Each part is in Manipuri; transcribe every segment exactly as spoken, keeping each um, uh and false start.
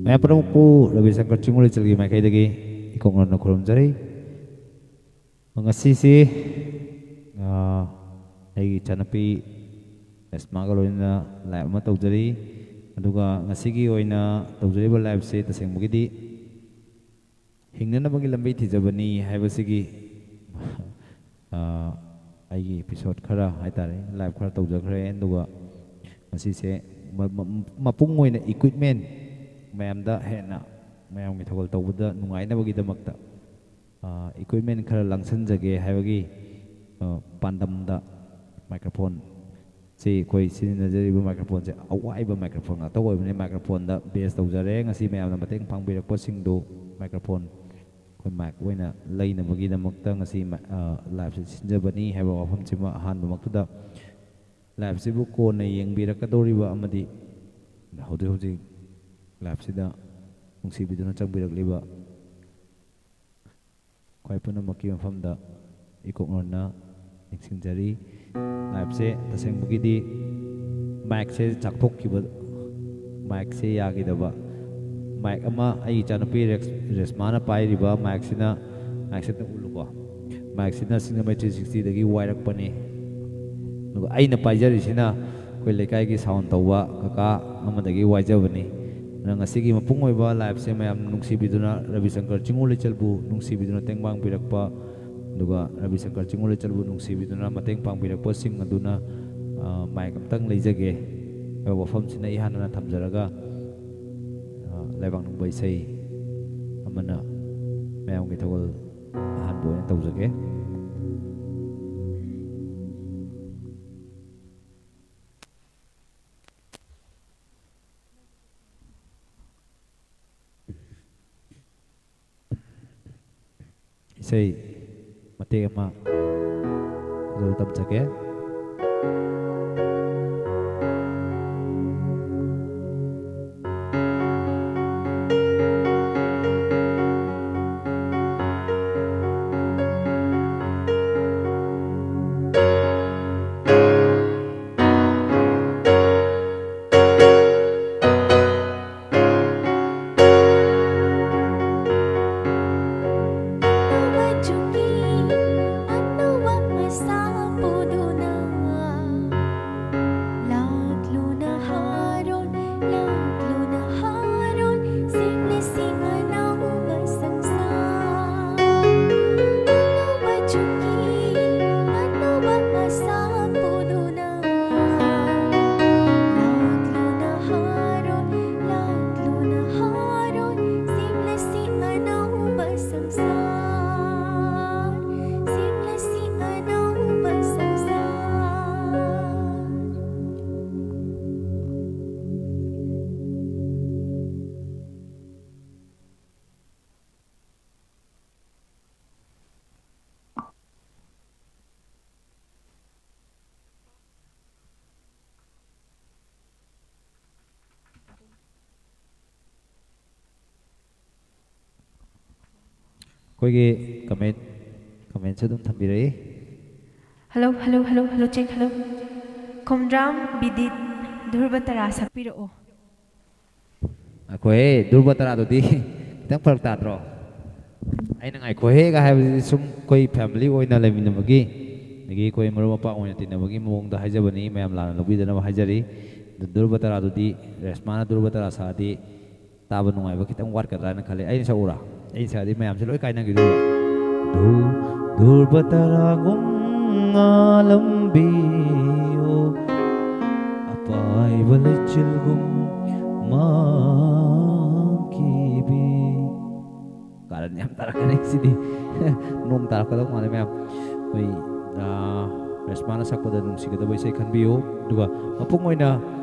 ꯃꯌꯥꯝ ꯄꯨꯝꯅꯃꯛꯄꯨ ꯔꯕꯤ ꯁꯪꯀꯔ ꯆꯤꯡꯉꯨ ꯂꯩꯆꯜꯒꯤ ꯃꯥꯏꯀꯩꯗꯒꯤ ꯏꯀꯣꯛ ꯅꯧꯅ ꯈꯨꯔꯨꯝꯖꯔꯤ꯫ ꯉꯁꯤꯁꯤ, ꯑ, ꯑꯩꯒꯤ ꯏꯆꯥꯅꯨꯄꯤ ꯔꯦꯁꯃꯥꯒ ꯂꯣꯏꯅꯅ live ꯑꯃ ꯇꯧꯖꯔꯤ꯫ ꯑꯗꯨꯒ ꯉꯁꯤꯒꯤ ꯑꯣꯏꯅ ꯇꯧꯖꯔꯤꯕ liveꯁꯦ ꯇꯁꯦꯡꯕꯒꯤꯗꯤ ꯍꯤꯡꯅꯅꯕꯒꯤ ꯂꯝꯕꯤ ꯊꯤꯖꯕꯅꯤ ꯍꯥꯏꯕꯁꯤꯒꯤ, ꯑ, ꯑꯩꯒꯤ episode ꯈꯔ ꯍꯥꯏꯇꯥꯔꯦ, live ꯈꯔ ꯇꯧꯖꯈ꯭ꯔꯦ꯫ ꯑꯗꯨꯒ ꯉꯁꯤꯁꯦ ꯃ-, ꯃ-, ꯃꯄꯨꯡ ꯑꯣꯏꯅ equipment ꯃꯌꯥꯝꯗ ꯍꯦꯟꯅ ꯃꯌꯥꯝꯒꯤ ꯊꯧꯒꯜ ꯇꯧꯕꯗ ꯅꯨꯡꯉꯥꯏꯅꯕꯒꯤꯗꯃꯛꯇ, ꯑ, equipment ꯈꯔ ꯂꯥꯡꯁꯤꯟꯖꯒꯦ ꯍꯥꯏꯕꯒꯤ, ꯑ, ꯄꯥꯟꯗꯝꯗ microphone ꯁꯤ ꯑꯩꯈꯣꯏ ꯁꯤꯖꯤꯟꯅꯖꯔꯤꯕ microphoneꯁꯦ ꯑꯋꯥꯏꯕ microphone ꯉꯥꯛꯇ ꯑꯣꯏꯕꯅꯤꯅ microphoneꯗ base ꯇꯧꯖꯔꯦ꯫ ꯉꯁꯤ ꯃꯌꯥꯝꯅ ꯃꯇꯦꯡ ꯄꯥꯡꯕꯤꯔꯛꯄꯁꯤꯡꯗꯨ microphone ꯑꯩꯈꯣꯏ mic ꯑꯣꯏꯅ ꯂꯩꯅꯕꯒꯤꯗꯃꯛꯇ ꯉꯁꯤ ꯃ-, ꯑ, liveꯁꯦ ꯁꯤꯟꯖꯕꯅꯤ ꯍꯥꯏꯕ ꯋꯥꯐꯝꯁꯤꯃ ꯑꯍꯥꯟꯕꯃꯛꯇꯗ, liveꯁꯤꯕꯨ ꯀꯣꯟꯅ ꯌꯦꯡꯕꯤꯔꯛꯀꯗꯧꯔꯤꯕ ꯑꯃꯗꯤ ꯍꯧꯖꯤꯛ ꯍꯧꯖꯤꯛ liveꯁꯤꯗ ꯅꯨꯡꯁꯤꯕꯤꯗꯨꯅ ꯆꯪꯕꯤꯔꯛꯂꯤꯕ ꯈ꯭ꯋꯥꯏ ꯄꯨꯝꯅꯃꯛꯀꯤ ꯃꯐꯝꯗ ꯏꯀꯣꯛ ꯅꯧꯅ ꯅꯤꯡꯁꯤꯡꯖꯔꯤ꯫ Liveꯁꯦ ꯇꯁꯦꯡꯕꯒꯤꯗꯤ micꯁꯦ ꯆꯥꯛꯊꯣꯛꯈꯤꯕ, micꯁꯦ ꯌꯥꯈꯤꯗꯕ꯫ Mic ꯑꯃ ꯑꯩꯒꯤ ꯏꯆꯥꯅꯨꯄꯤ ꯔꯦꯛꯁ-, ꯔꯦꯁꯃꯥꯅ ꯄꯥꯏꯔꯤꯕ micꯁꯤꯅ, micꯁꯦ ꯑꯝꯇ ꯎꯠꯂꯨꯀꯣ꯫ Micꯁꯤꯅ Signum three sixtyꯗꯒꯤ ꯋꯥꯏꯔꯛꯄꯅꯤ꯫ ꯑꯗꯨꯒ ꯑꯩꯅ ꯄꯥꯏꯖꯔꯤꯁꯤꯅ ꯑꯩꯈꯣꯏ ꯂꯩꯀꯥꯏꯒꯤ sound ꯇꯧꯕ ꯀꯀꯥ ꯑꯃꯗꯒꯤ ꯋꯥꯏꯖꯕꯅꯤ꯫ ꯑꯗꯨꯅ ꯉꯁꯤꯒꯤ ꯃꯄꯨꯡ ꯑꯣꯏꯕ liveꯁꯦ ꯃꯌꯥꯝ ꯅꯨꯡꯁꯤꯕꯤꯗꯨꯅ ꯔꯕꯤ ꯁꯪꯀꯔ ꯆꯤꯡꯉꯨ ꯂꯩꯆꯜꯕꯨ ꯅꯨꯡꯁꯤꯕꯤꯗꯨꯅ ꯇꯦꯡꯕꯥꯡꯕꯤꯔꯛꯄ, ꯑꯗꯨꯒ ꯔꯕꯤ ꯁꯪꯀꯔ ꯆꯤꯡꯉꯨ ꯂꯩꯆꯜꯕꯨ ꯅꯨꯡꯁꯤꯕꯤꯗꯨꯅ ꯃꯇꯦꯡ ꯄꯥꯡꯕꯤꯔꯛꯄꯁꯤꯡ ꯑꯗꯨꯅ, ꯑ, mic ꯑꯝꯇꯪ ꯂꯩꯖꯒꯦ ꯍꯥꯏꯕ ꯋꯥꯐꯝꯁꯤꯅ ꯏꯍꯥꯟ ꯍꯥꯟꯅ ꯊꯝꯖꯔꯒ, ꯑ, ꯂꯩꯕꯥꯛ ꯅꯤꯡꯕ ꯏꯁꯩ ꯑꯃꯅ ꯃꯌꯥꯝꯒꯤ ꯊꯧꯒꯜ ꯑꯍꯥꯟꯕ ꯑꯣꯏꯅ ꯇꯧꯖꯒꯦ꯫ ꯏꯁꯩ ꯃꯇꯦꯛ ꯑꯃ ꯐꯖꯕ ꯇꯝꯖꯒꯦ꯫ ꯑꯩꯈꯣꯏꯒꯤ ꯀꯃꯦꯟ ꯀꯃꯦꯟꯁꯨ ꯑꯗꯨꯝ ꯊꯝꯕꯤꯔꯛꯏ꯫ Hello hello hello hello check hello. Khomdram Bidit Dhruba ꯇꯔꯥ ꯁꯛꯄꯤꯔꯛꯑꯣ꯫ ꯑꯩꯈꯣꯏ ꯙ꯭ꯔꯨꯕ ꯇꯔꯥꯗꯨꯗꯤ ꯈꯤꯇꯪ ꯐꯔꯛ ꯇꯥꯗ꯭ꯔꯣ? ꯑꯩꯅ ꯉꯥꯏꯈꯣꯍꯦꯒ ꯍꯥꯏꯕꯁꯤꯗꯤ ꯁꯨꯝ ꯑꯩꯈꯣꯏ ꯐꯦꯃꯤꯂꯤ ꯑꯣꯏꯅ ꯂꯩꯃꯤꯟꯅꯕꯒꯤ, ꯑꯗꯒꯤ ꯑꯩꯈꯣꯏ ꯃꯔꯨꯞ ꯃꯄꯥꯡ ꯑꯣꯏꯅ ꯇꯤꯟꯅꯕꯒꯤ ꯃꯑꯣꯡꯗ ꯍꯥꯏꯖꯕꯅꯤ, ꯃꯌꯥꯝ ꯂꯥꯟꯅ ꯂꯧꯕꯤꯗꯅꯕ ꯍꯥꯏꯖꯔꯤ꯫ ꯑꯗꯨ ꯙ꯭ꯔꯨꯕ ꯇꯔꯥꯗꯨꯗꯤ, ꯔꯦꯁꯃꯥꯅ ꯙ꯭ꯔꯨꯕ ꯇꯔꯥ ꯁꯛꯑꯗꯤ ꯇꯥꯕ ꯅꯨꯡꯉꯥꯏꯕ ꯈꯤꯇꯪ ꯋꯥꯠꯀꯗ꯭ꯔꯥꯅ ꯈꯜꯂꯤ꯫ ꯑꯩꯅ ꯁꯛꯎꯔꯥ? ꯑꯩꯅ ꯁꯛꯑꯗꯤ ꯃꯌꯥꯝꯁꯦ ꯂꯣꯏ ꯀꯥꯏꯅꯈꯤꯗꯣꯏꯕ꯫ ꯙ꯭ꯔꯨ ꯙ꯭ꯔꯨꯕ ꯇꯔꯥꯒꯨꯝ ꯉꯥꯜꯂꯝꯕꯤꯌꯨ, ꯑꯄꯥꯏꯕ ꯂꯩꯆꯤꯜꯒꯨꯝ ꯃꯥꯡꯈꯤꯕꯤ꯫ ꯀꯥꯔꯟ ꯌꯥꯝ ꯇꯥꯔꯛꯀꯅꯤ ꯁꯤꯗꯤ꯫ ꯅꯣꯡ ꯇꯥꯔꯛꯀꯗꯧ ꯃꯥꯜꯂꯦ ꯃꯌꯥꯝ꯫ ꯑꯩꯈꯣꯏ, ꯑꯥ, ꯔꯦꯁꯃꯥꯅ ꯁꯛꯄꯗ ꯅꯨꯡꯁꯤꯒꯗꯕ ꯏꯁꯩ ꯈꯟꯕꯤꯌꯨ꯫ ꯑꯗꯨꯒ ꯃꯄꯨꯡ ꯑꯣꯏꯅ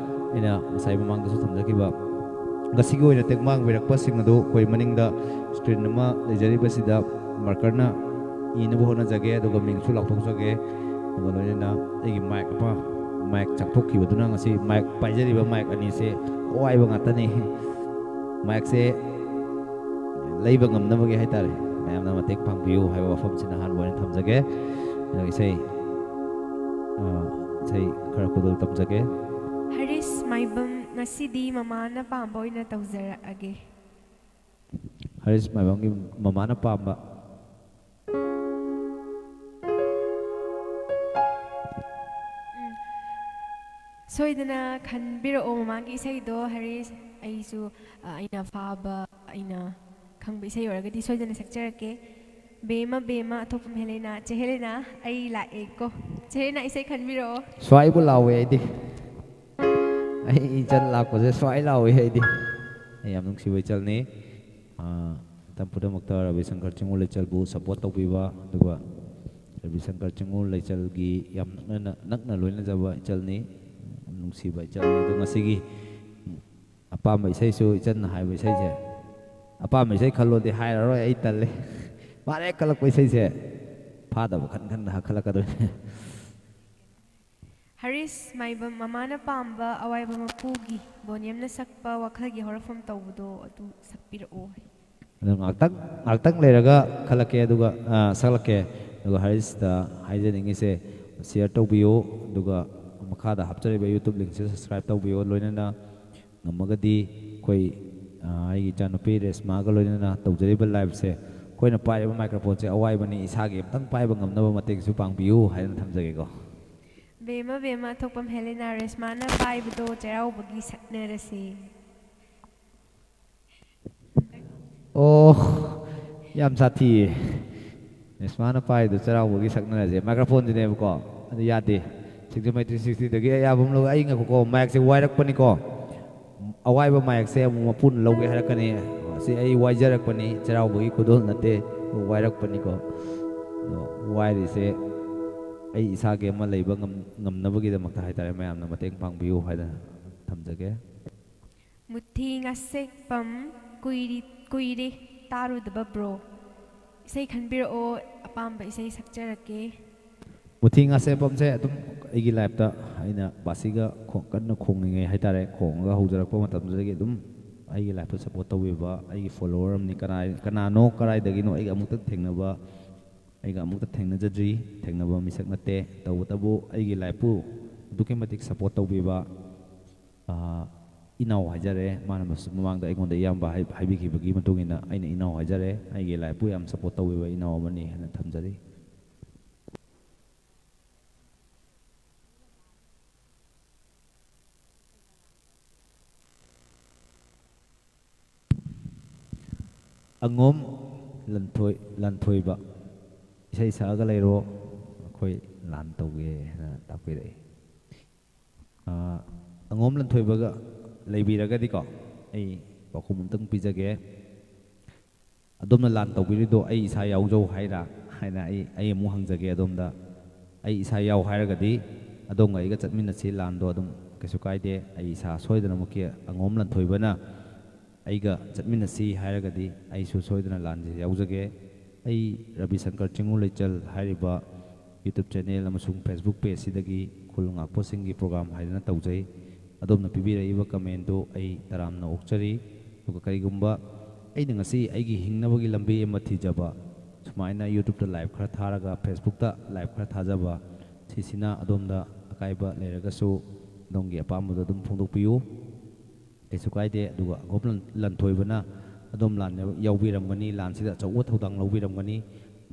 ꯑꯩꯅ ꯉꯁꯥꯏ ꯃꯃꯥꯡꯗꯁꯨ ꯊꯝꯖꯈꯤꯕ, ꯉꯁꯤꯒꯤ ꯑꯣꯏꯅ ꯇꯦꯡꯕꯥꯡ ꯄꯤꯔꯛꯄꯁꯤꯡ ꯑꯗꯨ ꯑꯩꯈꯣꯏ ꯃꯅꯤꯡꯗ ꯁ꯭ꯀ꯭ꯔꯤꯟ ꯑꯃ ꯂꯩꯖꯔꯤꯕꯁꯤꯗ ꯃꯥꯔꯀꯔꯅ ꯏꯅꯕ ꯍꯣꯠꯅꯖꯒꯦ, ꯑꯗꯨꯒ ꯃꯤꯡꯁꯨ ꯂꯥꯎꯊꯣꯛꯆꯒꯦ꯫ ꯑꯗꯨꯒ ꯂꯣꯏꯅꯅ ꯑꯩꯒꯤ ꯃꯥꯏꯛ ꯑꯃ, ꯃꯥꯏꯛ ꯆꯥꯛꯊꯣꯛꯈꯤꯕꯗꯨꯅ ꯉꯁꯤ ꯃꯥꯏꯛ ꯄꯥꯏꯖꯔꯤꯕ ꯃꯥꯏꯛ ꯑꯅꯤꯁꯦ ꯑꯋꯥꯏꯕ ꯉꯥꯛꯇꯅꯤ꯫ ꯃꯥꯏꯛꯁꯦ ꯂꯩꯕ ꯉꯝꯅꯕꯒꯤ ꯍꯥꯏꯇꯥꯔꯦ, ꯃꯌꯥꯝꯅ ꯃꯇꯦꯡ ꯄꯥꯡꯕꯤꯌꯨ ꯍꯥꯏꯕ ꯋꯥꯐꯝꯁꯤꯅ ꯑꯍꯥꯟꯕ ꯑꯣꯏꯅ ꯊꯝꯖꯒꯦ꯫ ꯑꯗꯣ ꯏꯁꯩ, ꯑ, ꯏꯁꯩ ꯈꯔ ꯈꯨꯗꯣꯜ ꯇꯝꯖꯒꯦ꯫ ꯍꯔꯤꯁ ꯃꯥꯏꯕꯝ, ꯉꯁꯤꯗꯤ ꯃꯃꯥꯅ ꯄꯥꯝꯕ ꯑꯣꯏꯅ ꯇꯧꯖꯔꯛꯑꯒꯦ꯫ ꯍꯔꯤꯁ ꯃꯥꯏꯕꯝꯒꯤ ꯃꯃꯥꯅ ꯄꯥꯝꯕ꯫ ꯎꯝ꯫ ꯁꯣꯏꯗꯅ ꯈꯟꯕꯤꯔꯛꯑꯣ ꯃꯃꯥꯒꯤ ꯏꯁꯩꯗꯣ, ꯍꯔꯤꯁ꯫ ꯑꯩꯁꯨ, ꯑ, ꯑꯩꯅ ꯐꯥꯕ, ꯑꯩꯅ ꯈꯪꯕ ꯏꯁꯩ ꯑꯣꯏꯔꯒꯗꯤ ꯁꯣꯏꯗꯅ ꯁꯛꯆꯔꯛꯀꯦ꯫ ꯕꯦꯃ ꯕꯦꯃ, ꯑꯊꯣꯛꯄꯝ ꯍꯦꯂꯦꯅꯥ, ꯆꯦ ꯍꯦꯂꯦꯅꯥ, ꯑꯩ ꯂꯥꯛꯑꯦꯀꯣ꯫ ꯆꯦ ꯍꯦꯂꯦꯅꯥ, ꯏꯁꯩ ꯈꯟꯕꯤꯔꯛꯑꯣ꯫ ꯁ꯭ꯋꯥꯏꯕꯨ ꯂꯥꯎꯋꯦ ꯑꯩꯗꯤ꯫ ꯑꯩ ꯏꯆꯜ ꯂꯥꯛꯄꯁꯦ ꯁ꯭ꯋꯥꯏ ꯂꯥꯎꯋꯦ ꯑꯩꯗꯤ꯫ ꯑꯩ ꯌꯥꯝ ꯅꯨꯡꯁꯤꯕ ꯏꯆꯜꯅꯤ꯫ ꯑꯥ, ꯃꯇꯝ ꯄꯨꯝꯅꯃꯛꯇ ꯔꯕꯤ ꯁꯪꯀꯔ ꯆꯤꯡꯉꯨ ꯂꯩꯆꯜꯕꯨ ꯁꯞꯄꯣꯔꯠ ꯇꯧꯕꯤꯕ, ꯑꯗꯨꯒ ꯔꯕꯤ ꯁꯪꯀꯔ ꯆꯤꯡꯉꯨ ꯂꯩꯆꯜꯒꯤ ꯌꯥꯝ ꯅꯛꯅꯅ, ꯅꯛꯅ ꯂꯣꯏꯅꯖꯕ ꯏꯆꯜꯅꯤ, ꯌꯥꯝ ꯅꯨꯡꯁꯤꯕ ꯏꯆꯜꯅꯤ꯫ ꯑꯗꯣ ꯉꯁꯤꯒꯤ ꯑꯄꯥꯝꯕ ꯏꯁꯩꯁꯨ ꯏꯆꯟꯅ ꯍꯥꯏꯕ ꯏꯁꯩꯁꯦ, ꯑꯄꯥꯝꯕ ꯏꯁꯩ ꯈꯜꯂꯣꯗꯤ ꯍꯥꯏꯔꯔꯣꯏ, ꯑꯩ ꯇꯜꯂꯦ꯫ ꯃꯥꯅ ꯍꯦꯛ ꯈꯜꯂꯛꯄ ꯏꯁꯩꯁꯦ ꯐꯥꯗꯕ ꯈꯟ ꯈꯟꯅ ꯈꯜꯂꯛꯀꯗꯣꯏꯅꯦ꯫ ꯍꯔꯤꯁ ꯃꯥꯏꯕꯝ, ꯃꯃꯥꯅ ꯄꯥꯝꯕ ꯑꯋꯥꯏꯕ ꯃꯄꯨꯒꯤ ꯕꯣꯅꯤꯌꯝꯅ ꯁꯛꯄ ꯋꯥꯈꯜꯒꯤ ꯍꯧꯔꯛꯐꯝ ꯇꯧꯕꯗꯣ ꯑꯗꯨ ꯁꯛꯄꯤꯔꯛꯑꯣ꯫ ꯑꯗꯨ ꯉꯥꯛꯇꯪ ꯉꯥꯛꯇꯪ ꯂꯩꯔꯒ ꯈꯜꯂꯛꯀꯦ, ꯑꯗꯨꯒ ꯑ, ꯁꯛꯂꯛꯀꯦ꯫ ꯑꯗꯨꯒ ꯍꯔꯤꯁꯇ ꯍꯥꯏꯖꯅꯤꯡꯉꯤꯁꯦ, ꯁꯤꯌꯔ ꯇꯧꯕꯤꯌꯨ, ꯑꯗꯨꯒ ꯃꯈꯥꯗ ꯍꯥꯞꯆꯔꯤꯕ ꯌꯨꯇ꯭ꯌꯨꯕ ꯂꯤꯡꯁꯦ ꯁꯕꯁꯀ꯭ꯔꯥꯏꯕ ꯇꯧꯕꯤꯌꯨ꯫ ꯂꯣꯏꯅꯅ ꯉꯝꯃꯒꯗꯤ ꯑꯩꯈꯣꯏ, ꯑ, ꯑꯩꯒꯤ ꯏꯆꯥꯅꯨꯄꯤ ꯔꯦꯁꯃꯥꯒ ꯂꯣꯏꯅꯅ ꯇꯧꯖꯔꯤꯕ ꯂꯥꯏꯞꯁꯦ, ꯑꯩꯈꯣꯏꯅ ꯄꯥꯏꯔꯤꯕ ꯃꯥꯏꯀ꯭ꯔꯣꯐꯣꯟꯁꯦ ꯑꯋꯥꯏꯕꯅꯤ, ꯏꯁꯥꯒꯤ ꯑꯝꯇꯪ ꯄꯥꯏꯕ ꯉꯝꯅꯕ ꯃꯇꯦꯡꯁꯨ ꯄꯥꯡꯕꯤꯌꯨ ꯍꯥꯏꯗꯅ ꯊꯝꯖꯒꯦꯀꯣ꯫ ꯕꯦꯝꯃ ꯕꯦꯝꯃ, ꯊꯣꯛꯄꯝ ꯍꯦꯂꯤꯅꯥ, ꯔꯦꯁꯃꯥꯅ ꯄꯥꯏꯕꯗꯣ ꯆꯩꯔꯥꯎꯕꯒꯤ ꯁꯛꯅꯔꯁꯤ꯫ ꯑꯣ, ꯌꯥꯝ ꯁꯥꯊꯤꯌꯦ꯫ ꯔꯦꯁꯃꯥꯅ ꯄꯥꯏꯗꯣ ꯆꯩꯔꯥꯎꯕꯒꯤ ꯁꯛꯅꯔꯁꯦ꯫ ꯃꯥꯏꯀ꯭ꯔꯣꯐꯣꯟꯁꯤꯅꯦꯕꯀꯣ, ꯑꯗꯨ ꯌꯥꯗꯦ꯫ ꯁꯤꯡꯖꯃꯩ ꯊ꯭ꯔꯤ ꯁꯤꯛꯁꯇꯤꯗꯒꯤ ꯑꯌꯥꯕ ꯑꯃ ꯂꯧ꯫ ꯑꯩ ꯉꯥꯏꯈꯣꯀꯣ, ꯃꯥꯏꯛꯁꯦ ꯋꯥꯏꯔꯛꯄꯅꯤꯀꯣ꯫ ꯑꯋꯥꯏꯕ ꯃꯥꯏꯛꯁꯦ ꯑꯃꯨꯛ ꯃꯄꯨꯅ ꯂꯧꯒꯦ ꯍꯥꯏꯔꯛꯀꯅꯤ꯫ ꯁꯤ ꯑꯩ ꯋꯥꯏꯖꯔꯛꯄꯅꯤ, ꯆꯩꯔꯥꯎꯕꯒꯤ ꯈꯨꯗꯣꯜ ꯅꯠꯇꯦ, ꯋꯥꯏꯔꯛꯄꯅꯤꯀꯣ꯫ ꯑꯗꯣ ꯋꯥꯏꯔꯤꯁꯦ ꯑꯩ ꯏꯁꯥꯒꯤ ꯑꯃ ꯂꯩꯕ ꯉꯝ-, ꯉꯝꯅꯕꯒꯤꯗꯃꯛꯇ ꯍꯥꯏꯇꯥꯔꯦ, ꯃꯌꯥꯝꯅ ꯃꯇꯦꯡ ꯄꯥꯡꯕꯤꯌꯨ ꯍꯥꯏꯗꯅ ꯊꯝꯖꯒꯦ꯫ ꯃꯨꯊꯤ ꯉꯥꯁꯦꯛꯄꯝ, ꯀꯨꯏꯔꯤ-, ꯀꯨꯏꯔꯦ ꯇꯥꯔꯨꯗꯕ ꯕ꯭ꯔꯣ꯫ ꯏꯁꯩ ꯈꯟꯕꯤꯔꯛꯑꯣ, ꯑꯄꯥꯝꯕ ꯏꯁꯩ ꯁꯛꯆꯔꯛꯀꯦ꯫ ꯃꯨꯊꯤ ꯉꯥꯁꯦꯞꯄꯝꯁꯦ ꯑꯗꯨꯝ ꯑꯩꯒꯤ ꯂꯥꯏꯞꯇ ꯑꯩꯅ ꯕꯥꯁꯤꯒ ꯈꯣ-, ꯀꯟꯅ ꯈꯣꯡꯉꯤꯉꯩ ꯍꯥꯏꯇꯥꯔꯦ, ꯈꯣꯡꯉꯒ ꯍꯧꯖꯔꯛꯄ ꯃꯇꯝꯗꯨꯗꯒꯤ ꯑꯗꯨꯝ ꯑꯩꯒꯤ ꯂꯥꯏꯞꯇ ꯁꯞꯄꯣꯔꯠ ꯇꯧꯕꯤꯕ ꯑꯩꯒꯤ ꯐꯣꯂꯣꯋꯔ ꯑꯃꯅꯤ꯫ ꯀꯅꯥ-, ꯀꯅꯥꯅꯣ, ꯀꯗꯥꯏꯗꯒꯤꯅꯣ, ꯑꯩꯒ ꯑꯃꯨꯛꯇ ꯊꯦꯡꯅꯕ, ꯑꯩꯒ ꯑꯃꯨꯛꯇ ꯊꯦꯡꯅꯖꯗ꯭ꯔꯤ, ꯊꯦꯡꯅꯕ ꯃꯤꯁꯛ ꯅꯠꯇꯦ꯫ ꯇꯧꯕꯇꯕꯨ ꯑꯩꯒꯤ ꯂꯥꯏꯞꯄꯨ ꯑꯗꯨꯛꯀꯤ ꯃꯇꯤꯛ ꯁꯞꯄꯣꯔꯠ ꯇꯧꯕꯤꯕ, ꯑꯥ, ꯏꯅꯥꯎ ꯍꯥꯏꯖꯔꯦ꯫ ꯃꯥꯅ ꯃꯁ-, ꯃꯃꯥꯡꯗ ꯑꯩꯉꯣꯟꯗ ꯏꯌꯥꯝꯕ ꯍꯥꯏ-, ꯍꯥꯏꯕꯤꯈꯤꯕꯒꯤ ꯃꯇꯨꯡ ꯏꯟꯅ ꯑꯩꯅ ꯏꯅꯥꯎ ꯍꯥꯏꯖꯔꯦ꯫ ꯑꯩꯒꯤ ꯂꯥꯏꯞꯄꯨ ꯌꯥꯝ ꯁꯞꯄꯣꯔꯠ ꯇꯧꯕꯤꯕ ꯏꯅꯥꯎ ꯑꯃꯅꯤ ꯍꯥꯏꯅ ꯊꯝꯖꯔꯤ꯫ ꯑꯉꯣꯝ ꯂꯟꯊꯣꯏ-, ꯂꯟꯊꯣꯏꯕ, "ꯏꯁꯩ ꯁꯛꯑꯒ ꯂꯩꯔꯣ, ꯑꯩꯈꯣꯏ ꯂꯥꯟ ꯇꯧꯒꯦ" ꯍꯥꯏꯅ ꯇꯥꯛꯄꯤꯔꯛꯏ꯫ ꯑꯥ, ꯑꯉꯣꯝ ꯂꯟꯊꯣꯏꯕꯒ ꯂꯩꯕꯤꯔꯒꯗꯤꯀꯣ, ꯑꯩ ꯄꯥꯎꯈꯨꯝ ꯑꯝꯇꯪ ꯄꯤꯖꯒꯦ꯫ ꯑꯗꯣꯝꯅ ꯂꯥꯟ ꯇꯧꯕꯤꯔꯤꯗꯣ ꯑꯩ ꯏꯁꯥ ꯌꯥꯎꯖꯧ ꯍꯥꯏꯔ ꯍꯥꯏꯅ ꯑꯩ, ꯑꯩ ꯑꯃꯨꯛ ꯍꯪꯖꯒꯦ ꯑꯗꯣꯝꯗ꯫ ꯑꯩ ꯏꯁꯥ ꯌꯥꯎ ꯍꯥꯏꯔꯒꯗꯤ ꯑꯗꯣꯝꯒ ꯑꯩꯒ ꯆꯠꯃꯤꯟꯅꯁꯤ ꯂꯥꯟꯗꯣ, ꯑꯗꯨꯝ ꯀꯩꯁꯨ ꯀꯥꯏꯗꯦ꯫ ꯑꯩ ꯏꯁꯥ ꯁꯣꯏꯗꯅꯃꯛꯀꯤ ꯑꯉꯣꯝ ꯂꯟꯊꯣꯏꯕꯅ ꯑꯩꯒ ꯆꯠꯃꯤꯟꯅꯁꯤ ꯍꯥꯏꯔꯒꯗꯤ ꯑꯩꯁꯨ ꯁꯣꯏꯗꯅ ꯂꯥꯟꯁꯦ ꯌꯥꯎꯖꯒꯦ꯫ ꯑꯩ ꯔꯕꯤ ꯁꯪꯀꯔ ꯆꯤꯡꯉꯨ ꯂꯩꯆꯜ ꯍꯥꯏꯔꯤꯕ YouTube channel ꯑꯃꯁꯨꯡ Facebook page ꯁꯤꯗꯒꯤ ꯈꯨꯜ ꯉꯥꯛꯄꯁꯤꯡꯒꯤ program ꯍꯥꯏꯗꯅ ꯇꯧꯖꯩ꯫ ꯑꯗꯣꯝꯅ ꯄꯤꯕꯤꯔꯛꯏꯕ comment ꯗꯨ ꯑꯩ ꯇꯔꯥꯝꯅ ꯑꯣꯛꯆꯔꯤ꯫ ꯑꯗꯨꯒ ꯀꯔꯤꯒꯨꯝꯕ ꯑꯩꯅ ꯉꯁꯤ ꯑꯩꯒꯤ ꯍꯤꯡꯅꯕꯒꯤ ꯂꯝꯕꯤ ꯑꯃ ꯊꯤꯖꯕ, ꯁꯨꯃꯥꯏꯅ YouTube-ꯇ live ꯈꯔ ꯊꯥꯔꯒ, Facebook-ꯇ live ꯈꯔ ꯊꯥꯖꯕ, ꯁꯤꯁꯤꯅ ꯑꯗꯣꯝꯗ ꯑꯀꯥꯏꯕ ꯂꯩꯔꯒꯁꯨ, ꯑꯗꯣꯝꯒꯤ ꯑꯄꯥꯝꯕꯗꯣ ꯑꯗꯨꯝ ꯐꯣꯡꯗꯣꯛꯄꯤꯌꯨ, ꯀꯩꯁꯨ ꯀꯥꯏꯗꯦ꯫ ꯑꯗꯨꯒ ꯑꯒꯣꯝ ꯂꯟ-, ꯂꯟꯊꯣꯏꯕꯅ ꯑꯗꯣꯝ ꯂꯥꯟ ꯌꯥꯎꯕꯤꯔꯝꯒꯅꯤ, ꯂꯥꯟꯁꯤꯗ ꯑꯆꯧꯕ ꯊꯧꯗꯥꯡ ꯂꯧꯕꯤꯔꯝꯒꯅꯤ꯫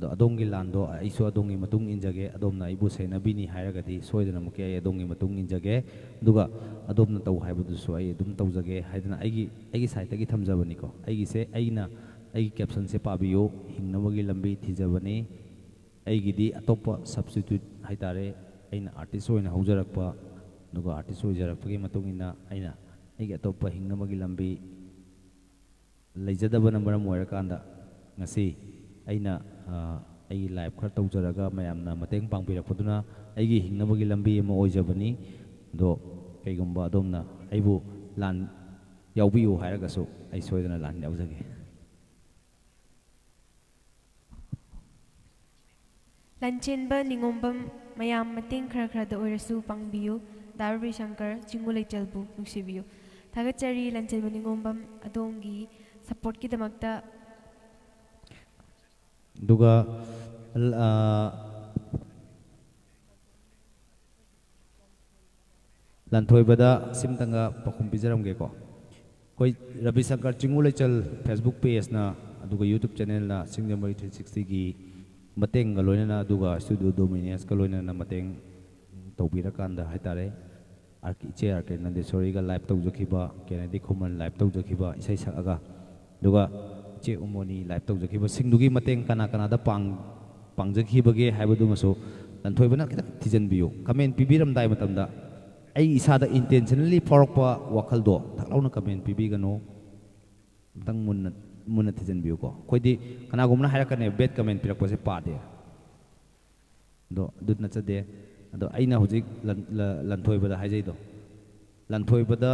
ꯑꯗꯣ ꯑꯗꯣꯝꯒꯤ ꯂꯥꯟꯗꯣ ꯑꯩꯁꯨ ꯑꯗꯣꯝꯒꯤ ꯃꯇꯨꯡ ꯏꯟꯖꯒꯦ, ꯑꯗꯣꯝꯅ ꯑꯩꯕꯨ ꯁꯦꯟꯅꯕꯤꯅꯤ ꯍꯥꯏꯔꯒꯗꯤ ꯁꯣꯏꯗꯅꯃꯛꯀꯤ ꯑꯩ ꯑꯗꯣꯝꯒꯤ ꯃꯇꯨꯡ ꯏꯟꯖꯒꯦ꯫ ꯑꯗꯨꯒ ꯑꯗꯣꯝꯅ ꯇꯧ ꯍꯥꯏꯕꯗꯨꯁꯨ ꯑꯩ ꯑꯗꯨꯝ ꯇꯧꯖꯒꯦ ꯍꯥꯏꯗꯅ ꯑꯩꯒꯤ, ꯑꯩꯒꯤ side-ꯇꯒꯤ ꯊꯝꯖꯕꯅꯤꯀꯣ꯫ ꯑꯩꯒꯤꯁꯦ, ꯑꯩꯅ, ꯑꯩꯒꯤ caption-ꯁꯦ ꯄꯥꯕꯤꯌꯨ, "ꯍꯤꯡꯅꯕꯒꯤ ꯂꯝꯕꯤ ꯊꯤꯖꯕꯅꯤ"꯫ ꯑꯩꯒꯤꯗꯤ ꯑꯇꯣꯞꯄ substitute ꯍꯥꯏꯇꯥꯔꯦ, ꯑꯩꯅ artist ꯑꯣꯏꯅ ꯍꯧꯖꯔꯛꯄ, ꯑꯗꯨꯒ artist ꯑꯣꯏꯖꯔꯛꯄꯒꯤ ꯃꯇꯨꯡ ꯏꯟꯅ ꯑꯩꯅ ꯑꯩꯒꯤ ꯑꯇꯣꯞꯄ ꯍꯤꯡꯅꯕꯒꯤ ꯂꯝꯕꯤ ꯂꯩꯖꯗꯕꯅ ꯃꯔꯝ ꯑꯣꯏꯔꯀꯥꯟꯗ, ꯉꯁꯤ ꯑꯩꯅ, ꯑ, ꯑꯩꯒꯤ live ꯈꯔ ꯇꯧꯖꯔꯒ ꯃꯌꯥꯝꯅ ꯃꯇꯦꯡ ꯄꯥꯡꯕꯤꯔꯛꯄꯗꯨꯅ ꯑꯩꯒꯤ ꯍꯤꯡꯅꯕꯒꯤ ꯂꯝꯕꯤ ꯑꯃ ꯑꯣꯏꯖꯕꯅꯤ꯫ ꯑꯗꯣ ꯀꯩꯒꯨꯝꯕ ꯑꯗꯣꯝꯅ ꯑꯩꯕꯨ ꯂꯥꯟ ꯌꯥꯎꯕꯤꯌꯨ ꯍꯥꯏꯔꯒꯁꯨ ꯑꯩ ꯁꯣꯏꯗꯅ ꯂꯥꯟ ꯌꯥꯎꯖꯒꯦ꯫ ꯂꯟꯆꯦꯟꯕ ꯅꯤꯉꯣꯝꯕꯝ, ꯃꯌꯥꯝ ꯃꯇꯦꯡ ꯈꯔ ꯈꯔꯗ ꯑꯣꯏꯔꯁꯨ ꯄꯥꯡꯕꯤꯌꯨ꯫ ꯗꯥ ꯔꯕꯤꯁꯪꯀꯔ, ꯆꯤꯡꯉꯨ ꯂꯩꯆꯜꯕꯨ ꯅꯨꯡꯁꯤꯕꯤꯌꯨ꯫ ꯊꯥꯒꯠꯆꯔꯤ ꯂꯟꯆꯦꯟꯕ ꯅꯤꯉꯣꯝꯕꯝ, ꯑꯗꯣꯝꯒꯤ support-ꯀꯤꯗꯃꯛꯇ꯫ ꯑꯗꯨꯒ, ꯑ, ꯂꯟꯊꯣꯏꯕꯗ ꯁꯤꯝꯇꯪꯒ ꯄꯥꯎꯈꯨꯝ ꯄꯤꯖꯔꯝꯒꯦꯀꯣ꯫ ꯑꯩꯈꯣꯏ ꯔꯕꯤꯁꯪꯀꯔ ꯆꯤꯡꯉꯨ ꯂꯩꯆꯜ Facebook page-ꯅ, ꯑꯗꯨꯒ YouTube channel-ꯅ ꯁꯤꯡꯖꯃꯩ three sixty-ꯒꯤ ꯃꯇꯦꯡꯒ ꯂꯣꯏꯅꯅ, ꯑꯗꯨꯒ Studio Dominus-ꯀ ꯂꯣꯏꯅꯅ ꯃꯇꯦꯡ ꯇꯧꯕꯤꯔꯀꯥꯟꯗ ꯍꯥꯏꯇꯥꯔꯦ, ꯑꯥꯔ ꯀꯦ, ꯏꯆꯦ ꯑꯥꯔ ꯀꯦ ꯅꯟꯗꯦꯁꯣꯔꯤꯒ live ꯇꯧꯖꯈꯤꯕ, ꯀꯦꯅꯦꯗꯤ ꯈꯨꯃꯟ live ꯇꯧꯖꯈꯤꯕ, ꯏꯁꯩ ꯁꯛꯑꯒ, ꯑꯗꯨꯒ ꯏꯆꯦ ꯎꯃꯣꯅꯤ live ꯇꯧꯖꯈꯤꯕꯁꯤꯡꯗꯨꯒꯤ ꯃꯇꯦꯡ ꯀꯅꯥ ꯀꯅꯥꯗ ꯄꯥꯡ-, ꯄꯥꯡꯖꯈꯤꯕꯒꯦ ꯍꯥꯏꯕꯗꯨꯃꯁꯨ ꯂꯟꯊꯣꯏꯕꯅ ꯈꯤꯇꯪ ꯊꯤꯖꯤꯟꯕꯤꯌꯨ꯫ Comment ꯄꯤꯕꯤꯔꯝꯗꯥꯏ ꯃꯇꯝꯗ ꯑꯩ ꯏꯁꯥꯗ intentionally ꯐꯥꯎꯔꯛꯄ ꯋꯥꯈꯜꯗꯣ ꯊꯛ ꯂꯥꯎꯅ comment ꯄꯤꯕꯤꯒꯅꯨ꯫ ꯑꯝꯇꯪ ꯃꯨꯟꯅ, ꯃꯨꯟꯅ ꯊꯤꯖꯤꯟꯕꯤꯌꯨꯀꯣ꯫ ꯑꯩꯈꯣꯏꯗꯤ ꯀꯅꯥꯒꯨꯝꯕꯅ ꯍꯥꯏꯔꯛꯀꯅꯤ, bad comment ꯄꯤꯔꯛꯄꯁꯦ ꯄꯥꯗꯦ꯫ ꯑꯗꯣ ꯑꯗꯨ ꯅꯠꯆꯗꯦ꯫ ꯑꯗꯣ ꯑꯩꯅ ꯍꯧꯖꯤꯛ ꯂꯟ-, ꯂ-, ꯂꯟꯊꯣꯏꯕꯗ ꯍꯥꯏꯖꯩꯗꯣ, ꯂꯟꯊꯣꯏꯕꯗ,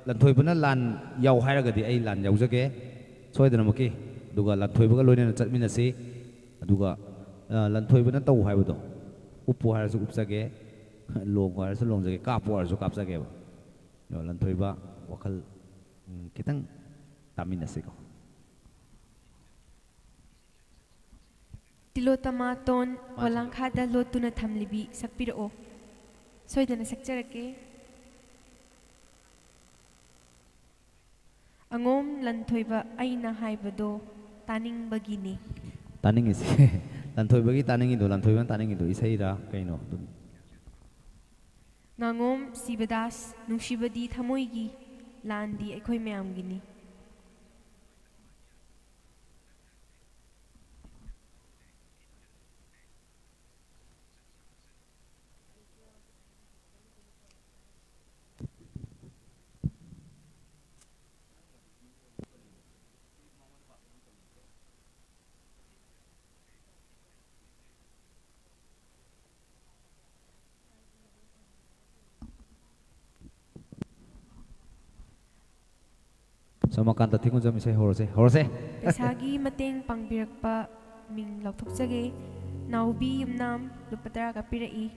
ꯂꯟꯊꯣꯏꯕꯅ ꯂꯥꯟ ꯌꯥꯎ ꯍꯥꯏꯔꯒꯗꯤ ꯑꯩ ꯂꯥꯟ ꯌꯥꯎꯖꯒꯦ ꯁꯣꯏꯗꯅꯃꯛꯀꯤ꯫ ꯑꯗꯨꯒ ꯂꯟꯊꯣꯏꯕꯒ ꯂꯣꯏꯅꯅ ꯆꯠꯃꯤꯟꯅꯁꯤ꯫ ꯑꯗꯨꯒ, ꯑ, ꯂꯟꯊꯣꯏꯕꯅ ꯇꯧ ꯍꯥꯏꯕꯗꯣ, ꯎꯞꯄꯨ ꯍꯥꯏꯔꯁꯨ ꯎꯞꯆꯒꯦ, ꯂꯣꯡꯉꯨ ꯍꯥꯏꯔꯁꯨ ꯂꯣꯡꯖꯒꯦ, ꯀꯥꯞꯄꯨ ꯍꯥꯏꯔꯁꯨ ꯀꯥꯞꯆꯒꯦꯕ꯫ ꯑꯗꯣ ꯂꯟꯊꯣꯏꯕ, ꯋꯥꯈꯜ, ꯎꯝ, ꯈꯤꯇꯪ ꯇꯥꯃꯤꯟꯅꯁꯤꯀꯣ꯫ ꯇꯤꯂꯣꯇꯃꯥꯇꯣꯟ ꯃꯥꯁꯤꯅ ꯄꯣꯂꯥꯡꯈꯥꯗ ꯂꯣꯠꯇꯨꯅ ꯊꯝꯂꯤꯕꯤ ꯁꯛꯄꯤꯔꯛꯑꯣ꯫ ꯁꯣꯏꯗꯅ ꯁꯛꯆꯔꯛꯀꯦ꯫ ꯑꯉꯣꯝ ꯂꯟꯊꯣꯏꯕ ꯑꯩꯅ ꯍꯥꯏꯕꯗꯣ ꯇꯥꯅꯤꯡꯕꯒꯤꯅꯤ꯫ ꯇꯥꯅꯤꯡꯉꯤꯁꯦ꯫ ꯂꯟꯊꯣꯏꯕꯒꯤ ꯇꯥꯅꯤꯡꯉꯤꯗꯣ, ꯂꯟꯊꯣꯏꯕꯅ ꯇꯥꯅꯤꯡꯉꯤꯗꯣ ꯏꯁꯩꯔꯥ ꯀꯩꯅꯣ ꯑꯗꯨꯝ? ꯉꯥꯉꯣꯝ ꯁꯤꯕꯗꯥꯁ, ꯅꯨꯡꯁꯤꯕꯗꯤ ꯊꯃꯣꯏꯒꯤ, ꯂꯥꯟꯗꯤ ꯑꯩꯈꯣꯏ ꯃꯌꯥꯝꯒꯤꯅꯤ꯫ ꯁꯣꯃꯥꯀꯥꯟꯇ ꯊꯤꯡꯒꯨꯟꯖꯝ ꯏꯁꯩ ꯍꯧꯔꯁꯦ, ꯍꯧꯔꯁꯦ꯫ ꯄꯩꯁꯥꯒꯤ ꯃꯇꯦꯡ ꯄꯥꯡꯕꯤꯔꯛꯄ ꯃꯤꯡ ꯂꯥꯎꯊꯣꯛꯆꯒꯦ꯫ ꯅꯥꯎꯕꯤ ꯌꯨꯝꯅꯥꯝ ꯂꯨꯄꯥ ꯇꯔꯥ ꯀꯥꯞꯄꯤꯔꯛꯏ꯫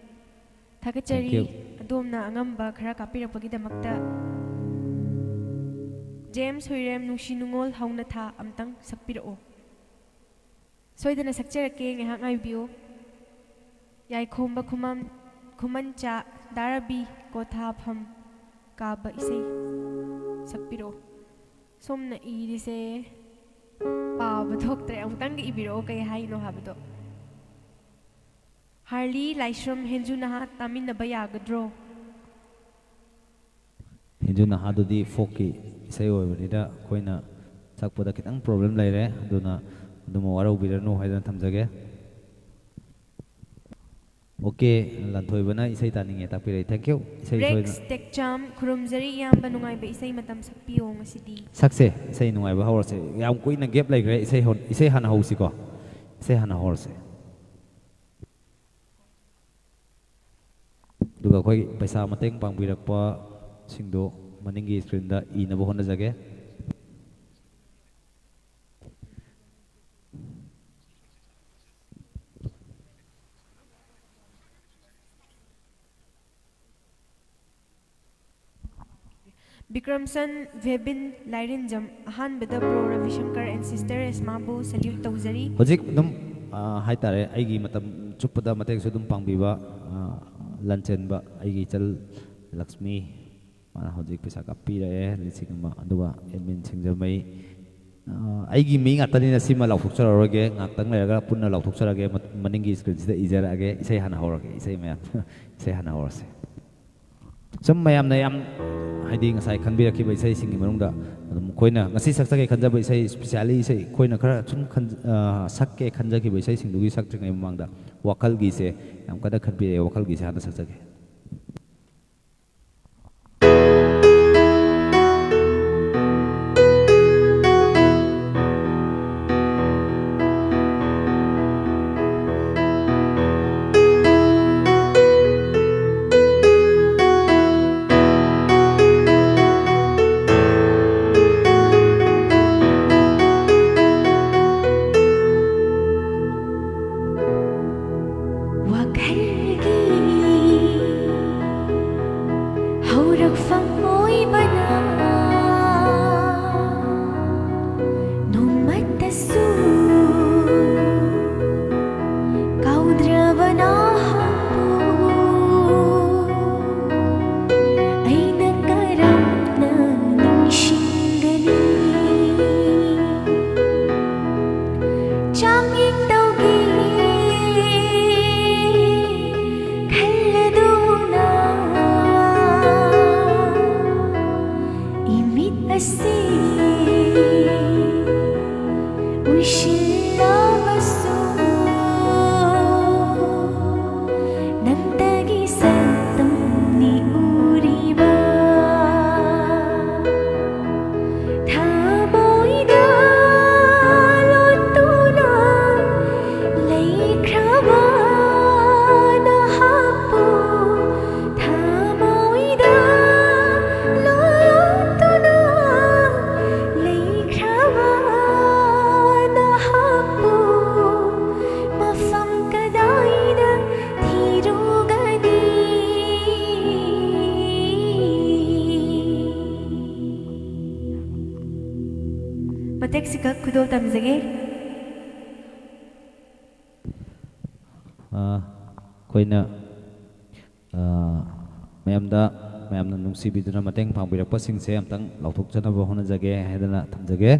ꯊꯥꯒꯠꯆꯔꯤ꯫ Thank you꯫ ꯑꯗꯣꯝꯅ ꯑꯉꯝꯕ ꯈꯔ ꯀꯥꯞꯄꯤꯔꯛꯄꯒꯤꯗꯃꯛꯇ꯫ ꯖꯦꯝꯁ ꯍꯨꯏꯔꯦꯝ, ꯅꯨꯡꯁꯤ ꯅꯨꯡꯉꯣꯜ ꯍꯧꯅ ꯊꯥ ꯑꯝꯇꯪ ꯁꯛꯄꯤꯔꯛꯑꯣ꯫ ꯁꯣꯏꯗꯅ ꯁꯛꯆꯔꯛꯀꯦ, ꯉꯥꯏꯍꯥꯛ ꯉꯥꯏꯕꯤꯌꯨ꯫ ꯌꯥꯏꯈꯣꯝꯕ ꯈꯨꯃꯟ, ꯈꯨꯃꯟꯆꯥ ꯗꯥꯔꯥꯕꯤ ꯀꯣꯊꯥꯐꯝ ꯀꯥꯕ ꯏꯁꯩ ꯁꯛꯄꯤꯔꯛꯑꯣ꯫ ꯁꯣꯝꯅ ꯏꯔꯤꯁꯦ ꯄꯥꯕ ꯊꯣꯛꯇ꯭ꯔꯦ, ꯑꯃꯨꯛꯇꯪꯒ ꯏꯕꯤꯔꯛꯑꯣ, ꯀꯩ ꯍꯥꯏꯅꯣ ꯍꯥꯏꯕꯗꯣ꯫ ꯍꯥꯔꯂꯤ ꯂꯥꯏꯁ꯭ꯔꯝ, ꯍꯦꯟꯖꯨ ꯅꯍꯥ ꯇꯥꯃꯤꯟꯅꯕ ꯌꯥꯒꯗ꯭ꯔꯣ? ꯍꯦꯟꯖꯨ ꯅꯍꯥꯗꯨꯗꯤ ꯐꯣꯛꯀꯤ ꯏꯁꯩ ꯑꯣꯏꯕꯅꯤꯅ ꯑꯩꯈꯣꯏꯅ ꯁꯛꯄꯗ ꯈꯤꯇꯪ ꯄ꯭ꯔꯣꯕ꯭ꯂꯦꯝ ꯂꯩꯔꯦ, ꯑꯗꯨꯅ ꯑꯗꯨꯝ ꯋꯥꯔꯧꯕꯤꯔꯅꯨ ꯍꯥꯏꯗꯅ ꯊꯝꯖꯒꯦ꯫ ꯑꯣꯀꯦ, ꯂꯟꯊꯣꯏꯕꯅ ꯏꯁꯩ ꯇꯥꯅꯤꯡꯉꯦ ꯇꯥꯛꯄꯤꯔꯛꯏ꯫ Thank you꯫ ꯏꯁꯩ ꯔꯦꯛꯁ ꯁꯣꯏꯗꯅ ꯇꯦꯛꯆꯥꯝ, ꯈꯨꯔꯨꯝꯖꯔꯤ ꯏꯌꯥꯝꯕ, ꯅꯨꯡꯉꯥꯏꯕ ꯏꯁꯩ ꯃꯇꯝ ꯁꯛꯄꯤꯌꯣ ꯉꯁꯤꯗꯤ꯫ ꯁꯛꯁꯦ, ꯏꯁꯩ ꯅꯨꯡꯉꯥꯏꯕ ꯍꯧꯔꯁꯦ꯫ ꯌꯥꯝ ꯀꯨꯏꯅ ꯒꯦꯞ ꯂꯩꯈ꯭ꯔꯦ꯫ ꯏꯁꯩ ꯍꯧ-, ꯏꯁꯩ ꯍꯥꯟꯅ ꯍꯧꯁꯤꯀꯣ꯫ ꯏꯁꯩ ꯍꯥꯟꯅ ꯍꯧꯔꯁꯦ꯫ ꯑꯗꯨꯒ ꯑꯩꯈꯣꯏꯒꯤ ꯄꯩꯁꯥ ꯃꯇꯦꯡ ꯄꯥꯡꯕꯤꯔꯛꯄꯁꯤꯡꯗꯣ ꯃꯅꯤꯡꯒꯤ ꯁ꯭ꯀ꯭ꯔꯤꯟꯗ ꯏꯅꯕ ꯍꯣꯠꯅꯖꯒꯦ꯫ ꯕꯤꯀ꯭ꯔꯝꯁꯟ ꯚꯦꯕꯤꯟ ꯂꯥꯏꯔꯦꯟꯖꯝ, ꯑꯍꯥꯟꯕꯗ bro ꯔꯕꯤꯁꯪꯀꯔ and sister ꯔꯦꯁꯃꯥꯕꯨ salute ꯇꯧꯖꯔꯤ꯫ ꯍꯧꯖꯤꯛ ꯑꯗꯨꯝ ꯑꯥ, ꯍꯥꯏꯇꯥꯔꯦ, ꯑꯩꯒꯤ ꯃꯇꯝ ꯆꯨꯞꯄꯗ ꯃꯇꯦꯡꯁꯨ ꯑꯗꯨꯝ ꯄꯥꯡꯕꯤꯕ, ꯑꯥ, ꯂꯟꯆꯦꯟꯕ ꯑꯩꯒꯤ ꯏꯆꯜ ꯂꯛꯁꯃꯤ, ꯃꯥꯅ ꯍꯧꯖꯤꯛ ꯄꯩꯁꯥ ꯀꯥꯞꯄꯤꯔꯛꯑꯦ ꯂꯤꯁꯤꯡ ꯑꯃ, ꯑꯗꯨꯒ ꯑꯦꯗꯃꯤꯟ ꯁꯤꯡꯖꯃꯩ, ꯑꯥ, ꯑꯩꯒꯤ ꯃꯤ ꯉꯥꯛꯇꯅꯤꯅ ꯁꯤꯃ ꯂꯥꯎꯊꯣꯛꯆꯔꯔꯣꯏꯒꯦ, ꯉꯥꯛꯇꯪ ꯂꯩꯔꯒ ꯄꯨꯟꯅ ꯂꯥꯎꯊꯣꯛꯆꯔꯒꯦ, ꯃ-, ꯃꯅꯤꯡꯒꯤ ꯁ꯭ꯀ꯭ꯔꯤꯟꯁꯤꯗ ꯏꯖꯔꯛꯑꯒꯦ꯫ ꯏꯁꯩ ꯍꯥꯟꯅ ꯍꯧꯔꯒꯦ, ꯏꯁꯩ ꯃꯌꯥꯝ꯫ ꯏꯁꯩ ꯍꯥꯟꯅ ꯍꯧꯔꯁꯦ꯫ ꯁꯨꯝ ꯃꯌꯥꯝꯅ ꯌꯥꯝ, ꯍꯥꯏꯗꯤ, ꯉꯁꯥꯏ ꯈꯟꯕꯤꯔꯛꯈꯤꯕ ꯏꯁꯩꯁꯤꯡꯒꯤ ꯃꯅꯨꯡꯗ ꯑꯗꯨꯝ ꯑꯩꯈꯣꯏꯅ ꯉꯁꯤ ꯁꯛꯆꯒꯦ ꯈꯟꯖꯕ ꯏꯁꯩ, specially ꯏꯁꯩ ꯑꯩꯈꯣꯏꯅ ꯈꯔ ꯁꯨꯝ ꯈꯟ-, ꯑ, ꯁꯛꯀꯦ ꯈꯟꯖꯈꯤꯕ ꯏꯁꯩꯁꯤꯡꯗꯨꯒꯤ ꯁꯛꯇ꯭ꯔꯤꯉꯩ ꯃꯃꯥꯡꯗ ꯋꯥꯈꯜꯒꯤꯁꯦ ꯌꯥꯝ ꯀꯟꯅ ꯈꯟꯕꯤꯔꯛꯑꯦ, ꯋꯥꯈꯜꯒꯤꯁꯦ ꯍꯥꯟꯅ ꯁꯛꯆꯒꯦ꯫ ꯋꯥꯈꯜꯒꯤ ꯍꯧꯔꯛꯐꯝ ꯑꯣꯏꯕꯅ ꯅꯣꯡꯃꯇꯁꯨ ꯀꯥꯎꯗ꯭ꯔꯕ ꯅꯍꯥꯛꯄꯨ ꯑꯩꯅ ꯀꯔꯝꯅ ꯅꯤꯡꯁꯤꯡꯒꯅꯤ? ꯆꯥꯡꯌꯦꯡ ꯇꯧꯒꯦ ꯈꯜꯂꯗꯨꯅ ꯏꯃꯤꯠ ꯑꯁꯤ ꯎꯏꯁꯤꯜꯂꯕꯁꯨ ꯅꯪꯇꯒꯤ ꯁꯛꯇꯝꯅꯤ ꯎꯔꯤꯕ꯫ ꯊꯃꯣꯏꯗ ꯂꯣꯠꯇꯨꯅ ꯂꯩꯈ꯭ꯔꯕ ꯅꯍꯥꯛꯄꯨ, ꯊꯃꯣꯏꯗ ꯂꯣꯠꯇꯨꯅ ꯂꯩꯈ꯭ꯔꯕ ꯅꯍꯥꯛꯄꯨ ꯃꯐꯝ ꯀꯗꯥꯏꯗ ꯊꯤꯔꯨꯒꯅꯤ? ꯃꯇꯦꯛꯁꯤꯈꯛ ꯈꯨꯗꯣꯜ ꯇꯝꯖꯒꯦ꯫ ꯑꯩꯈꯣꯏꯅ ꯑ, ꯃꯌꯥꯝꯗ, ꯃꯌꯥꯝꯅ ꯅꯨꯡꯁꯤꯕꯤꯗꯨꯅ ꯃꯇꯦꯡ ꯄꯥꯡꯕꯤꯔꯛꯄꯁꯤꯡꯁꯦ ꯑꯝꯇꯪ ꯂꯥꯎꯊꯣꯛꯆꯅꯕ ꯍꯣꯠꯅꯖꯒꯦ ꯍꯥꯏꯗꯅ ꯊꯝꯖꯒꯦ꯫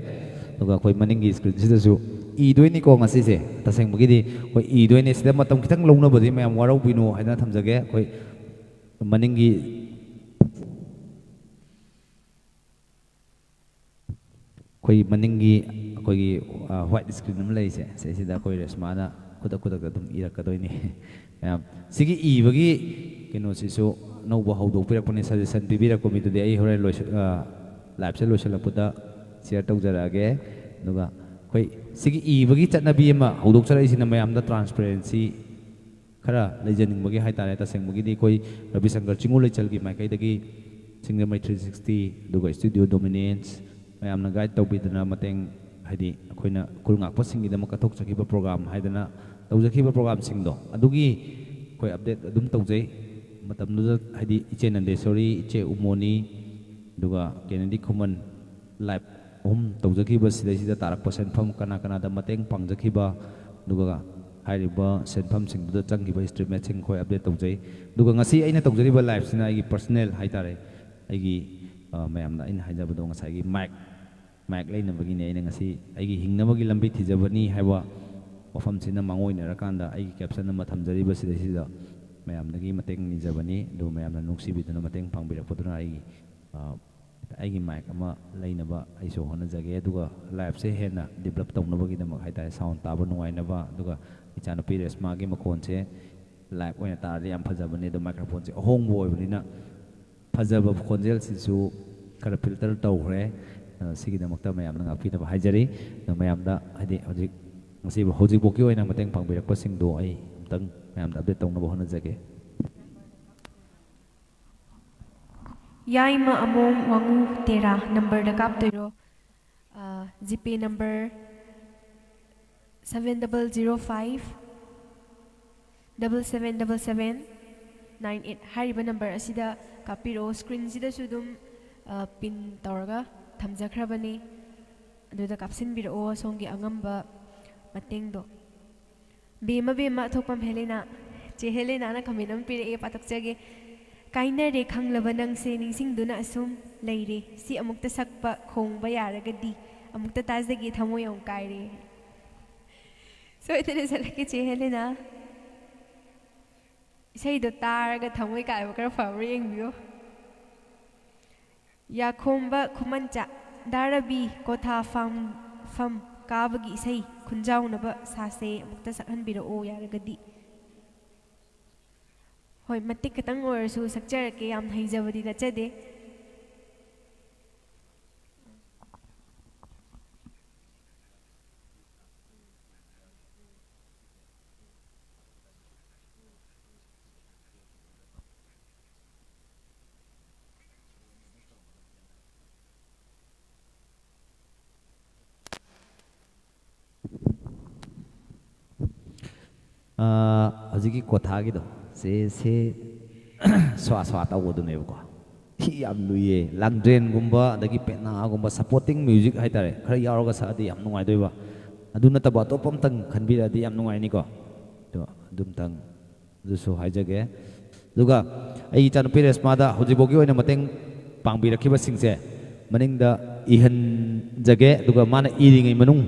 ꯑꯗꯨꯒ ꯑꯩꯈꯣꯏ ꯃꯅꯤꯡꯒꯤ screenꯁꯤꯗꯁꯨ ꯏꯗꯣꯏꯅꯤꯀꯣ ꯉꯁꯤꯁꯦ꯫ ꯇꯁꯦꯡꯕꯒꯤꯗꯤ ꯑꯩꯈꯣꯏ ꯏꯗꯣꯏꯅꯦ꯫ ꯁꯤꯗ ꯃꯇꯝ ꯈꯤꯇꯪ ꯂꯧꯅꯕꯗꯤ ꯃꯌꯥꯝ ꯋꯥꯔꯧꯕꯤꯅꯨ ꯍꯥꯏꯗꯅ ꯊꯝꯖꯒꯦ꯫ ꯑꯩꯈꯣꯏ ꯃꯅꯤꯡꯒꯤ ꯑꯩꯈꯣꯏ ꯃꯅꯤꯡꯒꯤ ꯑꯩꯈꯣꯏꯒꯤ, ꯑ, white screen ꯑꯃ ꯂꯩꯔꯤꯁꯦ, ꯁꯤꯁꯤꯗ ꯑꯩꯈꯣꯏ ꯔꯦꯁꯃꯥꯅ ꯈꯨꯗꯛ ꯈꯨꯗꯛꯇ ꯑꯗꯨꯝ ꯏꯔꯛꯀꯗꯣꯏꯅꯤ꯫ ꯃꯌꯥꯝ, ꯁꯤꯒꯤ ꯏꯕꯒꯤ ꯀꯩꯅꯣꯁꯤꯁꯨ ꯑꯅꯧꯕ ꯍꯧꯗꯣꯛꯄꯤꯔꯛꯄꯅꯤ, suggestion ꯄꯤꯕꯤꯔꯛꯄ ꯃꯤꯗꯨꯗꯤ ꯑꯩ ꯍꯣꯔꯦꯟ ꯂꯣꯏꯁ-, ꯑ, liveꯁꯦ ꯂꯣꯏꯁꯤꯜꯂꯛꯄꯗ share ꯇꯧꯖꯔꯛꯑꯒꯦ꯫ ꯑꯗꯨꯒ ꯑꯩꯈꯣꯏ ꯁꯤꯒꯤ ꯏꯕꯒꯤ ꯆꯠꯅꯕꯤ ꯑꯃ ꯍꯧꯗꯣꯛꯆꯔꯛꯏꯁꯤꯅ ꯃꯌꯥꯝꯗ transparency ꯈꯔ ꯂꯩꯖꯅꯤꯡꯕꯒꯤ ꯍꯥꯏꯇꯥꯔꯦ꯫ ꯇꯁꯦꯡꯕꯒꯤꯗꯤ ꯑꯩꯈꯣꯏ ꯔꯕꯤꯁꯪꯀꯔ ꯆꯤꯡꯉꯨ ꯂꯩꯆꯜꯒꯤ ꯃꯥꯏꯀꯩꯗꯒꯤ ꯁꯤꯡꯖꯃꯩ three sixty, ꯑꯗꯨꯒ Studio Dominance, ꯃꯌꯥꯝꯅ guide ꯇꯧꯕꯤꯗꯅ ꯃꯇꯦꯡ, ꯍꯥꯏꯗꯤ ꯑꯩꯈꯣꯏꯅ ꯈꯨꯜ ꯉꯥꯛꯄꯁꯤꯡꯒꯤꯗꯃꯛ ꯀꯠꯊꯣꯛꯆꯈꯤꯕ program ꯍꯥꯏꯗꯅ ꯇꯧꯖꯈꯤꯕ programꯁꯤꯡꯗꯣ, ꯑꯗꯨꯒꯤ ꯑꯩꯈꯣꯏ update ꯑꯗꯨꯝ ꯇꯧꯖꯩ꯫ ꯃꯇꯝꯗꯨꯗ ꯍꯥꯏꯗꯤ ꯏꯆꯦ ꯅꯟꯗꯦꯁꯣꯔꯤ, ꯏꯆꯦ ꯎꯃꯣꯅꯤ, ꯑꯗꯨꯒ ꯀꯦꯅꯦꯗꯤ ꯈꯨꯃꯟ live ꯑꯍꯨꯝ ꯇꯧꯖꯈꯤꯕ, ꯁꯤꯗꯩꯁꯤꯗ ꯇꯥꯔꯛꯄ ꯁꯦꯟꯐꯝ, ꯀꯅꯥ ꯀꯅꯥꯗ ꯃꯇꯦꯡ ꯄꯥꯡꯖꯈꯤꯕ, ꯑꯗꯨꯒ ꯍꯥꯏꯔꯤꯕ ꯁꯦꯟꯐꯝꯁꯤꯡꯗꯨꯗ ꯆꯪꯈꯤꯕ estimateꯁꯤꯡ ꯑꯩꯈꯣꯏ update ꯇꯧꯖꯩ꯫ ꯑꯗꯨꯒ ꯉꯁꯤ ꯑꯩꯅ ꯇꯧꯖꯔꯤꯕ liveꯁꯤꯅ ꯑꯩꯒꯤ personal ꯍꯥꯏꯇꯥꯔꯦ, ꯑꯩꯒꯤ, ꯑ, ꯃꯌꯥꯝꯅ ꯑꯩꯅ ꯍꯥꯏꯖꯕꯗꯣ ꯉꯁꯥꯏꯒꯤ mic, mic ꯂꯩꯅꯕꯒꯤꯅꯦ꯫ ꯑꯩꯅ ꯉꯁꯤ ꯑꯩꯒꯤ ꯍꯤꯡꯅꯕꯒꯤ ꯂꯝꯕꯤ ꯊꯤꯖꯕꯅꯤ ꯍꯥꯏꯕ ꯋꯥꯐꯝꯁꯤꯅ ꯃꯥꯡꯑꯣꯏꯅꯔꯀꯥꯟꯗ ꯑꯩꯒꯤ caption ꯑꯃ ꯊꯝꯖꯔꯤꯕ ꯁꯤꯗꯩꯁꯤꯗ ꯃꯌꯥꯝꯗꯒꯤ ꯃꯇꯦꯡ ꯅꯤꯖꯕꯅꯤ꯫ ꯑꯗꯨ ꯃꯌꯥꯝꯅ ꯅꯨꯡꯁꯤꯕꯤꯗꯨꯅ ꯃꯇꯦꯡ ꯄꯥꯡꯕꯤꯔꯛꯄꯗꯨꯅ ꯑꯩꯒꯤ, ꯑ, ꯑꯩꯒꯤ mic ꯑꯃ ꯂꯩꯅꯕ ꯑꯩꯁꯨ ꯍꯣꯠꯅꯖꯒꯦ꯫ ꯑꯗꯨꯒ liveꯁꯦ ꯍꯦꯟꯅ develop ꯇꯧꯅꯕꯒꯤꯗꯃꯛ ꯍꯥꯏꯇꯥꯔꯦ, sound ꯇꯥꯕ ꯅꯨꯡꯉꯥꯏꯅꯕ꯫ ꯑꯗꯨꯒ ꯏꯆꯥꯅꯨꯄꯤ ꯔꯦꯁꯃꯥꯒꯤ ꯃꯈꯣꯟꯁꯦ live ꯑꯣꯏꯅ ꯇꯥꯔꯗꯤ ꯌꯥꯝ ꯐꯖꯕꯅꯤ, ꯑꯗꯣ microphoneꯁꯦ ꯑꯍꯣꯡꯕ ꯑꯣꯏꯕꯅꯤꯅ ꯐꯖꯕ ꯈꯣꯟꯖꯦꯜꯁꯤꯁꯨ ꯈꯔ filter ꯇꯧꯈ꯭ꯔꯦ꯫ ꯑ, ꯁꯤꯒꯤꯗꯃꯛꯇ ꯃꯌꯥꯝꯅ ꯉꯥꯛꯄꯤꯅꯕ ꯍꯥꯏꯖꯔꯤ꯫ ꯑꯗꯣ ꯃꯌꯥꯝꯗ ꯍꯥꯏꯗꯤ ꯍꯧꯖꯤꯛ ꯉꯁꯤ ꯍꯧꯖꯤꯛꯐꯥꯎꯒꯤ ꯑꯣꯏꯅ ꯃꯇꯦꯡ ꯄꯥꯡꯕꯤꯔꯛꯄꯁꯤꯡꯗꯣ ꯑꯩ ꯑꯃꯨꯛꯇꯪ ꯃꯌꯥꯝꯗ update ꯇꯧꯅꯕ ꯍꯣꯠꯅꯖꯒꯦ꯫ ꯌꯥꯏꯃ ꯑꯃꯣꯝ ꯋꯥꯉꯨ ꯇꯦꯔꯥ numberꯗ ꯀꯥꯞꯇꯣꯏꯔꯣ? ꯑ, GPay number seven double zero five double seven double seven nine eight ꯍꯥꯏꯔꯤꯕ number ꯑꯁꯤꯗ ꯀꯥꯞꯄꯤꯔꯛꯑꯣ꯫ Screenꯁꯤꯗꯁꯨ ꯑꯗꯨꯝ, ꯑ, pin ꯇꯧꯔꯒ ꯊꯝꯖꯈ꯭ꯔꯕꯅꯤ꯫ ꯑꯗꯨꯗ ꯀꯥꯞꯁꯤꯟꯕꯤꯔꯛꯑꯣ ꯁꯣꯝꯒꯤ ꯑꯉꯝꯕ ꯃꯇꯦꯡꯗꯣ꯫ ꯕꯦꯝꯃ ꯕꯦꯝꯃ ꯑꯊꯣꯛꯄꯝ ꯍꯦꯂꯤꯅ꯫ ꯆꯦ ꯍꯦꯂꯦꯅꯥꯅ ꯀꯃꯦꯟ ꯑꯃ ꯄꯤꯔꯛꯑꯦ, ꯄꯥꯊꯣꯛꯆꯒꯦ꯫ "ꯀꯥꯏꯅꯔꯦ ꯈꯪꯂꯕ ꯅꯪꯁꯦ ꯅꯤꯡꯁꯤꯡꯗꯨꯅ ꯑꯁꯨꯝ ꯂꯩꯔꯦ꯫ ꯁꯤ ꯑꯃꯨꯛꯇ ꯁꯛꯄ ꯈꯣꯡꯕ ꯌꯥꯔꯒꯗꯤ ꯑꯃꯨꯛꯇ ꯇꯥꯖꯒꯦ, ꯊꯃꯣꯏ ꯌꯥꯝ ꯀꯥꯏꯔꯦ"꯫ ꯁꯣꯏꯗꯅ ꯁꯛꯂꯛꯀꯦ, ꯆꯦ ꯍꯦꯂꯦꯅꯥ꯫ ꯏꯁꯩꯗꯣ ꯇꯥꯔꯒ ꯊꯃꯣꯏ ꯀꯥꯏꯕ ꯈꯔ ꯐꯕ꯭ꯔꯥ ꯌꯦꯡꯕꯤꯌꯣ꯫ ꯌꯥꯈꯣꯝꯕ ꯈꯨꯃꯟꯆꯥ, ꯗꯥ ꯔꯕꯤ, ꯀꯣꯊꯥ ꯐꯥꯝ, ꯐꯝ ꯀꯥꯕꯒꯤ ꯏꯁꯩ ꯈꯨꯟꯖꯥꯎꯅꯕ ꯁꯥꯁꯦ ꯑꯃꯨꯛꯇ ꯁꯛꯍꯟꯕꯤꯔꯛꯑꯣ ꯌꯥꯔꯒꯗꯤ꯫ ꯍꯣꯏ, ꯃꯇꯦꯛ ꯈꯤꯇꯪ ꯑꯣꯏꯔꯁꯨ ꯁꯛꯆꯔꯛꯀꯦ, ꯌꯥꯝ ꯍꯩꯖꯕꯗꯤ ꯅꯠꯆꯗꯦ꯫ ꯑꯥ, ꯍꯧꯖꯤꯛꯀꯤ ꯀꯣꯊꯥꯒꯤꯗꯣ, ꯁꯦ, ꯁꯦ, ꯁ꯭ꯋꯥ ꯁ꯭ꯋꯥ ꯇꯧꯕꯗꯨꯅꯦꯕꯀꯣ꯫ ꯁꯤ ꯌꯥꯝ ꯂꯨꯏꯌꯦ꯫ ꯂꯥꯡꯗ꯭ꯔꯦꯟꯒꯨꯝꯕ, ꯑꯗꯒꯤ ꯄꯦꯅꯥꯒꯨꯝꯕ, supporting music ꯍꯥꯏꯇꯥꯔꯦ, ꯈꯔ ꯌꯥꯎꯔꯒ ꯁꯛꯑꯗꯤ ꯌꯥꯝ ꯅꯨꯡꯉꯥꯏꯗꯣꯏꯕ꯫ ꯑꯗꯨ ꯅꯠꯇꯕ ꯑꯇꯣꯞꯄ ꯑꯝꯇꯪ ꯈꯟꯕꯤꯔꯛꯑꯗꯤ ꯌꯥꯝ ꯅꯨꯡꯉꯥꯏꯅꯤꯀꯣ꯫ ꯑꯗꯣ ꯑꯗꯨꯝꯇꯪ ꯑꯗꯨꯁꯨ ꯍꯥꯏꯖꯒꯦ꯫ ꯑꯗꯨꯒ ꯑꯩ ꯏꯆꯥꯅꯨꯄꯤ ꯔꯦꯁꯃꯥꯗ ꯍꯧꯖꯤꯛꯐꯥꯎꯒꯤ ꯑꯣꯏꯅ ꯃꯇꯦꯡ ꯄꯥꯡꯕꯤꯔꯛꯈꯤꯕꯁꯤꯡꯁꯦ ꯃꯅꯤꯡꯗ ꯏꯍꯟꯖꯒꯦ, ꯑꯗꯨꯒ ꯃꯥꯅ ꯏꯔꯤꯉꯩ ꯃꯅꯨꯡ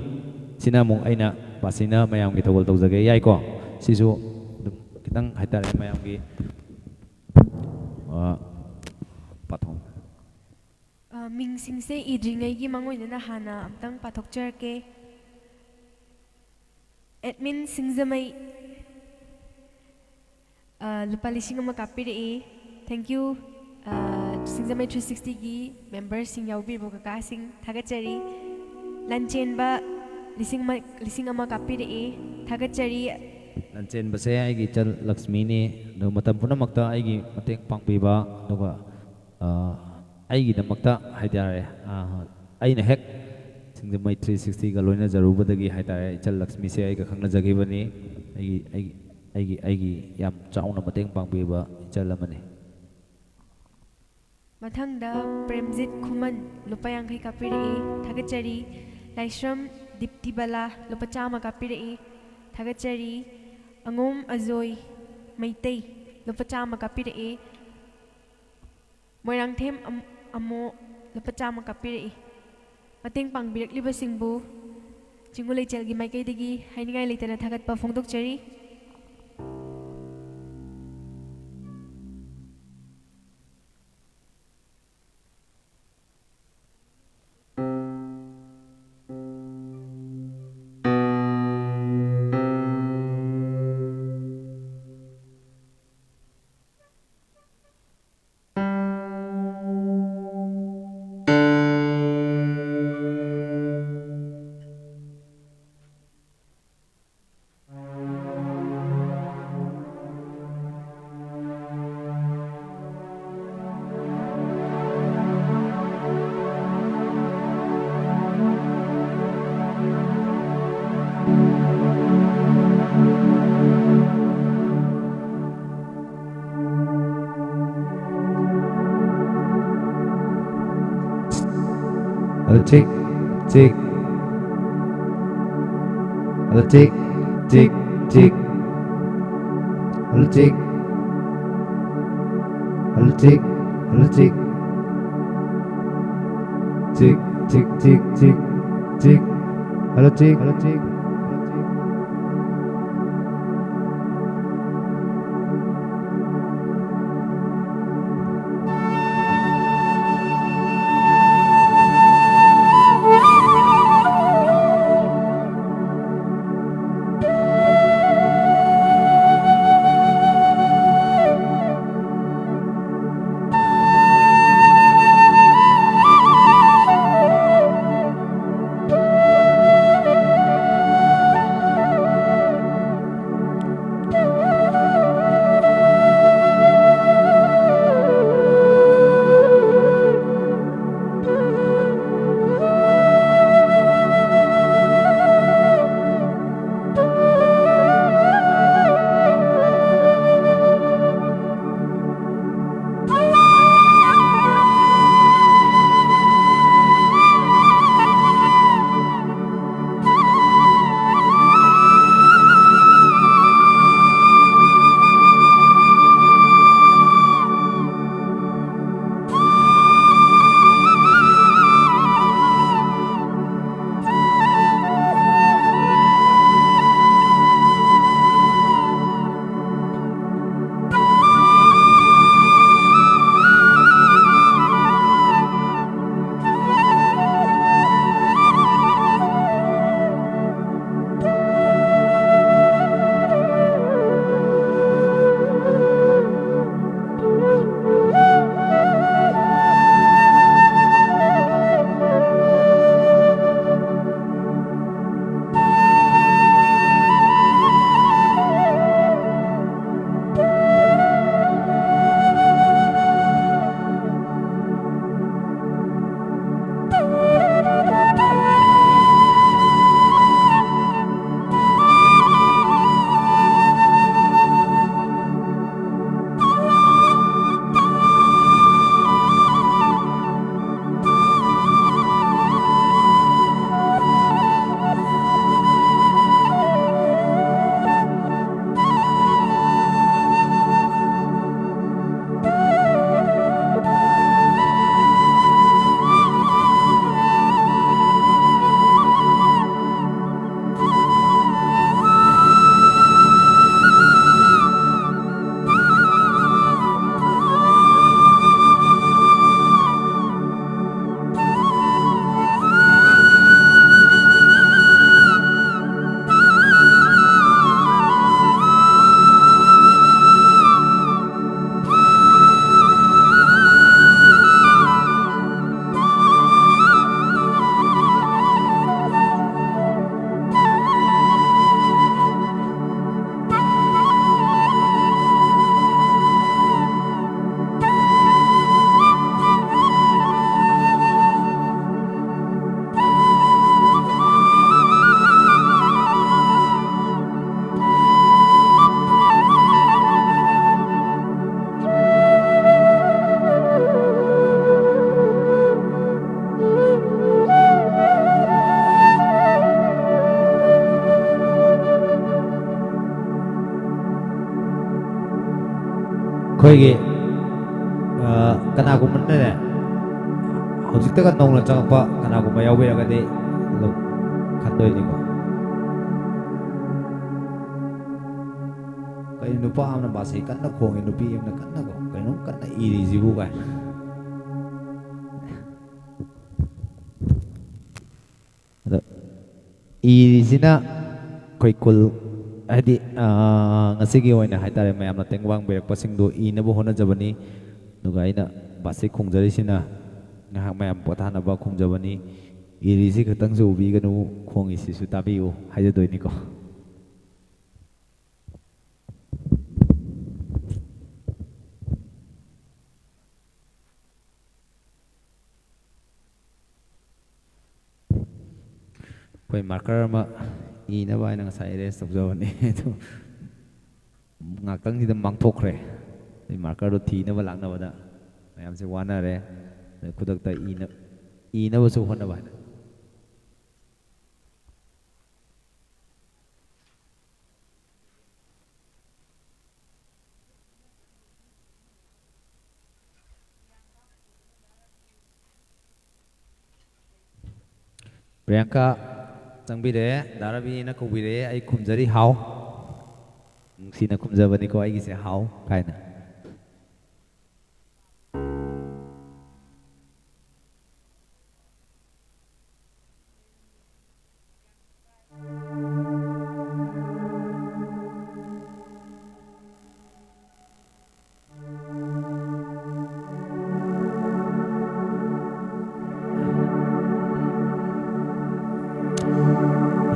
ꯁꯤꯅ ꯑꯃꯨꯛ ꯑꯩꯅ ꯄꯥꯁꯤꯅ ꯃꯌꯥꯝꯒꯤ ꯊꯧꯒꯜ ꯇꯧꯖꯒꯦ, ꯌꯥꯏꯀꯣ? ꯁꯤꯁꯨ ꯑꯗꯨꯝ ꯈꯤꯇꯪ ꯍꯥꯏꯇꯥꯔꯦ, ꯃꯌꯥꯝꯒꯤ, ꯑ, ꯄꯥꯊꯣꯛ꯫ ꯑ, ꯃꯤꯡꯁꯤꯡꯁꯦ ꯏꯗ꯭ꯔꯤꯉꯩꯒꯤ ꯃꯥꯡꯑꯣꯏꯅꯅ ꯍꯥꯟꯅ ꯑꯝꯇꯪ ꯄꯥꯊꯣꯛꯆꯔꯛꯀꯦ꯫ ꯑꯦꯗꯃꯤꯟ ꯁꯤꯡꯖꯃꯩ, ꯑ, ꯂꯨꯄꯥ ꯂꯤꯁꯤꯡ ꯑꯃ ꯀꯥꯞꯄꯤꯔꯛꯏ꯫ Thank you꯫ ꯑ, ꯁꯤꯡꯖꯃꯩ three sixtyꯒꯤ memberꯁꯤꯡ ꯌꯥꯎꯕꯤꯔꯤꯕ ꯀꯀꯥꯁꯤꯡ ꯊꯥꯒꯠꯆꯔꯤ꯫ ꯂꯟꯆꯦꯟꯕ ꯂꯤꯁꯤꯡ ꯑꯃ, ꯂꯤꯁꯤꯡ ꯑꯃ ꯀꯥꯞꯄꯤꯔꯛꯏ꯫ ꯊꯥꯒꯠꯆꯔꯤ꯫ ꯂꯟꯆꯦꯟꯕꯁꯦ ꯑꯩꯒꯤ ꯏꯆꯜ ꯂꯛꯁꯃꯤꯅꯤ꯫ ꯑꯗꯨ ꯃꯇꯝ ꯄꯨꯝꯅꯃꯛꯇ ꯑꯩꯒꯤ ꯃꯇꯦꯡ ꯄꯥꯡꯕꯤꯕ, ꯑꯗꯨꯒ, ꯑ, ꯑꯩꯒꯤꯗꯃꯛꯇ ꯍꯥꯏꯇꯥꯔꯦ, ꯑ, ꯑꯩꯅ ꯍꯦꯛ ꯁꯤꯡꯖꯃꯩ three sixtyꯒ ꯂꯣꯏꯅꯖꯔꯨꯕꯗꯒꯤ ꯍꯥꯏꯇꯥꯔꯦ, ꯏꯆꯜ ꯂꯛꯁꯃꯤꯁꯦ ꯑꯩꯒ ꯈꯪꯅꯖꯈꯤꯕꯅꯤ꯫ ꯑꯩꯒꯤ, ꯑꯩꯒꯤ, ꯑꯩꯒꯤ, ꯑꯩꯒꯤ ꯌꯥꯝ ꯆꯥꯎꯅ ꯃꯇꯦꯡ ꯄꯥꯡꯕꯤꯕ ꯏꯆꯜ ꯑꯃꯅꯤ꯫ ꯃꯊꯪꯗ ꯄ꯭ꯔꯦꯝꯖꯤꯠ ꯈꯨꯃꯟ ꯂꯨꯄꯥ ꯌꯥꯡꯈꯩ ꯀꯥꯞꯄꯤꯔꯛꯏ, ꯊꯥꯒꯠꯆꯔꯤ꯫ ꯂꯥꯏꯁ꯭ꯔꯝ ꯗꯤꯞꯇꯤꯕꯂꯥ ꯂꯨꯄꯥ ꯆꯥꯝꯃ ꯀꯥꯞꯄꯤꯔꯛꯏ, ꯊꯥꯒꯠꯆꯔꯤ꯫ ꯑꯉꯣꯝ ꯑꯖꯣꯏ ꯃꯩꯇꯩ ꯂꯨꯄꯥ ꯆꯥꯝꯃ ꯀꯥꯞꯄꯤꯔꯛꯏ꯫ ꯃꯣꯏꯔꯥꯡꯊꯦꯝ ꯑꯝ-, ꯑꯃꯣ ꯂꯨꯄꯥ ꯆꯥꯝꯃ ꯀꯥꯞꯄꯤꯔꯛꯏ꯫ ꯃꯇꯦꯡ ꯄꯥꯡꯕꯤꯔꯛꯂꯤꯕꯁꯤꯡꯕꯨ ꯆꯤꯡꯉꯨ ꯂꯩꯆꯦꯜꯒꯤ ꯃꯥꯏꯀꯩꯗꯒꯤ ꯍꯥꯏꯅꯤꯡꯉꯥꯏ ꯂꯩꯇꯅ ꯊꯥꯒꯠꯄ ꯐꯣꯡꯗꯣꯛꯆꯔꯤ꯫ Hello, check, check. Hello, check, check, check. Hello, check. Hello, check. Hello, check. Check, check, check, check, check. Hello, check. Hello, check. ꯑꯩꯈꯣꯏꯒꯤ, ꯑ, ꯀꯅꯥꯒꯨꯝꯕꯅꯅꯦ, ꯍꯧꯖꯤꯛꯇꯒ ꯅꯧꯅ ꯆꯪꯉꯛꯄ ꯀꯅꯥꯒꯨꯝꯕ ꯌꯥꯎꯕꯤꯔꯒꯗꯤ ꯑꯗꯨꯝ ꯈꯟꯗꯣꯏꯅꯤꯀꯣ꯫ ꯀꯩꯅꯣ ꯅꯨꯄꯥ ꯑꯃꯅ ꯕꯥꯁꯤ ꯀꯟꯅ ꯈꯣꯡꯉꯤ, ꯅꯨꯄꯤ ꯑꯃꯅ ꯀꯟꯅ ꯈꯣꯡ-, ꯀꯩꯅꯣꯝ ꯀꯟꯅ ꯏꯔꯤꯁꯤꯕꯨ ꯀꯥꯏꯅ꯫ ꯑꯗꯣ ꯏꯔꯤꯁꯤꯅ ꯑꯩꯈꯣꯏ ꯀꯨꯜ, ꯍꯥꯏꯗꯤ, ꯑꯥ, ꯉꯁꯤꯒꯤ ꯑꯣꯏꯅ ꯍꯥꯏꯇꯥꯔꯦ, ꯃꯌꯥꯝꯅ ꯇꯦꯡꯕꯥꯡ ꯄꯤꯔꯛꯄꯁꯤꯡꯗꯣ ꯏꯅꯕ ꯍꯣꯠꯅꯖꯕꯅꯤ꯫ ꯑꯗꯨꯒ ꯑꯩꯅ ꯕꯥꯁꯤ ꯈꯣꯡꯖꯔꯤꯁꯤꯅ ꯉꯥꯏꯍꯥꯛ ꯃꯌꯥꯝ ꯄꯣꯊꯥꯅꯕ ꯈꯣꯡꯖꯕꯅꯤ꯫ ꯏꯔꯤꯁꯤ ꯈꯛꯇꯪꯁꯨ ꯎꯕꯤꯒꯅꯨ, ꯈꯣꯡꯉꯤꯁꯤꯁꯨ ꯇꯥꯕꯤꯌꯨ ꯍꯥꯏꯖꯗꯣꯏꯅꯤꯀꯣ꯫ ꯑꯩꯈꯣꯏ ꯃꯥꯔꯀꯔ ꯑꯃ ꯏꯅꯕ ꯍꯥꯏꯅ ꯉꯁꯥꯏ ꯑꯦꯔꯦꯟꯖ ꯇꯧꯖꯕꯅꯦ, ꯑꯗꯣ ꯉꯥꯛꯇꯪꯁꯤꯗ ꯃꯥꯡꯊꯣꯛꯈ꯭ꯔꯦ꯫ ꯑꯗꯩ ꯃꯥꯔꯀꯔꯗꯣ ꯊꯤꯅꯕ ꯂꯥꯛꯅꯕꯗ ꯃꯌꯥꯝꯁꯦ ꯋꯥꯅꯔꯦ꯫ ꯑꯗꯩ ꯈꯨꯗꯛꯇ ꯏꯅ-, ꯏꯅꯕꯁꯨ ꯍꯣꯠꯅꯕ ꯍꯥꯏꯅ꯫ ꯄ꯭ꯔꯤꯌꯥꯡꯀꯥ ꯆꯪꯕꯤꯔꯛꯑꯦ, ꯗꯥ ꯔꯕꯤꯅ ꯀꯧꯕꯤꯔꯛꯑꯦ, ꯑꯩ ꯈꯨꯝꯖꯔꯤ, "ꯍꯥꯎ"꯫ ꯅꯨꯡꯁꯤꯅ ꯈꯨꯝꯖꯕꯅꯤꯀꯣ ꯑꯩꯒꯤꯁꯦ, "ꯍꯥꯎ" ꯀꯥꯏꯅ꯫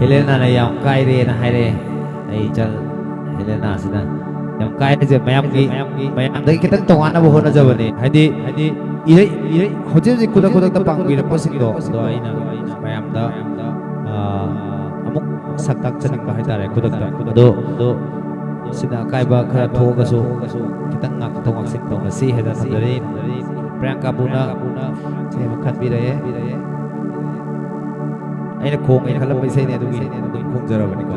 ꯍꯦꯂꯦꯅꯥꯅ ꯌꯥꯝ ꯀꯥꯏꯔꯦꯅ ꯍꯥꯏꯔꯛꯑꯦ꯫ ꯑꯩ ꯏꯆꯜ ꯍꯦꯂꯦꯅꯥꯁꯤꯅ ꯌꯥꯝ ꯀꯥꯏꯔꯤꯁꯦ ꯃꯌꯥꯝꯒꯤ, ꯃꯌꯥꯝꯗꯒꯤ ꯈꯤꯇꯪ ꯇꯣꯉꯥꯟꯅꯕ ꯍꯣꯠꯅꯖꯕꯅꯦ꯫ ꯍꯥꯏꯗꯤ, ꯍꯥꯏꯗꯤ ꯏꯔꯩ, ꯏꯔꯩ, ꯍꯧꯖꯤꯛ ꯍꯧꯖꯤꯛ ꯈꯨꯗꯛ ꯈꯨꯗꯛꯇ ꯄꯥꯡꯕꯤꯔꯛꯄꯁꯤꯡꯗꯣ, ꯑꯗꯣ ꯑꯩꯅ ꯃꯌꯥꯝꯗ, ꯑꯥ, ꯑꯃꯨꯛ ꯁꯛ ꯇꯥꯛꯆꯅꯤꯡꯕ ꯍꯥꯏꯇꯥꯔꯦ, ꯈꯨꯗꯛꯇ꯫ ꯑꯗꯣ, ꯑꯗꯣ ꯁꯤꯅ ꯑꯀꯥꯏꯕ ꯈꯔ ꯊꯣꯛꯑꯒꯁꯨ ꯈꯤꯇꯪ ꯉꯥꯛꯊꯣꯛ ꯉꯥꯛꯁꯤꯟ ꯇꯧꯅꯁꯤ ꯍꯥꯏꯗꯅ ꯊꯝꯖꯔꯤ꯫ ꯄ꯭ꯔꯤꯌꯥꯡꯀꯥ ꯄꯨꯅ ꯁꯦꯝꯕ ꯈꯟꯕꯤꯔꯛꯑꯦ꯫ ꯑꯩꯅ ꯈꯣꯡꯒꯦ ꯈꯜꯂꯝꯕ ꯏꯁꯩꯅꯦ, ꯑꯗꯨꯒꯤ ꯑꯗꯨꯝ ꯈꯣꯡꯖꯔꯕꯅꯤꯀꯣ꯫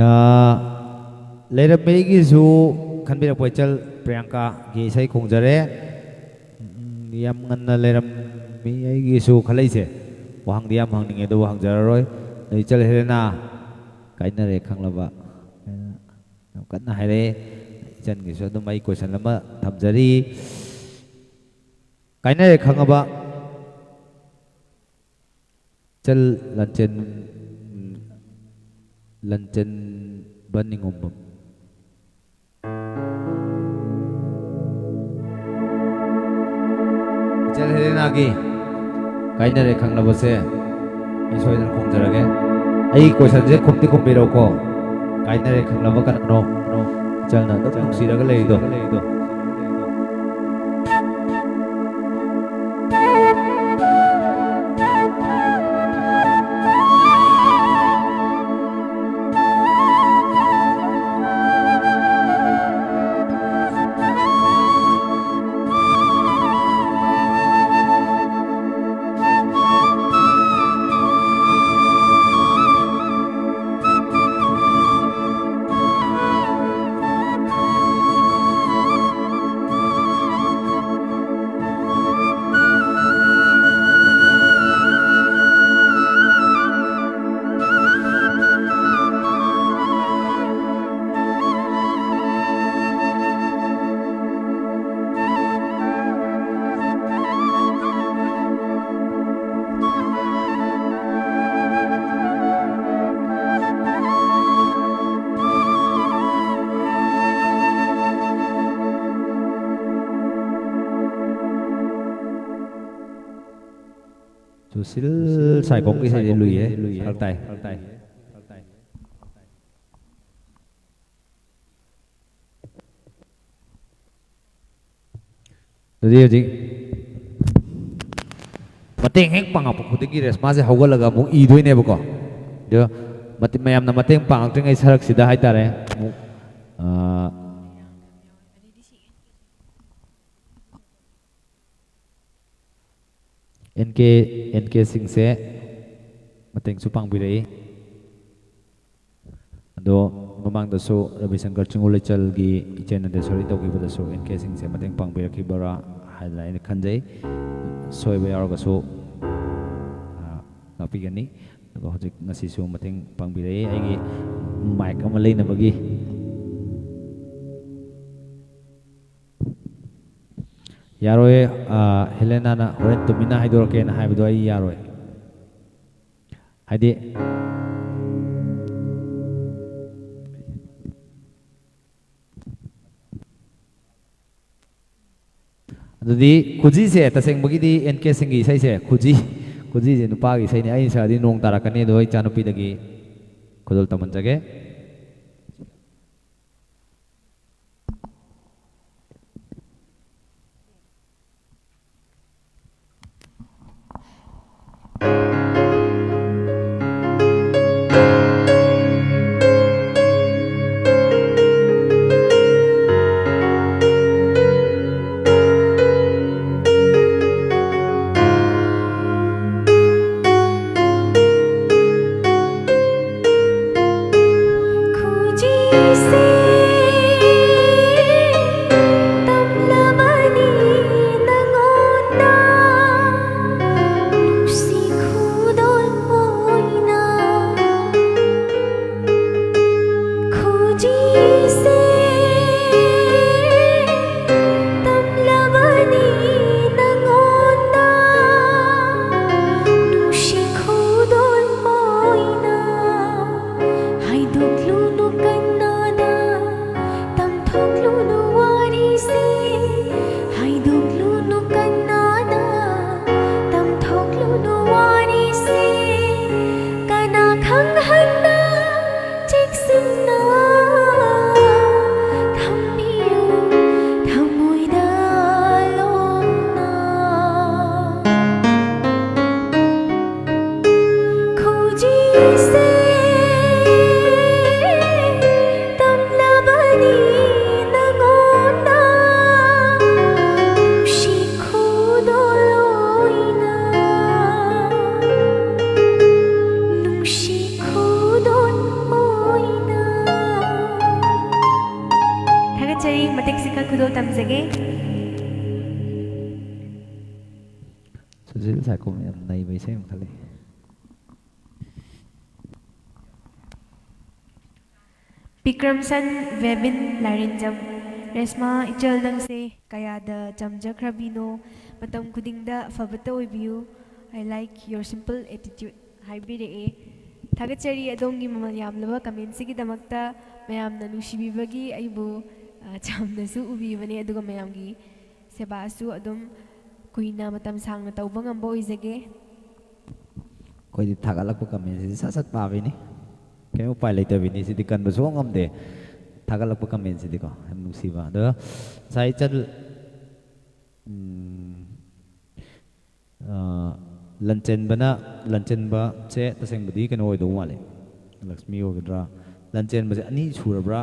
ꯑꯥ, ꯂꯩꯔꯝꯃꯤ ꯑꯩꯒꯤꯁꯨ ꯈꯟꯕꯤꯔꯛꯄ ꯏꯆꯜ ꯄ꯭ꯔꯤꯌꯥꯡꯀꯥꯒꯤ ꯏꯁꯩ ꯈꯣꯡꯖꯔꯦ꯫ ꯎꯝ, ꯌꯥꯝ ꯉꯟꯅ ꯂꯩꯔꯝꯃꯤ ꯑꯩꯒꯤꯁꯨ ꯈꯜꯂꯛꯏꯁꯦ꯫ ꯋꯥꯍꯪꯗꯤ ꯌꯥꯝ ꯍꯪꯅꯤꯡꯉꯦ, ꯑꯗꯨꯕꯨ ꯍꯪꯖꯔꯔꯣꯏ꯫ ꯑꯗꯣ ꯏꯆꯜ ꯍꯦꯂꯦꯅꯥ, ꯀꯥꯏꯅꯔꯦ ꯈꯪꯂꯕ꯫ ꯌꯥꯝ ꯀꯟꯅ ꯍꯥꯏꯔꯛꯑꯦ꯫ ꯏꯆꯟꯒꯤꯁꯨ ꯑꯗꯨꯝ ꯑꯩ question ꯑꯃ ꯊꯝꯖꯔꯤ꯫ ꯀꯥꯏꯅꯔꯦ ꯈꯪꯉꯕ ꯏꯆꯜ ꯂꯥꯟꯆꯦꯟ-, ꯂꯥꯟꯆꯦꯟꯕ ꯅꯤꯉꯣꯝꯕꯝ꯫ ꯏꯆꯜ ꯍꯦꯂꯦꯅꯥꯒꯤ ꯀꯥꯏꯅꯔꯦ ꯈꯪꯂꯕꯁꯦ ꯑꯩ ꯁꯣꯏꯗꯅ ꯈꯣꯡꯖꯔꯒꯦ꯫ ꯑꯩ questionꯁꯦ ꯈꯨꯝꯗꯤ ꯈꯨꯝꯕꯤꯔꯣꯀꯣ꯫ ꯀꯥꯏꯅꯔꯦ ꯈꯪꯂꯕ ꯀꯅꯥꯅꯣ? ꯏꯆꯜꯅ ꯑꯗꯨꯝ ꯅꯨꯡꯁꯤꯔꯒ ꯂꯩꯔꯤꯗꯣ꯫ ꯁꯨꯁꯤꯜ ꯁꯥꯏꯈꯣꯝꯒꯤ ꯏꯁꯩꯁꯦ ꯂꯨꯏꯍꯦ, ꯐꯔꯛ ꯇꯥꯏ꯫ ꯑꯗꯨꯗꯤ ꯍꯧꯖꯤꯛ ꯃꯇꯦꯡ ꯍꯦꯛ ꯄꯥꯡꯉꯛꯄ ꯈꯨꯗꯤꯡꯒꯤ ꯔꯦꯁꯃꯥꯁꯦ ꯍꯧꯒꯠꯂꯒ ꯑꯃꯨꯛ ꯏꯗꯣꯏꯅꯦꯕꯀꯣ꯫ ꯑꯗꯣ ꯃꯇꯦ-, ꯃꯌꯥꯝꯅ ꯃꯇꯦꯡ ꯄꯥꯡꯉꯛꯇ꯭ꯔꯤꯉꯩ ꯁꯔꯛꯁꯤꯗ ꯍꯥꯏꯇꯥꯔꯦ, ꯑꯃꯨꯛ, ꯑꯥ, ꯑꯦꯟ ꯀꯦ, ꯑꯦꯟ ꯀꯦ ꯁꯤꯡꯁꯦ ꯃꯇꯦꯡꯁꯨ ꯄꯥꯡꯕꯤꯔꯛꯏ꯫ ꯑꯗꯣ ꯃꯃꯥꯡꯗꯁꯨ ꯔꯕꯤꯁꯪꯀꯔ ꯆꯤꯡꯉꯨ ꯂꯩꯆꯜꯒꯤ ꯏꯆꯦ ꯅꯟꯗꯦꯁꯣꯔꯤ ꯇꯧꯈꯤꯕꯗꯁꯨ ꯑꯦꯟ ꯀꯦꯁꯤꯡꯁꯦ ꯃꯇꯦꯡ ꯄꯥꯡꯕꯤꯔꯛꯈꯤꯕ꯭ꯔꯥ ꯍꯥꯏꯗꯅ ꯑꯩꯅ ꯈꯟꯖꯩ꯫ ꯁꯣꯏꯕ ꯌꯥꯎꯔꯒꯁꯨ, ꯑ, ꯉꯥꯛꯄꯤꯒꯅꯤ꯫ ꯑꯗꯨꯒ ꯍꯧꯖꯤꯛ ꯉꯁꯤꯁꯨ ꯃꯇꯦꯡ ꯄꯥꯡꯕꯤꯔꯛꯏ ꯑꯩꯒꯤ ꯃꯥꯏꯛ ꯑꯃ ꯂꯩꯅꯕꯒꯤ꯫ ꯌꯥꯔꯣꯏ, ꯑ, ꯍꯦꯂꯦꯅꯥꯅ ꯍꯣꯔꯦꯟ ꯇꯨꯃꯤꯟꯅ ꯍꯥꯏꯗꯣꯔꯛꯀꯦꯅ ꯍꯥꯏꯕꯗꯣ ꯑꯩ ꯌꯥꯔꯣꯏ꯫ ꯍꯥꯏꯗꯤ, ꯑꯗꯨꯗꯤ ꯈꯨꯖꯤꯁꯦ, ꯇꯁꯦꯡꯕꯒꯤꯗꯤ ꯑꯦꯟ ꯀꯦ ꯁꯤꯡꯒꯤ ꯏꯁꯩꯁꯦ, ꯈꯨꯖꯤ, ꯈꯨꯖꯤꯁꯦ ꯅꯨꯄꯥꯒꯤ ꯏꯁꯩꯅꯤ꯫ ꯑꯩꯅ ꯁꯛꯑꯗꯤ ꯅꯣꯡ ꯇꯥꯔꯛꯀꯅꯤ, ꯑꯗꯣ ꯑꯩ ꯏꯆꯥꯅꯨꯄꯤꯗꯒꯤ ꯈꯨꯗꯣꯜ ꯇꯝꯍꯟꯖꯒꯦ꯫ ꯈꯨꯖꯤꯁꯦ ꯇꯝꯂꯕꯅꯤ ꯅꯉꯣꯟꯗ, ꯅꯨꯡꯁꯤ ꯈꯨꯗꯣꯜ ꯑꯣꯏꯅ꯫ ꯈꯨꯖꯤꯁꯦ ꯇꯝꯂꯕꯅꯤ ꯅꯉꯣꯟꯗ, ꯅꯨꯡꯁꯤ ꯈꯨꯗꯣꯜ ꯑꯣꯏꯅ꯫ ꯍꯥꯏꯗꯣꯛꯂꯨꯅꯨ ꯀꯅꯥꯗ, ꯇꯝꯊꯣꯛꯂꯨꯅꯨ ꯋꯥꯔꯤꯁꯦ꯫ ꯍꯥꯏꯗꯣꯛꯂꯨꯅꯨ ꯀꯅꯥꯗ, ꯇꯝꯊꯣꯛꯂꯨꯅꯨ ꯋꯥꯔꯤꯁꯦ꯫ ꯀꯅꯥ ꯈꯪꯍꯟꯅ ꯆꯦꯛꯁꯤꯟꯅ ꯊꯝꯕꯤꯌꯨ ꯊꯃꯣꯏꯗ ꯂꯣꯝꯅ꯫ ꯈꯨꯖꯤꯁꯦ ꯇꯝꯂꯕꯅꯤ ꯅꯉꯣꯟꯗ, ꯅꯨꯡꯁꯤ ꯈꯨꯗꯣꯜ ꯑꯣꯏꯅ, ꯅꯨꯡꯁꯤ ꯈꯨꯗꯣꯜ ꯑꯣꯏꯅ꯫ ꯃꯇꯦꯛꯁꯤ ꯈꯔ ꯈꯨꯗꯣꯜ ꯇꯝꯖꯒꯦ꯫ ꯁꯨꯖꯤꯜ ꯁꯥꯏꯈꯣꯝ ꯌꯥꯝ ꯅꯩꯕ ꯏꯁꯩ ꯑꯃ ꯈꯜꯂꯤ꯫ ꯕꯤꯀ꯭ꯔꯝꯁꯟ ꯚꯦꯕꯤꯟ ꯂꯥꯏꯔꯦꯟꯖꯝ꯫ ꯔꯦꯁꯃꯥ ꯏꯆꯜ, ꯅꯪꯁꯦ ꯀꯌꯥꯗ ꯆꯝꯖꯈ꯭ꯔꯕꯤꯅꯣ? ꯃꯇꯝ ꯈꯨꯗꯤꯡꯗ ꯑꯐꯕꯇ ꯑꯣꯏꯕꯤꯌꯨ꯫ "I like your simple attitude" ꯍꯥꯏꯕꯤꯔꯛꯑꯦ꯫ ꯊꯥꯒꯠꯆꯔꯤ ꯑꯗꯣꯝꯒꯤ ꯃꯃꯜ ꯌꯥꯝꯂꯕ ꯀꯃꯦꯟꯁꯤꯒꯤꯗꯃꯛꯇ꯫ ꯃꯌꯥꯝꯅ ꯅꯨꯡꯁꯤꯕꯤꯕꯒꯤ ꯑꯩꯕꯨ, ꯑ, ꯆꯝꯅꯁꯨ ꯎꯕꯤꯕꯅꯦ, ꯑꯗꯨꯒ ꯃꯌꯥꯝꯒꯤ ꯁꯦꯕꯥꯁꯨ ꯑꯗꯨꯝ ꯀꯨꯏꯅ ꯃꯇꯝ ꯁꯥꯡꯅ ꯇꯧꯕ ꯉꯝꯕ ꯑꯣꯏꯖꯒꯦ꯫ ꯑꯩꯈꯣꯏꯗꯤ ꯊꯥꯒꯠꯂꯛꯄ ꯀꯃꯦꯟꯁꯤꯗꯤ ꯁꯠ ꯁꯠ ꯄꯥꯕꯤꯅꯤ꯫ ꯀꯩꯝ ꯎꯄꯥꯏ ꯂꯩꯇꯕꯤꯅꯤ꯫ ꯁꯤꯗꯤ ꯀꯟꯕ ꯁꯨꯡꯉꯝ ꯉꯝꯗꯦ꯫ ꯊꯥꯒꯠꯂꯛꯄ ꯀꯃꯦꯟꯁꯤꯗꯤꯀꯣ꯫ ꯌꯥꯝ ꯅꯨꯡꯁꯤꯕ꯫ ꯑꯗꯣ ꯉꯁꯥꯏ ꯆꯠ-, ꯎꯝ, ꯑ, ꯂꯟꯆꯦꯟꯕꯅ, ꯂꯟꯆꯦꯟꯕꯁꯦ ꯇꯁꯦꯡꯕꯗꯤ ꯀꯩꯅꯣ ꯑꯣꯏꯗꯧ ꯃꯥꯜꯂꯦ꯫ ꯂꯛꯁꯃꯤ ꯑꯣꯏꯒꯗ꯭ꯔꯥ? ꯂꯟꯆꯦꯟꯕꯁꯦ ꯑꯅꯤ ꯁꯨꯔꯕ꯭ꯔꯥ?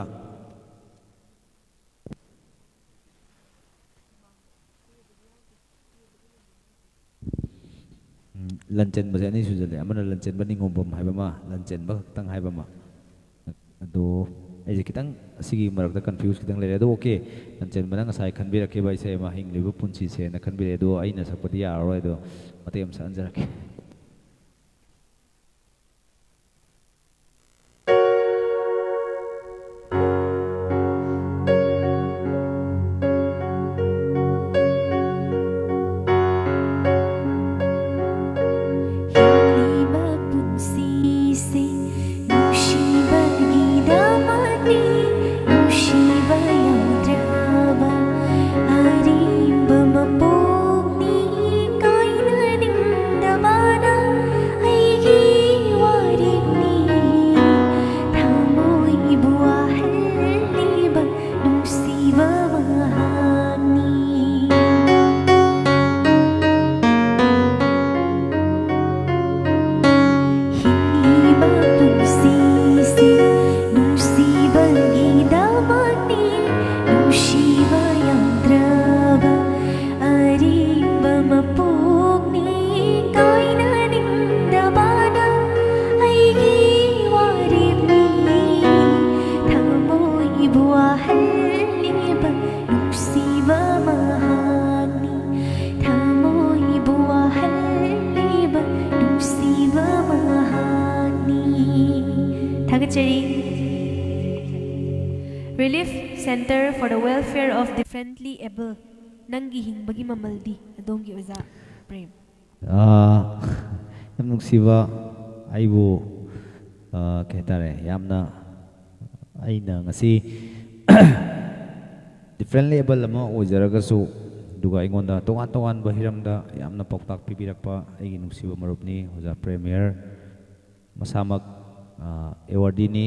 ꯎꯝ, ꯂꯟꯆꯦꯟꯕꯁꯦ ꯑꯅꯤ ꯁꯨꯖꯜꯂꯦ꯫ ꯑꯃꯅ ꯂꯟꯆꯦꯟꯕ ꯅꯤꯉꯣꯝꯕꯝ ꯍꯥꯏꯕ ꯑꯃ, ꯂꯟꯆꯦꯟꯕ ꯈꯛꯇꯪ ꯍꯥꯏꯕ ꯑꯃ꯫ ꯑꯗꯣ ꯑꯩꯁꯦ ꯈꯤꯇꯪ ꯑꯁꯤꯒꯤ ꯃꯔꯛꯇ confuse ꯈꯤꯇꯪ ꯂꯩꯔꯦ꯫ ꯑꯗꯣ okay, ꯂꯟꯆꯦꯟꯕꯅ ꯉꯁꯥꯏ ꯈꯟꯕꯤꯔꯛꯈꯤꯕ ꯏꯁꯩ ꯑꯃ, "ꯍꯤꯡꯂꯤꯕ ꯄꯨꯟꯁꯤꯁꯦꯅ" ꯈꯟꯕꯤꯔꯛꯑꯦ꯫ ꯑꯗꯣ ꯑꯩꯅ ꯁꯛꯄꯗꯤ ꯌꯥꯔꯔꯣꯏ꯫ ꯑꯗꯣ ꯃꯇꯦꯛ ꯑꯃ ꯁꯛꯍꯟꯖꯔꯛꯀꯦ꯫ ꯍꯤꯡꯂꯤꯕ ꯄꯨꯟꯁꯤꯁꯦ ꯅꯨꯡꯁꯤꯕꯒꯤꯗꯃꯛꯅꯤ, ꯅꯨꯡꯁꯤꯕ ꯌꯥꯎꯗ꯭ꯔꯕ ꯑꯔꯦꯝꯕ ꯃꯄꯣꯛꯅꯤ, ꯀꯥꯏꯅꯅꯤꯡꯗꯕ Relief Center for the Welfare of Differently Able, ꯅꯪꯒꯤ ꯍꯤꯡꯕꯒꯤ ꯃꯃꯜꯗꯤ? ꯑꯗꯣꯝꯒꯤ ꯑꯣꯖꯥ ꯄ꯭ꯔꯦꯝ꯫ ꯑꯥ, ꯌꯥꯝ ꯅꯨꯡꯁꯤꯕ, ꯑꯩꯕꯨ, ꯑꯥ, ꯀꯩ ꯍꯥꯏꯇꯥꯔꯦ, ꯌꯥꯝꯅ, ꯑꯩꯅ ꯉꯁꯤ differently able ꯑꯃ ꯑꯣꯏꯖꯔꯒꯁꯨ, ꯑꯗꯨꯒ ꯑꯩꯉꯣꯟꯗ ꯇꯣꯉꯥꯟ ꯇꯣꯉꯥꯟꯕ ꯍꯤꯔꯝꯗ ꯌꯥꯝꯅ ꯄꯥꯎꯇꯥꯛ ꯄꯤꯕꯤꯔꯛꯄ ꯑꯩꯒꯤ ꯅꯨꯡꯁꯤꯕ ꯃꯔꯨꯞꯅꯤ ꯑꯣꯖꯥ ꯄ꯭ꯔꯦꯝ ꯃꯤꯌꯔ꯫ ꯃꯁꯥꯃꯛ, ꯑꯥ, awardee ꯅꯤ,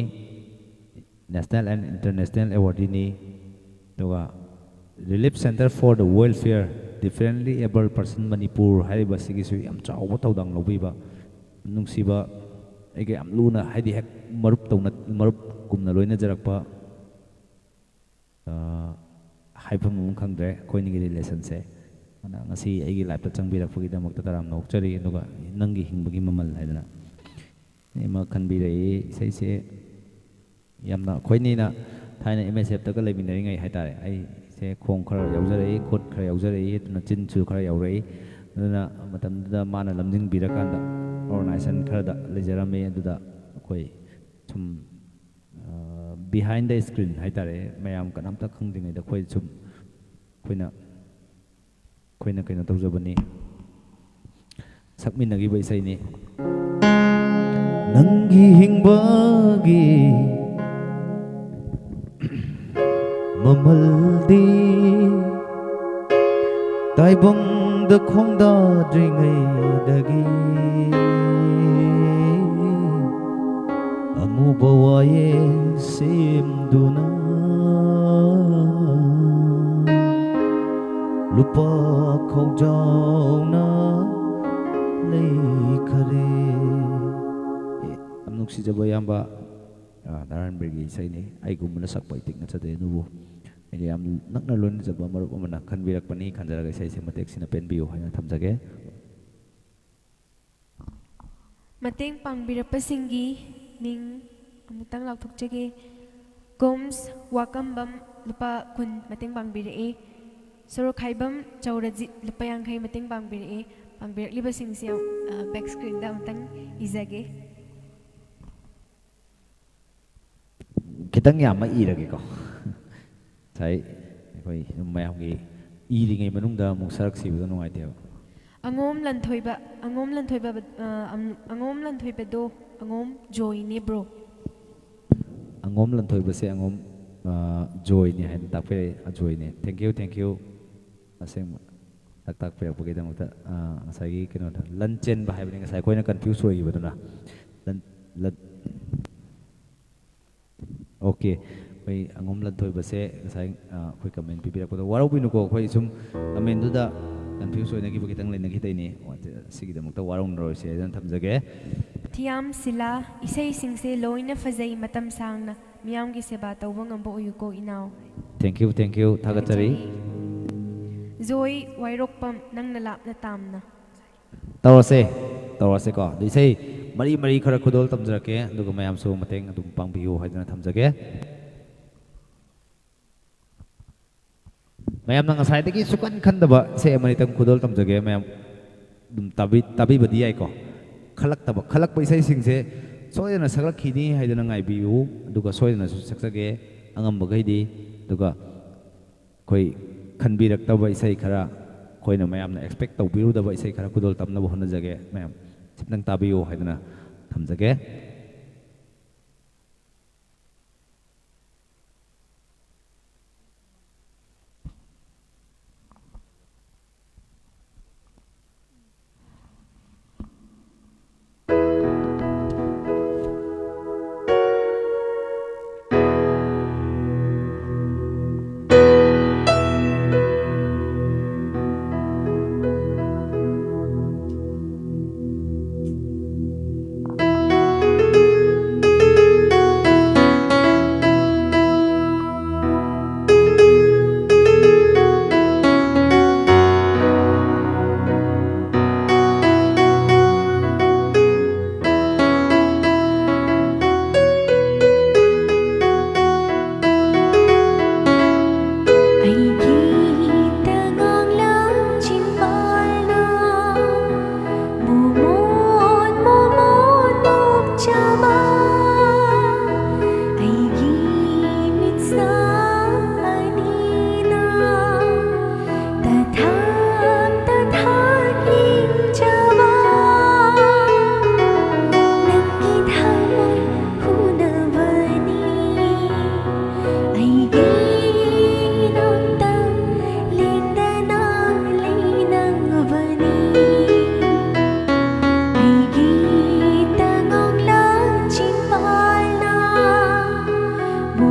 national and international awardee ꯅꯤ꯫ ꯑꯗꯨꯒ Relief Center for the Welfare Differently Abled Person Manipur ꯍꯥꯏꯔꯤꯕ ꯑꯁꯤꯒꯤꯁꯨ ꯌꯥꯝ ꯆꯥꯎꯕ ꯊꯧꯗꯥꯡ ꯂꯧꯕꯤꯕ, ꯅꯨꯡꯁꯤꯕ, ꯑꯩꯒ ꯌꯥꯝ ꯂꯨꯅ, ꯍꯥꯏꯗꯤ, ꯍꯦꯛ ꯃꯔꯨꯞ ꯇꯧꯅ, ꯃꯔꯨꯞꯀꯨꯝꯅ ꯂꯣꯏꯅꯖꯔꯛꯄ, ꯑꯥ, ꯍꯥꯏꯐꯝ ꯑꯃ ꯈꯪꯗ꯭ꯔꯦ ꯑꯩꯈꯣꯏꯅꯤꯒꯤ relationꯁꯦ꯫ ꯑꯗꯨꯅ ꯉꯁꯤ ꯑꯩꯒꯤ lifeꯇ ꯆꯪꯕꯤꯔꯛꯄꯒꯤꯗꯃꯛꯇ ꯇꯔꯥꯝꯅ ꯑꯣꯛꯆꯔꯤ꯫ ꯑꯗꯨꯒ ꯅꯪꯒꯤ ꯍꯤꯡꯕꯒꯤ ꯃꯃꯜ ꯍꯥꯏꯗꯅ ꯑꯃ ꯈꯟꯕꯤꯔꯛꯏ꯫ ꯏꯁꯩꯁꯦ ꯌꯥꯝꯅ, ꯑꯩꯈꯣꯏꯅꯤꯅ ꯊꯥꯏꯅ MSFꯇꯒ ꯂꯩꯃꯤꯟꯅꯔꯤꯉꯩ ꯍꯥꯏꯇꯥꯔꯦ, ꯑꯩꯁꯦ ꯈꯣꯡ ꯈꯔ ꯌꯥꯎꯖꯔꯛꯏ, ꯈꯨꯠ ꯈꯔ ꯌꯥꯎꯖꯔꯛꯏ, ꯑꯗꯨꯅ ꯆꯤꯟꯁꯨ ꯈꯔ ꯌꯥꯎꯔꯛꯏ꯫ ꯑꯗꯨꯅ ꯃꯇꯝꯗꯨꯗ ꯃꯥꯅ ꯂꯝꯖꯤꯡꯕꯤꯔꯀꯥꯟꯗ organization ꯈꯔꯗ ꯂꯩꯖꯔꯝꯃꯤ꯫ ꯑꯗꯨꯗ ꯑꯩꯈꯣꯏ ꯁꯨꯝ, ꯑ, behind the screen ꯍꯥꯏꯇꯥꯔꯦ, ꯃꯌꯥꯝ ꯀꯅꯥꯝꯇ ꯈꯪꯗ꯭ꯔꯤꯉꯩꯗ ꯑꯩꯈꯣꯏ ꯁꯨꯝ, ꯑꯩꯈꯣꯏꯅ, ꯑꯩꯈꯣꯏꯅ ꯀꯩꯅꯣ ꯇꯧꯖꯕꯅꯤ, ꯁꯛꯃꯤꯟꯅꯈꯤꯕ ꯏꯁꯩꯅꯤ꯫ ꯅꯪꯒꯤ ꯍꯤꯡꯕꯒꯤ ꯃꯃꯜꯗꯤ ꯇꯥꯏꯕꯪꯗ ꯈꯣꯡꯗꯥꯗ꯭ꯔꯤꯉꯩꯗꯒꯤ ꯑꯃꯨꯕ ꯋꯥꯌꯦꯜ ꯁꯦꯝꯗꯨꯅ ꯂꯨꯄꯥ ꯈꯧꯖꯥꯎꯅ ꯂꯩꯈꯔꯦ꯫ ꯑꯦ, ꯌꯥꯝ ꯅꯨꯡꯁꯤꯖꯕ ꯏꯌꯥꯝꯕ, ꯑ, ꯅꯥꯔꯥꯌꯟꯕꯤꯔꯒꯤ ꯏꯁꯩꯅꯤ꯫ ꯑꯩꯒꯨꯝꯕꯅ ꯁꯛꯄ ꯑꯩ ꯄꯤꯛꯅ ꯆꯠꯇꯦ, ꯑꯗꯨꯕꯨ ꯑꯩꯒ ꯌꯥꯝ ꯅꯛꯅ ꯂꯣꯏꯅꯖꯕ ꯃꯔꯨꯞ ꯑꯃꯅ ꯈꯟꯕꯤꯔꯛꯄꯅꯤ ꯈꯟꯖꯔꯒ ꯏꯁꯩꯁꯦ ꯃꯇꯦꯛꯁꯤꯅ ꯄꯦꯟꯕꯤꯌꯨ ꯍꯥꯏꯅ ꯊꯝꯖꯒꯦ꯫ ꯃꯇꯦꯡ ꯄꯥꯡꯕꯤꯔꯛꯄꯁꯤꯡꯒꯤ ꯃꯤꯡ ꯑꯃꯨꯛꯇꯪ ꯂꯥꯎꯊꯣꯛꯆꯒꯦ꯫ ꯀꯣꯝꯁ ꯋꯥꯀꯝꯕꯝ ꯂꯨꯄꯥ ꯀꯨꯟ ꯃꯇꯦꯡ ꯄꯥꯡꯕꯤꯔꯛꯏ꯫ ꯁꯣꯔꯣꯛꯈꯥꯏꯕꯝ ꯆꯧꯔꯖꯤꯠ ꯂꯨꯄꯥ ꯌꯥꯡꯈꯩ ꯃꯇꯦꯡ ꯄꯥꯡꯕꯤꯔꯛꯏ꯫ ꯄꯥꯡꯕꯤꯔꯛꯂꯤꯕꯁꯤꯡꯁꯦ, ꯑ, back screenꯗ ꯑꯃꯨꯛꯇꯪ ꯏꯖꯒꯦ꯫ ꯈꯤꯇꯪ ꯌꯥꯝꯃ ꯏꯔꯒꯦꯀꯣ꯫ ꯉꯁꯥꯏ ꯑꯩꯈꯣꯏ ꯃꯌꯥꯝꯒꯤ ꯏꯔꯤꯉꯩ ꯃꯅꯨꯡꯗ ꯑꯃꯨꯛ ꯁꯔꯛ ꯁꯤꯕꯗꯣ ꯅꯨꯡꯉꯥꯏꯇꯦꯕ꯫ ꯑꯉꯣꯝ ꯂꯟꯊꯣꯏꯕ, ꯑꯉꯣꯝ ꯂꯟꯊꯣꯏꯕ, ꯑ, ꯑꯝ, ꯑꯉꯣꯝ ꯂꯟꯊꯣꯏꯕꯗꯣ ꯑꯉꯣꯝ ꯖꯣꯏꯅꯦ, bro꯫ ꯑꯉꯣꯝ ꯂꯟꯊꯣꯏꯕꯁꯦ ꯑꯉꯣꯝ, ꯑ, ꯖꯣꯏꯅꯤ ꯍꯥꯏꯅ ꯇꯥꯛꯄꯤꯔꯛꯏ, ꯑꯖꯣꯏꯅꯦ꯫ Thank you, thank you꯫ ꯑꯁꯦꯡꯕ ꯇꯥꯛ ꯇꯥꯛꯄꯤꯔꯛꯄꯒꯤꯗꯃꯛꯇ, ꯑ, ꯉꯁꯥꯏꯒꯤ ꯀꯩꯅꯣꯗꯣ, ꯂꯟ ꯆꯦꯟꯕ ꯍꯥꯏꯕꯅꯤ ꯉꯁꯥꯏ ꯑꯩꯈꯣꯏꯅ confuse ꯑꯣꯏꯈꯤꯕꯗꯨꯅ꯫ ꯂꯟ, ꯂꯟ, OK, ꯑꯩꯈꯣꯏ ꯑꯉꯣꯝ ꯂꯟꯊꯣꯏꯕꯁꯦ ꯉꯁꯥꯏ, ꯑ, ꯑꯩꯈꯣꯏ comment ꯄꯤꯕꯤꯔꯛꯄꯗꯣ ꯋꯥꯔꯧꯕꯤꯅꯨꯀꯣ, ꯑꯩꯈꯣꯏ ꯁꯨꯝ commentꯗꯨꯗ confuse ꯑꯣꯏꯅꯈꯤꯕ ꯈꯤꯇꯪ ꯂꯩꯅꯈꯤꯗꯩꯅꯤ꯫ ꯑꯁꯤꯒꯤꯗꯃꯛꯇ ꯋꯥꯔꯧꯅꯔꯣꯏꯁꯦ ꯍꯥꯏꯗꯅ ꯊꯝꯖꯒꯦ꯫ ꯊꯤꯌꯥꯝ ꯁꯤꯂꯥ, ꯏꯁꯩꯁꯤꯡꯁꯦ ꯂꯣꯏꯅ ꯐꯖꯩ, ꯃꯇꯝ ꯁꯥꯡꯅ ꯃꯤꯌꯥꯝꯒꯤ ꯁꯦꯕꯥ ꯇꯧꯕ ꯉꯝꯕ ꯑꯣꯏꯌꯨꯀꯣ ꯏꯅꯥꯎ꯫ Thank you, thank you, ꯊꯥꯒꯠꯆꯔꯤ꯫ ꯖꯣꯏ ꯋꯥꯏꯔꯣꯛꯄꯝ, ꯅꯪꯅ ꯂꯥꯞꯅ ꯇꯥꯝꯅ꯫ ꯇꯧꯔꯁꯦ, ꯇꯧꯔꯁꯦꯀꯣ꯫ ꯑꯗꯨ ꯏꯁꯩ ꯃꯔꯤ ꯃꯔꯤ ꯈꯔ ꯈꯨꯗꯣꯜ ꯇꯝꯖꯔꯛꯀꯦ, ꯑꯗꯨꯒ ꯃꯌꯥꯝꯁꯨ ꯃꯇꯦꯡ ꯑꯗꯨꯝ ꯄꯥꯡꯕꯤꯌꯨ ꯍꯥꯏꯗꯨꯅ ꯊꯝꯖꯒꯦ꯫ ꯃꯌꯥꯝꯅ ꯉꯁꯥꯏꯗꯒꯤ ꯁꯨꯀꯟ ꯈꯟꯗꯕ ꯏꯁꯩ ꯑꯃꯅꯤꯇꯪ ꯈꯨꯗꯣꯜ ꯇꯝꯖꯒꯦ꯫ ꯃꯌꯥꯝ ꯑꯗꯨꯝ ꯇꯥꯕꯤ-, ꯇꯥꯕꯤꯕꯗꯤ ꯌꯥꯏꯀꯣ꯫ ꯈꯜꯂꯛꯇꯕ, ꯈꯜꯂꯛꯄ ꯏꯁꯩꯁꯤꯡꯁꯦ ꯁꯣꯏꯗꯅ ꯁꯛꯂꯛꯈꯤꯅꯤ ꯍꯥꯏꯗꯨꯅ ꯉꯥꯏꯕꯤꯌꯨ, ꯑꯗꯨꯒ ꯁꯣꯏꯗꯅꯁꯨ ꯁꯛꯆꯒꯦ ꯑꯉꯝꯕꯈꯩꯗꯤ꯫ ꯑꯗꯨꯒ ꯑꯩꯈꯣꯏ ꯈꯟꯕꯤꯔꯛꯇꯕ ꯏꯁꯩ ꯈꯔ, ꯑꯩꯈꯣꯏꯅ ꯃꯌꯥꯝꯅ expect ꯇꯧꯕꯤꯔꯨꯗꯕ ꯏꯁꯩ ꯈꯔ ꯈꯨꯗꯣꯜ ꯇꯝꯅꯕ ꯍꯣꯠꯅꯖꯒꯦ꯫ ꯃꯌꯥꯝ ꯈꯤꯇꯪ ꯇꯥꯕꯤꯌꯨ ꯍꯥꯏꯗꯨꯅ ꯊꯝꯖꯒꯦ꯫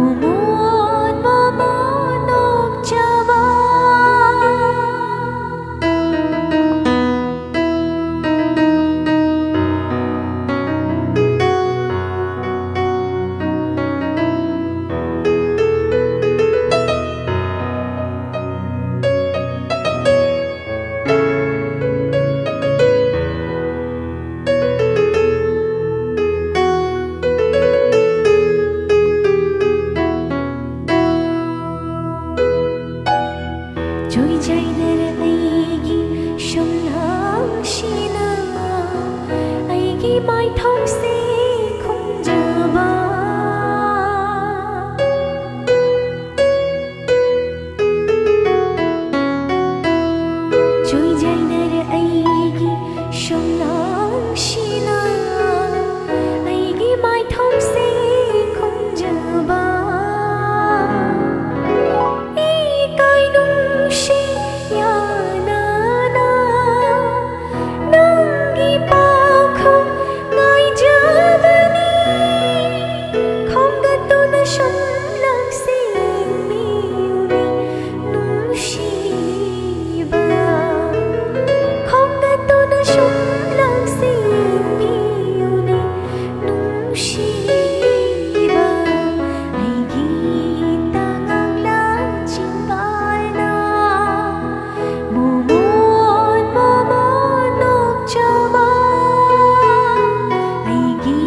ꯃꯣꯃꯣꯟ ꯃꯣꯃꯣꯟ ꯅꯣꯛꯆꯕ꯫ ꯆꯣꯏꯖꯥꯏꯅꯔ ꯑꯩꯒꯤ ꯁꯨꯝꯂꯥꯡꯁꯤꯅ ꯑꯩꯒꯤ ꯃꯥꯏꯊꯣꯡꯁꯦ ꯈꯨꯝꯖꯕ꯫ ꯆꯣꯏꯖꯥꯏꯅꯔ ꯑꯩꯒꯤ ꯁꯨꯝꯂꯥꯡꯁꯤꯅ ꯑꯩꯒꯤ ꯃꯥꯏꯊꯣꯡꯁꯦ ꯈꯨꯝꯖꯕ꯫ ꯏꯀꯥꯏ ꯅꯨꯡꯁꯤ ꯌꯥꯅꯅ ꯅꯪꯒꯤ ꯄꯥꯎꯈꯨꯝ ꯉꯥꯏꯖꯕꯅꯤ꯫ ꯈꯣꯝꯒꯠꯇꯨꯅ ꯁꯨꯝ ꯂꯥꯡꯁꯤꯟꯕꯤꯌꯨꯅꯦ ꯅꯨꯡꯁꯤꯕ꯫ ꯈꯣꯝꯒꯠꯇꯨꯅ ꯁꯨꯝ ꯂꯥꯡꯁꯤꯟꯕꯤꯌꯨꯅꯦ ꯅꯨꯡꯁꯤꯕ꯫ ꯑꯩꯒꯤ ꯇꯉꯥꯡꯂ ꯆꯤꯡꯕꯥꯜꯅ ꯃꯣꯃꯣꯟ ꯃꯣꯃꯣꯟ ꯅꯣꯛꯆꯕ꯫ ꯑꯩꯒꯤ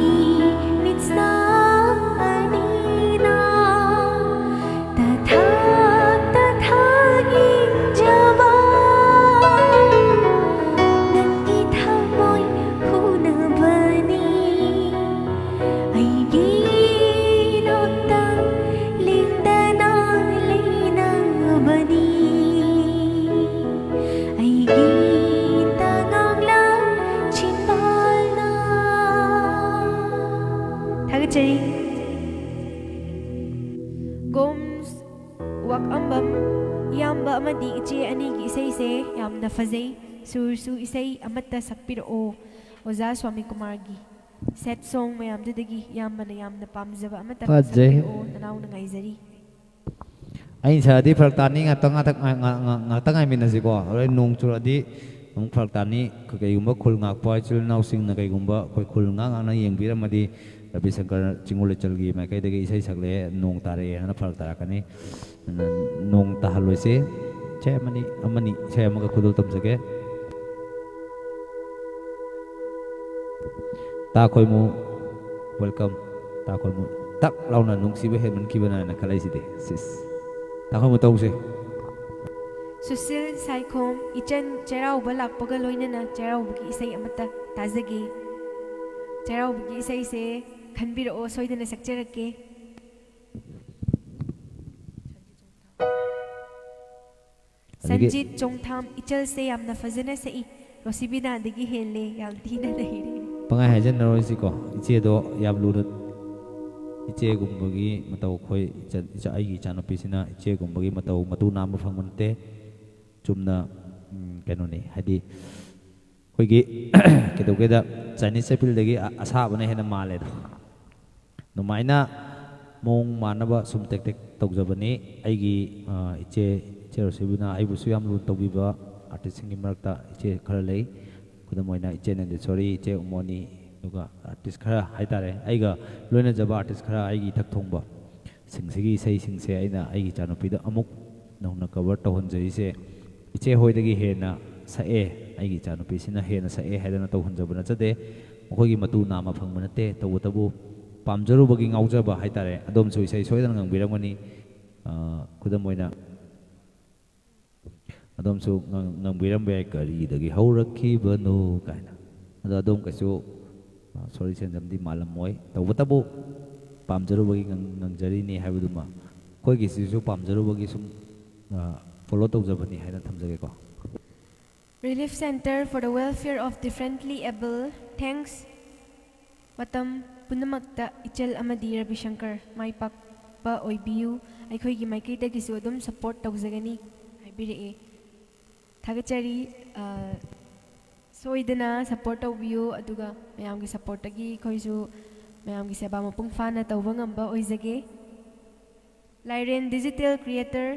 ꯃꯤꯠꯁꯅ ꯑꯅꯤꯅ ꯇꯊꯥꯛ ꯇꯊꯥꯛ ꯌꯦꯡꯖꯕ꯫ ꯅꯪꯒꯤ ꯊꯃꯣꯏ ꯍꯨꯅꯕꯅꯤ꯫ ꯑꯩꯒꯤ ꯂꯣꯛꯇ ꯂꯦꯡꯗꯅ ꯂꯩꯅꯕꯅꯤ꯫ ꯑꯩꯒꯤ ꯇꯉꯥꯡꯂ ꯆꯤꯟꯕꯥꯜꯅ꯫ ꯊꯥꯒꯠꯆꯔꯤ꯫ ꯒꯣꯝꯁ ꯋꯥꯛꯑꯝꯕꯝ ꯏꯌꯥꯝꯕ ꯑꯃꯗꯤ ꯏꯆꯦ ꯑꯅꯤꯒꯤ ꯏꯁꯩꯁꯦ ꯌꯥꯝꯅ ꯐꯖꯩ꯫ ꯁꯨꯔꯁꯨ ꯏꯁꯩ ꯑꯃꯠꯇ ꯁꯛꯄꯤꯔꯛꯑꯣ ꯑꯣꯖꯥ ꯁ꯭ꯋꯥꯃꯤ ꯀꯨꯃꯥꯔꯒꯤ꯫ ꯁꯦꯠ ꯁꯣꯡ ꯃꯌꯥꯝꯗꯨꯗꯒꯤ ꯏꯌꯥꯝꯕꯅ ꯌꯥꯝꯅ ꯄꯥꯝꯖꯕ ꯑꯃꯇ ꯐꯖꯩ꯫ ꯁꯛꯄꯤꯔꯛꯑꯣ, ꯅꯅꯥꯎꯅ ꯑꯩꯅ ꯁꯛꯑꯗꯤ ꯐꯔꯛ ꯇꯥꯅꯤ, ꯉꯥꯛꯇꯪ, ꯉꯥꯛꯇꯪ, ꯉꯥ-, ꯉꯥ-, ꯉꯥ-, ꯉꯥꯛꯇꯪ ꯉꯥꯏꯃꯤꯟꯅꯁꯤꯀꯣ꯫ ꯍꯣꯔꯦꯟ ꯅꯣꯡ ꯆꯨꯔꯛꯑꯗꯤ ꯑꯃꯨꯛ ꯐꯔꯛ ꯇꯥꯅꯤ꯫ ꯀ-, ꯀꯩꯒꯨꯝꯕ ꯈꯨꯜ ꯉꯥꯛꯄ ꯏꯆꯤꯜ ꯏꯅꯥꯎꯁꯤꯡꯅ ꯀꯩꯒꯨꯝꯕ ꯑꯩꯈꯣꯏ ꯈꯨꯜ ꯉꯥꯛ ꯉꯥꯛꯅ ꯌꯦꯡꯕꯤꯔꯝꯃꯗꯤ, ꯔꯕꯤ ꯁꯪꯀꯔ ꯆꯤꯡꯉꯨ ꯂꯩꯆꯜꯒꯤ ꯃꯥꯏꯀꯩꯗꯒꯤ ꯏꯁꯩ ꯁꯛꯂꯛꯑꯦ, ꯅꯣꯡ ꯇꯥꯔꯛꯑꯦ ꯍꯥꯏꯅ ꯐꯔꯛ ꯇꯥꯔꯛꯀꯅꯤ꯫ ꯑꯗꯨꯅ ꯅꯣꯡ ꯇꯥꯍꯜꯂꯣꯏꯁꯦ꯫ ꯏꯁꯩ ꯑꯃꯅꯤ, ꯑꯃꯅꯤ, ꯏꯁꯩ ꯑꯃꯒ ꯈꯨꯗꯣꯜ ꯇꯝꯖꯒꯦ꯫ ꯇꯥ ꯈꯣꯏꯃꯨ, welcome꯫ ꯇꯥ ꯈꯣꯏꯃꯨ, ꯇꯛ ꯂꯥꯎꯅ ꯅꯨꯡꯁꯤꯕ ꯍꯦꯟꯃꯟꯈꯤꯕꯅ ꯍꯥꯏꯅ ꯈꯜꯂꯛꯏꯁꯤꯗꯤ꯫ ꯁꯤꯁ꯫ ꯇꯥ ꯈꯣꯏꯃꯨ ꯇꯧꯁꯦ꯫ ꯁꯨꯁꯤꯜ ꯁꯥꯏꯈꯣꯝ, ꯏꯆꯟ ꯆꯩꯔꯥꯎꯕ ꯂꯥꯛꯄꯒ ꯂꯣꯏꯅꯅ ꯆꯩꯔꯥꯎꯕꯒꯤ ꯏꯁꯩ ꯑꯃꯠꯇ ꯇꯥꯖꯒꯦ꯫ ꯆꯩꯔꯥꯎꯕꯒꯤ ꯏꯁꯩꯁꯦ ꯈꯟꯕꯤꯔꯛꯑꯣ, ꯁꯣꯏꯗꯅ ꯁꯛꯆꯔꯛꯀꯦ꯫ ꯑꯗꯒꯤ ꯁꯟꯖꯤꯠ ꯆꯣꯡꯊꯥꯝ, ꯏꯆꯜꯁꯦ ꯌꯥꯝꯅ ꯐꯖꯅ ꯁꯛꯏ, ꯔꯣꯁꯤꯕꯤꯅꯥꯗꯒꯤ ꯍꯦꯜꯂꯦ, ꯌꯥꯝ ꯊꯤꯅ ꯅꯩꯔꯦ꯫ ꯄꯪꯍꯥꯏ ꯍꯥꯏꯖꯟꯅꯔꯣꯏꯁꯤꯀꯣ, ꯏꯆꯦꯗꯣ ꯌꯥꯝ ꯂꯨꯅ, ꯏꯆꯦꯒꯨꯝꯕꯒꯤ ꯃꯇꯧ ꯑꯩꯈꯣꯏ ꯏꯆꯟ-, ꯏꯆꯥ-, ꯑꯩꯒꯤ ꯏꯆꯥꯅꯨꯄꯤꯁꯤꯅ ꯏꯆꯦꯒꯨꯝꯕꯒꯤ ꯃꯇꯧ ꯃꯇꯨ ꯅꯥꯝꯕ ꯐꯪꯕ ꯅꯠꯇꯦ꯫ ꯆꯨꯝꯅ, ꯎꯝ, ꯀꯩꯅꯣꯅꯤ, ꯍꯥꯏꯗꯤ ꯑꯩꯈꯣꯏꯒꯤ ꯀꯩꯗꯧꯒꯦꯗ, ꯆꯥꯏꯅꯤꯁ ꯆꯠꯄꯤꯜꯗꯒꯤ ꯑ-, ꯑꯁꯥꯕꯅ ꯍꯦꯟꯅ ꯃꯥꯜꯂꯦꯗꯣ꯫ ꯑꯗꯨꯃꯥꯏꯅ ꯃꯑꯣꯡ ꯃꯥꯟꯅꯕ ꯁꯨꯝ ꯇꯦꯛ ꯇꯦꯛ ꯇꯧꯖꯕꯅꯤ꯫ ꯑꯩꯒꯤ, ꯑ, ꯏꯆꯦ, ꯏꯆꯦ ꯔꯣꯁꯤꯕꯤꯅ ꯑꯩꯕꯨꯁꯨ ꯌꯥꯝ ꯂꯨꯅ ꯇꯧꯕꯤꯕ ꯑꯥꯔꯇꯤꯁꯁꯤꯡꯒꯤ ꯃꯔꯛꯇ ꯏꯆꯦ ꯈꯔ ꯂꯩ꯫ ꯈꯨꯗꯝ ꯑꯣꯏꯅ ꯏꯆꯦ ꯅꯟꯗꯦꯁꯣꯔꯤ, ꯏꯆꯦ ꯎꯃꯣꯅꯤ, ꯑꯗꯨꯒ ꯑꯥꯔꯇꯤꯁ ꯈꯔ ꯍꯥꯏꯇꯥꯔꯦ, ꯑꯩꯒ ꯂꯣꯏꯅꯖꯕ ꯑꯥꯔꯇꯤꯁ ꯈꯔ ꯑꯩꯒꯤ ꯏꯊꯛ ꯊꯣꯡꯕ ꯁꯤꯡꯁꯤꯒꯤ ꯏꯁꯩꯁꯤꯡꯁꯦ ꯑꯩꯅ ꯑꯩꯒꯤ ꯏꯆꯥꯅꯨꯄꯤꯗ ꯑꯃꯨꯛ ꯅꯧꯅ ꯀꯚꯔ ꯇꯧꯍꯟꯖꯔꯤꯁꯦ꯫ ꯏꯆꯦ ꯍꯣꯏꯗꯒꯤ ꯍꯦꯟꯅ ꯁꯛꯑꯦ, ꯑꯩꯒꯤ ꯏꯆꯥꯅꯨꯄꯤꯁꯤꯅ ꯍꯦꯟꯅ ꯁꯛꯑꯦ ꯍꯥꯏꯗꯅ ꯇꯧꯍꯟꯖꯕ ꯅꯠꯆꯗꯦ꯫ ꯃꯈꯣꯏꯒꯤ ꯃꯇꯨ ꯅꯥꯝꯃ ꯐꯪꯕ ꯅꯠꯇꯦ꯫ ꯇꯧꯕꯇꯕꯨ ꯄꯥꯝꯖꯔꯨꯕꯒꯤ ꯉꯥꯎꯖꯕ ꯍꯥꯏꯇꯥꯔꯦ꯫ ꯑꯗꯣꯝꯁꯨ ꯏꯁꯩ ꯁꯣꯏꯗꯅ ꯉꯪꯕꯤꯔꯝꯒꯅꯤ꯫ ꯑ, ꯈꯨꯗꯝ ꯑꯣꯏꯅ ꯑꯗꯣꯝꯁꯨ ꯉꯪ-, ꯉꯪꯕꯤꯔꯝꯕ ꯌꯥꯏ, "ꯀꯔꯤꯗꯒꯤ ꯍꯧꯔꯛꯈꯤꯕꯅꯣ?" ꯀꯥꯏꯅ꯫ ꯑꯗꯣ ꯑꯗꯣꯝ ꯀꯩꯁꯨ, ꯑ, ꯁꯣꯔꯤ ꯁꯦꯟꯖꯝꯗꯤ ꯃꯥꯜꯂꯝꯃꯣꯏ꯫ ꯇꯧꯕꯇꯕꯨ ꯄꯥꯝꯖꯔꯨꯕꯒꯤ ꯉꯪ-, ꯉꯪꯖꯔꯤꯅꯤ ꯍꯥꯏꯕꯗꯨꯃ, ꯑꯩꯈꯣꯏꯒꯤꯁꯤꯁꯨ ꯄꯥꯝꯖꯔꯨꯕꯒꯤ ꯁꯨꯝ, ꯑ, ꯐꯣꯂꯣ ꯇꯧꯖꯕꯅꯤ ꯍꯥꯏꯅ ꯊꯝꯖꯒꯦꯀꯣ꯫ Relief Center for the Welfare of Differently Able, thanks꯫ ꯃꯇꯝ ꯄꯨꯝꯅꯃꯛꯇ ꯏꯆꯜ ꯑꯃꯗꯤ ꯔꯕꯤꯁꯪꯀꯔ ꯃꯥꯏ ꯄꯥꯛꯄ ꯑꯣꯏꯕꯤꯌꯨ, ꯑꯩꯈꯣꯏꯒꯤ ꯃꯥꯏꯀꯩꯗꯒꯤꯁꯨ ꯑꯗꯨꯝ ꯁꯄꯣꯔꯠ ꯇꯧꯖꯒꯅꯤ ꯍꯥꯏꯕꯤꯔꯛꯑꯦ꯫ ꯊꯥꯒꯠꯆꯔꯤ꯫ ꯑ, ꯁꯣꯏꯗꯅ ꯁꯄꯣꯔꯠ ꯇꯧꯕꯤꯌꯨ, ꯑꯗꯨꯒ ꯃꯌꯥꯝꯒꯤ ꯁꯄꯣꯔꯠꯇꯒꯤ ꯑꯩꯈꯣꯏꯁꯨ ꯃꯌꯥꯝꯒꯤ ꯁꯦꯕꯥ ꯃꯄꯨꯡ ꯐꯥꯅ ꯇꯧꯕ ꯉꯝꯕ ꯑꯣꯏꯖꯒꯦ꯫ ꯂꯥꯏꯔꯦꯟ digital creator,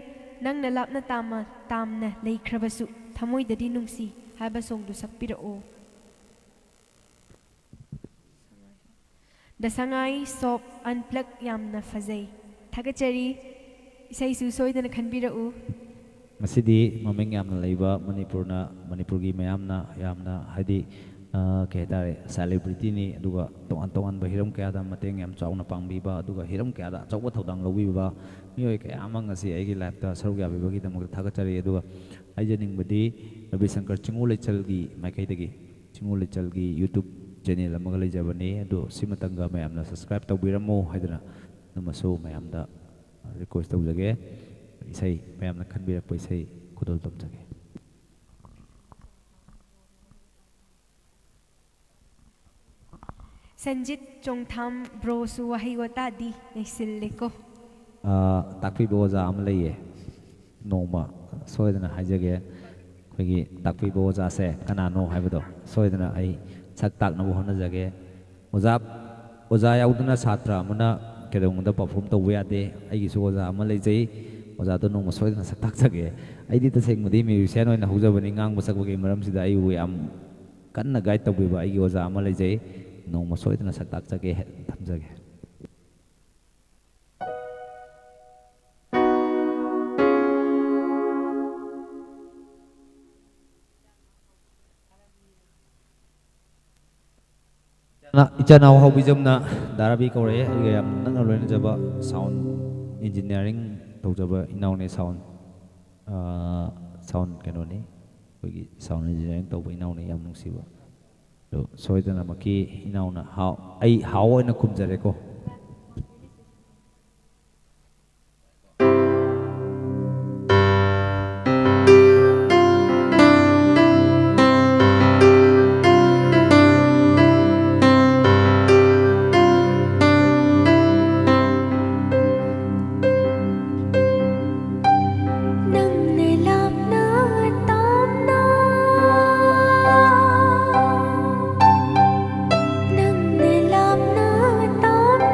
ꯅꯪꯅ ꯂꯥꯞꯅ ꯇꯥꯝꯃ ꯇꯥꯝꯅ ꯂꯩꯈ꯭ꯔꯕꯁꯨ, ꯊꯃꯣꯏꯗꯗꯤ ꯅꯨꯡꯁꯤ ꯍꯥꯏꯕ songꯗꯨ ꯁꯛꯄꯤꯔꯛꯑꯣ꯫ ꯗ ꯁꯉꯥꯏ ꯁꯣꯞ ꯑꯟꯄ꯭ꯂꯛ ꯌꯥꯝꯅ ꯐꯖꯩ꯫ ꯊꯥꯒꯠꯆꯔꯤ꯫ ꯏꯁꯩꯁꯨ ꯁꯣꯏꯗꯅ ꯈꯟꯕꯤꯔꯛꯎ꯫ ꯉꯁꯤꯗꯤ ꯃꯃꯤꯡ ꯌꯥꯝꯅ ꯂꯩꯕ ꯃꯅꯤꯄꯨꯔꯅ, ꯃꯅꯤꯄꯨꯔꯒꯤ ꯃꯌꯥꯝꯅ ꯌꯥꯝꯅ, ꯍꯥꯏꯗꯤ, ꯑ, ꯀꯩ ꯍꯥꯏꯇꯥꯔꯦ, celebrityꯅꯤ, ꯑꯗꯨꯒ ꯇꯣꯉꯥꯟ ꯇꯣꯉꯥꯟꯕ ꯍꯤꯔꯝ ꯀꯌꯥꯗ ꯃꯇꯦꯡ ꯌꯥꯝ ꯆꯥꯎꯅ ꯄꯥꯡꯕꯤꯕ, ꯑꯗꯨꯒ ꯍꯤꯔꯝ ꯀꯌꯥꯗ ꯑꯆꯧꯕ ꯊꯧꯗꯥꯡ ꯂꯧꯕꯤꯕ ꯃꯤꯑꯣꯏ ꯀꯌꯥ ꯑꯃ ꯉꯁꯤ ꯑꯩꯒꯤ liveꯇ ꯁꯔꯨꯛ ꯌꯥꯕꯤꯕꯒꯤꯗꯃꯛꯇ ꯊꯥꯒꯠꯆꯔꯤ꯫ ꯑꯗꯨꯒ ꯍꯥꯏꯖꯅꯤꯡꯕꯗꯤ, ꯔꯕꯤꯁꯪꯀꯔ ꯆꯤꯡꯉꯨ ꯂꯩꯆꯜꯒꯤ ꯃꯥꯏꯀꯩꯗꯒꯤ, ꯆꯤꯡꯉꯨ ꯂꯩꯆꯜꯒꯤ YouTube channel ꯑꯃꯒ ꯂꯩꯖꯕꯅꯤ, ꯑꯗꯨ ꯁꯤꯃꯇꯪꯒ ꯃꯌꯥꯝꯅ subscribe ꯇꯧꯕꯤꯔꯝꯃꯨ ꯍꯥꯏꯗꯨꯅ ꯑꯗꯨꯃꯁꯨ ꯃꯌꯥꯝꯗ request ꯇꯧꯖꯒꯦ꯫ ꯏꯁꯩ, ꯃꯌꯥꯝꯅ ꯈꯟꯕꯤꯔꯛꯄ ꯏꯁꯩ ꯈꯨꯗꯣꯜ ꯇꯝꯖꯒꯦ꯫ ꯁꯟꯖꯤꯠ ꯆꯣꯡꯊꯥꯝ broꯁꯨ ꯋꯥꯍꯩ ꯋꯥꯇꯥꯗꯤ ꯂꯩꯁꯤꯜꯂꯦꯀꯣ꯫ ꯑ, ꯇꯥꯛꯄꯤꯕ ꯑꯣꯖꯥ ꯑꯃ ꯂꯩꯌꯦ, ꯅꯣꯡꯃ ꯁꯣꯏꯗꯅ ꯍꯥꯏꯖꯒꯦ꯫ ꯑꯩꯈꯣꯏꯒꯤ ꯇꯥꯛꯄꯤꯕ ꯑꯣꯖꯥꯁꯦ ꯀꯅꯥꯅꯣ ꯍꯥꯏꯕꯗꯣ ꯁꯣꯏꯗꯅ ꯑꯩ ꯁꯛ ꯇꯥꯛꯅꯕ ꯍꯣꯠꯅꯖꯒꯦ꯫ ꯑꯣꯖꯥ, ꯑꯣꯖꯥ ꯌꯥꯎꯗꯅ ꯁꯥꯇ꯭ꯔ ꯑꯃꯅ ꯀꯩꯗꯧꯅꯨꯡꯗ perform ꯇꯧꯕ ꯌꯥꯗꯦ꯫ ꯑꯩꯒꯤꯁꯨ ꯑꯣꯖꯥ ꯑꯃ ꯂꯩꯖꯩ, ꯑꯣꯖꯥꯗꯣ ꯅꯣꯡꯃ ꯁꯣꯏꯗꯅ ꯁꯛ ꯇꯥꯛꯆꯒꯦ꯫ ꯑꯩꯗꯤ ꯇꯁꯦꯡꯕꯗꯤ musician ꯑꯣꯏꯅ ꯍꯧꯖꯕꯅꯤ, ꯉꯥꯡꯕ ꯁꯛꯄꯒꯤ ꯃꯔꯝꯁꯤꯗ ꯑꯩꯕꯨ ꯌꯥꯝ ꯀꯟꯅ guide ꯇꯧꯕꯤꯕ ꯑꯩꯒꯤ ꯑꯣꯖꯥ ꯑꯃ ꯂꯩꯖꯩ, ꯅꯣꯡꯃ ꯁꯣꯏꯗꯅ ꯁꯛ ꯇꯥꯛꯆꯒꯦ꯫ ꯊꯝꯖꯒꯦ꯫ ꯏꯆꯥꯅ-, ꯏꯆꯥꯅꯥꯎ ꯍꯥꯎꯕꯤꯖꯝꯅ ꯗꯥ ꯔꯕꯤ ꯀꯧꯔꯛꯑꯦ꯫ ꯑꯩꯒ ꯌꯥꯝ ꯅꯛꯅ ꯂꯣꯏꯅꯖꯕ sound engineering ꯇꯧꯖꯕ ꯏꯅꯥꯎꯅꯤ, sound, ꯑ, sound ꯀꯩꯅꯣꯅꯤ, ꯑꯩꯈꯣꯏꯒꯤ sound engineering ꯇꯧꯕ ꯏꯅꯥꯎꯅꯤ, ꯌꯥꯝ ꯅꯨꯡꯁꯤꯕ꯫ ꯑꯗꯨ ꯁꯣꯏꯗꯅꯃꯛꯀꯤ ꯏꯅꯥꯎꯅ ꯍꯥꯎ-, ꯑꯩ ꯍꯥꯎ ꯑꯣꯏꯅ ꯈꯨꯝꯖꯔꯦꯀꯣ꯫ ꯅꯪꯅ ꯂꯥꯞꯅ ꯇꯥꯝꯅ, ꯅꯪꯅ ꯂꯥꯞꯅ ꯇꯥꯝꯅ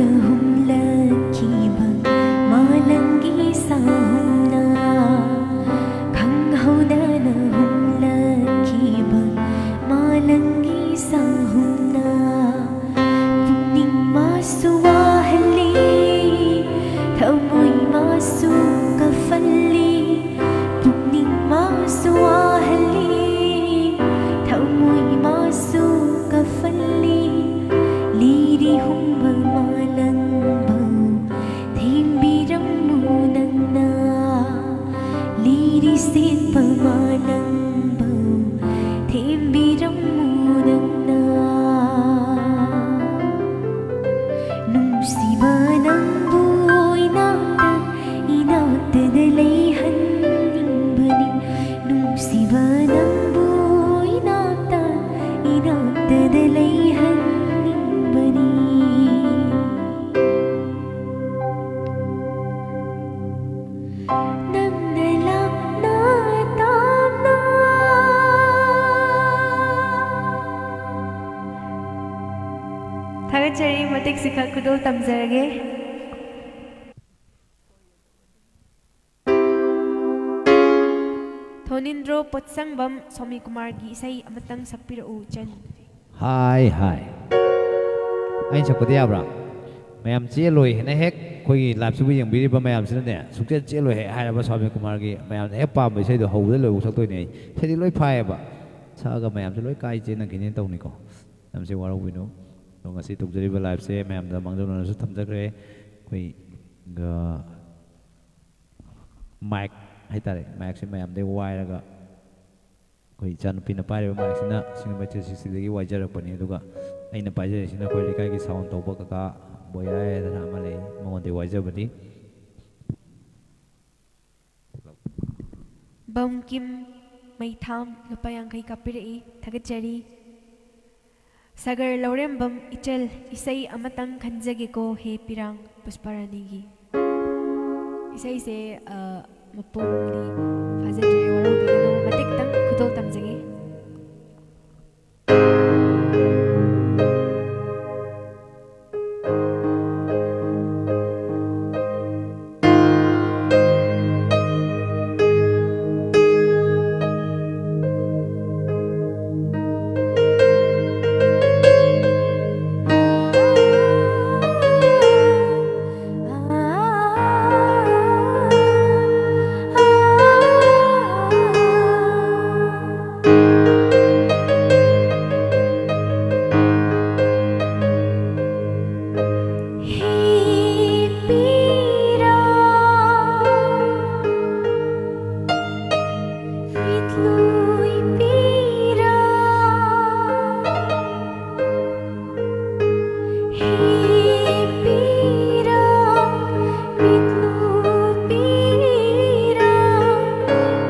ꯍꯨꯝꯂꯛꯈꯤꯕ ꯃꯥꯂꯪꯒꯤ ꯁꯥꯍꯨꯝꯅ, ꯈꯪꯍꯧꯗꯅ ꯍꯨꯝꯂꯛꯈꯤꯕ ꯃꯥꯂꯪꯒꯤ ꯁꯥꯍꯨꯝꯅ, ꯄꯨꯛꯅꯤꯡ ꯃꯥꯁꯨ ꯋꯥꯍꯜꯂꯤ, ꯊꯃꯣꯏ ꯃꯥꯁꯨ ꯀꯐꯜꯂꯤ, ꯄꯨꯛꯅꯤꯡ ꯃꯥꯁꯨ ꯋꯥꯍꯜꯂꯤ, ꯊꯃꯣꯏ ꯃꯥꯁꯨ ꯀꯐꯜꯂꯤ꯫ ꯂꯤꯔꯤ ꯍꯨꯝꯕ ꯃꯥꯂꯪꯕꯧ ꯊꯦꯝꯕꯤꯔꯝꯃꯨ ꯅꯪꯅ, ꯂꯤꯔꯤ ꯁꯦꯠꯄ ꯃꯥꯂꯪꯕꯧ ꯊꯦꯝꯕꯤꯔꯝꯃꯨ ꯅꯪꯅ꯫ ꯅꯨꯡꯁꯤꯕ ꯅꯪꯕꯨ ꯏꯅꯥꯛꯇ, ꯏꯅꯥꯛꯇꯗ ꯂꯩꯍꯟꯅꯤꯡꯕꯅꯤ꯫ ꯅꯨꯡꯁꯤꯕ ꯅꯪꯕꯨ ꯏꯅꯥꯛꯇ, ꯏꯅꯥꯛꯇꯗ ꯂꯩꯍꯟꯅꯤꯡꯕꯅꯤ꯫ ꯅꯪꯅ ꯂꯥꯞꯅ ꯇꯥꯞꯅ꯫ ꯊꯥꯒꯠꯆꯔꯤ꯫ ꯃꯇꯦꯛꯁꯤꯈꯛ ꯈꯨꯗꯣꯜ ꯇꯝꯖꯔꯒꯦ꯫ ꯊꯣꯅꯤꯟꯗ꯭ꯔꯣ ꯄꯣꯠꯁꯪꯕꯝ ꯁ꯭ꯋꯥꯃꯤ ꯀꯨꯃꯥꯔꯒꯤ ꯏꯁꯩ ꯑꯃꯇꯪ ꯁꯛꯄꯤꯔꯛꯎ ꯏꯆꯟ꯫ ꯍꯥꯏ, ꯍꯥꯏ꯫ ꯑꯩꯅ ꯁꯛꯄꯗꯤ ꯌꯥꯕ꯭ꯔꯥ? ꯃꯌꯥꯝ ꯆꯦꯜꯂꯣꯏ ꯍꯥꯏꯅ ꯍꯦꯛ ꯑꯩꯈꯣꯏꯒꯤ live ꯁꯤꯕꯨ ꯌꯦꯡꯕꯤꯔꯤꯕ ꯃꯌꯥꯝꯁꯤꯅꯅꯦ, ꯁꯨꯡꯆꯦꯜ ꯆꯦꯜꯂꯣꯏ ꯍꯦꯛ ꯍꯥꯏꯔꯕ ꯁ꯭ꯋꯥꯃꯤ ꯀꯨꯃꯥꯔꯒꯤ ꯃꯌꯥꯝꯅ ꯍꯦꯛ ꯄꯥꯝꯕ ꯏꯁꯩꯗꯣ ꯍꯧꯕꯗ ꯂꯣꯏꯕꯧ ꯁꯛꯇꯣꯏꯅꯦ ꯑꯩ꯫ ꯏꯁꯩꯗꯤ ꯂꯣꯏ ꯐꯥꯏꯌꯦꯕ꯫ ꯁꯛꯑꯒ ꯃꯌꯥꯝꯁꯦ ꯂꯣꯏ ꯀꯥꯏ ꯆꯦꯟꯅꯈꯤꯅꯦꯅ ꯇꯧꯅꯤꯀꯣ꯫ ꯃꯌꯥꯝꯁꯦ ꯋꯥꯔꯧꯕꯤꯅꯨ꯫ ꯑꯗꯣ ꯉꯁꯤ ꯇꯧꯖꯔꯤꯕ live ꯁꯦ ꯃꯌꯥꯝꯗ ꯃꯥꯡꯖꯧꯅꯅꯁꯨ ꯊꯝꯖꯈ꯭ꯔꯦ꯫ ꯑꯩꯈꯣꯏ, ꯑ, mic ꯍꯥꯏꯇꯥꯔꯦ, mic ꯁꯦ ꯃꯌꯥꯝꯗꯒꯤ ꯋꯥꯏꯔꯒ ꯑꯩꯈꯣꯏ ꯏꯆꯥꯅꯨꯄꯤꯅ ꯄꯥꯏꯔꯤꯕ mic ꯁꯤꯅ ꯁꯤꯡꯖꯃꯩ three sixty ꯗꯒꯤ ꯋꯥꯏꯖꯔꯛꯄꯅꯤ꯫ ꯑꯗꯨꯒ ꯑꯩꯅ ꯄꯥꯏꯖꯔꯤꯁꯤꯅ ꯑꯩꯈꯣꯏ ꯂꯩꯀꯥꯏꯒꯤ sound ꯇꯧꯕ ꯀꯀꯥ ꯕꯣꯌꯥ ꯍꯥꯏꯗꯅ ꯑꯃ ꯂꯩ, ꯃꯉꯣꯟꯗꯒꯤ ꯋꯥꯏꯖꯕꯅꯤ꯫ ꯕꯝꯀꯤꯝ ꯃꯩꯊꯥꯝ ꯂꯨꯄꯥ ꯌꯥꯡꯈꯩ ꯀꯥꯞꯄꯤꯔꯛꯏ, ꯊꯥꯒꯠꯆꯔꯤ꯫ ꯁꯥꯒꯔ ꯂꯧꯔꯦꯝꯕꯝ ꯏꯆꯜ, ꯏꯁꯩ ꯑꯃꯇꯪ ꯈꯟꯖꯒꯦꯀꯣ ꯍꯦ ꯄꯤꯔꯥꯡ, ꯄꯨꯁꯄꯥꯔꯥꯅꯤꯒꯤ꯫ ꯏꯁꯩꯁꯦ, ꯑ, ꯃꯄꯨꯡꯗꯤ ꯐꯥꯖꯗ꯭ꯔꯦ, ꯋꯥꯔꯧꯕꯤꯒꯅꯨ, ꯃꯇꯦꯛꯇꯪ ꯈꯨꯗꯣꯜ ꯇꯝꯖꯒꯦ꯫ ꯄꯤꯔꯥ, ꯃꯤꯠꯂꯨ ꯄꯤꯔꯥ,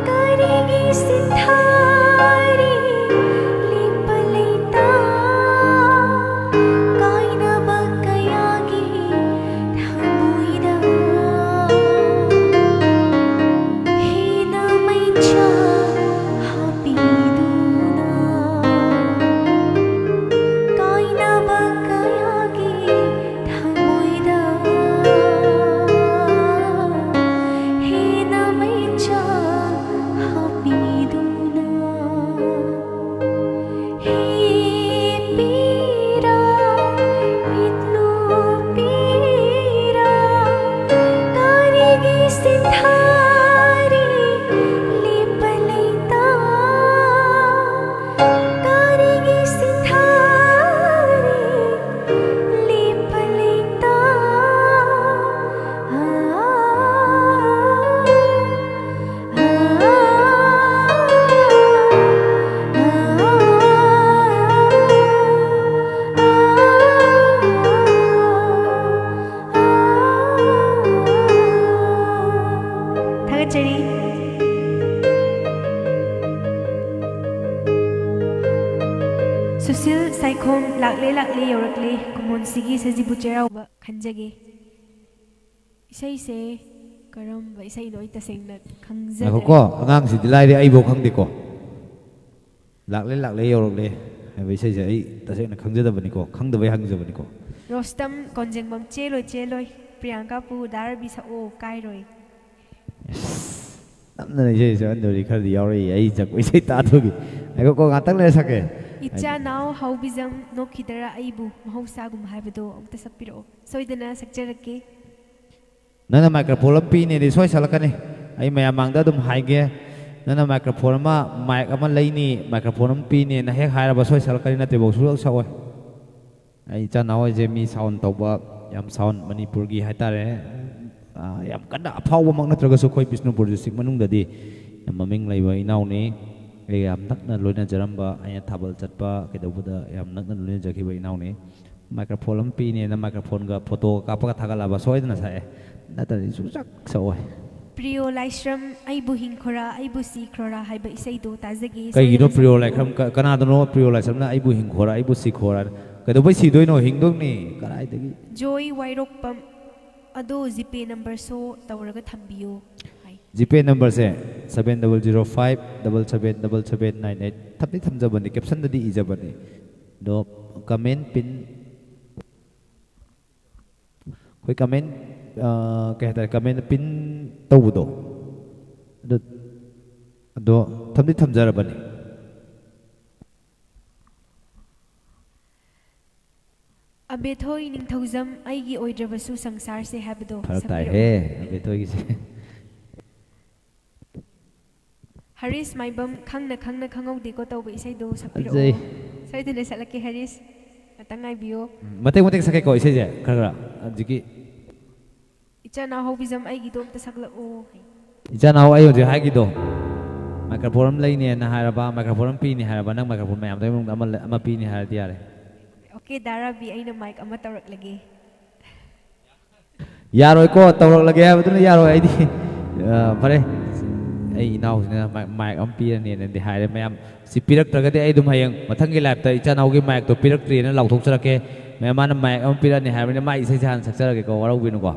ꯀꯔꯤꯒꯤ ꯁꯤꯟꯊꯥꯔꯤ ꯂꯦꯞꯄ ꯂꯩꯇꯥ? ꯀꯥꯏꯅꯕ ꯀꯌꯥꯒꯤ ꯊꯃꯣꯏꯗ ꯍꯦꯟꯅ ꯃꯩꯆꯥꯛ ꯍꯥꯞꯄꯤꯗꯨꯅ, ꯀꯥꯏꯅꯕ ꯀꯌꯥꯒꯤ ꯊꯃꯣꯏꯗ ꯍꯦꯟꯅ ꯃꯩꯆꯥꯛ ꯍꯥꯞꯄꯤꯗꯨꯅ꯫ ꯍꯦ ꯄꯤꯔꯥ, ꯃꯤꯠꯂꯨ ꯄꯤꯔꯥ, ꯀꯔꯤꯒꯤ ꯁꯤꯟꯊꯥꯔꯤ ꯂꯦꯞꯄ ꯂꯩꯇꯥ? ꯀꯔꯤꯒꯤ ꯁꯤꯟꯊꯥꯔꯤ ꯂꯦꯞꯄ ꯂꯩꯇꯥ? ꯊꯥꯒꯠꯆꯔꯤ꯫ ꯁꯨꯁꯤꯜ ꯁꯥꯏꯈꯣꯝ, ꯂꯥꯛꯂꯦ ꯂꯥꯛꯂꯦ ꯌꯧꯔꯛꯂꯦ, ꯀꯨꯃꯣꯟꯁꯤꯒꯤ ꯁꯖꯤꯕꯨ ꯆꯩꯔꯥꯎꯕ ꯈꯟꯖꯒꯦ꯫ ꯏꯁꯩꯁꯦ ꯀꯔꯝꯕ ꯏꯁꯩꯅꯣ ꯑꯩ ꯇꯁꯦꯡꯅ ꯈꯪꯖꯗ꯭ꯔꯦ꯫ ꯉꯥꯏꯈꯣꯀꯣ, ꯑꯉꯥꯡꯁꯤꯗꯤ ꯂꯥꯏꯔꯦ, ꯑꯩꯕꯧ ꯈꯪꯗꯦꯀꯣ꯫ ꯂꯥꯛꯂꯦ ꯂꯥꯛꯂꯦ ꯌꯧꯔꯛꯂꯦ ꯍꯥꯏꯕ ꯏꯁꯩꯁꯦ ꯑꯩ ꯇꯁꯦꯡꯅ ꯈꯪꯖꯗꯕꯅꯤꯀꯣ, ꯈꯪꯗꯕꯩ ꯍꯪꯖꯕꯅꯤꯀꯣ꯫ ꯔꯣꯁꯇꯝ ꯀꯣꯟꯖꯦꯡꯕꯝ ꯆꯦꯜꯂꯣꯏ ꯆꯦꯜꯂꯣꯏ, ꯄ꯭ꯔꯤꯌꯥꯡꯀꯥ ꯄꯨ ꯗꯥ ꯔꯕꯤ ꯁꯛꯑꯣ ꯀꯥꯏꯔꯣꯏ꯫ ꯑꯁ, ꯅꯝꯗꯅ ꯏꯁꯩ ꯁꯛꯍꯟꯗꯣꯔꯤ ꯈꯔꯗꯤ ꯌꯥꯎꯔꯛꯏ, ꯑꯩ ꯖꯒꯣꯏ ꯏꯁꯩ ꯇꯥꯗꯨꯒꯤ꯫ ꯉꯥꯏꯈꯣꯀꯣ, ꯉꯥꯛꯇꯪ ꯂꯩꯔ ꯁꯛꯀꯦ꯫ ꯏꯆꯥ ꯅꯥꯎ ꯍꯥꯎꯕꯤꯖꯝ ꯅꯣꯛꯈꯤꯗꯔꯥ ꯑꯩꯕꯨ ꯃꯍꯧꯁꯥꯒꯨꯝ ꯍꯥꯏꯕꯗꯣ ꯑꯃꯨꯛꯇ ꯁꯛꯄꯤꯔꯛꯑꯣ꯫ ꯁꯣꯏꯗꯅ ꯁꯛꯆꯔꯛꯀꯦ꯫ ꯅꯪꯅ ꯃꯥꯏꯀ꯭ꯔꯣꯐꯣꯟ ꯑꯃ ꯄꯤꯅꯦꯗꯤ ꯁꯣꯏ ꯁꯛꯂꯛꯀꯅꯤ꯫ ꯑꯩ ꯃꯌꯥꯝ ꯃꯥꯡꯗ ꯑꯗꯨꯝ ꯍꯥꯏꯒꯦ, ꯅꯪꯅ ꯃꯥꯏꯀ꯭ꯔꯣꯐꯣꯟ ꯑꯃ, ꯃꯥꯏꯛ ꯑꯃ ꯂꯩꯅꯤ, ꯃꯥꯏꯀ꯭ꯔꯣꯐꯣꯟ ꯑꯃ ꯄꯤꯅꯦꯅ ꯍꯦꯛ ꯍꯥꯏꯔꯕ ꯁꯣꯏ ꯁꯛꯂꯛꯀꯅꯤ, ꯅꯠꯇ꯭ꯔꯤꯐꯥꯎ ꯁꯨꯡꯁꯛ ꯁꯛꯑꯣꯏ꯫ ꯑꯩ ꯏꯆꯥ ꯅꯥꯎ ꯍꯣꯏꯁꯦ ꯃꯤ ꯁꯥꯎꯟ ꯇꯧꯕ, ꯌꯥꯝ ꯁꯥꯎꯟ ꯃꯅꯤꯄꯨꯔꯒꯤ ꯍꯥꯏꯇꯥꯔꯦ, ꯑꯥ, ꯌꯥꯝ ꯀꯟꯅ ꯑꯐꯥꯎꯕꯃꯛ ꯅꯠꯇ꯭ꯔꯒꯁꯨ ꯑꯩꯈꯣꯏ ꯕꯤꯁꯅꯨꯄꯨꯔ ꯗꯤꯁꯇ꯭ꯔꯤꯛ ꯃꯅꯨꯡꯗꯗꯤ ꯌꯥꯝ ꯃꯃꯤꯡ ꯂꯩꯕ ꯏꯅꯥꯎꯅꯤ꯫ ꯑꯩꯒ ꯌꯥꯝ ꯅꯛꯅ ꯂꯣꯏꯅꯖꯔꯝꯕ, ꯑꯩꯅ ꯊꯥꯕꯜ ꯆꯠꯄ ꯀꯩꯗꯧꯕꯗ ꯌꯥꯝ ꯅꯛꯅ ꯂꯣꯏꯅꯖꯈꯤꯕ ꯏꯅꯥꯎꯅꯤ꯫ ꯃꯥꯏꯀ꯭ꯔꯣꯐꯣꯟ ꯑꯃ ꯄꯤꯅꯦꯅ ꯃꯥꯏꯀ꯭ꯔꯣꯐꯣꯟꯒ ꯐꯣꯇꯣꯒ ꯀꯥꯞꯄꯒ ꯊꯥꯒꯠꯂꯛꯑꯕ ꯁꯣꯏꯗꯅ ꯁꯛꯑꯦ, ꯅꯠꯇ꯭ꯔꯗꯤ ꯁꯨꯡꯁꯛ ꯁꯛꯑꯣꯏ꯫ ꯄ꯭ꯔꯤꯌꯣ ꯂꯥꯏꯁ꯭ꯔꯝ, ꯑꯩꯕꯨ ꯍꯤꯡꯈꯣꯔꯥ, ꯑꯩꯕꯨ ꯁꯤꯈ꯭ꯔꯣꯔꯥ ꯍꯥꯏꯕ ꯏꯁꯩꯗꯣ ꯇꯥꯖꯒꯦ꯫ ꯀꯩꯒꯤꯅꯣ ꯁꯣꯏꯗꯅ ꯄ꯭ꯔꯤꯌꯣ ꯁꯛꯄꯤꯔꯛꯑꯣ꯫ ꯂꯥꯏꯁ꯭ꯔꯝ ꯀ- ꯀꯅꯥꯗꯅꯣ ꯄ꯭ꯔꯤꯌꯣ ꯂꯥꯏꯁ꯭ꯔꯝꯅ "ꯑꯩꯕꯨ ꯍꯤꯡꯈꯣꯔꯥ, ꯑꯩꯕꯨ ꯁꯤꯈꯣꯔꯥ"? ꯀꯩꯗꯧꯕꯩ ꯁꯤꯗꯣꯏꯅꯣ? ꯍꯤꯡꯗꯧꯅꯤ꯫ ꯀꯗꯥꯏꯗꯒꯤ? ꯖꯣꯏ ꯋꯥꯏꯔꯣꯛꯄꯝ, ꯑꯗꯣ ꯖꯤꯄꯦ ꯅꯝꯕꯔ ꯁꯣ ꯇꯧꯔꯒ ꯊꯝꯕꯤꯌꯨ ꯍꯥꯏ꯫ ꯖꯤꯄꯦ ꯅꯝꯕꯔꯁꯦ seven double zero five double seven double seven nine eight꯫ ꯊꯝꯗꯤ ꯊꯝꯖꯕꯅꯤ, ꯀꯦꯞꯁꯟꯗꯗꯤ ꯏꯖꯕꯅꯤ꯫ ꯑꯗꯣ ꯀꯃꯦꯟ ꯄꯤꯟ, ꯑꯩꯈꯣꯏ ꯀꯃꯦꯟ, ꯑ, ꯀꯩ ꯍꯥꯏꯇꯥꯔꯦ, ꯀꯃꯦꯟ ꯄꯤꯟ ꯇꯧꯕꯗꯣ, ꯑꯗꯨ, ꯑꯗꯣ ꯊꯝꯗꯤ ꯊꯝꯖꯔꯕꯅꯤ꯫ ꯑꯕꯦꯊꯣꯏ ꯅꯤꯡꯊꯧꯖꯝ, ꯑꯩꯒꯤ ꯑꯣꯏꯗ꯭ꯔꯕꯁꯨ ꯁꯪꯁꯥꯔꯁꯦ ꯍꯥꯏꯕꯗꯣ ꯐꯔꯛ ꯁꯛꯄꯤꯔꯛꯑꯣ꯫ ꯇꯥꯏꯍꯦ, ꯑꯕꯦꯊꯣꯏꯒꯤꯁꯦ꯫ ꯍꯔꯤꯁ ꯃꯥꯏꯕꯝ, ꯈꯪꯅ ꯈꯪꯅ ꯈꯪꯍꯧꯗꯦꯀꯣ ꯇꯧꯕ ꯏꯁꯩꯗꯣ ꯁꯛꯄꯤꯔꯛꯑꯣ꯫ ꯐꯖꯩ꯫ ꯁꯣꯏꯗꯅ ꯁꯛꯂꯛꯀꯦ ꯍꯔꯤꯁ, ꯉꯥꯛꯇꯪ ꯉꯥꯏꯕꯤꯌꯣ꯫ ꯎꯝ, ꯃꯇꯦꯛ ꯃꯇꯦꯛ ꯁꯛꯀꯦꯀꯣ ꯏꯁꯩꯁꯦ, ꯈꯔ ꯈꯔ꯫ ꯍꯧꯖꯤꯛꯀꯤ ꯏꯆꯥ ꯅꯥꯎ ꯍꯧꯕꯤꯖꯝ, ꯑꯩꯒꯤꯗꯣ ꯑꯝꯇ ꯁꯛꯂꯛꯑꯣ ꯍꯥꯏ꯫ ꯏꯆꯥ ꯅꯥꯎ ꯑꯩ ꯍꯧꯖꯤꯛ ꯍꯥꯏꯒꯤꯗꯣ, ꯃꯥꯏꯀ꯭ꯔꯣꯐꯣꯟ ꯑꯃ ꯂꯩꯅꯦꯅ ꯍꯥꯏꯔꯕ, ꯃꯥꯏꯀ꯭ꯔꯣꯐꯣꯟ ꯑꯃ ꯄꯤꯅꯤ ꯍꯥꯏꯔꯕ, ꯅꯪ ꯃꯥꯏꯀ꯭ꯔꯣꯐꯣꯟ ꯃꯌꯥꯝꯗꯒꯤ ꯃꯅꯨꯡꯗ ꯑꯃ ꯂꯩ-, ꯑꯃ ꯄꯤꯅꯤ ꯍꯥꯏꯔꯗꯤ ꯌꯥꯔꯦ꯫ ꯑꯣꯀꯦ, ꯗꯥ ꯔꯥꯕꯤ, ꯑꯩꯅ ꯃꯥꯏꯛ ꯑꯃ ꯇꯧꯔꯛꯂꯒꯦ꯫ ꯌꯥꯔꯣꯏꯀꯣ, ꯇꯧꯔꯛꯂꯒꯦ ꯍꯥꯏꯕꯗꯨꯅ ꯌꯥꯔꯣꯏ꯫ ꯑꯩꯗꯤ, ꯑ, ꯐꯔꯦ, ꯑꯩ ꯏꯅꯥꯎꯁꯤꯅ ꯃꯥꯏ-, ꯃꯥꯏꯛ ꯑꯃ ꯄꯤꯔꯅꯤꯅꯗꯤ ꯍꯥꯏꯔꯦ ꯃꯌꯥꯝ꯫ ꯁꯤ ꯄꯤꯔꯛꯇ꯭ꯔꯒꯗꯤ ꯑꯩ ꯑꯗꯨꯝ ꯍꯌꯦꯡ ꯃꯊꯪꯒꯤ ꯂꯥꯏꯞꯇ "ꯏꯆꯥ ꯅꯥꯎꯒꯤ ꯃꯥꯏꯛꯇꯣ ꯄꯤꯔꯛꯇ꯭ꯔꯤꯅ" ꯂꯥꯎꯊꯣꯛꯆꯔꯛꯀꯦ꯫ ꯃꯌꯥꯝ, ꯃꯥꯅ ꯃꯥꯏꯛ ꯑꯃ ꯄꯤꯔꯛꯑꯅꯤ ꯍꯥꯏꯕꯅꯤꯅ ꯃꯥꯏ ꯏꯁꯩꯁꯦ ꯍꯥꯟꯅ ꯁꯛꯆꯔꯒꯦꯀꯣ, ꯋꯥꯔꯧꯕꯤꯅꯨꯀꯣ꯫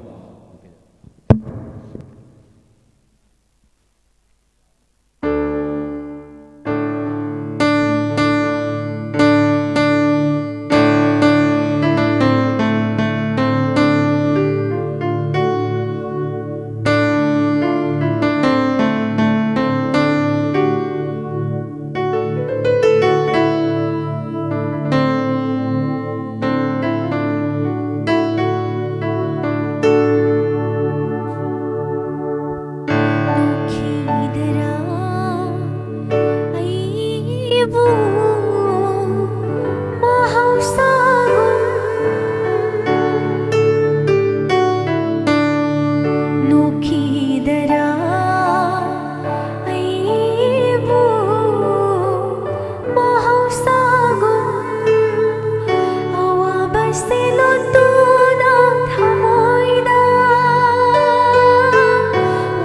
ꯂꯣꯟꯗꯨꯅ ꯊꯃꯣꯏꯗ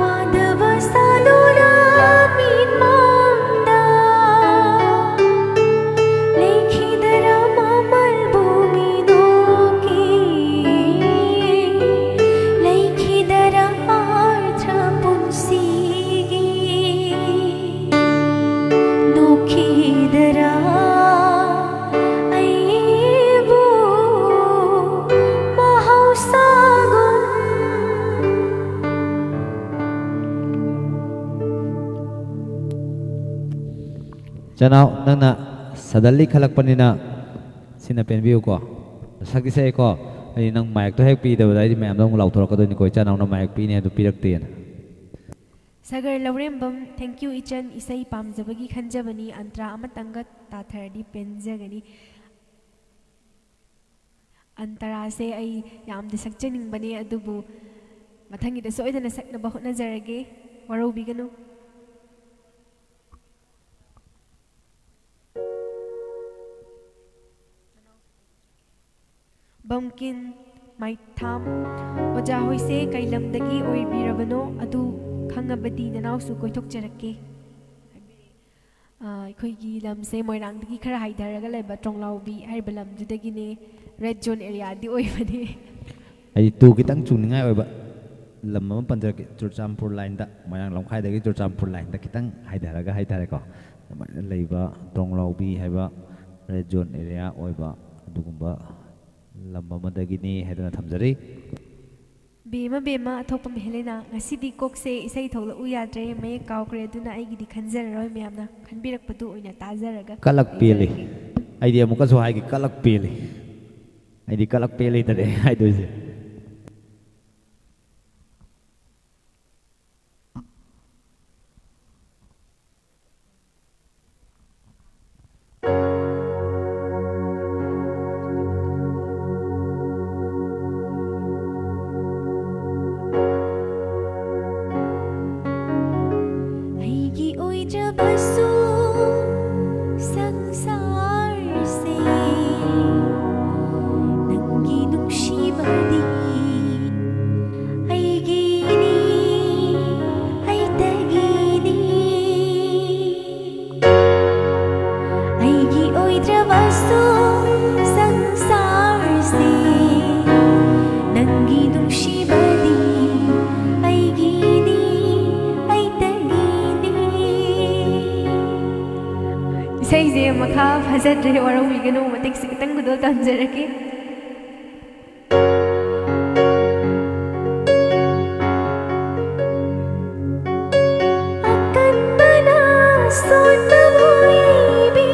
ꯋꯥꯗꯕ ꯁꯥꯗꯨꯅ ꯃꯤꯠꯃꯥꯡꯗ ꯂꯩꯈꯤꯗꯔ ꯃꯃꯜꯕꯨ ꯃꯤꯅꯣꯛꯀꯤ ꯂꯩꯈꯤꯗꯔ ꯑꯔꯊ ꯄꯨꯟꯁꯤꯒꯤ ꯅꯣꯛꯈꯤꯗꯔ ꯑꯩꯕꯨ ꯃꯍꯧꯁꯥꯒꯨꯝ꯫ ꯆꯅꯥꯎ, ꯅꯪꯅ suddenly ꯈꯜꯂꯛꯄꯅꯤꯅ ꯁꯤꯅ ꯄꯦꯟꯕꯤꯌꯨꯀꯣ꯫ ꯁꯛꯇꯤ ꯁꯛꯑꯦꯀꯣ꯫ ꯑꯩ ꯅꯪ ꯃꯥꯏꯛꯇꯣ ꯍꯦꯛ ꯄꯤꯗꯕꯗ ꯑꯩꯗꯤ ꯃꯌꯥꯝꯗꯣ ꯑꯃꯨꯛ ꯂꯥꯎꯊꯣꯔꯛꯀꯗꯣꯏꯅꯤꯀꯣ, ꯏꯆꯥ ꯅꯥꯎꯅ ꯃꯥꯏꯛ ꯄꯤꯅꯤ ꯍꯥꯏꯗꯣ ꯄꯤꯔꯛꯇꯦꯅ꯫ ꯁꯥꯒꯔ ꯂꯧꯔꯦꯝꯕꯝ, thank you ꯏꯆꯟ, ꯏꯁꯩ ꯄꯥꯝꯖꯕꯒꯤ ꯈꯟꯖꯕꯅꯤ, ꯑꯟꯇ꯭ꯔꯥ ꯑꯃꯇꯪꯒ ꯇꯥꯊꯔꯗꯤ ꯄꯦꯟꯖꯒꯅꯤ꯫ ꯑꯟꯇ꯭ꯔꯥꯁꯦ ꯑꯩ ꯌꯥꯝꯗꯤ ꯁꯛꯆꯅꯤꯡꯕꯅꯦ, ꯑꯗꯨꯕꯨ ꯃꯊꯪꯒꯤꯗ ꯁꯣꯏꯗꯅ ꯁꯛꯅꯕ ꯍꯣꯠꯅꯖꯔꯒꯦ, ꯋꯥꯔꯧꯕꯤꯒꯅꯨ꯫ ꯕꯝꯀꯤꯟ ꯃꯥꯏꯊꯥꯝ, ꯑꯣꯖꯥ ꯍꯣꯏꯁꯦ ꯀꯩ ꯂꯝꯗꯒꯤ ꯑꯣꯏꯕꯤꯔꯕꯅꯣ? ꯑꯗꯨ ꯈꯪꯉꯕꯗꯤ ꯅꯅꯥꯎꯁꯨ ꯀꯣꯏꯊꯣꯛꯆꯔꯛꯀꯦ꯫ ꯑ, ꯑꯩꯈꯣꯏꯒꯤ ꯂꯝꯁꯦ ꯃꯣꯏꯔꯥꯡꯗꯒꯤ ꯈꯔ ꯍꯥꯏꯊꯔꯒ ꯂꯩꯕ ꯇ꯭ꯔꯣꯡꯂꯥꯎꯕꯤ ꯍꯥꯏꯔꯤꯕ ꯂꯝꯗꯨꯗꯒꯤꯅꯦ, red zone areaꯗꯤ ꯑꯣꯏꯕꯅꯦ꯫ ꯑꯩ ꯇꯨ ꯈꯤꯇꯪ ꯆꯨꯅꯤꯡꯉꯥꯏ ꯑꯣꯏꯕ ꯂꯝ ꯑꯃ ꯄꯟꯖꯔꯛꯀꯦ, ꯆꯨꯔꯆꯥꯟꯄꯨꯔ ꯂꯥꯏꯟꯗ, ꯃꯣꯏꯔꯥꯡ ꯂꯝꯈꯥꯏꯗꯒꯤ ꯆꯨꯔꯆꯥꯟꯄꯨꯔ ꯂꯥꯏꯟꯗ ꯈꯤꯇꯪ ꯍꯥꯏꯊꯔꯒ ꯍꯥꯏꯇꯥꯔꯦꯀꯣ, ꯑꯗꯨꯃꯥꯏꯅ ꯂꯩꯕ ꯇ꯭ꯔꯣꯡꯂꯥꯎꯕꯤ ꯍꯥꯏꯕ red zone area ꯑꯣꯏꯕ ꯑꯗꯨꯒꯨꯝꯕ ꯂꯝ ꯑꯃꯗꯒꯤꯅꯤ ꯍꯥꯏꯗꯅ ꯊꯝꯖꯔꯤ꯫ ꯕꯦꯝꯃ, ꯕꯦꯝꯃ, ꯑꯊꯣꯛꯄꯝ ꯍꯦꯂꯦꯅꯥ, ꯉꯁꯤꯗꯤ ꯀꯣꯛꯁꯦ ꯏꯁꯩ ꯊꯣꯛꯂꯛꯎ ꯌꯥꯗ꯭ꯔꯦ, ꯃꯌꯦꯛ ꯀꯥꯎꯈ꯭ꯔꯦ, ꯑꯗꯨꯅ ꯑꯩꯒꯤꯗꯤ ꯈꯟꯖꯔꯔꯣꯏ, ꯃꯌꯥꯝꯅ ꯈꯟꯕꯤꯔꯛꯄꯗꯨ ꯑꯣꯏꯅ ꯇꯥꯖꯔꯒ ꯀꯂꯛ ꯄꯦꯜꯂꯤ꯫ ꯂꯩꯖꯔꯒꯦ꯫ ꯑꯩꯗꯤ ꯑꯃꯨꯛꯀꯁꯨ ꯍꯥꯏꯒꯦ, ꯀꯂꯛ ꯄꯦꯜꯂꯤ꯫ ꯑꯩꯗꯤ ꯀꯂꯛ ꯄꯦꯜꯂꯤꯗꯅꯦ ꯍꯥꯏꯗꯣꯏꯁꯦ꯫ ꯑꯩꯒꯤ ꯑꯣꯏꯖꯕꯁꯨ ꯁꯪꯁꯥꯔꯁꯦ ꯅꯪꯒꯤ ꯐꯖꯗ꯭ꯔꯦ, ꯋꯥꯔꯧꯕꯤꯒꯅꯨ, ꯃꯇꯦꯛꯁꯦ ꯈꯤꯇꯪ ꯈꯨꯗꯣꯜ ꯇꯝꯖꯔꯛꯀꯦ꯫ ꯑꯀꯟꯕꯅ ꯁꯣꯟꯕꯕꯨ ꯌꯩꯕꯤ,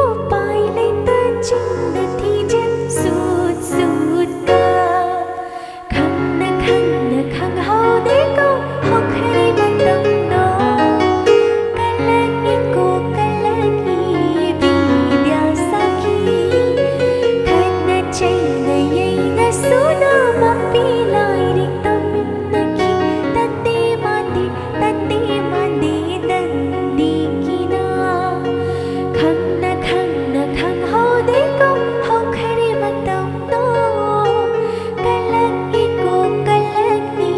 ꯎꯄꯥꯏ ꯂꯩꯇ ꯆꯤꯡꯗ ꯊꯤꯖꯤꯟ ꯁꯨꯠ ꯁꯨꯠꯀ꯫ ꯈꯪꯅ ꯈꯪꯅ ꯈꯪꯍꯧꯗꯦꯀꯣ ꯍꯧꯈ꯭ꯔꯦ ꯃꯇꯝꯗꯣ꯫ ꯀꯂꯛ ꯏꯀꯣ ꯀꯂꯛ ꯏ ꯕꯤꯗ꯭ꯌꯥ ꯁꯥꯈꯤ꯫ ꯈꯠꯅ ꯆꯩꯅ ꯌꯩꯅꯁꯨꯅ ꯃꯄꯤ ꯂꯥꯏꯔꯤꯛ ꯇꯝꯃꯤꯟꯅꯈꯤ꯫ ꯇꯟꯗꯦ ꯃꯥꯟꯗꯦ ꯇꯟꯗꯦ ꯃꯥꯟꯗꯦ ꯗꯟꯗꯤꯒꯤꯅ꯫ ꯈꯪꯅ ꯈꯪꯅ ꯈꯪꯍꯧꯗꯦꯀꯣ ꯍꯧꯈ꯭ꯔꯦ ꯃꯇꯝꯗꯣ꯫ ꯀꯂꯛ ꯏꯀꯣ ꯀꯂꯛ ꯏ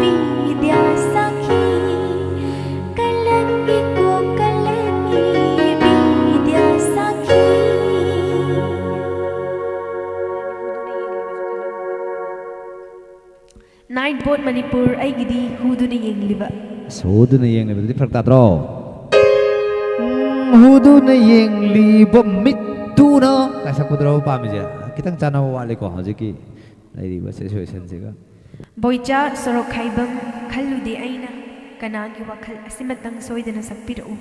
ꯕꯤꯗ꯭ꯌꯥ ꯁꯥꯈꯤ꯫ ꯀꯂꯛ ꯏꯀꯣ ꯀꯂꯛ ꯏ ꯕꯤꯗ꯭ꯌꯥ ꯁꯥꯈꯤ꯫ Night Boat ꯃꯅꯤꯄꯨꯔ ꯑꯩꯒꯤꯗꯤ ꯍꯨꯗꯨꯅ ꯌꯦꯡꯂꯤꯕ꯫ ꯑꯁ, ꯍꯨꯗꯨꯅ ꯌꯦꯡꯂꯤꯕꯗꯨꯗꯤ ꯐꯔꯛ ꯇꯥꯗ꯭ꯔꯣ? ꯎꯝ, ꯍꯨꯗꯨꯅ ꯌꯦꯡꯂꯤꯕ ꯃꯤꯠꯇꯨꯅ ꯀꯥꯏ ꯁꯛꯄꯗꯨꯔꯣ ꯄꯥꯝꯃꯤꯁꯦ? ꯈꯤꯇꯪ ꯆꯥꯟꯅꯕ ꯋꯥꯠꯂꯤꯀꯣ ꯍꯧꯖꯤꯛꯀꯤ ꯂꯩꯔꯤꯕ situationꯁꯤꯒ꯫ ꯕꯣꯏꯆꯥ ꯁꯣꯔꯣꯛꯈꯥꯏꯕꯝ, ꯈꯜꯂꯨꯗꯦ ꯑꯩꯅ ꯀꯅꯥꯒꯤ ꯋꯥꯈꯜ, ꯑꯁꯤꯃꯇꯪ ꯁꯣꯏꯗꯅ ꯁꯛꯄꯤꯔꯛꯎ꯫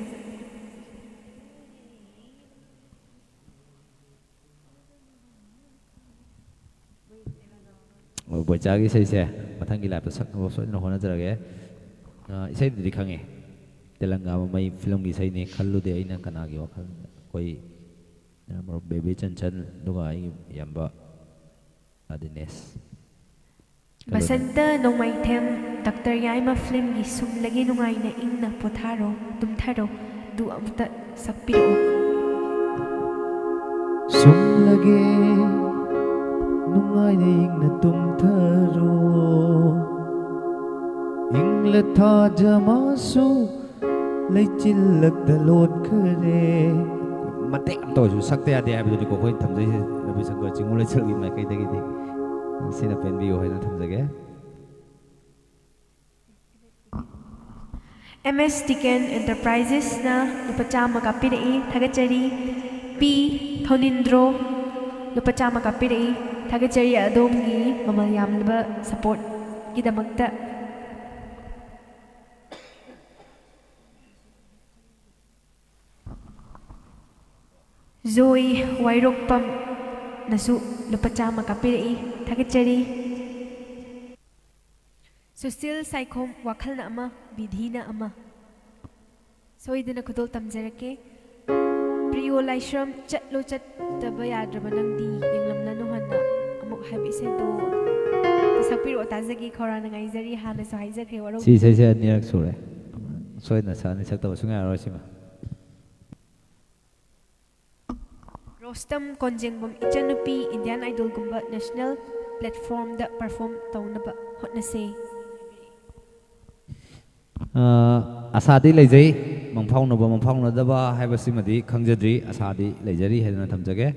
ꯑꯣ, ꯕꯣꯏꯆꯥꯒꯤ ꯏꯁꯩꯁꯦ ꯃꯊꯪꯒꯤ liveꯇ ꯁꯛꯅꯕ ꯁꯣꯏꯗꯅ ꯍꯣꯠꯅꯖꯔꯒꯦ꯫ ꯑ, ꯏꯁꯩꯗꯨꯗꯤ ꯈꯪꯉꯦ, ꯇꯦꯂꯪꯒꯥ ꯃꯃꯩ ꯐꯤꯂꯝꯒꯤ ꯏꯁꯩꯅꯤ, ꯈꯜꯂꯨꯗꯦ ꯑꯩꯅ ꯀꯅꯥꯒꯤ ꯋꯥꯈꯜ꯫ ꯑꯩꯈꯣꯏ, ꯑ, ꯃꯔꯨꯞ ꯕꯦꯕꯤ ꯆꯟꯆꯟ, ꯑꯗꯨꯒ ꯑꯩꯒꯤ ꯏꯌꯥꯝꯕ ꯑꯗꯤꯅꯦꯁ꯫ ꯕꯁꯟꯇ ꯅꯣꯡꯃꯥꯏꯊꯦꯝ, ꯗꯥꯛꯇꯔ ꯌꯥꯏꯃ ꯐꯤꯂꯝꯒꯤ ꯁꯨꯝꯂꯒꯦ ꯅꯨꯡꯉꯥꯏꯅ ꯏꯪꯅ ꯄꯣꯊꯥꯔꯣ, ꯇꯨꯝꯊꯔꯣ, ꯑꯗꯨ ꯑꯃꯨꯛꯇ ꯁꯛꯄꯤꯔꯛꯑꯣ꯫ ꯁꯨꯝꯂꯒꯦ ꯅꯨꯡꯉꯥꯏꯅ ꯏꯪꯅ ꯇꯨꯝꯊꯔꯣ, ꯏꯪꯂ ꯊꯥꯖ ꯃꯥꯁꯨ ꯂꯩꯆꯤꯜꯂꯛꯇ ꯂꯣꯠꯈꯔꯦ꯫ ꯃꯇꯦꯛ ꯑꯝꯇ ꯑꯣꯏꯔꯁꯨ ꯁꯛꯇ ꯌꯥꯗꯦ ꯍꯥꯏꯕꯗꯨꯅꯤꯀꯣ ꯑꯩꯈꯣꯏ ꯊꯝꯖꯩꯁꯦ, ꯔꯕꯤ ꯁꯪꯀꯔ ꯆꯤꯡꯉꯨ ꯂꯩꯆꯤꯜꯒꯤ ꯃꯥꯏꯀꯩꯗꯒꯤꯗꯤ꯫ ꯁꯤꯅ ꯄꯦꯟꯕꯤꯌꯨ ꯍꯥꯏꯅ ꯊꯝꯖꯒꯦ꯫ ꯑꯦꯝ ꯑꯦꯁ ꯇꯤꯀꯦꯟ ꯑꯦꯟꯇꯔꯄ꯭ꯔꯥꯏꯖꯦꯁꯅ ꯂꯨꯄꯥ ꯆꯥꯝꯃ ꯀꯥꯞꯄꯤꯔꯛꯏ, ꯊꯥꯒꯠꯆꯔꯤ꯫ ꯄꯤ ꯊꯧꯅꯤꯟꯗ꯭ꯔꯣ, ꯂꯨꯄꯥ ꯆꯥꯝꯃ ꯀꯥꯞꯄꯤꯔꯛꯏ, ꯊꯥꯒꯠꯆꯔꯤ꯫ ꯑꯗꯣꯝꯒꯤ ꯃꯃꯜ ꯌꯥꯝꯂꯕ ꯁꯄꯣꯔꯠꯀꯤꯗꯃꯛꯇ꯫ ꯖꯣꯏ ꯋꯥꯏꯔꯣꯛꯄꯝꯅꯁꯨ ꯂꯨꯄꯥ ꯆꯥꯝꯃ ꯀꯥꯞꯄꯤꯔꯛꯏ, ꯊꯥꯒꯠꯆꯔꯤ꯫ ꯁꯨꯁꯤꯜ ꯁꯥꯏꯈꯣꯝ, ꯋꯥꯈꯜꯅ ꯑꯃ, ꯕꯤꯙꯤꯅ ꯑꯃ꯫ ꯁꯣꯏꯗꯅ ꯈꯨꯗꯣꯜ ꯇꯝꯖꯔꯛꯀꯦ꯫ ꯄ꯭ꯔꯤꯌꯣ ꯂꯥꯏꯁ꯭ꯔꯝ, ꯆꯠꯂꯣ ꯆꯠꯇꯕ ꯌꯥꯗ꯭ꯔꯕ ꯅꯪꯗꯤ, ꯌꯦꯡꯂꯝꯂꯅꯨ ꯍꯟꯅ꯫ ꯑꯃꯨꯛ ꯍꯥꯏꯕ ꯏꯁꯩꯗꯣ ꯁꯛꯄꯤꯔꯛꯑꯣ, ꯇꯥꯖꯒꯦ꯫ ꯈꯧꯔꯥꯡꯅ ꯉꯥꯏꯖꯔꯤ, ꯍꯥꯟꯅꯁꯨ ꯍꯥꯏꯖꯈ꯭ꯔꯦ, ꯋꯥꯔꯧꯕꯤꯒꯅꯨ꯫ ꯁꯤ ꯏꯁꯩꯁꯦ ꯑꯅꯤꯔꯛ ꯁꯨꯔꯦ꯫ ꯁꯣꯏꯗꯅ ꯁꯛꯑꯅꯤ, ꯁꯛꯇꯕ ꯁꯨꯡꯌꯥ ꯌꯥꯔꯔꯣꯏ ꯁꯤꯃ꯫ ꯔꯣꯁꯇꯝ ꯀꯣꯟꯖꯦꯡꯕꯝ, ꯏꯆꯟꯅꯨꯄꯤ ꯏꯟꯗꯤꯌꯥꯟ ꯑꯥꯏꯗꯣꯜꯒꯨꯝꯕ ꯅꯦꯁꯅꯦꯜ ꯄ꯭ꯂꯦꯠꯐꯣꯝꯗ ꯄꯔꯐꯣꯝ ꯇꯧꯅꯕ ꯍꯣꯠꯅꯁꯦ꯫ ꯑ, ꯑꯁꯥꯗꯤ ꯂꯩꯖꯩ, ꯃꯪꯐꯥꯎꯅꯕ ꯃꯪꯐꯥꯎꯅꯗꯕ ꯍꯥꯏꯕꯁꯤꯃꯗꯤ ꯈꯪꯖꯗ꯭ꯔꯤ, ꯑꯁꯥꯗꯤ ꯂꯩꯖꯔꯤ ꯍꯥꯏꯗꯨꯅ ꯊꯝꯖꯒꯦ꯫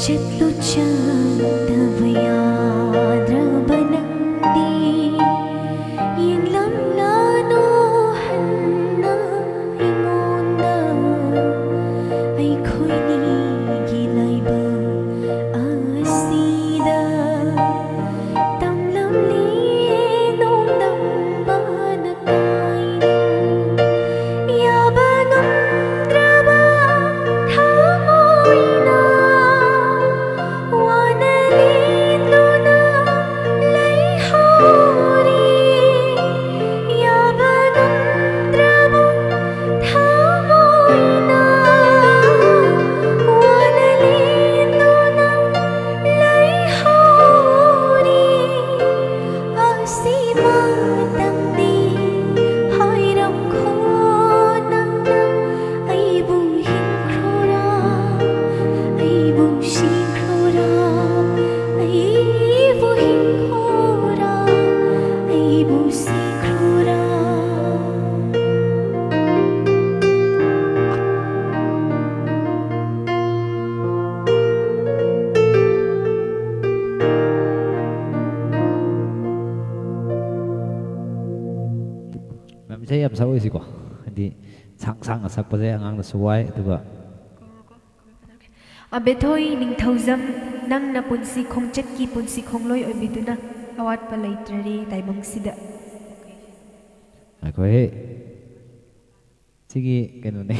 ꯆꯠꯂꯨ ꯆꯠꯇꯕ ꯌꯥꯗ꯭ꯔꯕ ꯅꯪꯗꯤ, ꯌꯦꯡꯂꯝꯂꯅꯨ ꯍꯟꯅ ꯑꯩꯉꯣꯟꯗ꯫ ꯑꯩꯈꯣꯏꯅꯤꯒꯤ ꯂꯥꯏꯕꯛ ꯑꯁꯤꯗ ꯇꯝꯂꯝꯂꯤ ꯅꯣꯡꯗꯝꯕꯅ ꯀꯥꯏꯅ꯫ ꯌꯥꯕ ꯉꯝꯗ꯭ꯔꯕ ꯊꯃꯣꯏꯅ ꯋꯥꯅ ꯂꯦꯟꯂꯨ ꯏꯁꯩ ꯌꯥꯝ ꯁꯛꯑꯣꯏꯁꯤꯀꯣ, ꯍꯥꯏꯗꯤ ꯁꯥꯡ ꯁꯥꯡꯅ ꯁꯛꯄꯁꯦ ꯑꯉꯥꯡꯗꯁꯨ ꯋꯥꯏ, ꯑꯗꯨꯒ ꯑꯕꯦꯊꯣꯏ ꯅꯤꯡꯊꯧꯖꯝ, ꯅꯪ ꯅꯄꯨꯟꯁꯤ ꯈꯣꯡꯆꯠꯀꯤ ꯄꯨꯟꯁꯤ ꯈꯣꯡꯂꯣꯏ ꯑꯣꯏꯕꯤꯗꯨꯅ ꯑꯋꯥꯠꯄ ꯂꯩꯇ꯭ꯔꯔꯦ ꯇꯥꯏꯕꯪꯁꯤꯗ꯫ ꯑꯩꯈꯣꯏ ꯁꯤꯒꯤ ꯀꯩꯅꯣꯅꯦ꯫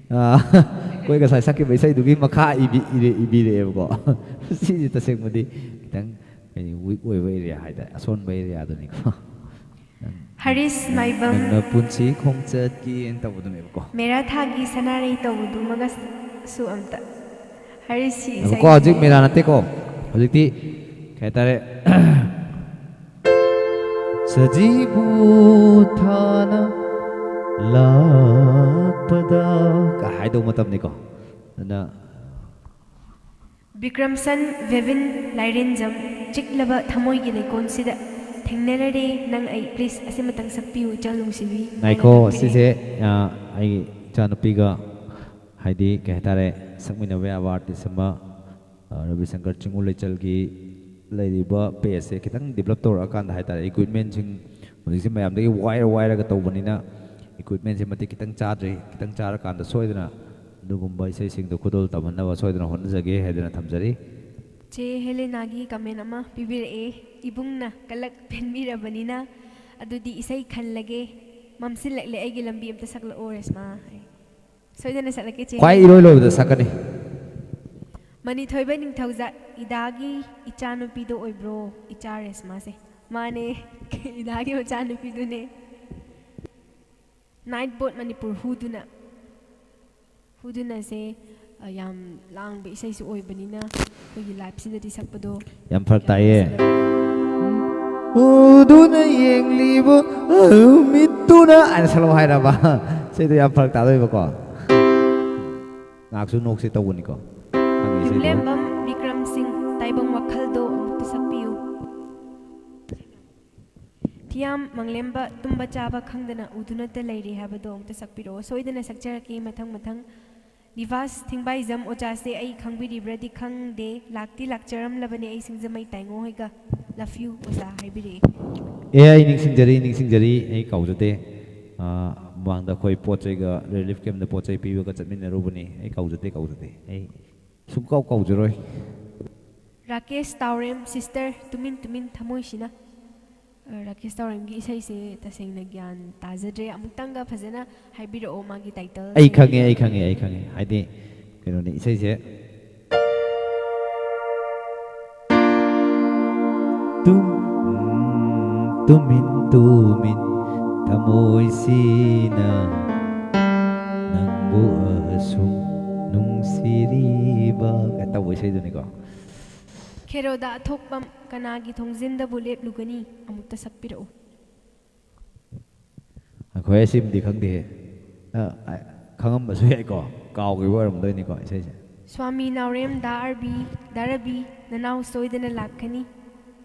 ꯑꯥ, ꯑꯩꯈꯣꯏ ꯉꯁꯥꯏ ꯁꯛꯈꯤꯕ ꯏꯁꯩꯗꯨꯒꯤ ꯃꯈꯥ ꯏꯕꯤ-, ꯏꯔꯦ-, ꯏꯕꯤꯔꯛꯑꯦꯕꯀꯣ꯫ ꯁꯤꯁꯦ ꯇꯁꯦꯡꯕꯗꯤ ꯈꯤꯇꯪ ꯀꯩ weak ꯑꯣꯏꯕ area ꯍꯥꯏꯇꯥꯔꯦ, ꯑꯁꯣꯟꯕ areaꯗꯨꯅꯤꯀꯣ꯫ ꯍꯔꯤꯁ ꯃꯥꯏꯕꯝ꯫ ꯅꯪꯅ ꯄꯨꯟꯁꯤ ꯈꯣꯡꯆꯠꯀꯤ ꯍꯥꯏꯅ ꯇꯧꯕꯗꯨꯅꯦꯕꯀꯣ꯫ ꯃꯦꯔꯥ ꯊꯥꯒꯤ ꯁꯅꯥꯔꯩ ꯇꯧꯕꯗꯨꯃꯒꯁꯨ ꯑꯝꯇ꯫ ꯍꯔꯤꯁ ꯁꯤ ꯉꯥꯏꯈꯣꯀꯣ, ꯏꯁꯩ ꯍꯧꯖꯤꯛ ꯃꯦꯔꯥ ꯅꯠꯇꯦꯀꯣ꯫ ꯍꯧꯖꯤꯛꯇꯤ ꯀꯩ ꯍꯥꯏꯇꯥꯔꯦ? ꯁꯖꯤꯕꯨ ꯊꯥꯅ ꯂꯥꯛꯄꯗ ꯀ ꯍꯥꯏꯗꯧꯕ ꯃꯇꯝꯅꯤꯀꯣ꯫ ꯑꯗꯨꯅ ꯕꯤꯀ꯭ꯔꯝꯁꯟ ꯚꯦꯕꯤꯟ ꯂꯥꯏꯔꯦꯟꯖꯝ, ꯆꯤꯛꯂꯕ ꯊꯃꯣꯏꯒꯤ ꯂꯩꯀꯣꯜꯁꯤꯗ ꯊꯦꯡꯅꯔꯔꯦ ꯅꯪ ꯑꯩ, please ꯑꯁꯤꯃꯇꯪ ꯁꯛꯄꯤꯌꯨ ꯏꯆꯜ ꯅꯨꯡꯁꯤꯕꯤ꯫ ꯉꯥꯏꯈꯣ, ꯍꯥꯏꯅ ꯇꯥꯛꯄꯤꯔꯛꯏ꯫ ꯁꯤꯁꯦ, ꯑ, ꯑꯩ ꯏꯆꯥꯅꯨꯄꯤꯒ ꯍꯥꯏꯗꯤ ꯀꯩ ꯍꯥꯏꯇꯥꯔꯦ, ꯁꯛꯃꯤꯟꯅꯕ ꯌꯥꯕ artist ꯑꯃ, ꯑ, ꯔꯕꯤꯁꯪꯀꯔ ꯆꯤꯡꯉꯨ ꯂꯩꯆꯜꯒꯤ ꯂꯩꯔꯤꯕ pageꯁꯦ ꯈꯤꯇꯪ develop ꯇꯧꯔꯛꯑꯀꯥꯟꯗ ꯍꯥꯏꯇꯥꯔꯦ, equipmentꯁꯤꯡ ꯍꯧꯖꯤꯛꯁꯦ ꯃꯌꯥꯝꯗꯒꯤ wire wireꯒ ꯇꯧꯕꯅꯤꯅ equipmentꯁꯦ ꯃꯇꯤꯛ ꯈꯤꯇꯪ ꯆꯥꯗ꯭ꯔꯤ, ꯈꯤꯇꯪ ꯆꯥꯔꯀꯥꯟꯗ ꯁꯣꯏꯗꯅ ꯑꯗꯨꯒꯨꯝꯕ ꯏꯁꯩꯁꯤꯡꯗꯣ ꯈꯨꯗꯣꯜ ꯇꯝꯍꯟꯅꯕ ꯁꯣꯏꯗꯅ ꯍꯣꯠꯅꯖꯒꯦ ꯍꯥꯏꯗꯨꯅ ꯊꯝꯖꯔꯤ꯫ ꯆꯦ ꯍꯦꯂꯦꯅꯥꯒꯤ comment ꯑꯃ ꯄꯤꯕꯤꯔꯛꯑꯦ, "ꯏꯕꯨꯡꯅ ꯀꯂꯛ ꯐꯦꯟꯕꯤꯔꯕꯅꯤꯅ ꯑꯗꯨꯗꯤ ꯏꯁꯩ ꯈꯜꯂꯒꯦ, ꯃꯝꯁꯤꯜꯂꯛꯂꯦ ꯑꯩꯒꯤ ꯂꯝꯕꯤ ꯑꯝꯇ ꯁꯛꯂꯛꯑꯣ ꯔꯦꯁꯃꯥ" ꯍꯥꯏ꯫ ꯁꯣꯏꯗꯅ ꯁꯛꯂꯛꯀꯦ ꯆꯦ꯫ ꯈ꯭ꯋꯥꯏ ꯏꯔꯣꯏ ꯂꯣꯏꯕꯗ ꯁꯛꯀꯅꯤ꯫ ꯃꯅꯤꯊꯣꯏꯕ ꯅꯤꯡꯊꯧꯖꯥꯠ, "ꯏꯗꯥꯒꯤ ꯏꯆꯥꯅꯨꯄꯤꯗꯣ ꯑꯣꯏꯕ꯭ꯔꯣ ꯏꯆꯥ ꯔꯦꯁꯃꯥꯁꯦ?" ꯃꯥꯅꯦ, ꯏꯗꯥꯒꯤ ꯃꯆꯥꯅꯨꯄꯤꯗꯨꯅꯦ꯫ Night Boat ꯃꯅꯤꯄꯨꯔ ꯍꯨꯗꯨꯅ, ꯍꯨꯗꯨꯅꯁꯦ, ꯑ, ꯌꯥꯝ ꯂꯥꯡꯕ ꯏꯁꯩꯁꯨ ꯑꯣꯏꯕꯅꯤꯅ ꯑꯩꯈꯣꯏꯒꯤ liveꯁꯤꯗꯗꯤ ꯁꯛꯄꯗꯣ ꯌꯥꯝ ꯐꯔꯛ ꯌꯥꯝ ꯇꯥꯏꯌꯦ꯫ ꯐꯖꯅ ꯎꯗꯨꯅ ꯌꯦꯡꯂꯤꯕ ꯃꯤꯠꯇꯨꯅ ꯍꯥꯏꯅ ꯁꯛꯂꯛꯑꯣ ꯍꯥꯏꯔꯕ? ꯏꯁꯩꯗꯣ ꯌꯥꯝ ꯐꯔꯛ ꯇꯥꯗꯣꯏꯕꯀꯣ꯫ ꯉꯥꯏꯍꯥꯛꯁꯨ ꯅꯣꯛꯁꯦ ꯇꯧꯕꯅꯤꯀꯣ꯫ ꯈꯪꯉꯦ ꯏꯁꯩꯗꯣ꯫ ꯌꯨꯝꯂꯦꯝꯕꯝ ꯕꯤꯀ꯭ꯔꯝ ꯁꯤꯡ, "ꯇꯥꯏꯕꯪ ꯋꯥꯈꯜꯗꯣ" ꯑꯃꯨꯛꯇ ꯁꯛꯄꯤꯌꯨ꯫ ꯊꯤꯌꯥꯝ ꯃꯪꯂꯦꯝꯕ, "ꯇꯨꯝꯕ ꯆꯥꯕ ꯈꯪꯗꯅ ꯎꯗꯨꯅꯇ ꯂꯩꯔꯦ" ꯍꯥꯏꯕꯗꯣ ꯑꯃꯨꯛꯇ ꯁꯛꯄꯤꯔꯛꯑꯣ꯫ ꯁꯣꯏꯗꯅ ꯁꯛꯆꯔꯛꯀꯦ ꯃꯊꯪ ꯃꯊꯪ꯫ ꯅꯤꯕꯥꯁ ꯊꯤꯡꯕꯥꯏꯖꯝ, "ꯑꯣꯖꯥꯁꯦ ꯑꯩ ꯈꯪꯕꯤꯔꯤꯕ꯭ꯔꯗꯤ ꯈꯪꯗꯦ, ꯂꯥꯛꯇꯤ ꯂꯥꯛꯆꯔꯝꯂꯕꯅꯦ ꯑꯩ ꯁꯤꯡꯖꯃꯩ ꯇꯥꯏꯉꯣ ꯍꯣꯏꯒ꯫ Love you ꯑꯣꯖꯥ" ꯍꯥꯏꯕꯤꯔꯛꯑꯦ꯫ ꯑꯦ, ꯑꯩ ꯅꯤꯡꯁꯤꯡꯖꯔꯤ, ꯅꯤꯡꯁꯤꯡꯖꯔꯤ, ꯑꯩ ꯀꯥꯎꯖꯗꯦ꯫ ꯑꯥ, ꯃꯃꯥꯡꯗ ꯑꯩꯈꯣꯏ ꯄꯣꯠ ꯆꯩꯒ ꯔꯤꯂꯤꯐ ꯀꯦꯝꯞꯇ ꯄꯣꯠ ꯆꯩ ꯄꯤꯕꯒ ꯆꯠꯃꯤꯟꯅꯔꯨꯕꯅꯤ꯫ ꯑꯩ ꯀꯥꯎꯖꯗꯦ, ꯀꯥꯎꯖꯗꯦ꯫ ꯑꯩ ꯁꯨꯡꯀꯥꯎ ꯀꯥꯎꯖꯔꯣꯏ꯫ ꯔꯥꯀꯦꯁ ꯇꯥꯎꯔꯦꯝ, ꯁꯤꯁꯇꯔ, ꯇꯨꯃꯤꯟ ꯇꯨꯃꯤꯟ ꯊꯃꯣꯏꯁꯤꯅ꯫ ꯑ, ꯔꯥꯀꯦꯁ ꯇꯥꯎꯔꯦꯝꯒꯤ ꯏꯁꯩꯁꯦ ꯇꯁꯦꯡꯅ ꯒ꯭ꯌꯥꯟ ꯇꯥꯖꯗ꯭ꯔꯦ꯫ ꯑꯃꯨꯛꯇꯪꯒ ꯐꯖꯅ ꯍꯥꯏꯕꯤꯔꯛꯑꯣ ꯃꯥꯒꯤ ꯇꯥꯏꯇꯜ꯫ ꯑꯩ ꯈꯪꯉꯦ, ꯑꯩ ꯈꯪꯉꯦ, ꯑꯩ ꯈꯪꯉꯦ꯫ ꯍꯥꯏꯗꯤ ꯀꯩꯅꯣꯅꯤ ꯏꯁꯩꯁꯦ꯫ ꯇꯨꯝ, ꯎꯝ, ꯇꯨꯃꯤꯟ, ꯇꯨꯃꯤꯟ, ꯊꯃꯣꯏꯁꯤꯅ ꯅꯪꯕꯨ ꯑꯁꯨꯝ ꯅꯨꯡꯁꯤꯔꯤꯕ ꯀꯥꯏ ꯇꯧꯕ ꯏꯁꯩꯗꯨꯅꯤꯀꯣ꯫ ꯈꯦꯔꯣꯗ ꯑꯊꯣꯛꯄꯝ, ꯀꯅꯥꯒꯤ ꯊꯣꯡꯖꯤꯟꯗꯕꯨ ꯂꯦꯞꯂꯨꯒꯅꯤ? ꯑꯃꯨꯛꯇ ꯁꯛꯄꯤꯔꯛꯎ꯫ ꯑꯩꯈꯣꯏ ꯑꯁꯤꯃꯗꯤ ꯈꯪꯗꯦꯍꯦ꯫ ꯑ, ꯑ, ꯈꯪꯉꯝꯕꯁꯨ ꯌꯥꯏꯀꯣ, ꯀꯥꯎꯈꯤꯕ ꯑꯣꯏꯔꯝꯗꯣꯏꯅꯤꯀꯣ ꯏꯁꯩꯁꯦ꯫ ꯁ꯭ꯋꯥꯃꯤ ꯅꯥꯎꯔꯦꯝ ꯗꯥ ꯑꯔꯕꯤ, ꯗꯥ ꯔꯕꯤ, ꯅꯅꯥꯎ ꯁꯣꯏꯗꯅ ꯂꯥꯛꯀꯅꯤ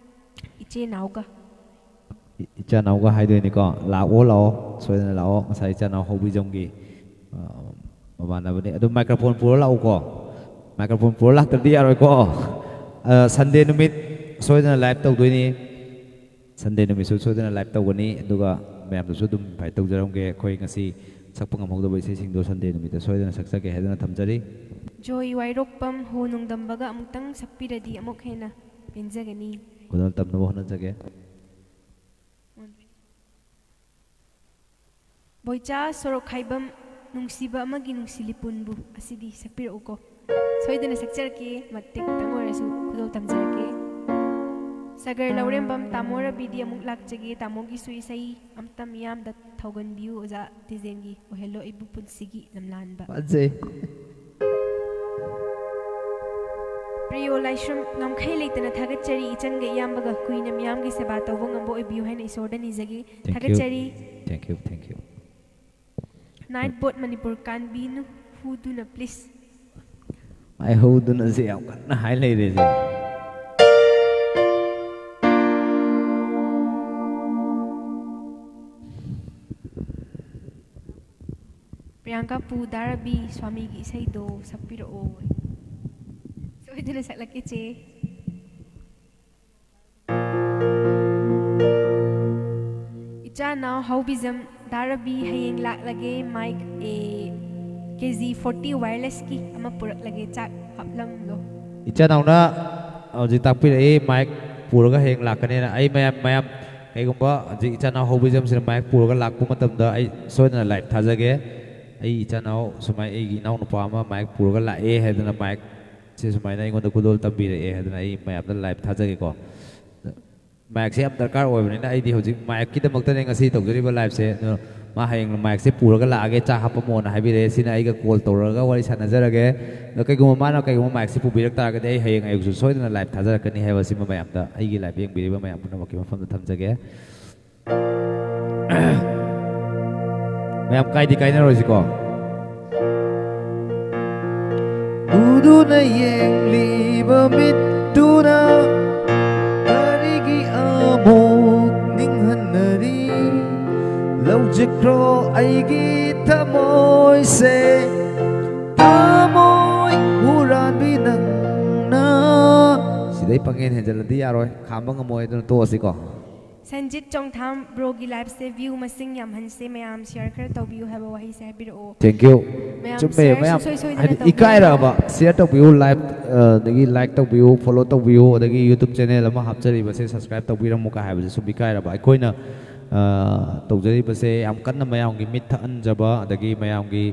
ꯏꯆꯦ ꯅꯥꯎꯒ꯫ ꯏ-, ꯏꯆꯥ ꯅꯥꯎꯒ ꯍꯥꯏꯗꯣꯏꯅꯤꯀꯣ, ꯂꯥꯛꯑꯣ, ꯂꯥꯛꯑꯣ, ꯁꯣꯏꯗꯅ ꯂꯥꯛꯑꯣ꯫ ꯉꯁꯥꯏ ꯏꯆꯥ ꯅꯥꯎ ꯍꯧꯕꯤꯖꯝꯒꯤ, ꯑ, ꯃꯃꯥꯟꯅꯕꯅꯤ꯫ ꯑꯗꯨ ꯃꯥꯏꯀ꯭ꯔꯣꯐꯣꯟ ꯄꯨꯔ ꯂꯥꯛꯎꯀꯣ, ꯃꯥꯏꯀ꯭ꯔꯣꯐꯣꯟ ꯄꯨꯔ ꯂꯥꯛꯇ꯭ꯔꯗꯤ ꯌꯥꯔꯣꯏꯀꯣ꯫ ꯑ, ꯁꯟꯗꯦ ꯅꯨꯃꯤꯠ ꯁꯣꯏꯗꯅ ꯂꯥꯏꯚ ꯇꯧꯗꯣꯏꯅꯤ꯫ ꯁꯟꯗꯦ ꯅꯨꯃꯤꯠꯁꯨ ꯁꯣꯏꯗꯅ ꯂꯥꯏꯚ ꯇꯧꯒꯅꯤ, ꯑꯗꯨꯒ ꯃꯌꯥꯝꯗꯁꯨ ꯑꯗꯨꯝ ꯏꯟꯚꯥꯏꯠ ꯇꯧꯖꯔꯝꯒꯦ꯫ ꯑꯩꯈꯣꯏ ꯉꯁꯤ ꯁꯛꯄ ꯉꯝꯍꯧꯗꯕ ꯏꯁꯩꯁꯤꯡꯗꯣ ꯁꯟꯗꯦ ꯅꯨꯃꯤꯠꯇ ꯁꯣꯏꯗꯅ ꯁꯛꯆꯒꯦ ꯍꯥꯏꯗꯨꯅ ꯊꯝꯖꯔꯤ꯫ ꯖꯣꯏ ꯋꯥꯏꯔꯣꯛꯄꯝ, ꯍꯣ ꯅꯣꯡꯗꯝꯕꯒ ꯑꯃꯨꯛꯇꯪ ꯁꯛꯄꯤꯔꯗꯤ ꯑꯃꯨꯛ ꯍꯦꯟꯅ ꯄꯦꯟꯖꯒꯅꯤ꯫ ꯈꯨꯗꯣꯜ ꯇꯝꯅꯕ ꯍꯣꯠꯅꯖꯒꯦ꯫ ꯕꯣꯏꯆꯥ ꯁꯣꯔꯣꯛꯈꯥꯏꯕꯝ, ꯅꯨꯡꯁꯤꯕ ꯑꯃꯒꯤ ꯅꯨꯡꯁꯤ ꯂꯤꯄꯨꯟꯕꯨ ꯑꯁꯤꯗꯤ ꯁꯛꯄꯤꯔꯛꯎꯀꯣ꯫ ꯁꯣꯏꯗꯅ ꯁꯛꯆꯔꯛꯀꯦ, ꯃꯇꯦꯛꯇꯪ ꯑꯣꯏꯔꯁꯨ ꯈꯨꯗꯣꯜ ꯇꯝꯖꯔꯛꯀꯦ꯫ ꯁꯥꯒꯔ ꯂꯧꯔꯦꯝꯕꯝ, ꯇꯥꯃꯣ ꯔꯕꯤꯗꯤ ꯑꯃꯨꯛ ꯂꯥꯛꯆꯒꯦ, ꯇꯥꯃꯣꯒꯤꯁꯨ ꯏꯁꯩ ꯑꯝꯇ ꯃꯤꯌꯥꯝꯗ ꯊꯧꯒꯟꯕꯤꯌꯨ ꯑꯣꯖꯥ ꯇꯤꯖꯦꯟꯒꯤ ꯑꯣꯏꯍꯜꯂꯣ ꯑꯩꯕꯨ ꯄꯨꯟꯁꯤꯒꯤ ꯂꯝꯂꯥꯟꯕ꯫ ꯐꯖꯩ꯫ ꯄ꯭ꯔꯤꯌꯣ ꯂꯥꯏꯁ꯭ꯔꯝ, ꯉꯝꯈꯩ ꯂꯩꯇꯅ ꯊꯥꯒꯠꯆꯔꯤ ꯏꯆꯟꯒ ꯏꯌꯥꯝꯕꯒ ꯀꯨꯏꯅ ꯃꯤꯌꯥꯝꯒꯤ ꯁꯦꯕꯥ ꯇꯧꯕ ꯉꯝꯕ ꯑꯣꯏꯕꯤꯌꯨ ꯍꯥꯏꯅ ꯏꯁꯣꯔꯗ ꯅꯤꯖꯒꯦ꯫ Thank you. ꯊꯥꯒꯠꯆꯔꯤ꯫ Thank you, thank you. Night bot Manipur ꯀꯥꯟꯕꯤꯅꯨ, ꯍꯨꯗꯨꯅ please꯫ ꯑꯩ ꯍꯧꯗꯨꯅꯁꯦ ꯌꯥꯝ ꯀꯟꯅ ꯍꯥꯏ ꯂꯩꯔꯦꯁꯦ꯫ ꯄ꯭ꯔꯤꯌꯥꯡꯀꯥ ꯄꯨ ꯗꯥ ꯔꯕꯤ ꯁ꯭ꯋꯥꯃꯤꯒꯤ ꯏꯁꯩꯗꯣ ꯁꯛꯄꯤꯔꯛꯑꯣ꯫ ꯁꯣꯏꯗꯅ ꯁꯛꯂꯛꯀꯦ ꯆꯦ꯫ ꯏꯆꯥ ꯅꯥꯎ ꯍꯥꯎꯕꯤꯖꯝ ꯇꯥꯔꯕꯤ, ꯍꯌꯦꯡ ꯂꯥꯛꯂꯒꯦ꯫ Mic A K G forty ꯋꯥꯌꯔꯂꯦꯁꯀꯤ ꯑꯃ ꯄꯨꯔꯛꯂꯒꯦ꯫ ꯆꯥꯛ ꯍꯥꯞꯂꯝꯂꯣ꯫ ꯏꯆꯥꯅꯥꯎꯅ ꯍꯧꯖꯤꯛ ꯇꯥꯛꯄꯤꯔꯛꯏ, ꯃꯥꯏꯛ ꯄꯨꯔꯒ ꯍꯌꯦꯡ ꯂꯥꯛꯀꯅꯦꯅ꯫ ꯑꯩ ꯃꯌꯥꯝ ꯃꯌꯥꯝ ꯀꯩꯒꯨꯝꯕ ꯍꯧꯖꯤꯛ ꯏꯆꯥꯅꯥꯎ ꯍꯧꯕꯤꯖꯝꯁꯤꯅ ꯃꯥꯏꯛ ꯄꯨꯔꯒ ꯂꯥꯛꯄ ꯃꯇꯝꯗ ꯑꯩ ꯁꯣꯏꯗꯅ ꯂꯥꯏꯚ ꯊꯥꯖꯒꯦ꯫ ꯑꯩ ꯏꯆꯥꯅꯥꯎ ꯁꯨꯃꯥꯏ ꯑꯩꯒꯤ ꯏꯅꯥꯎꯅꯨꯄꯥ ꯑꯃ ꯃꯥꯏꯛ ꯄꯨꯔꯒ ꯂꯥꯛꯑꯦ ꯍꯥꯏꯗꯅ, ꯃꯥꯏꯛꯁꯦ ꯁꯨꯃꯥꯏꯅ ꯑꯩꯉꯣꯟꯗ ꯈꯨꯗꯣꯜ ꯇꯝꯕꯤꯔꯛꯑꯦ ꯍꯥꯏꯗꯅ ꯑꯩ ꯃꯌꯥꯝꯗ ꯂꯥꯏꯚ ꯊꯥꯖꯒꯦꯀꯣ꯫ ꯃꯥꯏꯛꯁꯦ ꯌꯥꯝ ꯗꯔꯀꯥꯔ ꯑꯣꯏꯕꯅꯤꯅ ꯑꯩꯗꯤ ꯍꯧꯖꯤꯛ ꯃꯥꯏꯛꯀꯤꯗꯃꯛꯇꯅꯦ ꯉꯁꯤ ꯇꯧꯖꯔꯤꯕ ꯂꯥꯏꯚꯁꯦ꯫ ꯑꯗꯨ ꯃꯥ ꯍꯌꯦꯡ ꯃꯥꯏꯛꯁꯦ ꯄꯨꯔꯒ ꯂꯥꯛꯑꯒꯦ, ꯆꯥꯛ ꯍꯥꯞꯄꯝꯃꯣꯅ ꯍꯥꯏꯕꯤꯔꯛꯑꯦ꯫ ꯁꯤꯅ ꯑꯩꯒ ꯀꯣꯜ ꯇꯧꯔꯒ ꯋꯥꯔꯤ ꯁꯥꯟꯅꯖꯔꯒꯦ꯫ ꯑꯗꯣ ꯀꯩꯒꯨꯝꯕ ꯃꯥꯅ ꯀꯩꯒꯨꯝꯕ ꯃꯥꯏꯛꯁꯦ ꯄꯨꯕꯤꯔꯛ ꯇꯥꯔꯒꯗꯤ ꯑꯩ ꯍꯌꯦꯡ ꯑꯌꯨꯛꯁꯨ ꯁꯣꯏꯗꯅ ꯂꯥꯏꯚ ꯊꯥꯖꯔꯛꯀꯅꯤ ꯍꯥꯏꯕꯁꯤꯃ ꯃꯌꯥꯝꯗ, ꯑꯩꯒꯤ ꯂꯥꯏꯚ ꯌꯦꯡꯕꯤꯔꯤꯕ ꯃꯌꯥꯝ ꯄꯨꯝꯅꯃꯛꯀꯤ ꯃꯐꯝꯗ ꯊꯝꯖꯒꯦ꯫ ꯃꯌꯥꯝ ꯀꯥꯏꯗꯤ ꯀꯥꯏꯅꯔꯣꯏꯁꯤꯀꯣ꯫ ꯎꯗꯨꯅ ꯌꯦꯡꯂꯤꯕ ꯃꯤꯠꯇꯨꯅ ꯀꯔꯤꯒꯤ ꯑꯃꯨꯛ ꯅꯤꯡꯍꯟꯅꯔꯤ? ꯂꯧꯖꯈ꯭ꯔꯣ ꯑꯩꯒꯤ ꯊꯃꯣꯏꯁꯦ, ꯊꯃꯣꯏ ꯍꯨꯔꯥꯟꯕꯤ ꯅꯪꯅ꯫ ꯁꯤꯗꯩ ꯄꯪꯍꯦꯟ ꯍꯦꯟꯖꯜꯂꯗꯤ ꯌꯥꯔꯣꯏ, ꯈꯥꯝꯕ ꯉꯝꯃꯣꯏ, ꯑꯗꯨꯅ ꯇꯣꯛꯑꯁꯤꯀꯣ꯫ ꯁꯟꯖꯤꯠ ꯆꯣꯡꯊꯥꯝ ꯕ꯭ꯔꯣꯒꯤ ꯂꯥꯏꯐꯁꯦ ꯚ꯭ꯌꯨ ꯃꯁꯤꯡ ꯌꯥꯝꯍꯟꯁꯦ, ꯃꯌꯥꯝ ꯁꯤꯌꯔ ꯈꯔ ꯇꯧꯕꯤꯌꯨ ꯍꯥꯏꯕ ꯋꯥꯍꯩꯁꯦ ꯍꯥꯏꯕꯤꯔꯛꯑꯣ꯫ ꯊꯦꯡꯀ꯭ꯌꯨ꯫ ꯃꯌꯥꯝ ꯆꯨꯝꯃꯦ, ꯁꯤꯌꯔꯁꯨ ꯃꯌꯥꯝ ꯁꯣꯏ ꯁꯣꯏꯗꯅ ꯍꯥꯏꯗꯤ ꯇꯧꯕꯤꯌꯨ꯫ ꯏꯀꯥꯏꯔꯛꯑꯕ꯫ ꯁꯤꯌꯔ ꯇꯧꯕꯤꯌꯨ, ꯂꯥꯏꯚ ꯑꯗꯒꯤ ꯂꯥꯏꯛ ꯇꯧꯕꯤꯌꯨ, ꯐꯣꯂꯣ ꯇꯧꯕꯤꯌꯨ, ꯑꯗꯒꯤ ꯌꯨꯇ꯭ꯌꯨꯕ ꯆꯦꯅꯦꯜ ꯑꯃ ꯍꯥꯞꯆꯔꯤꯕꯁꯦ ꯁꯕꯁꯀ꯭ꯔꯥꯏꯕ ꯇꯧꯕꯤꯔꯝꯃꯨ ꯀꯥꯏ ꯍꯥꯏꯕꯁꯦ ꯁꯨꯝ ꯏꯀꯥꯏꯔꯕ꯫ ꯑꯩꯈꯣꯏꯅ ꯑ, ꯇꯧꯖꯔꯤꯕꯁꯦ ꯌꯥꯝ ꯀꯟꯅ ꯃꯌꯥꯝꯒꯤ ꯃꯤꯠ ꯊꯛꯍꯟꯖꯕ ꯑꯗꯒꯤ ꯃꯌꯥꯝꯒꯤ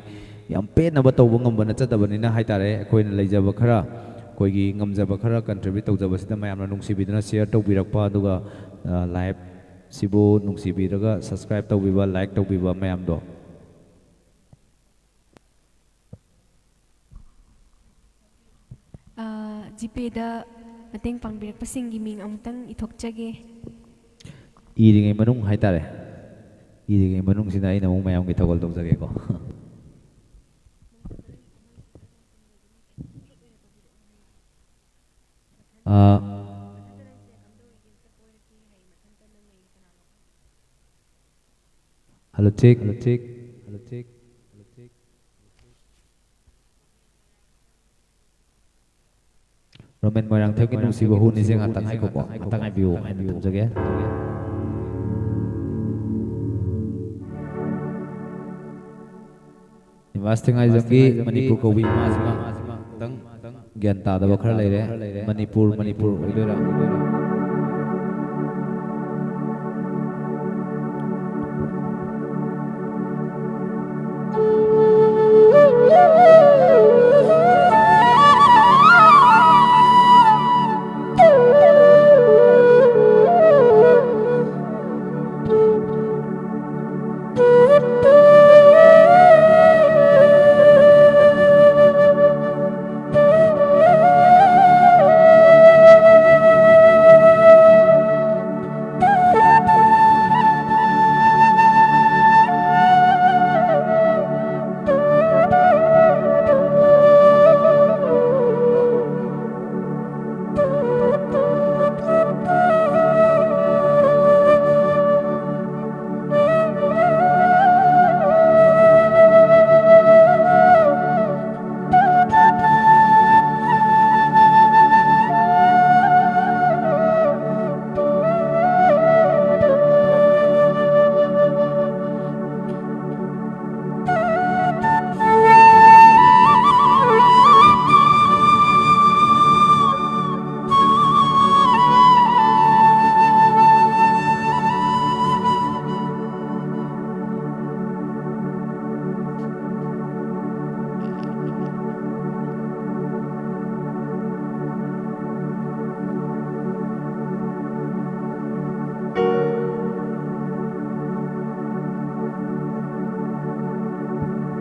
ꯌꯥꯝ ꯄꯦꯟꯅꯕ ꯇꯧꯕ ꯉꯝꯕ ꯅꯠꯆꯗꯕꯅꯤꯅ ꯍꯥꯏꯇꯥꯔꯦ, ꯑꯩꯈꯣꯏꯅ ꯂꯩꯖꯕ ꯈꯔ, ꯑꯩꯈꯣꯏꯒꯤ ꯉꯝꯖꯕ ꯈꯔ ꯀꯟꯇ꯭ꯔꯤꯕ꯭ꯌꯨꯠ ꯇꯧꯖꯕꯁꯤꯗ ꯃꯌꯥꯝꯅ ꯅꯨꯡꯁꯤꯕꯤꯗꯨꯅ ꯁꯤꯌꯔ ꯇꯧꯕꯤꯔꯛꯄ, ꯑꯗꯨꯒ ꯑ, ꯂꯥꯏꯚ ꯁꯤꯕꯨ ꯅꯨꯡꯁꯤꯕꯤꯔꯒ ꯁꯕꯁꯀ꯭ꯔꯥꯏꯕ ꯇꯧꯕꯤꯕ, ꯂꯥꯏꯛ ꯇꯧꯕꯤꯕ ꯃꯌꯥꯝꯗꯣ꯫ ꯑ, ꯖꯤꯄꯦꯗ ꯃꯇꯦꯡ ꯄꯥꯡꯕꯤꯔꯛꯄꯁꯤꯡꯒꯤ ꯃꯤꯡ ꯑꯃꯨꯛꯇꯪ ꯏꯊꯣꯛꯆꯒꯦ꯫ ꯏꯔꯤꯉꯩ ꯃꯅꯨꯡ ꯍꯥꯏꯇꯥꯔꯦ, ꯏꯔꯤꯉꯩ ꯃꯅꯨꯡꯁꯤꯗ ꯑꯩꯅ ꯑꯃꯨꯛ ꯃꯌꯥꯝꯒꯤ ꯊꯧꯒꯜ ꯇꯧꯖꯒꯦꯀꯣ꯫ Uh, hello, check, hello, check, hello, check, hello, check. Romen ꯃꯣꯏꯔꯥꯡꯊꯦꯝꯒꯤ ꯅꯨꯡꯁꯤꯕ ꯍꯨꯅꯤꯁꯦ ꯉꯥꯛꯇꯪ ꯉꯥꯏꯈꯣꯀꯣ, ꯉꯥꯛꯇꯪ ꯉꯥꯏꯕꯤꯌꯨ ꯍꯥꯏꯅ ꯊꯝꯖꯒꯦ꯫ ꯕꯥꯁ ꯊꯦꯡꯉꯥꯏꯖꯝꯒꯤ ꯃꯅꯤꯄꯨꯔ ꯀꯧꯕꯤ ꯏꯃꯥꯁꯤꯃ ꯈꯤꯇꯪ ꯒ꯭ꯌꯥꯟ ꯇꯥꯗꯕ ꯈꯔ ꯂꯩꯔꯦ꯫ ꯃꯅꯤꯄꯨꯔ, ꯃꯅꯤꯄꯨꯔ ꯑꯣꯏꯗꯣꯏꯔꯥ?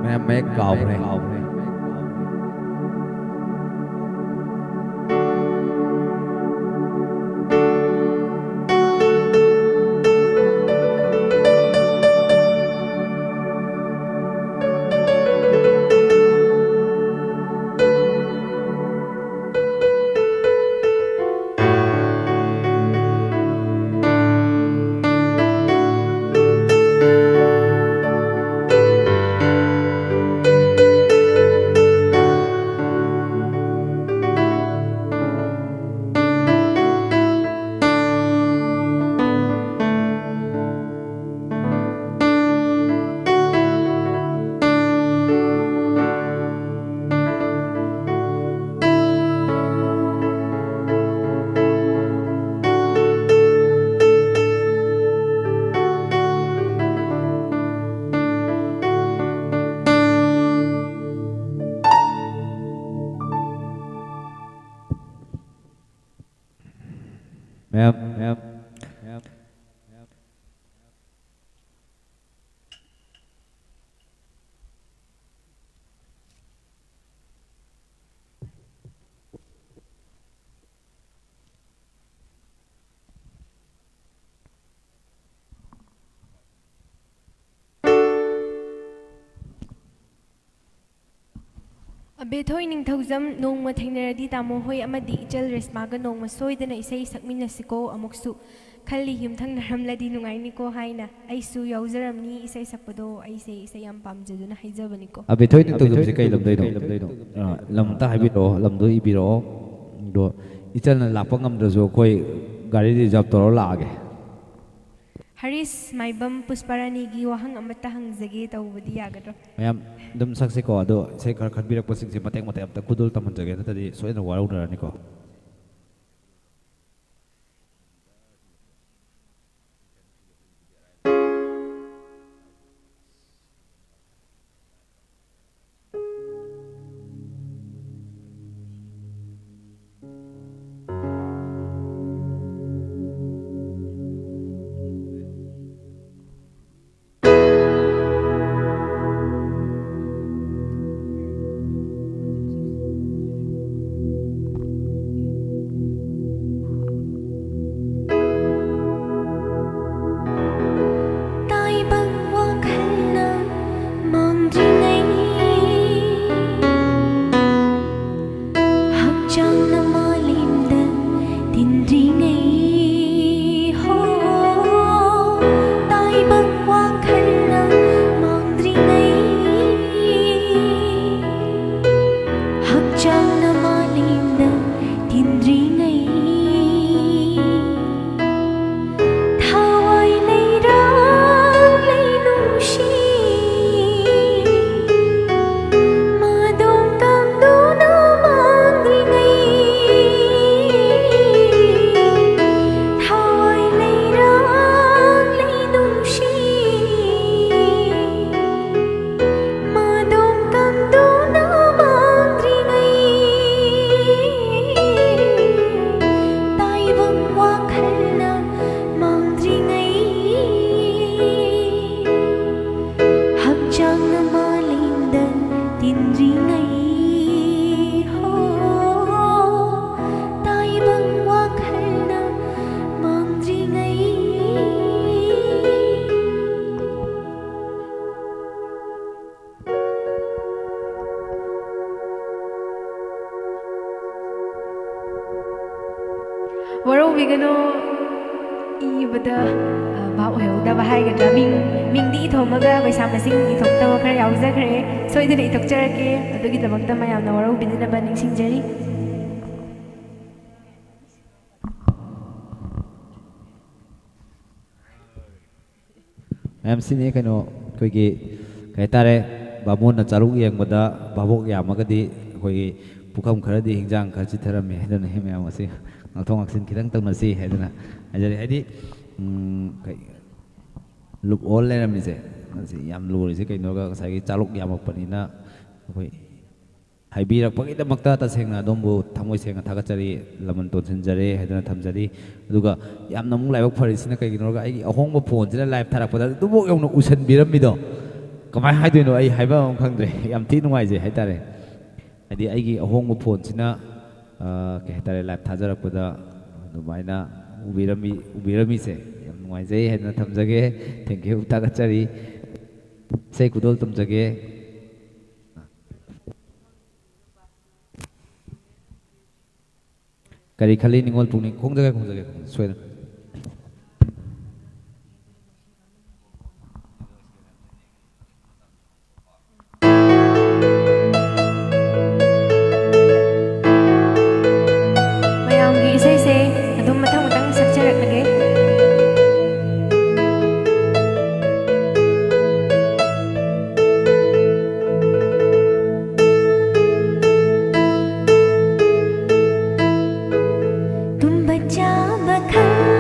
ꯃꯌꯥꯝ ꯃꯌꯦꯛ ꯀꯥꯎꯈ꯭ꯔꯦ꯫ ꯃꯌꯥꯝ, ꯃꯌꯥꯝ, ꯃꯌꯥꯝ꯫ ꯑꯕꯦꯊꯣꯏ ꯅꯤꯡꯊꯧꯖꯝ, ꯅꯣꯡꯃ ꯊꯦꯡꯅꯔꯗꯤ ꯇꯥꯃꯣ ꯍꯣꯏ ꯑꯃꯗꯤ ꯏꯆꯜ ꯔꯦꯁꯃꯥꯒ ꯅꯣꯡꯃ ꯁꯣꯏꯗꯅ ꯏꯁꯩ ꯁꯛꯃꯤꯟꯅꯁꯤꯀꯣ꯫ ꯑꯃꯨꯛꯁꯨ ꯈꯜꯂꯤ, ꯌꯨꯝꯊꯪꯅꯔꯝꯂꯗꯤ ꯅꯨꯡꯉꯥꯏꯅꯤꯀꯣ ꯍꯥꯏꯅ꯫ ꯑꯩꯁꯨ ꯌꯥꯎꯖꯔꯝꯅꯤ ꯏꯁꯩ ꯁꯛꯄꯗꯣ, ꯑꯩꯁꯦ ꯏꯁꯩ ꯌꯥꯝ ꯄꯥꯝꯖꯗꯨꯅ ꯍꯥꯏꯖꯕꯅꯤꯀꯣ꯫ ꯑꯕꯦꯊꯣꯏ ꯅꯤꯡꯊꯧꯖꯝꯁꯦ ꯀꯩ ꯂꯝꯗꯩꯅꯣ? ꯑ, ꯂꯝ ꯑꯝꯇ ꯍꯥꯏꯕꯤꯔꯛꯑꯣ, ꯂꯝꯗꯣ ꯏꯕꯤꯔꯛꯑꯣ꯫ ꯑꯗꯣ ꯏꯆꯜꯅ ꯂꯥꯛꯄ ꯉꯝꯗ꯭ꯔꯁꯨ ꯑꯩꯈꯣꯏ ꯒꯥꯔꯤ reserve ꯇꯧꯔ ꯂꯥꯛꯑꯒꯦ꯫ ꯍꯔꯤꯁ ꯃꯥꯏꯕꯝ, ꯄꯨꯁꯄꯥꯔꯥꯅꯤꯒꯤ ꯋꯥꯍꯪ ꯑꯃꯠꯇ ꯍꯪꯖꯒꯦ ꯇꯧꯕꯗꯤ ꯌꯥꯒꯗ꯭ꯔꯣ? ꯃꯌꯥꯝ ꯑꯗꯨꯝ ꯁꯛꯁꯤꯀꯣ, ꯑꯗꯣ ꯏꯁꯩ ꯈꯔ ꯈꯟꯕꯤꯔꯛꯄꯁꯤꯡꯁꯦ ꯃꯇꯦꯛ ꯃꯇꯦꯛ ꯑꯝꯇ ꯈꯨꯗꯣꯜ ꯇꯝꯍꯟꯖꯒꯦ, ꯅꯠꯇ꯭ꯔꯗꯤ ꯁꯣꯏꯗꯅ ꯋꯥꯔꯧꯅꯔꯅꯤꯀꯣ꯫ ꯋꯥꯔꯧꯕꯤꯒꯅꯨ, ꯏꯕꯗ, ꯑ, ꯚꯥꯞ ꯑꯣꯏꯍꯧꯗꯕ ꯍꯥꯏꯒꯗ꯭ꯔꯥ, ꯃꯤꯡ, ꯃꯤꯡꯗꯤ ꯏꯊꯣꯛꯑꯝꯃꯒ ꯄꯩꯁꯥ ꯃꯁꯤꯡ ꯏꯊꯣꯛꯇꯕ ꯈꯔ ꯌꯥꯎꯖꯈ꯭ꯔꯦ꯫ ꯁꯣꯏꯗꯅ ꯏꯊꯣꯛꯆꯔꯛꯀꯦ꯫ ꯑꯗꯨꯒꯤꯗꯃꯛꯇ ꯃꯌꯥꯝꯅ ꯋꯥꯔꯧꯕꯤꯗꯅꯕ ꯅꯤꯡꯁꯤꯡꯖꯔꯤ꯫ ꯃꯌꯥꯝ, ꯁꯤꯅꯤ ꯀꯩꯅꯣ, ꯑꯩꯈꯣꯏꯒꯤ, ꯀꯩ ꯍꯥꯏꯇꯥꯔꯦ, ꯕꯥꯃꯣꯟꯅ ꯆꯥꯔꯨꯛ ꯌꯦꯡꯕꯗ ꯚꯥꯕꯣꯛ ꯌꯥꯝꯃꯒꯗꯤ ꯑꯩꯈꯣꯏꯒꯤ ꯄꯨꯈꯝ ꯈꯔꯗꯤ ꯍꯤꯟꯖꯥꯡ ꯈꯔ ꯆꯤꯊꯔꯝꯃꯤ ꯍꯥꯏꯗꯅ, ꯃꯌꯥꯝ ꯑꯁꯤ ꯉꯥꯛꯊꯣꯛ ꯉꯥꯛꯁꯤꯟ ꯈꯤꯇꯪ ꯇꯧꯅꯁꯤ ꯍꯥꯏꯗꯅ ꯍꯥꯏꯖꯔꯤ꯫ ꯍꯥꯏꯗꯤ, ꯎꯝ, ꯀꯩ, ꯂꯨꯞ ꯑꯣꯜ ꯂꯩꯔꯝꯃꯤꯁꯦ, ꯑꯁꯤ ꯌꯥꯝ ꯂꯨꯔꯤꯁꯦ ꯀꯩꯅꯣꯒ, ꯉꯁꯥꯏꯒꯤ ꯆꯥꯔꯨꯛ ꯌꯥꯝꯃꯛꯄꯅꯤꯅ ꯑꯩꯈꯣꯏ ꯍꯥꯏꯕꯤꯔꯛꯄꯒꯤꯗꯃꯛꯇ ꯇꯁꯦꯡꯅ ꯑꯗꯣꯝꯕꯨ ꯊꯃꯣꯏ ꯁꯦꯡꯅ ꯊꯥꯒꯠꯆꯔꯤ, ꯂꯃꯟ ꯇꯣꯟꯁꯤꯟꯖꯔꯦ ꯍꯥꯏꯗꯨꯅ ꯊꯝꯖꯔꯤ꯫ ꯑꯗꯨꯒ ꯌꯥꯝꯅ ꯑꯃꯨꯛ ꯂꯥꯏꯕꯛ ꯐꯔꯤꯁꯤꯅ ꯀꯩꯒꯤꯅꯣ ꯍꯥꯏꯔꯒ, ꯑꯩꯒꯤ ꯑꯍꯣꯡꯕ ꯐꯣꯟꯁꯤꯅ ꯂꯥꯏꯞ ꯊꯥꯔꯛꯄꯗ ꯑꯗꯨꯐꯥꯎ ꯌꯧꯅ ꯎꯁꯟꯕꯤꯔꯝꯃꯤꯗꯣ, ꯀꯃꯥꯏꯅ ꯍꯥꯏꯗꯣꯏꯅꯣ, ꯑꯩ ꯍꯥꯏꯕ ꯑꯃ ꯈꯪꯗ꯭ꯔꯦ꯫ ꯌꯥꯝ ꯊꯤ ꯅꯨꯡꯉꯥꯏꯖꯩ ꯍꯥꯏꯇꯥꯔꯦ꯫ ꯍꯥꯏꯗꯤ ꯑꯩꯒꯤ ꯑꯍꯣꯡꯕ ꯐꯣꯟꯁꯤꯅ, ꯑ, ꯀꯩ ꯍꯥꯏꯇꯥꯔꯦ, ꯂꯥꯏꯞ ꯊꯥꯖꯔꯛꯄꯗ ꯑꯗꯨꯃꯥꯏꯅ ꯎꯕꯤꯔꯝꯃꯤ, ꯎꯕꯤꯔꯝꯃꯤꯁꯦ ꯌꯥꯝ ꯅꯨꯡꯉꯥꯏꯖꯩ ꯍꯥꯏꯗꯅ ꯊꯝꯖꯒꯦ꯫ Thank you, ꯊꯥꯒꯠꯆꯔꯤ꯫ ꯏꯁꯩ ꯈꯨꯗꯣꯜ ꯇꯝꯖꯒꯦ꯫ ꯀꯔꯤ ꯈꯜꯂꯤ ꯅꯤꯡꯉꯣꯜ ꯄꯨꯛꯅꯤꯡ? ꯈꯣꯡꯖꯒꯦ, ꯈꯣꯡꯖꯒꯦ, ꯈꯣꯡꯖꯒꯦ, ꯁꯣꯏꯗꯅ꯫ ꯃꯌꯥꯝꯒꯤ ꯏꯁꯩꯁꯦ ꯑꯗꯨꯝ ꯃꯊꯪ ꯃꯊꯪ ꯁꯛꯆꯔꯛꯂꯒꯦ꯫ ꯇꯨꯝꯕ ꯆꯥꯕ ꯈꯪ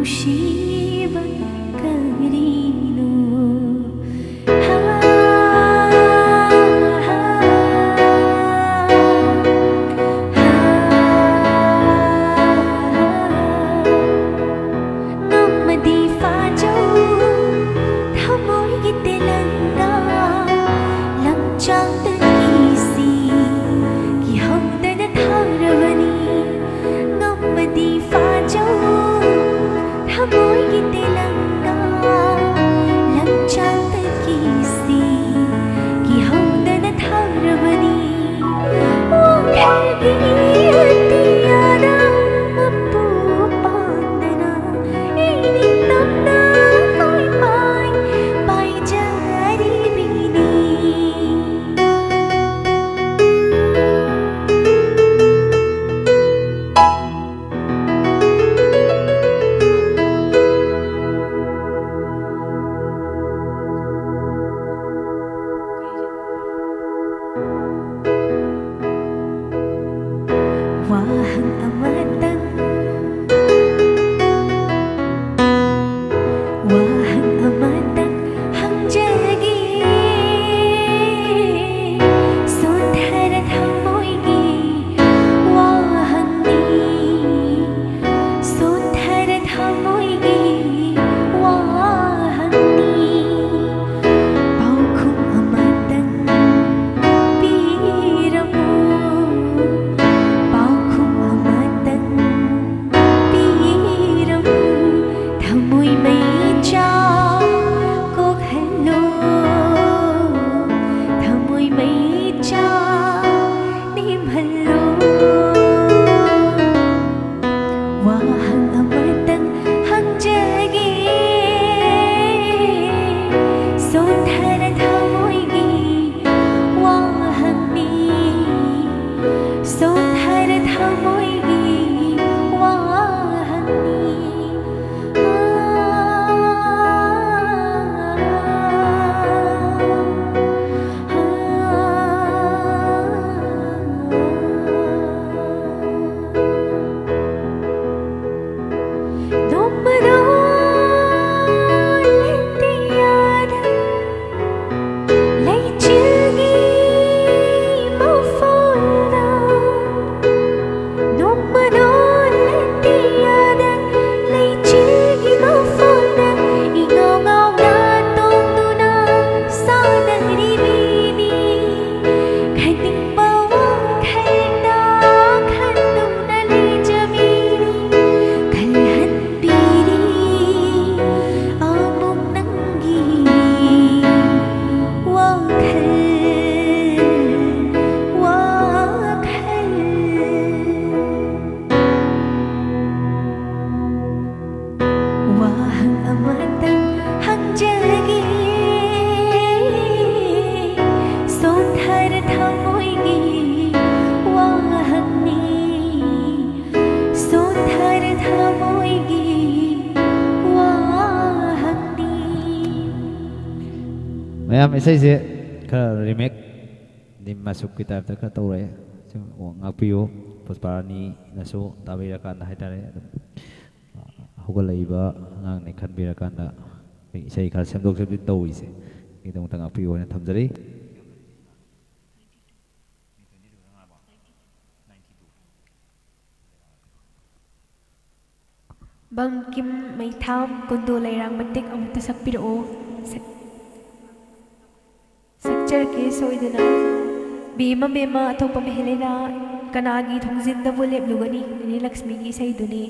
ꯅꯨꯡꯁꯤꯕ ꯀꯔꯤꯅꯣ? ꯍꯥ, ꯍꯥ, ꯍꯥ꯫ ꯉꯝꯃꯗꯤ ꯐꯥꯖꯧ, ꯊꯃꯣꯏꯒꯤ ꯇꯦꯂꯪꯒ ꯂꯝꯆꯥꯛꯇꯒꯤ ꯁꯤ ꯀꯤꯍꯧꯗꯅ ꯊꯥꯔꯕꯅꯤ꯫ ꯉꯝꯃꯗꯤ ꯐꯥꯖꯧ, ꯊꯃꯣꯏ ꯃꯌꯥꯝ ꯏꯁꯩꯁꯦ ꯈꯔ ꯔꯤꯃꯦꯛ ꯗꯤ ꯃꯁꯨꯞꯀꯤ ꯇꯥꯏꯞꯇ ꯈꯔ ꯇꯧꯔꯛꯑꯦ꯫ ꯁꯨꯝ ꯉꯥꯛꯄꯤꯌꯨ꯫ ꯄꯨꯁꯄꯥꯔꯥꯅꯤꯅꯁꯨ ꯇꯥꯕꯤꯔꯀꯥꯟꯗ ꯍꯥꯏꯇꯥꯔꯦ, ꯑꯗꯨꯝ ꯍꯧꯒꯠꯂꯛꯏꯕ ꯑꯉꯥꯡꯅꯦ ꯈꯟꯕꯤꯔꯀꯥꯟꯗ ꯑꯩꯈꯣꯏ ꯏꯁꯩ ꯈꯔ ꯁꯦꯝꯗꯣꯛ ꯁꯦꯝꯖꯤꯟ ꯇꯧꯔꯤꯁꯦ꯫ ꯑꯩꯒꯤꯗꯃꯛꯇ ꯉꯥꯛꯄꯤꯌꯨ ꯍꯥꯏꯅ ꯊꯝꯖꯔꯤ꯫ ꯕꯪꯀꯤꯝ ꯃꯩꯊꯥꯝ ꯀꯨꯟꯗꯣ ꯂꯩꯔꯥꯡ ꯃꯇꯦꯛ ꯑꯃꯨꯛꯇ ꯁꯛꯄꯤꯔꯛꯑꯣ꯫ ꯁꯛ-, ꯁꯛꯆꯔꯛꯀꯦ ꯁꯣꯏꯗꯅ꯫ ꯕꯦꯝꯃ ꯕꯦꯝꯃ ꯑꯊꯣꯛꯄ ꯃꯍꯦꯂꯦꯅꯥ, ꯀꯅꯥꯒꯤ ꯊꯣꯡꯖꯤꯟꯗꯕꯨ ꯂꯦꯞꯂꯨꯒꯅꯤ? ꯅꯦꯅꯦ ꯂꯛꯁꯃꯤꯒꯤ ꯏꯁꯩꯗꯨꯅꯤ꯫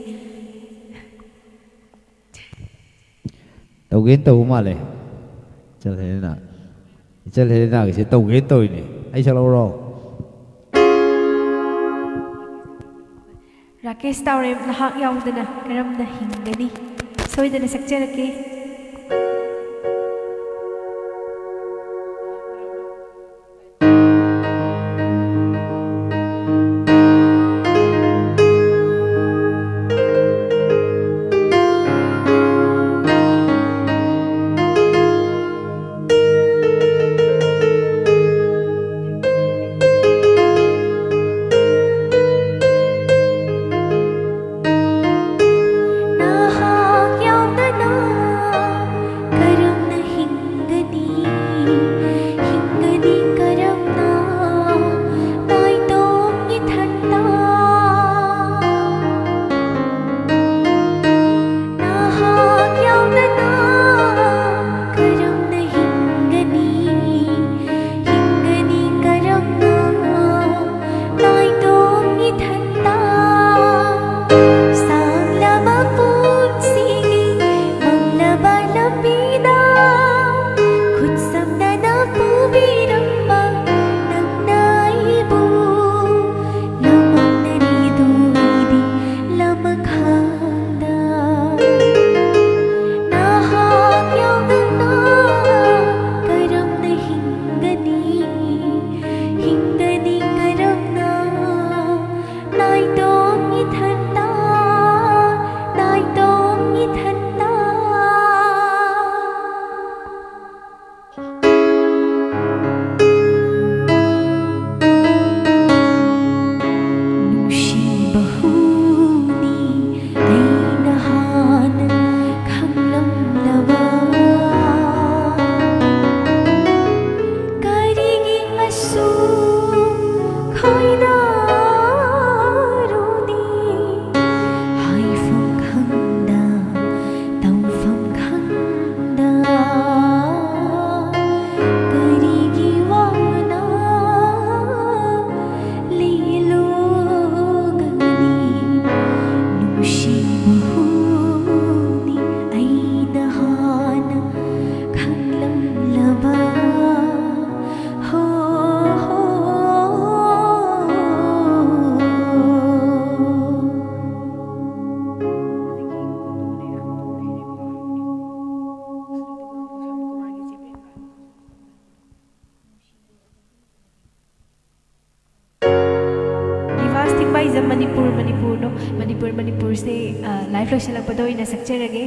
ꯇꯧꯒꯦꯅ ꯇꯧꯕ ꯃꯥꯜꯂꯦ꯫ ꯏꯆꯜ ꯍꯦꯂꯦꯅꯥ꯫ ꯏꯆꯜ ꯍꯦꯂꯦꯅꯥꯒꯤꯁꯦ ꯇꯧꯒꯦꯅ ꯇꯧꯔꯤꯅꯦ꯫ ꯑꯩ ꯁꯛꯂꯛꯎꯔꯣ? ꯔꯥꯀꯦꯁ ꯇꯥꯎꯔꯦꯝ, ꯅꯍꯥꯛ ꯌꯥꯎꯗꯅ ꯀꯔꯝꯅ ꯍꯤꯡꯒꯅꯤ? ꯁꯣꯏꯗꯅ ꯁꯛꯆꯔꯛꯀꯦ꯫ ꯅꯍꯥꯛ ꯌꯥꯎꯗꯅ ꯃꯅꯤꯄꯨꯔ ꯃꯅꯤꯄꯨꯔꯗꯣ, ꯃꯅꯤꯄꯨꯔ ꯃꯅꯤꯄꯨꯔꯁꯦ, ꯑ, live ꯂꯣꯏꯁꯤꯜꯂꯛꯄꯗ ꯑꯣꯏꯅ ꯁꯛꯆꯔꯒꯦ꯫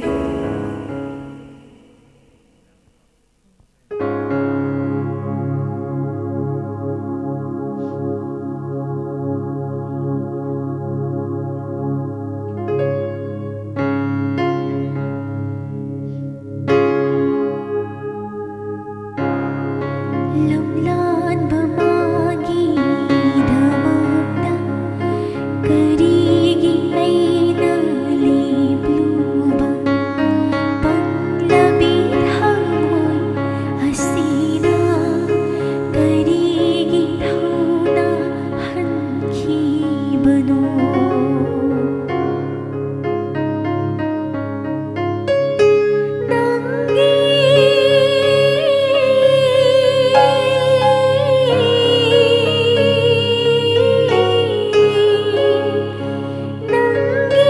ꯂꯝꯂꯥꯟꯕ ꯃꯥꯒꯤꯗꯃꯛꯇ ꯀꯔꯤꯒꯤ ꯑꯩꯅ ꯂꯦꯞꯂꯨꯕ? ꯄꯪꯂꯕꯤ ꯊꯃꯣꯏ ꯑꯁꯤꯅ ꯀꯔꯤꯒꯤ ꯊꯧꯅꯥ ꯍꯟꯈꯤꯕꯅꯣ? ꯅꯪꯒꯤ, ꯅꯪꯒꯤ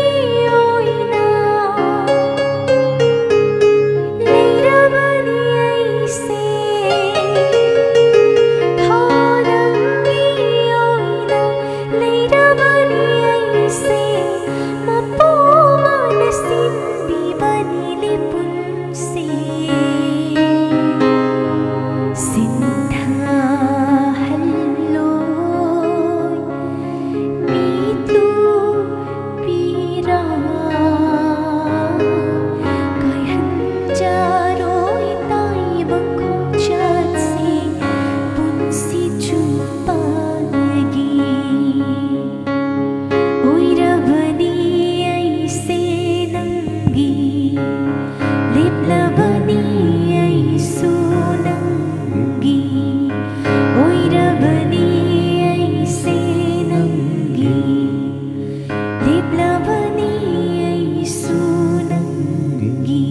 ꯑꯣꯏꯅ ꯂꯩꯔꯕꯅꯤ ꯑꯩꯁꯦ꯫ ꯍꯣ, ꯅꯪꯒꯤ ꯑꯣꯏꯅ ꯂꯩꯔꯕꯅꯤ ꯑꯩꯁꯦ꯫ ꯃꯄꯨ ꯃꯥꯅ ꯁꯤꯟꯕꯤꯕꯅꯤ ꯂꯤꯄꯨꯟꯁꯦ꯫ ꯁꯤꯟꯊꯍꯜꯂꯣꯏ ꯃꯤꯠꯂꯨ ꯄꯤꯔꯥ꯫ ꯀꯥꯏꯍꯟꯖꯔꯣꯏ ꯇꯥꯏꯕꯪ ꯈꯣꯡꯆꯠꯁꯦ ꯄꯨꯟꯁꯤ ꯆꯨꯞꯄꯒꯤ꯫ ꯑꯣꯏꯔꯕꯅꯤ ꯑꯩꯁꯦ ꯅꯪꯒꯤ, ꯂꯦꯞꯂꯕꯅꯤ ꯑꯩꯁꯨ ꯅꯪꯒꯤ꯫ ꯑꯣꯏꯔꯕꯅꯤ ꯑꯩꯁꯦ ꯅꯪꯒꯤ, ꯂꯦꯞꯂꯕꯅꯤ ꯑꯩꯁꯨ ꯅꯪꯒꯤ꯫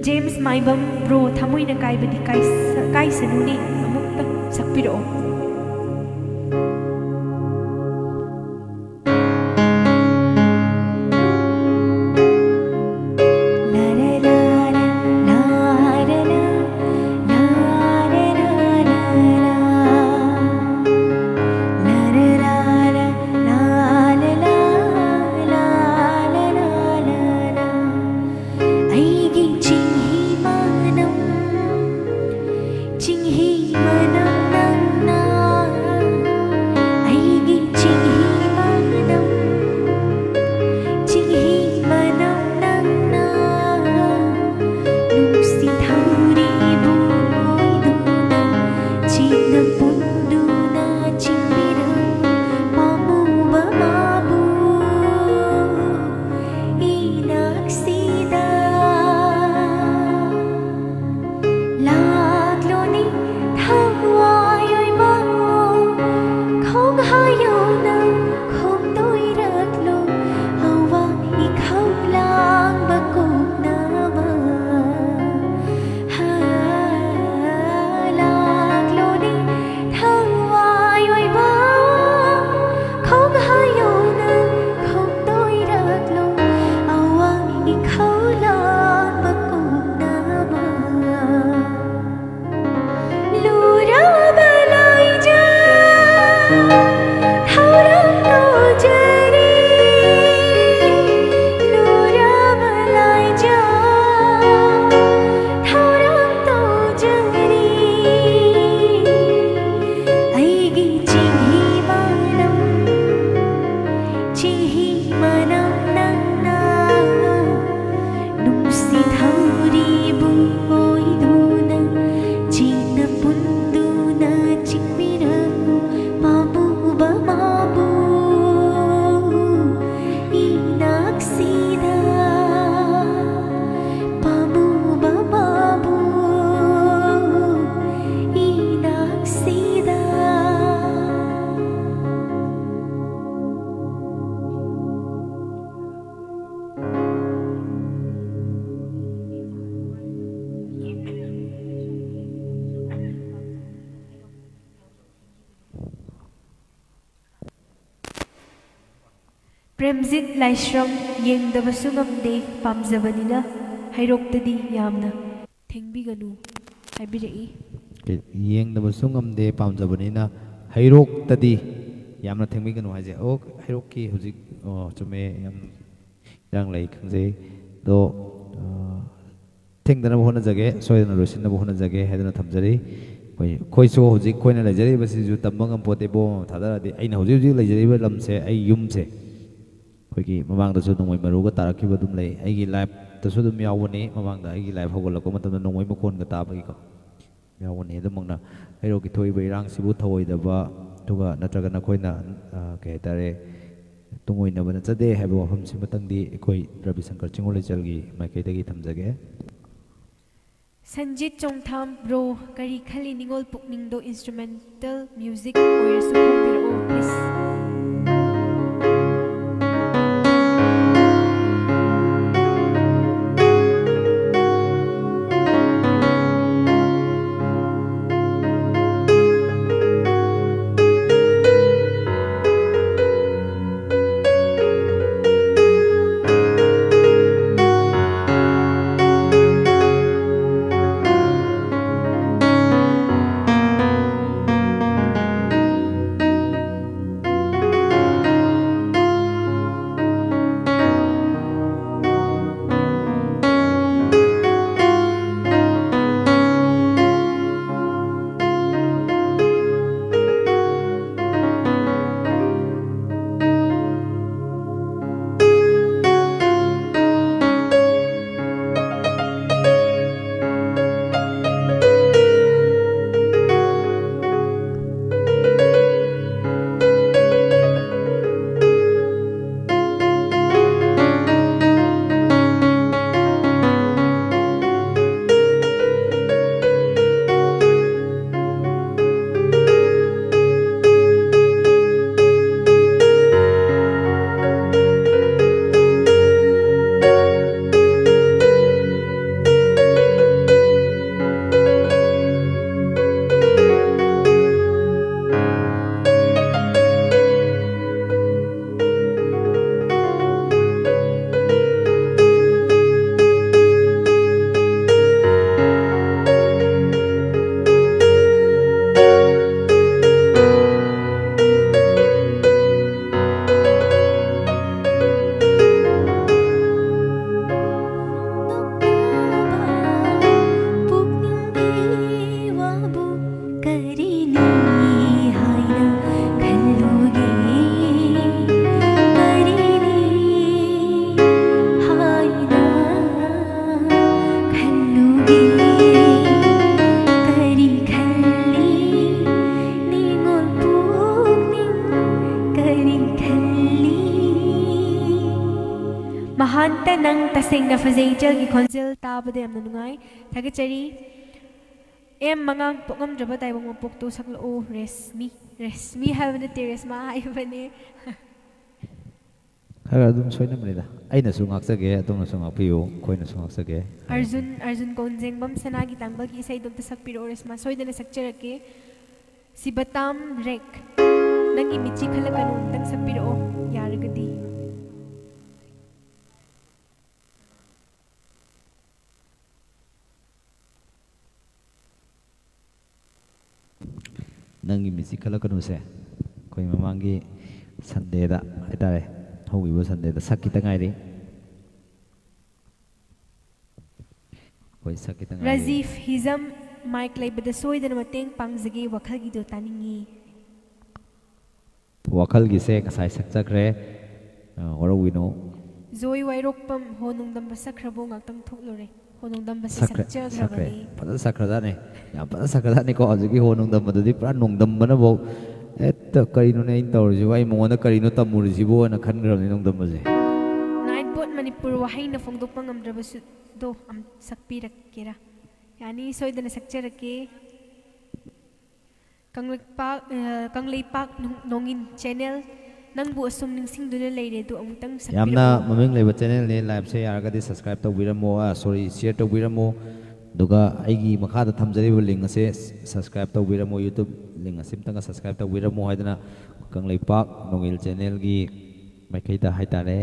ꯖꯦꯝꯁ ꯃꯥꯏꯕꯝ bro, ꯊꯃꯣꯏꯅ ꯀꯥꯏꯕꯗꯤ ꯀꯥꯏ-, ꯀꯥꯏꯁꯅꯨꯅꯦ, ꯑꯃꯨꯛꯇ ꯁꯛꯄꯤꯔꯛꯑꯣ꯫ ꯄ꯭ꯔꯦꯝꯖꯤꯠ ꯂꯥꯏꯁ꯭ꯔꯝ, ꯌꯦꯡꯗꯕꯁꯨ ꯉꯝꯗꯦ, ꯄꯥꯝꯖꯕꯅꯤꯅ ꯍꯩꯔꯣꯛꯇꯗꯤ ꯌꯥꯝꯅ ꯊꯦꯡꯕꯤꯒꯅꯨ ꯍꯥꯏꯕꯤꯔꯛꯏ꯫ ꯌꯦꯡꯗꯕꯁꯨ ꯉꯝꯗꯦ, ꯄꯥꯝꯖꯕꯅꯤꯅ ꯍꯩꯔꯣꯛꯇꯗꯤ ꯌꯥꯝꯅ ꯊꯦꯡꯕꯤꯒꯅꯨ ꯍꯥꯏꯁꯦ꯫ ꯑꯣ, ꯍꯩꯔꯣꯛꯀꯤ ꯍꯧꯖꯤꯛ, ꯑꯣ, ꯆꯨꯝꯃꯦ, ꯌꯥꯝ ꯏꯔꯥꯡ ꯂꯩ ꯈꯪꯖꯩ꯫ ꯑꯗꯣ, ꯑ, ꯊꯦꯡꯗꯅꯕ ꯍꯣꯠꯅꯖꯒꯦ, ꯁꯣꯏꯗꯅ ꯂꯣꯏꯁꯤꯟꯅꯕ ꯍꯣꯠꯅꯖꯒꯦ ꯍꯥꯏꯗꯨꯅ ꯊꯝꯖꯔꯤ꯫ ꯑꯩꯈꯣꯏ, ꯑꯩꯈꯣꯏꯁꯨ ꯍꯧꯖꯤꯛ ꯑꯩꯈꯣꯏꯅ ꯂꯩꯖꯔꯤꯕꯁꯤꯁꯨ ꯇꯝꯕ ꯉꯝꯄꯣꯠꯇꯦ꯫ ꯕꯣꯝ ꯑꯃ ꯊꯥꯗꯔꯛꯑꯗꯤ ꯑꯩꯅ ꯍꯧꯖꯤꯛ ꯍꯧꯖꯤꯛ ꯂꯩꯖꯔꯤꯕ ꯂꯝꯁꯦ, ꯑꯩ ꯌꯨꯝꯁꯦ, ꯑꯩꯈꯣꯏꯒꯤ ꯃꯃꯥꯡꯗꯁꯨ ꯅꯣꯡꯃꯩ ꯃꯔꯨꯒ ꯇꯥꯔꯛꯈꯤꯕ ꯑꯗꯨꯝ ꯂꯩ꯫ ꯑꯩꯒꯤ ꯂꯥꯏꯐꯇꯁꯨ ꯑꯗꯨꯝ ꯌꯥꯎꯕꯅꯤ꯫ ꯃꯃꯥꯡꯗ ꯑꯩꯒꯤ ꯂꯥꯏꯐ ꯍꯧꯒꯠꯂꯛꯄ ꯃꯇꯝꯗ ꯅꯣꯡꯃꯩ ꯃꯈꯣꯟꯒ ꯇꯥꯕꯒꯤꯀꯣ ꯌꯥꯎꯕꯅꯤ꯫ ꯑꯗꯨꯃꯛꯅ ꯍꯩꯔꯣꯛꯀꯤ ꯊꯣꯛꯏꯕ ꯏꯔꯥꯡꯁꯤꯕꯨ ꯊꯧꯑꯣꯏꯗꯕ, ꯑꯗꯨꯒ ꯅꯠꯇ꯭ꯔꯒꯅ ꯑꯩꯈꯣꯏꯅ, ꯑ, ꯀꯩ ꯍꯥꯏꯇꯥꯔꯦ, ꯇꯨꯡꯑꯣꯏꯅꯕ ꯅꯠꯆꯗꯦ ꯍꯥꯏꯕ ꯋꯥꯐꯝꯁꯤꯃꯇꯪꯗꯤ ꯑꯩꯈꯣꯏ ꯔꯕꯤꯁꯪꯀꯔ ꯆꯤꯡꯉꯣꯜ ꯂꯩꯆꯜꯒꯤ ꯃꯥꯏꯀꯩꯗꯒꯤ ꯊꯝꯖꯒꯦ꯫ ꯁꯟꯖꯤꯠ ꯆꯣꯡꯊꯥꯝ, ꯕ꯭ꯔꯣ, ꯀꯔꯤ ꯈꯜꯂꯤ? ꯅꯤꯉꯣꯜ ꯄꯨꯛꯅꯤꯡꯗꯣ ꯏꯟꯁꯇ꯭ꯔꯨꯃꯦꯟꯇꯦꯜ ꯃ꯭ꯌꯨꯖꯤꯛ ꯑꯣꯏꯔꯁꯨ ꯐꯣꯡꯕꯤꯔꯛꯑꯣ, ꯄ꯭ꯂꯤꯖ꯫ ꯃꯍꯥꯟꯇ, ꯅꯪ ꯇꯁꯦꯡꯅ ꯐꯖꯩ꯫ ꯏꯆꯜꯒꯤ ꯈꯣꯟꯖꯦꯜ ꯇꯥꯕꯗ ꯌꯥꯝꯅ ꯅꯨꯡꯉꯥꯏ꯫ ꯊꯥꯒꯠꯆꯔꯤ꯫ ꯑꯦꯝ ꯃꯉꯥꯡ, ꯄꯣꯛꯉꯝꯗ꯭ꯔꯕ ꯇꯥꯏꯕꯪ ꯃꯄꯣꯛꯇꯣ ꯁꯛꯂꯛꯑꯣ꯫ ꯔꯦꯁꯃꯤ, ꯔꯦꯁꯃꯤ ꯍꯥꯏꯕ ꯅꯠꯇꯦ, ꯔꯦꯁꯃꯥ ꯍꯥꯏꯕꯅꯦ꯫ ꯈꯔ ꯑꯗꯨꯝ ꯁꯣꯏꯅꯕꯅꯤꯗ꯫ ꯑꯩꯅꯁꯨ ꯉꯥꯛꯆꯒꯦ, ꯑꯗꯣꯝꯅꯁꯨ ꯉꯥꯛꯄꯤꯌꯨ, ꯑꯩꯈꯣꯏꯅꯁꯨ ꯉꯥꯛꯆꯒꯦ꯫ ꯑꯔꯖꯨꯟ, ꯑꯔꯖꯨꯟ ꯀꯣꯟꯖꯦꯡꯕꯝ, ꯁꯅꯥꯒꯤ ꯇꯥꯡꯕꯜꯒꯤ ꯏꯁꯩꯗꯣ ꯑꯝꯇ ꯁꯛꯄꯤꯔꯛꯑꯣ꯫ ꯔꯦꯁꯃꯥ, ꯁꯣꯏꯗꯅ ꯁꯛꯆꯔꯛꯀꯦ꯫ ꯁꯤꯕꯇꯥꯝ ꯔꯦꯛ, ꯅꯪꯒꯤ ꯃꯤꯠꯁꯤ ꯈꯜꯂꯛꯀꯅꯨ, ꯑꯝꯇꯪ ꯁꯛꯄꯤꯔꯛꯑꯣ, ꯌꯥꯔꯒꯗꯤ꯫ ꯅꯪꯒꯤ ꯃꯤꯠꯁꯤ ꯈꯜꯂꯛꯀꯅꯨꯁꯦ ꯑꯩꯈꯣꯏ ꯃꯃꯥꯡꯒꯤ ꯁꯟꯗꯦꯗ ꯍꯥꯏꯇꯥꯔꯦ, ꯍꯧꯈꯤꯕ ꯁꯟꯗꯦꯗ ꯁꯛꯈꯤꯇ ꯉꯥꯏꯔꯤ꯫ ꯑꯩꯈꯣꯏ ꯁꯛꯈꯤꯇ ꯉꯥꯏꯔꯤ꯫ ꯔꯥꯖꯤꯐ ꯍꯤꯖꯝ, ꯃꯥꯏꯛ ꯂꯩꯕꯗ ꯁꯣꯏꯗꯅ ꯃꯇꯦꯡ ꯄꯥꯡꯖꯒꯦ, ꯋꯥꯈꯜꯒꯤꯗꯣ ꯇꯥꯅꯤꯡꯉꯤ꯫ ꯋꯥꯈꯜꯒꯤꯁꯦ ꯉꯁꯥꯏ ꯁꯛꯆꯈ꯭ꯔꯦ꯫ ꯑ, ꯋꯥꯔꯧꯕꯤꯅꯣ꯫ ꯖꯣꯏ ꯋꯥꯏꯔꯣꯛꯄꯝ, ꯍꯣ ꯅꯣꯡꯗꯝꯕ ꯁꯛꯈ꯭ꯔꯕꯣ? ꯉꯥꯛꯇꯪ ꯊꯣꯛꯂꯨꯔꯦ꯫ ꯍꯣ ꯅꯣꯡꯗꯝꯕꯁꯤ ꯁꯛꯈ꯭ꯔꯦ, ꯁꯛꯈ꯭ꯔꯦ꯫ ꯁꯛꯆꯈ꯭ꯔꯕꯅꯤ꯫ ꯐꯖꯅ ꯁꯛꯈ꯭ꯔꯖꯥꯠꯅꯤ꯫ ꯌꯥꯝ ꯐꯖꯅ ꯁꯛꯈ꯭ꯔꯖꯥꯠꯅꯤꯀꯣ꯫ ꯍꯧꯖꯤꯛꯀꯤ ꯍꯣ ꯅꯣꯡꯗꯝꯕꯗꯨꯗꯤ ꯄꯨꯔꯥ ꯅꯣꯡꯗꯝꯕꯅꯐꯧ ꯍꯦꯛꯇ "ꯀꯔꯤꯅꯣꯅꯦ ꯑꯩꯅ ꯇꯧꯔꯤꯁꯤꯕꯨ? ꯑꯩ ꯃꯉꯣꯟꯗ ꯀꯔꯤꯅꯣ ꯇꯝꯃꯨꯔꯤꯁꯤꯕꯨ?" ꯍꯥꯏꯅ ꯈꯟꯈ꯭ꯔꯕꯅꯤ ꯅꯣꯡꯗꯝꯕꯁꯦ꯫ ꯅꯥꯏꯠ ꯕꯣꯠ ꯃꯅꯤꯄꯨꯔ, ꯋꯥꯍꯩꯅ ꯐꯣꯡꯗꯣꯛꯄ ꯉꯝꯗ꯭ꯔꯕꯁꯨꯗꯣ ꯑꯝ ꯁꯛꯄꯤꯔꯛꯀꯦꯔꯥ? ꯌꯥꯅꯤ, ꯁꯣꯏꯗꯅ ꯁꯛꯆꯔꯛꯀꯦ꯫ ꯀꯪꯂꯩꯄꯥꯛ, ꯑ, ꯀꯪꯂꯩꯄꯥꯛ ꯅꯣꯡ-, ꯅꯣꯡꯏꯟ ꯆꯦꯅꯦꯜ, ꯅꯪꯕꯨ ꯑꯁꯨꯝ ꯅꯤꯡꯁꯤꯡꯗꯨꯅ ꯂꯩꯔꯦ ꯑꯗꯨ ꯑꯃꯨꯛꯇꯪ ꯌꯥꯝꯅ ꯁꯛꯄꯤꯔꯛꯑꯣ꯫ ꯃꯃꯤꯡ ꯂꯩꯕ ꯆꯦꯅꯦꯜꯅꯤ꯫ ꯂꯥꯏꯚꯁꯦ ꯌꯥꯔꯒꯗꯤ ꯁꯕꯁꯀ꯭ꯔꯥꯏꯕ ꯇꯧꯕꯤꯔꯝꯃꯣ, ꯑ, ꯁꯣꯔꯤ, ꯁꯤꯌꯔ ꯇꯧꯕꯤꯔꯝꯃꯣ꯫ ꯑꯗꯨꯒ ꯑꯩꯒꯤ ꯃꯈꯥꯗ ꯊꯝꯖꯔꯤꯕ ꯂꯤꯡ ꯑꯁꯦ ꯁꯕꯁꯀ꯭ꯔꯥꯏꯕ ꯇꯧꯕꯤꯔꯝꯃꯣ, ꯌꯨꯇ꯭ꯌꯨꯕ ꯂꯤꯡ ꯑꯁꯤ ꯑꯝꯇꯪꯒ ꯁꯕꯁꯀ꯭ꯔꯥꯏꯕ ꯇꯧꯕꯤꯔꯝꯃꯣ ꯍꯥꯏꯗꯅ ꯀꯪꯂꯩꯄꯥꯛ ꯅꯣꯡꯏꯜ ꯆꯦꯅꯦꯜꯒꯤ ꯃꯥꯏꯀꯩꯗ ꯍꯥꯏꯇꯥꯔꯦ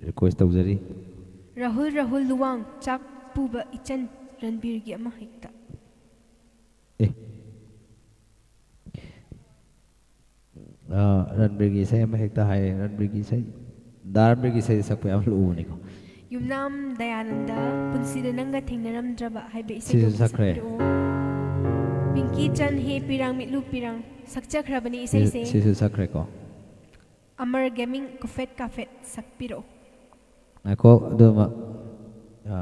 ꯔꯤꯀ꯭ꯋꯦꯁ ꯇꯧꯖꯔꯤ꯫ ꯔꯥꯍꯨꯜ, ꯔꯥꯍꯨꯜ ꯂꯨꯋꯥꯡ, ꯆꯥꯛ ꯄꯨꯕ ꯏꯆꯟ ꯔꯟꯕꯤꯔꯒꯤ ꯑꯃ ꯍꯦꯛꯇ꯫ ꯑꯦ꯫ ꯑ, ꯔꯟꯕꯤꯔꯒꯤ ꯏꯁꯩ ꯑꯃ ꯍꯦꯛꯇ ꯍꯥꯏꯌꯦ꯫ ꯔꯟꯕꯤꯔꯒꯤ ꯏꯁꯩ, ꯗꯥ ꯔꯟꯕꯤꯔꯒꯤ ꯏꯁꯩꯁꯦ ꯁꯛꯄ ꯌꯥꯝ ꯂꯨꯕꯅꯤꯀꯣ꯫ ꯌꯨꯝꯅꯥꯝ ꯗꯌꯥꯅꯟꯗ, ꯄꯨꯟꯁꯤꯗ ꯅꯪꯒ ꯊꯦꯡꯅꯔꯝꯗ꯭ꯔꯕ ꯍꯥꯏꯕ ꯏꯁꯩꯗꯣ ꯁꯤꯁꯨ ꯁꯛꯈ꯭ꯔꯦ꯫ ꯁꯛꯄꯤꯔꯛꯑꯣ꯫ ꯄꯤꯡꯀꯤ ꯆꯟ, ꯍꯦ ꯄꯤꯔꯥꯡ ꯃꯤꯠꯂꯨ ꯄꯤꯔꯥꯡ, ꯁꯛꯆꯈ꯭ꯔꯕꯅꯤ ꯏꯁꯩꯁꯦ꯫ ꯁꯤꯁꯨ ꯁꯛꯈ꯭ꯔꯦꯀꯣ꯫ ꯑꯃꯔ ꯒꯦꯃꯤꯡ, ꯀꯨꯐꯦꯠ ꯀꯥꯐꯦꯠ ꯁꯛꯄꯤꯔꯛꯑꯣ꯫ ꯉꯥꯏꯈꯣ, ꯑꯗꯨꯃ, ꯑ,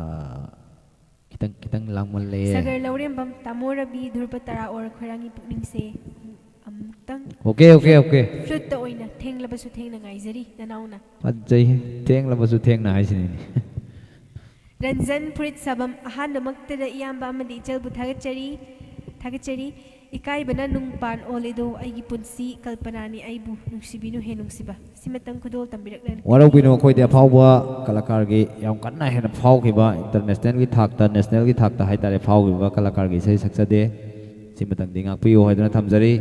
ꯈꯤꯇꯪ, ꯈꯤꯇꯪ ꯂꯥꯡꯃꯜꯂꯦ꯫ ꯁꯥꯒꯔ ꯂꯧꯔꯦꯝꯕꯝ, ꯇꯥꯃꯣ ꯔꯕꯤ, ꯙ꯭ꯔꯨꯕ ꯇꯔꯥ ꯑꯣꯔ ꯈꯣꯏꯔꯥꯡꯒꯤ ꯄꯨꯛꯅꯤꯡꯁꯦ꯫ ꯑꯃꯨꯛꯇꯪ ꯑꯣꯀꯦ ꯑꯣꯀꯦ ꯑꯣꯀꯦ ꯐ꯭ꯂꯨꯠꯇ ꯑꯣꯏꯅ ꯊꯦꯡꯂꯕꯁꯨ ꯊꯦꯡꯅ ꯉꯥꯏꯖꯔꯤ ꯅꯅꯥꯎꯅ꯫ ꯐꯖꯩ꯫ ꯊꯦꯡꯂꯕꯁꯨ ꯊꯦꯡꯅ ꯍꯥꯏꯁꯤꯅꯤꯅꯦ꯫ ꯔꯟꯖꯟ ꯐꯨꯔꯤꯠ ꯁꯥꯐꯝ ꯑꯍꯥꯟꯕꯃꯛꯇꯗ ꯏꯌꯥꯝꯕ ꯑꯃꯗꯤ ꯏꯆꯜꯕꯨ ꯊꯥꯒꯠꯆꯔꯤ ꯊꯥꯒꯠꯆꯔꯤ꯫ ꯏꯀꯥꯏꯕꯅ ꯅꯨꯡ ꯄꯥꯟ ꯑꯣꯜꯂꯤꯗꯣ ꯑꯩꯒꯤ ꯄꯨꯟꯁꯤ ꯀꯜꯄꯅꯥꯅꯤ ꯑꯩꯕꯨ ꯅꯨꯡꯁꯤꯕꯤꯅꯨ ꯍꯦ ꯅꯨꯡꯁꯤꯕ꯫ ꯁꯤꯃꯇꯪ ꯈꯨꯗꯣꯜ ꯇꯝꯕꯤꯔꯛꯂꯅꯤ꯫ ꯋꯥꯔꯧꯕꯤꯅꯨ, ꯑꯩꯈꯣꯏꯗꯤ ꯑꯐꯥꯎꯕ ꯀꯂꯥꯀꯥꯔꯒꯤ ꯌꯥꯝ ꯀꯟꯅ ꯍꯦꯟꯅ ꯐꯥꯎꯈꯤꯕ, ꯏꯟꯇꯔꯅꯦꯁꯅꯦꯜꯒꯤ ꯊꯥꯛꯇ, ꯅꯦꯁꯅꯦꯜꯒꯤ ꯊꯥꯛꯇ ꯍꯥꯏꯇꯥꯔꯦ, ꯐꯥꯎꯈꯤꯕ ꯀꯂꯥꯀꯥꯔꯒꯤ ꯏꯁꯩ ꯁꯛꯆꯗꯦ꯫ ꯁꯤꯃꯇꯪꯗꯤ ꯉꯥꯛꯄꯤꯌꯨ ꯍꯥꯏꯗꯨꯅ ꯊꯝꯖꯔꯤ꯫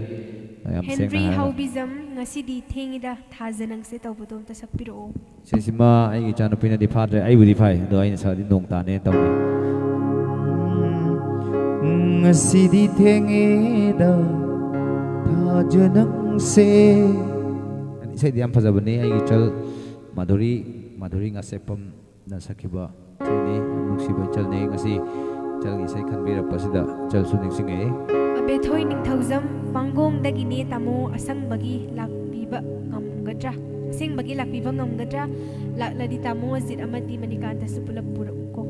ꯌꯥꯝ ꯁꯦꯡꯅ ꯍꯦꯟꯔꯤ ꯍꯥꯏꯔꯒ꯫ ꯍꯥꯎꯕꯤꯖꯝ ꯉꯁꯤꯗꯤ ꯊꯦꯡꯉꯤꯗ ꯊꯥꯖ ꯅꯪꯁꯦ ꯇꯧꯕꯗꯣ ꯑꯝꯇ ꯁꯛꯄꯤꯔꯛꯑꯣ꯫ ꯁꯤꯁꯤꯃ ꯑꯩꯒꯤ ꯏꯆꯥꯅꯨꯄꯤꯅꯗꯤ ꯐꯥꯗ꯭ꯔꯦ, ꯑꯩꯕꯨꯗꯤ ꯐꯥꯏ, ꯑꯗꯣ ꯑꯩꯅ ꯁꯛꯑꯗꯤ ꯅꯣꯡ ꯇꯥꯅꯦꯅ ꯇꯧꯅꯤ꯫ ꯉꯁꯤꯗꯤ ꯊꯦꯡꯉꯦꯗ ꯊꯥꯖ ꯅꯪꯁꯦ꯫ ꯏꯁꯩꯗꯤ ꯌꯥꯝ ꯐꯖꯕꯅꯤ꯫ ꯑꯩꯒꯤ ꯏꯆꯜ ꯃꯥꯙꯨꯔꯤ, ꯃꯥꯙꯨꯔꯤ ꯉꯥꯁꯦꯞꯄꯝꯅ ꯁꯛꯈꯤꯕ ꯏꯁꯩꯅꯤ꯫ ꯌꯥꯝ ꯅꯨꯡꯁꯤꯕ ꯏꯆꯜꯅꯤ꯫ ꯉꯁꯤ ꯏꯆꯜꯒꯤ ꯏꯁꯩ ꯈꯟꯕꯤꯔꯛꯄꯁꯤꯗ ꯏꯆꯜꯁꯨ ꯅꯤꯡꯁꯤꯡꯉꯛꯏ꯫ ꯑꯕꯦꯊꯣꯏ ꯅꯤꯡꯊꯧꯖꯝ ꯄꯥꯡꯒꯣꯡꯗꯒꯤꯅꯦ ꯇꯥꯃꯣ꯫ ꯑꯁꯪꯕꯒꯤ ꯂꯥꯛꯄꯤꯕ ꯉꯝꯒꯗ꯭ꯔꯥ? ꯑꯁꯦꯡꯕꯒꯤ ꯂꯥꯛꯄꯤꯕ ꯉꯝꯒꯗ꯭ꯔꯥ? ꯂꯥꯛꯂꯗꯤ ꯇꯥꯃꯣ ꯑꯖꯤꯠ ꯑꯃꯗꯤ ꯃꯅꯤꯀꯥꯟꯇꯁꯨ ꯄꯨꯂꯞ ꯄꯨꯔꯛꯎꯀꯣ꯫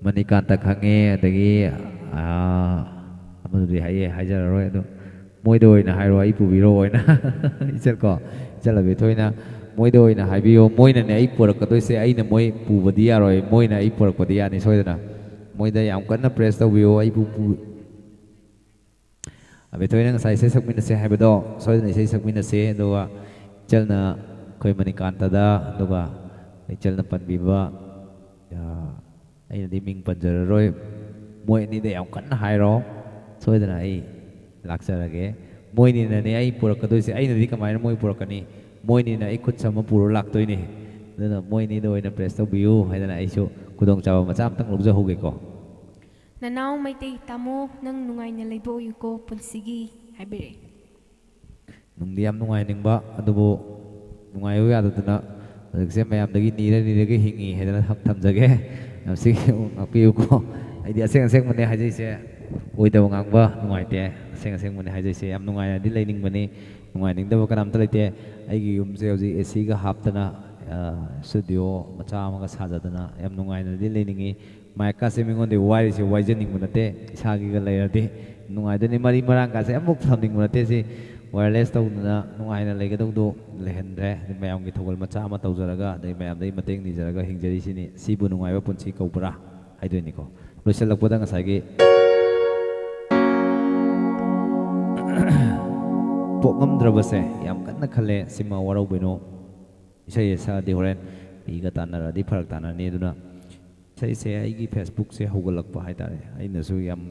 ꯃꯅꯤꯀꯥꯟꯇ ꯈꯪꯉꯦ, ꯑꯗꯒꯤ ꯑꯥ, ꯑꯃꯗꯨꯗꯤ ꯍꯥꯏꯌꯦ, ꯍꯥꯏꯖꯔꯔꯣꯏ꯫ ꯑꯗꯣ ꯃꯣꯏꯗ ꯑꯣꯏꯅ ꯍꯥꯏꯔꯣ, ꯑꯩ ꯄꯨꯕꯤꯔꯣ ꯑꯣꯏꯅ꯫ ꯏꯆꯜ ꯀꯣ, ꯏꯆꯜ ꯑꯕꯦꯊꯣꯏꯅ ꯃꯣꯏꯗ ꯑꯣꯏꯅ ꯍꯥꯏꯕꯤꯌꯣ꯫ ꯃꯣꯏꯅꯅꯦ ꯑꯩ ꯄꯨꯔꯛꯀꯗꯣꯏꯁꯦ, ꯑꯩꯅ ꯃꯣꯏ ꯄꯨꯕꯗꯤ ꯌꯥꯔꯣꯏ, ꯃꯣꯏꯅ ꯑꯩ ꯄꯨꯔꯛꯄꯗꯤ ꯌꯥꯅꯤ ꯁꯣꯏꯗꯅ꯫ ꯃꯣꯏꯗ ꯌꯥꯝ ꯀꯟꯅ ꯄ꯭ꯔꯦꯁ ꯇꯧꯕꯤꯌꯣ, ꯑꯩꯕꯨ ꯄꯨ-, ꯑꯕꯦꯊꯣꯏꯅ ꯉꯁꯥꯏ ꯏꯁꯩ ꯁꯛꯃꯤꯟꯅꯁꯦ ꯍꯥꯏꯕꯗꯣ ꯁꯣꯏꯗꯅ ꯏꯁꯩ ꯁꯛꯃꯤꯟꯅꯁꯦ꯫ ꯑꯗꯨꯒ ꯏꯆꯜꯅ ꯑꯩꯈꯣꯏ ꯃꯅꯤꯀꯥꯟꯇꯗ, ꯑꯗꯨꯒ ꯏꯆꯜꯅ ꯄꯟꯕꯤꯕ, ꯑ, ꯑꯩꯅꯗꯤ ꯃꯤꯡ ꯄꯟꯖꯔꯔꯣꯏ, ꯃꯣꯏ ꯑꯅꯤꯗ ꯌꯥꯝ ꯀꯟꯅ ꯍꯥꯏꯔꯣ, ꯁꯣꯏꯗꯅ ꯑꯩ ꯂꯥꯛꯆꯔꯒꯦ꯫ ꯃꯣꯏꯅꯤꯅꯅꯦ ꯑꯩ ꯄꯨꯔꯛꯀꯗꯣꯏꯁꯦ, ꯑꯩꯅꯗꯤ ꯀꯃꯥꯏꯅ ꯃꯣꯏ ꯄꯨꯔꯛꯀꯅꯤ? ꯃꯣꯏꯅꯤꯅ ꯑꯩ ꯈꯨꯠ ꯁꯝꯃ ꯄꯨꯔ ꯂꯥꯛꯇꯣꯏꯅꯦ꯫ ꯑꯗꯨꯅ ꯃꯣꯏꯅꯤꯗ ꯑꯣꯏꯅ ꯄ꯭ꯔꯦꯁ ꯇꯧꯕꯤꯌꯨ ꯍꯥꯏꯗꯅ ꯑꯩꯁꯨ ꯈꯨꯗꯣꯡꯆꯥꯕ ꯃꯆꯥ ꯑꯃꯇꯪ ꯂꯧꯖꯍꯧꯒꯦꯀꯣ꯫ ꯅꯅꯥꯎ ꯃꯩꯇꯩ ꯇꯥꯃꯣ, ꯅꯪ ꯅꯨꯡꯉꯥꯏꯅ ꯂꯩꯕ ꯑꯣꯏꯌꯨꯀꯣ ꯄꯨꯟꯁꯤꯒꯤ ꯍꯥꯏꯕꯤꯔꯛꯑꯦ꯫ ꯅꯨꯡꯗꯤ ꯌꯥꯝ ꯅꯨꯡꯉꯥꯏꯅꯤꯡꯕ, ꯑꯗꯨꯕꯨ ꯅꯨꯡꯉꯥꯏꯌꯨ ꯌꯥꯗꯗꯅ ꯍꯧꯖꯤꯛꯁꯦ ꯃꯌꯥꯝꯗꯒꯤ ꯅꯤꯔ ꯅꯤꯔꯒ ꯍꯤꯡꯉꯤ ꯍꯥꯏꯗꯅ ꯊꯝ-, ꯊꯝꯖꯒꯦ꯫ ꯌꯥꯝ ꯁꯤ ꯉꯥꯛꯄꯤꯌꯨꯀꯣ꯫ ꯑꯩꯗꯤ ꯑꯁꯦꯡ ꯑꯁꯦꯡꯕꯅꯦ ꯍꯥꯏꯖꯩꯁꯦ, ꯑꯣꯏꯗꯕ ꯉꯥꯡꯕ ꯅꯨꯡꯉꯥꯏꯇꯦ꯫ ꯑꯁꯦꯡ ꯑꯁꯦꯡꯕꯅꯦ ꯍꯥꯏꯖꯩꯁꯦ꯫ ꯌꯥꯝ ꯅꯨꯡꯉꯥꯏꯅꯗꯤ ꯂꯩꯅꯤꯡꯕꯅꯤ, ꯅꯨꯡꯉꯥꯏꯅꯤꯡꯗꯕ ꯀꯅꯥꯝꯇ ꯂꯩꯇꯦ꯫ ꯑꯩꯒꯤ ꯌꯨꯝꯁꯦ ꯍꯧꯖꯤꯛ ꯑꯦ ꯁꯤꯒ ꯍꯥꯞꯇꯅ, ꯑ, ꯁ꯭ꯇꯨꯗꯤꯑꯣ ꯃꯆꯥ ꯑꯃꯒ ꯁꯥꯖꯗꯅ ꯌꯥꯝ ꯅꯨꯡꯉꯥꯏꯅꯗꯤ ꯂꯩꯅꯤꯡꯉꯤ꯫ ꯃꯥꯏꯛꯀꯥꯁꯦ ꯃꯤꯉꯣꯟꯗꯒꯤ ꯋꯥꯏꯔꯤꯁꯦ ꯋꯥꯏꯖꯅꯤꯡꯕ ꯅꯠꯇꯦ, ꯏꯁꯥꯒꯤꯒ ꯂꯩꯔꯗꯤ ꯅꯨꯡꯉꯥꯏꯗꯣꯏꯅꯤ꯫ ꯃꯔꯤ ꯃꯔꯥꯡꯀꯥꯁꯦ ꯑꯃꯨꯛ ꯊꯝꯅꯤꯡꯕ ꯅꯠꯇꯦ꯫ ꯁꯤ wireless ꯇꯧꯗꯅ ꯅꯨꯡꯉꯥꯏꯅ ꯂꯩꯒꯗꯧꯗꯣ ꯂꯩꯍꯟꯗ꯭ꯔꯦ꯫ ꯑꯗꯩ ꯃꯌꯥꯝꯒꯤ ꯊꯧꯒꯜ ꯃꯆꯥ ꯑꯃ ꯇꯧꯖꯔꯒ, ꯑꯗꯩ ꯃꯌꯥꯝꯗꯒꯤ ꯃꯇꯦꯡ ꯅꯤꯖꯔꯒ ꯍꯤꯡꯖꯔꯤꯁꯤꯅꯤ꯫ ꯁꯤꯕꯨ ꯅꯨꯡꯉꯥꯏꯕ ꯄꯨꯟꯁꯤ ꯀꯧꯕ꯭ꯔꯥ ꯍꯥꯏꯗꯣꯏꯅꯤꯀꯣ꯫ ꯂꯣꯏꯁꯤꯜꯂꯛꯄꯗ ꯉꯁꯥꯏꯒꯤ ꯄꯣꯛꯉꯝꯗ꯭ꯔꯕꯁꯦ ꯌꯥꯝ ꯀꯟꯅ ꯈꯜꯂꯦ꯫ ꯁꯤꯃ ꯋꯥꯔꯧꯕꯤꯅꯨ꯫ ꯏꯁꯩ ꯁꯛꯑꯗꯤ ꯍꯣꯔꯦꯟ ꯄꯤꯒ ꯇꯥꯟꯅꯔꯗꯤ ꯐꯔꯛ ꯇꯥꯅꯅꯤ꯫ ꯑꯗꯨꯅ ꯏꯁꯩꯁꯦ ꯑꯩꯒꯤ Facebookꯁꯦ ꯍꯧꯒꯠꯂꯛꯄ ꯍꯥꯏꯇꯥꯔꯦ꯫ ꯑꯩꯅꯁꯨ ꯌꯥꯝ,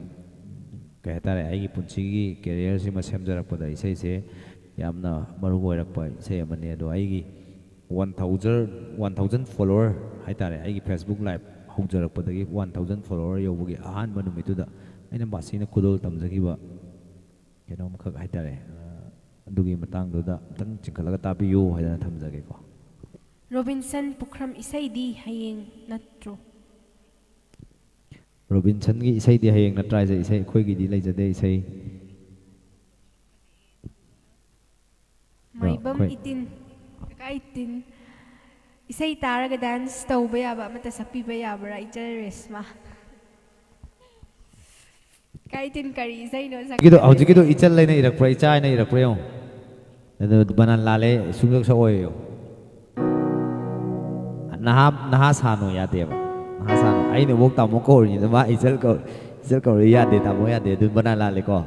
ꯀꯩ ꯍꯥꯏꯇꯥꯔꯦ, ꯑꯩꯒꯤ ꯄꯨꯟꯁꯤꯒꯤ careerꯁꯤꯃ ꯁꯦꯝꯖꯔꯛꯄꯗ ꯏꯁꯩꯁꯦ ꯌꯥꯝꯅ ꯃꯔꯨ ꯑꯣꯏꯔꯛꯄ ꯏꯁꯩ ꯑꯃꯅꯤ꯫ ꯑꯗꯣ ꯑꯩꯒꯤ one thousand, one thousand follower ꯍꯥꯏꯇꯥꯔꯦ, ꯑꯩꯒꯤ Facebook live ꯍꯧꯖꯔꯛꯄꯗꯒꯤ one thousand follower ꯌꯧꯕꯒꯤ ꯑꯍꯥꯟꯕ ꯅꯨꯃꯤꯠꯇꯨꯗ ꯑꯩꯅ ꯕꯥꯁꯤꯅ ꯈꯨꯗꯣꯜ ꯇꯝꯖꯈꯤꯕ ꯀꯩꯅꯣꯝꯈꯛ ꯍꯥꯏꯇꯥꯔꯦ, ꯑ, ꯑꯗꯨꯒꯤ ꯃꯇꯥꯡꯗꯨꯗ ꯑꯝꯇꯪ ꯆꯤꯡꯈꯠꯂꯒ ꯇꯥꯕꯤꯌꯨ ꯍꯥꯏꯗꯅ ꯊꯝꯖꯒꯦꯀꯣ꯫ ꯔꯣꯕꯤꯟꯁꯟ ꯄꯨꯈ꯭ꯔꯝ, ꯏꯁꯩꯗꯤ ꯍꯌꯦꯡ ꯅꯠꯇ꯭ꯔꯣ? ꯔꯣꯕꯤꯟꯁꯟꯒꯤ ꯏꯁꯩꯗꯤ ꯍꯌꯦꯡ ꯅꯠꯇ꯭ꯔꯥ ꯍꯥꯏꯁꯦ? ꯏꯁꯩ ꯑꯩꯈꯣꯏꯒꯤꯗꯤ ꯂꯩꯖꯗꯦ ꯏꯁꯩ꯫ ꯃꯥꯏꯕꯝ ꯑꯩꯈꯣꯏ ꯏꯇꯤꯟ, ꯀꯀꯥ ꯏꯇꯤꯟ, ꯏꯁꯩ ꯇꯥꯔꯒ dance ꯇꯧꯕ ꯌꯥꯕ ꯑꯃꯠꯇ ꯁꯛꯄꯤꯕ ꯌꯥꯕ꯭ꯔꯥ, ꯏꯆꯜ ꯔꯦꯁꯃꯥ? ꯀꯀꯥ ꯏꯇꯤꯟ, ꯀꯔꯤ ꯏꯁꯩꯅꯣ ꯁꯛꯀꯗꯣꯏꯁꯦ? ꯍꯧꯖꯤꯛꯀꯤꯗꯣ, ꯍꯧꯖꯤꯛꯀꯤꯗꯣ ꯏꯆꯜ ꯍꯥꯏꯅ ꯏꯔꯛꯄ꯭ꯔꯥ, ꯏꯆꯥ ꯍꯥꯏꯅ ꯏꯔꯛꯄ꯭ꯔꯥ ꯌꯦꯡꯉꯣ꯫ ꯑꯗꯨ ꯕꯅꯥꯟ ꯂꯥꯜꯂꯦ, ꯁꯨꯡꯁꯛ ꯁꯛꯑꯣꯏꯌꯣ꯫ ꯅꯍꯥ, ꯅꯍꯥ ꯁꯥꯅꯨ ꯌꯥꯗꯦꯕ꯫ ꯅꯍꯥ ꯁꯥꯅꯨ꯫ ꯑꯩꯅ ꯑꯃꯨꯛ ꯇꯥꯃꯣ ꯀꯧꯔꯤꯉꯩꯗ ꯃꯥ ꯏꯆꯜ ꯀꯧ-, ꯏꯆꯜ ꯀꯧꯔꯤ ꯌꯥꯗꯦ, ꯇꯥꯃꯣ ꯌꯥꯗꯦ꯫ ꯑꯗꯨ ꯕꯅꯥꯟ ꯂꯥꯜꯂꯦꯀꯣ꯫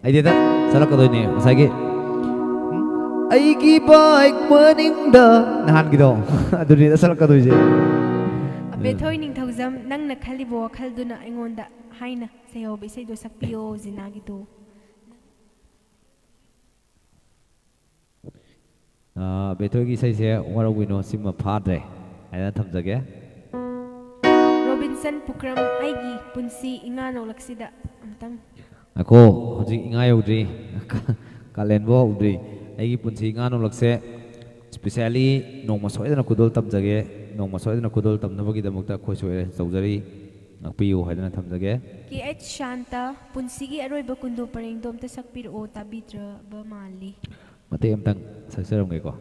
ꯑꯩꯗꯤ ꯍꯦꯛꯇ ꯆꯠꯂꯛꯀꯗꯣꯏꯅꯦ ꯉꯁꯥꯏꯒꯤ, "ꯑꯩꯒꯤ bike ꯃꯅꯤꯡꯗ" ꯅꯍꯥꯟꯒꯤꯗꯣ꯫ ꯑꯗꯨꯅꯤ ꯍꯦꯛꯇ ꯆꯠꯂꯛꯀꯗꯣꯏꯁꯦ꯫ ꯑꯕꯦꯊꯣꯏ ꯅꯤꯡꯊꯧꯖꯝ, ꯅꯪꯅ ꯈꯜꯂꯤꯕ ꯋꯥꯈꯜꯗꯨꯅ ꯑꯩꯉꯣꯟꯗ ꯍꯥꯏꯅ ꯁꯩꯍꯧꯕ ꯏꯁꯩꯗꯣ ꯁꯛꯄꯤꯌꯣ, ꯖꯤꯅꯥꯒꯤꯗꯣ꯫ ꯑꯥ, ꯕꯦꯊꯣꯏꯒꯤ ꯏꯁꯩꯁꯦ ꯋꯥꯔꯧꯕꯤꯅꯣ, ꯁꯤꯃ ꯐꯥꯗ꯭ꯔꯦ ꯍꯥꯏꯅ ꯊꯝꯖꯒꯦ꯫ ꯔꯣꯕꯤꯟꯁꯟ ꯄꯨꯈ꯭ꯔꯝ, ꯑꯩꯒꯤ ꯄꯨꯟꯁꯤ ꯏꯉꯥ ꯅꯣꯂꯛꯁꯤꯗ ꯑꯝꯇꯪ꯫ ꯉꯥꯏꯈꯣ, ꯍꯧꯖꯤꯛ ꯏꯉꯥ ꯌꯧꯗ꯭ꯔꯤ, ꯀꯥꯂꯦꯟꯕꯨ ꯍꯧꯗ꯭ꯔꯤ꯫ ꯑꯩꯒꯤ ꯄꯨꯟꯁꯤ ꯏꯉꯥ ꯅꯣꯂꯛꯁꯦ specially ꯅꯣꯡꯃ ꯁꯣꯏꯗꯅ ꯈꯨꯗꯣꯜ ꯇꯝꯖꯒꯦ꯫ ꯅꯣꯡꯃ ꯁꯣꯏꯗꯅ ꯈꯨꯗꯣꯜ ꯇꯝꯅꯕꯒꯤꯗꯃꯛꯇ ꯑꯩꯈꯣꯏ ꯁꯣꯏꯔꯦ ꯇꯧꯖꯔꯤ, ꯉꯥꯛꯄꯤꯌꯨ ꯍꯥꯏꯗꯅ ꯊꯝꯖꯒꯦ꯫ ꯀꯦ ꯑꯩꯆ ꯁꯥꯟꯇ, ꯄꯨꯟꯁꯤꯒꯤ ꯑꯔꯣꯏꯕ ꯀꯨꯟꯗꯣ ꯄꯔꯦꯡꯗꯣ ꯑꯝꯇ ꯁꯛꯄꯤꯔꯛꯑꯣ, ꯇꯥꯕꯤꯗ꯭ꯔꯕ ꯃꯥꯜꯂꯤ꯫ ꯃꯇꯦꯛ ꯑꯃꯇꯪ ꯁꯛꯆꯔꯝꯒꯦꯀꯣ꯫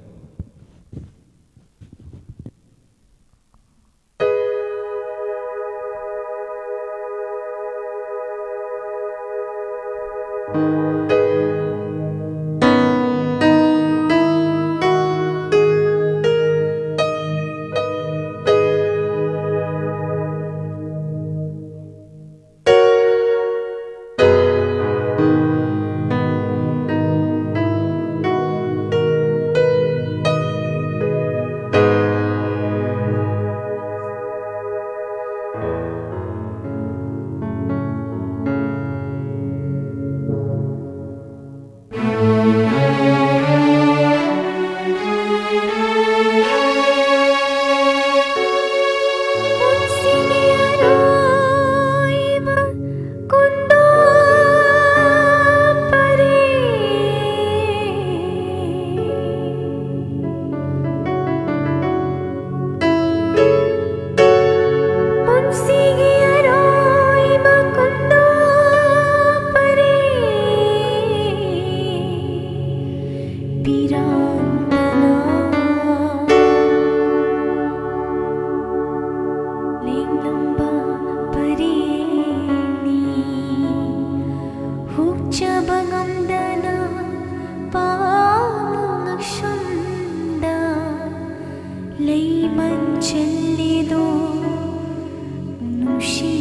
ꯆꯦꯜꯂꯤꯗꯣ ꯅꯨꯡꯁꯤ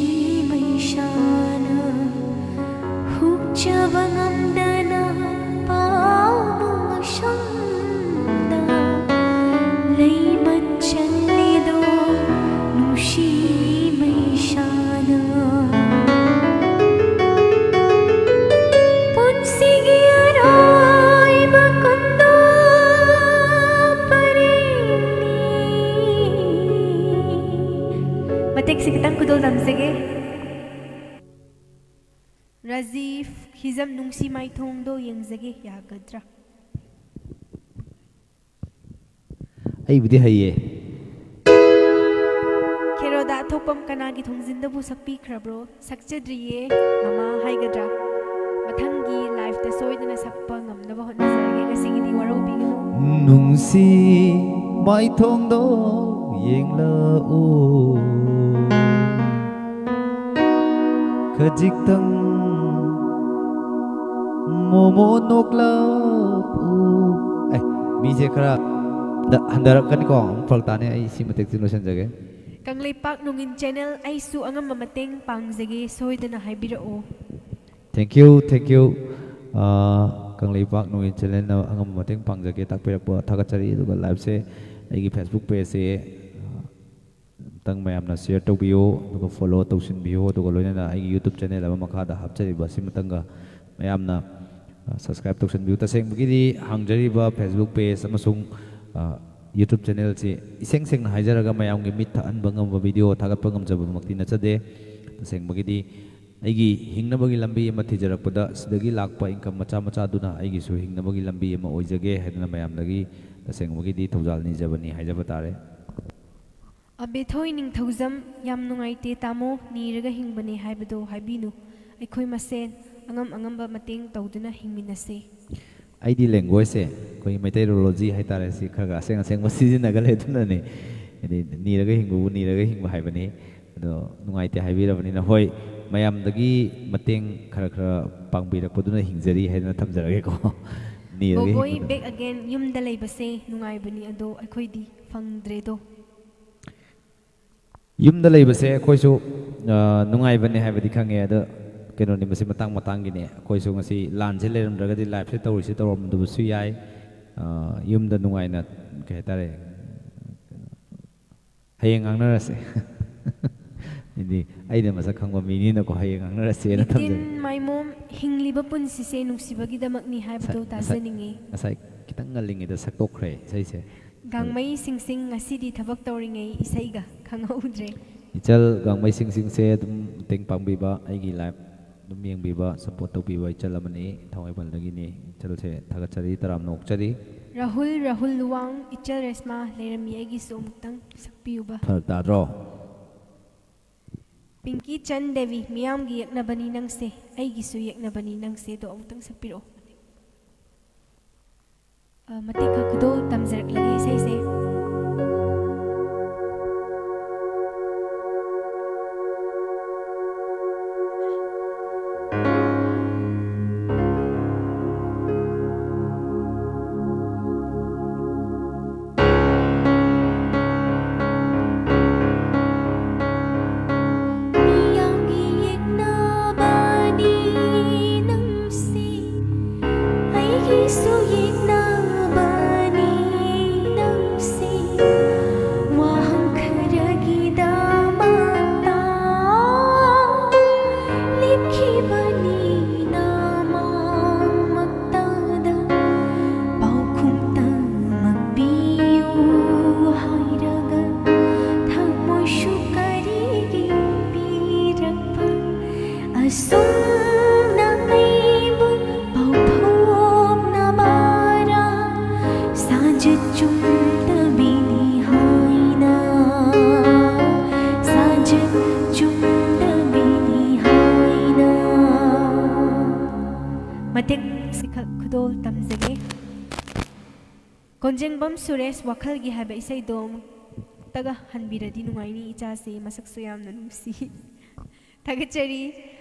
ꯃꯩꯁꯥꯅ ꯍꯨꯛꯆꯕ ꯉꯝꯗꯅ ꯄꯥꯎ ꯃꯁꯨꯝꯗ ꯂꯩꯃꯟ ꯆꯦꯜꯂꯤꯗꯣ ꯅꯨꯡꯁꯤ ꯃꯩꯁꯥꯅ꯫ ꯄꯨꯟꯁꯤꯒꯤ ꯑꯔꯣꯏꯕ ꯀꯨꯟꯗꯣ ꯄꯔꯦꯡꯅꯤ꯫ ꯃꯇꯦꯛꯁꯤ ꯈꯤꯇꯪ ꯈꯨꯗꯣꯜ ꯇꯝꯖꯒꯦ꯫ ꯔꯥꯖꯤꯐ ꯍꯤꯖꯝ ꯅꯨꯡꯁꯤ ꯃꯥꯏꯊꯣꯡꯗꯣ ꯌꯦꯡꯖꯒꯦ ꯌꯥꯒꯗ꯭ꯔꯥ? ꯑꯩꯕꯨꯗꯤ ꯍꯩꯌꯦ꯫ ꯈꯦꯔꯣꯗ ꯑꯊꯣꯛꯄꯝ ꯀꯅꯥꯒꯤ ꯊꯣꯡꯖꯤꯟꯗꯕꯨ ꯁꯛꯄꯤꯈ꯭ꯔꯕ꯭ꯔꯣ? ꯁꯛꯆꯗ꯭ꯔꯤꯌꯦ ꯃꯃꯥ ꯍꯥꯏꯒꯗ꯭ꯔꯥ? ꯃꯊꯪꯒꯤ ꯂꯥꯏꯐꯇ ꯁꯣꯏꯗꯅ ꯁꯛꯄ ꯉꯝꯅꯕ ꯍꯣꯠꯅꯖꯔꯒꯦ꯫ ꯉꯁꯤꯒꯤꯗꯤ ꯋꯥꯔꯧꯕꯤꯒꯅꯨ꯫ ꯅꯨꯡꯁꯤ ꯃꯥꯏꯊꯣꯡꯗꯣ ꯌꯦꯡꯂꯛꯎ꯫ ꯈꯖꯤꯛꯇꯪ ꯃꯣꯃꯣ ꯅꯣꯛꯂꯛꯎ꯫ ꯑꯦ, ꯃꯤꯁꯦ ꯈꯔ ꯍꯟꯗ-, ꯍꯟꯊꯔꯛꯀꯅꯤꯀꯣ꯫ ꯑꯃꯨꯛ ꯐꯔꯛ ꯇꯥꯅꯤ꯫ ꯑꯩ ꯁꯤ ꯃꯇꯦꯛꯁꯤ ꯂꯣꯏꯁꯤꯟꯖꯒꯦ꯫ ꯀꯪꯂꯩꯄꯥꯛ ꯅꯣꯡꯏꯟ ꯆꯦꯅꯦꯜ, ꯑꯩꯁꯨ ꯑꯉꯝꯕ ꯃꯇꯦꯡ ꯄꯥꯡꯖꯒꯦ, ꯁꯣꯏꯗꯅ ꯍꯥꯏꯕꯤꯔꯛꯑꯣ꯫ Thank you, thank you꯫ ꯑꯥ, ꯀꯪꯂꯩꯄꯥꯛ ꯅꯣꯡꯏꯟ ꯆꯦꯅꯦꯜꯅ ꯑꯉꯝꯕ ꯃꯇꯦꯡ ꯄꯥꯡꯖꯒꯦ ꯇꯥꯛꯄꯤꯔꯛꯄ ꯊꯥꯒꯠꯆꯔꯤ꯫ ꯑꯗꯨꯒ ꯂꯥꯏꯐꯁꯦ ꯑꯩꯒꯤ Facebook ꯄꯦꯖꯁꯦ, ꯑꯥ, ꯑꯃꯨꯛꯇꯪ ꯃꯌꯥꯝꯅ ꯁꯤꯌꯔ ꯇꯧꯕꯤꯌꯨ, ꯑꯗꯨꯒ ꯐꯣꯂꯣ ꯇꯧꯁꯤꯟꯕꯤꯌꯨ, ꯑꯗꯨꯒ ꯂꯣꯏꯅꯅ ꯑꯩꯒꯤ YouTube ꯆꯦꯅꯦꯜ ꯑꯃ ꯃꯈꯥꯗ ꯍꯥꯞꯆꯔꯤꯕ ꯑꯁꯤꯃꯇꯪꯒ ꯃꯌꯥꯝꯅ, ꯑ, ꯁꯕꯁꯀ꯭ꯔꯥꯏꯕ ꯇꯧꯁꯤꯟꯕꯤꯌꯨ꯫ ꯇꯁꯦꯡꯕꯒꯤꯗꯤ ꯍꯥꯡꯖꯔꯤꯕ Facebook ꯄꯦꯖ ꯑꯃꯁꯨꯡ, ꯑ, YouTube ꯆꯦꯅꯦꯜꯁꯤ ꯏꯁꯦꯡ ꯁꯦꯡꯅ ꯍꯥꯏꯖꯔꯒ ꯃꯌꯥꯝꯒꯤ ꯃꯤꯠ ꯊꯛꯍꯟꯕ ꯉꯝꯕ ꯚꯤꯗꯤꯑꯣ ꯊꯥꯒꯠꯄ ꯉꯝꯖꯕꯃꯛꯇꯤ ꯅꯠꯆꯗꯦ꯫ ꯇꯁꯦꯡꯕꯒꯤꯗꯤ ꯑꯩꯒꯤ ꯍꯤꯡꯅꯕꯒꯤ ꯂꯝꯕꯤ ꯑꯃ ꯊꯤꯖꯔꯛꯄꯗ ꯁꯤꯗꯒꯤ ꯂꯥꯛꯄ ꯏꯟꯀꯝ ꯃꯆꯥ ꯃꯆꯥꯗꯨꯅ ꯑꯩꯒꯤꯁꯨ ꯍꯤꯡꯅꯕꯒꯤ ꯂꯝꯕꯤ ꯑꯃ ꯑꯣꯏꯖꯒꯦ ꯍꯥꯏꯗꯅ ꯃꯌꯥꯝꯗꯒꯤ ꯇꯁꯦꯡꯕꯒꯤꯗꯤ ꯊꯧꯖꯥꯜ ꯅꯤꯖꯕꯅꯤ ꯍꯥꯏꯖꯕ ꯇꯥꯔꯦ꯫ ꯑꯕꯦꯊꯣꯏ ꯅꯤꯡꯊꯧꯖꯝ, ꯌꯥꯝ ꯅꯨꯡꯉꯥꯏꯇꯦ ꯇꯥꯃꯣ, ꯅꯤꯔꯒ ꯍꯤꯡꯕꯅꯦ ꯍꯥꯏꯕꯗꯣ ꯍꯥꯏꯕꯤꯅꯨ꯫ ꯑꯩꯈꯣꯏ ꯃꯁꯦꯟ ꯑꯉꯝ ꯑꯉꯝꯕ ꯃꯇꯦꯡ ꯇꯧꯗꯨꯅ ꯍꯤꯡꯃꯤꯟꯅꯁꯦ꯫ ꯑꯩꯗꯤ ꯂꯦꯡꯒ꯭ꯋꯦꯖꯁꯦ ꯑꯩꯈꯣꯏ ꯃꯩꯇꯩꯔꯣꯂꯣꯖꯤ ꯍꯥꯏꯇꯥꯔꯦ, ꯁꯤ ꯈꯔ ꯈꯔ ꯑꯁꯦꯡ ꯑꯁꯦꯡꯕ ꯁꯤꯖꯤꯟꯅꯒꯜꯂꯦ꯫ ꯑꯗꯨꯅꯅꯦ, ꯍꯥꯏꯗꯤ ꯅꯤꯔꯒ ꯍꯤꯡꯕꯕꯨ ꯅꯤꯔꯒ ꯍꯤꯡꯕ ꯍꯥꯏꯕꯅꯤ꯫ ꯑꯗꯣ ꯅꯨꯡꯉꯥꯏꯇꯦ ꯍꯥꯏꯕꯤꯔꯕꯅꯤꯅ, ꯍꯣꯏ, ꯃꯌꯥꯝꯗꯒꯤ ꯃꯇꯦꯡ ꯈꯔ ꯈꯔ ꯄꯥꯡꯕꯤꯔꯛꯄꯗꯨꯅ ꯍꯤꯡꯖꯔꯤ ꯍꯥꯏꯗꯅ ꯊꯝꯖꯔꯒꯦꯀꯣ꯫ ꯅꯤꯔꯒ ꯕꯣꯕꯣꯏ ꯍꯤꯡꯕꯗꯨꯅ꯫ Back again, ꯌꯨꯝꯗ ꯂꯩꯕꯁꯦ ꯅꯨꯡꯉꯥꯏꯕꯅꯤ, ꯑꯗꯣ ꯑꯩꯈꯣꯏꯗꯤ ꯐꯪꯗ꯭ꯔꯦꯗꯣ꯫ ꯌꯨꯝꯗ ꯂꯩꯕꯁꯦ ꯑꯩꯈꯣꯏꯁꯨ, ꯑ, ꯅꯨꯡꯉꯥꯏꯕꯅꯦ ꯍꯥꯏꯕꯗꯤ ꯈꯪꯉꯦ꯫ ꯑꯗꯣ ꯀꯩꯅꯣꯅꯤ, ꯃꯁꯤ ꯃꯇꯥꯡ ꯃꯇꯥꯡꯒꯤꯅꯦ꯫ ꯑꯩꯈꯣꯏꯁꯨ ꯉꯁꯤ ꯂꯥꯟꯁꯦ ꯂꯩꯔꯝꯗ꯭ꯔꯒꯗꯤ ꯂꯥꯏꯐꯁꯦ ꯇꯧꯔꯤꯁꯦ ꯇꯧꯔꯝꯗꯕꯁꯨ ꯌꯥꯏ꯫ ꯑ, ꯌꯨꯝꯗ ꯅꯨꯡꯉꯥꯏꯅ, ꯀꯩ ꯍꯥꯏꯇꯥꯔꯦ, ꯍꯌꯦꯡ ꯉꯥꯡꯅꯔꯁꯦ꯫ ꯍꯥꯏꯗꯤ ꯑꯩꯅ ꯃꯁꯛ ꯈꯪꯕ ꯃꯤꯅꯤꯅꯀꯣ, ꯍꯌꯦꯡ ꯉꯥꯡꯅꯔꯁꯦꯅ ꯊꯝꯖꯒꯦ꯫ ꯅꯤꯇꯤꯟ ꯃꯥꯏꯃꯣꯝ, ꯍꯤꯡꯂꯤꯕ ꯄꯨꯟꯁꯤꯁꯦ ꯅꯨꯡꯁꯤꯕꯒꯤꯗꯃꯛꯅꯤ ꯍꯥꯏꯕꯗꯨ ꯉꯁꯥꯏ, ꯉꯁꯥꯏ, ꯇꯥꯖꯅꯤꯡꯉꯤ꯫ ꯉꯁꯥꯏ ꯈꯤꯇꯪ ꯉꯜꯂꯤꯉꯩꯗ ꯁꯛꯇꯣꯛꯈ꯭ꯔꯦ ꯏꯁꯩꯁꯦ꯫ ꯒꯥꯡꯃꯩ ꯁꯤꯡꯁꯤꯡ, ꯉꯁꯤꯗꯤ ꯊꯕꯛ ꯇꯧꯔꯤꯉꯩ ꯏꯁꯩꯒ ꯈꯪꯍꯧꯗ꯭ꯔꯦ꯫ ꯏꯆꯜ ꯒꯥꯡꯃꯩ ꯁꯤꯡꯁꯤꯡꯁꯦ ꯑꯗꯨꯝ ꯃꯇꯦꯡ ꯄꯥꯡꯕꯤꯕ, ꯑꯩꯒꯤ ꯂꯥꯏꯐ ꯑꯗꯨꯝ ꯌꯦꯡꯕꯤꯕ, ꯁꯞꯄꯣꯔꯠ ꯇꯧꯕꯤꯕ ꯏꯆꯜ ꯑꯃꯅꯤ꯫ ꯊꯋꯥꯏ ꯃꯜꯗꯒꯤꯅꯤ꯫ ꯏꯆꯜꯁꯦ ꯊꯥꯒꯠꯆꯔꯤ, ꯇꯔꯥꯝꯅ ꯑꯣꯛꯆꯔꯤ꯫ ꯔꯥꯍꯨꯜ, ꯔꯥꯍꯨꯜ ꯂꯨꯋꯥꯡ, ꯏꯆꯜ ꯔꯦꯁꯃꯥ ꯂꯩꯔꯝꯃꯤ, ꯑꯩꯒꯤꯁꯨ ꯑꯃꯨꯛꯇꯪ ꯁꯛꯄꯤꯌꯨꯕ꯫ ꯐꯔꯛ ꯇꯥꯗ꯭ꯔꯣ? ꯄꯤꯡꯀꯤ ꯆꯟ ꯗꯦꯕꯤ, ꯃꯤꯌꯥꯝꯒꯤ ꯌꯦꯛꯅꯕꯅꯤ ꯅꯪꯁꯦ, ꯑꯩꯒꯤꯁꯨ ꯌꯦꯛꯅꯕꯅꯤ ꯅꯪꯁꯦꯗꯣ ꯑꯃꯨꯛꯇꯪ ꯁꯛꯄꯤꯔꯛꯑꯣ꯫ ꯑ, ꯃꯇꯦꯛ ꯈꯛ ꯈꯨꯗꯣꯜ ꯇꯝꯖꯔꯛꯂꯒꯦ ꯏꯁꯩꯁꯦ꯫ ꯃꯤꯌꯥꯝꯒꯤ ꯌꯦꯛꯅꯕꯅꯤ ꯅꯪꯁꯦ, ꯑꯩꯒꯤꯁꯨ ꯌꯦꯛꯅꯕꯅꯤ ꯅꯪꯁꯦ꯫ ꯋꯥꯍꯪ ꯈꯔꯒꯤꯗꯃꯛꯇ ꯂꯦꯞꯈꯤꯕꯅꯤ ꯅꯃꯥꯡꯃꯛꯇꯗ꯫ ꯄꯥꯎꯈꯨꯝ ꯇꯃꯛ ꯄꯤꯌꯨ ꯍꯥꯏꯔꯒ ꯊꯃꯣꯏꯁꯨ ꯀꯔꯤꯒꯤ ꯄꯤꯔꯛꯄ? ꯑꯁꯨꯝꯅ ꯑꯩꯕꯨ ꯄꯥꯎꯊꯣꯛꯅꯕꯔꯥ? ꯁꯥꯖꯠ ꯆꯨꯝꯗꯕꯤꯅꯤ ꯍꯥꯏꯅ, ꯁꯥꯖꯠ ꯆꯨꯝꯗꯕꯤꯅꯤ ꯍꯥꯏꯅ꯫ ꯃꯇꯦꯛ ꯁꯤꯈꯛ ꯈꯨꯗꯣꯜ ꯇꯝꯖꯒꯦ꯫ ꯀꯣꯟꯖꯦꯡꯕꯝ ꯁꯨꯔꯦꯁ, ꯋꯥꯈꯜꯒꯤ ꯍꯥꯏꯕ ꯏꯁꯩꯗꯣ ꯑꯃꯨꯛꯇꯒ ꯍꯟꯕꯤꯔꯗꯤ ꯅꯨꯡꯉꯥꯏꯅꯤ, ꯏꯆꯥꯁꯦ ꯃꯁꯛꯁꯨ ꯌꯥꯝꯅ ꯅꯨꯡꯁꯤ꯫ ꯊꯥꯒꯠꯆꯔꯤ꯫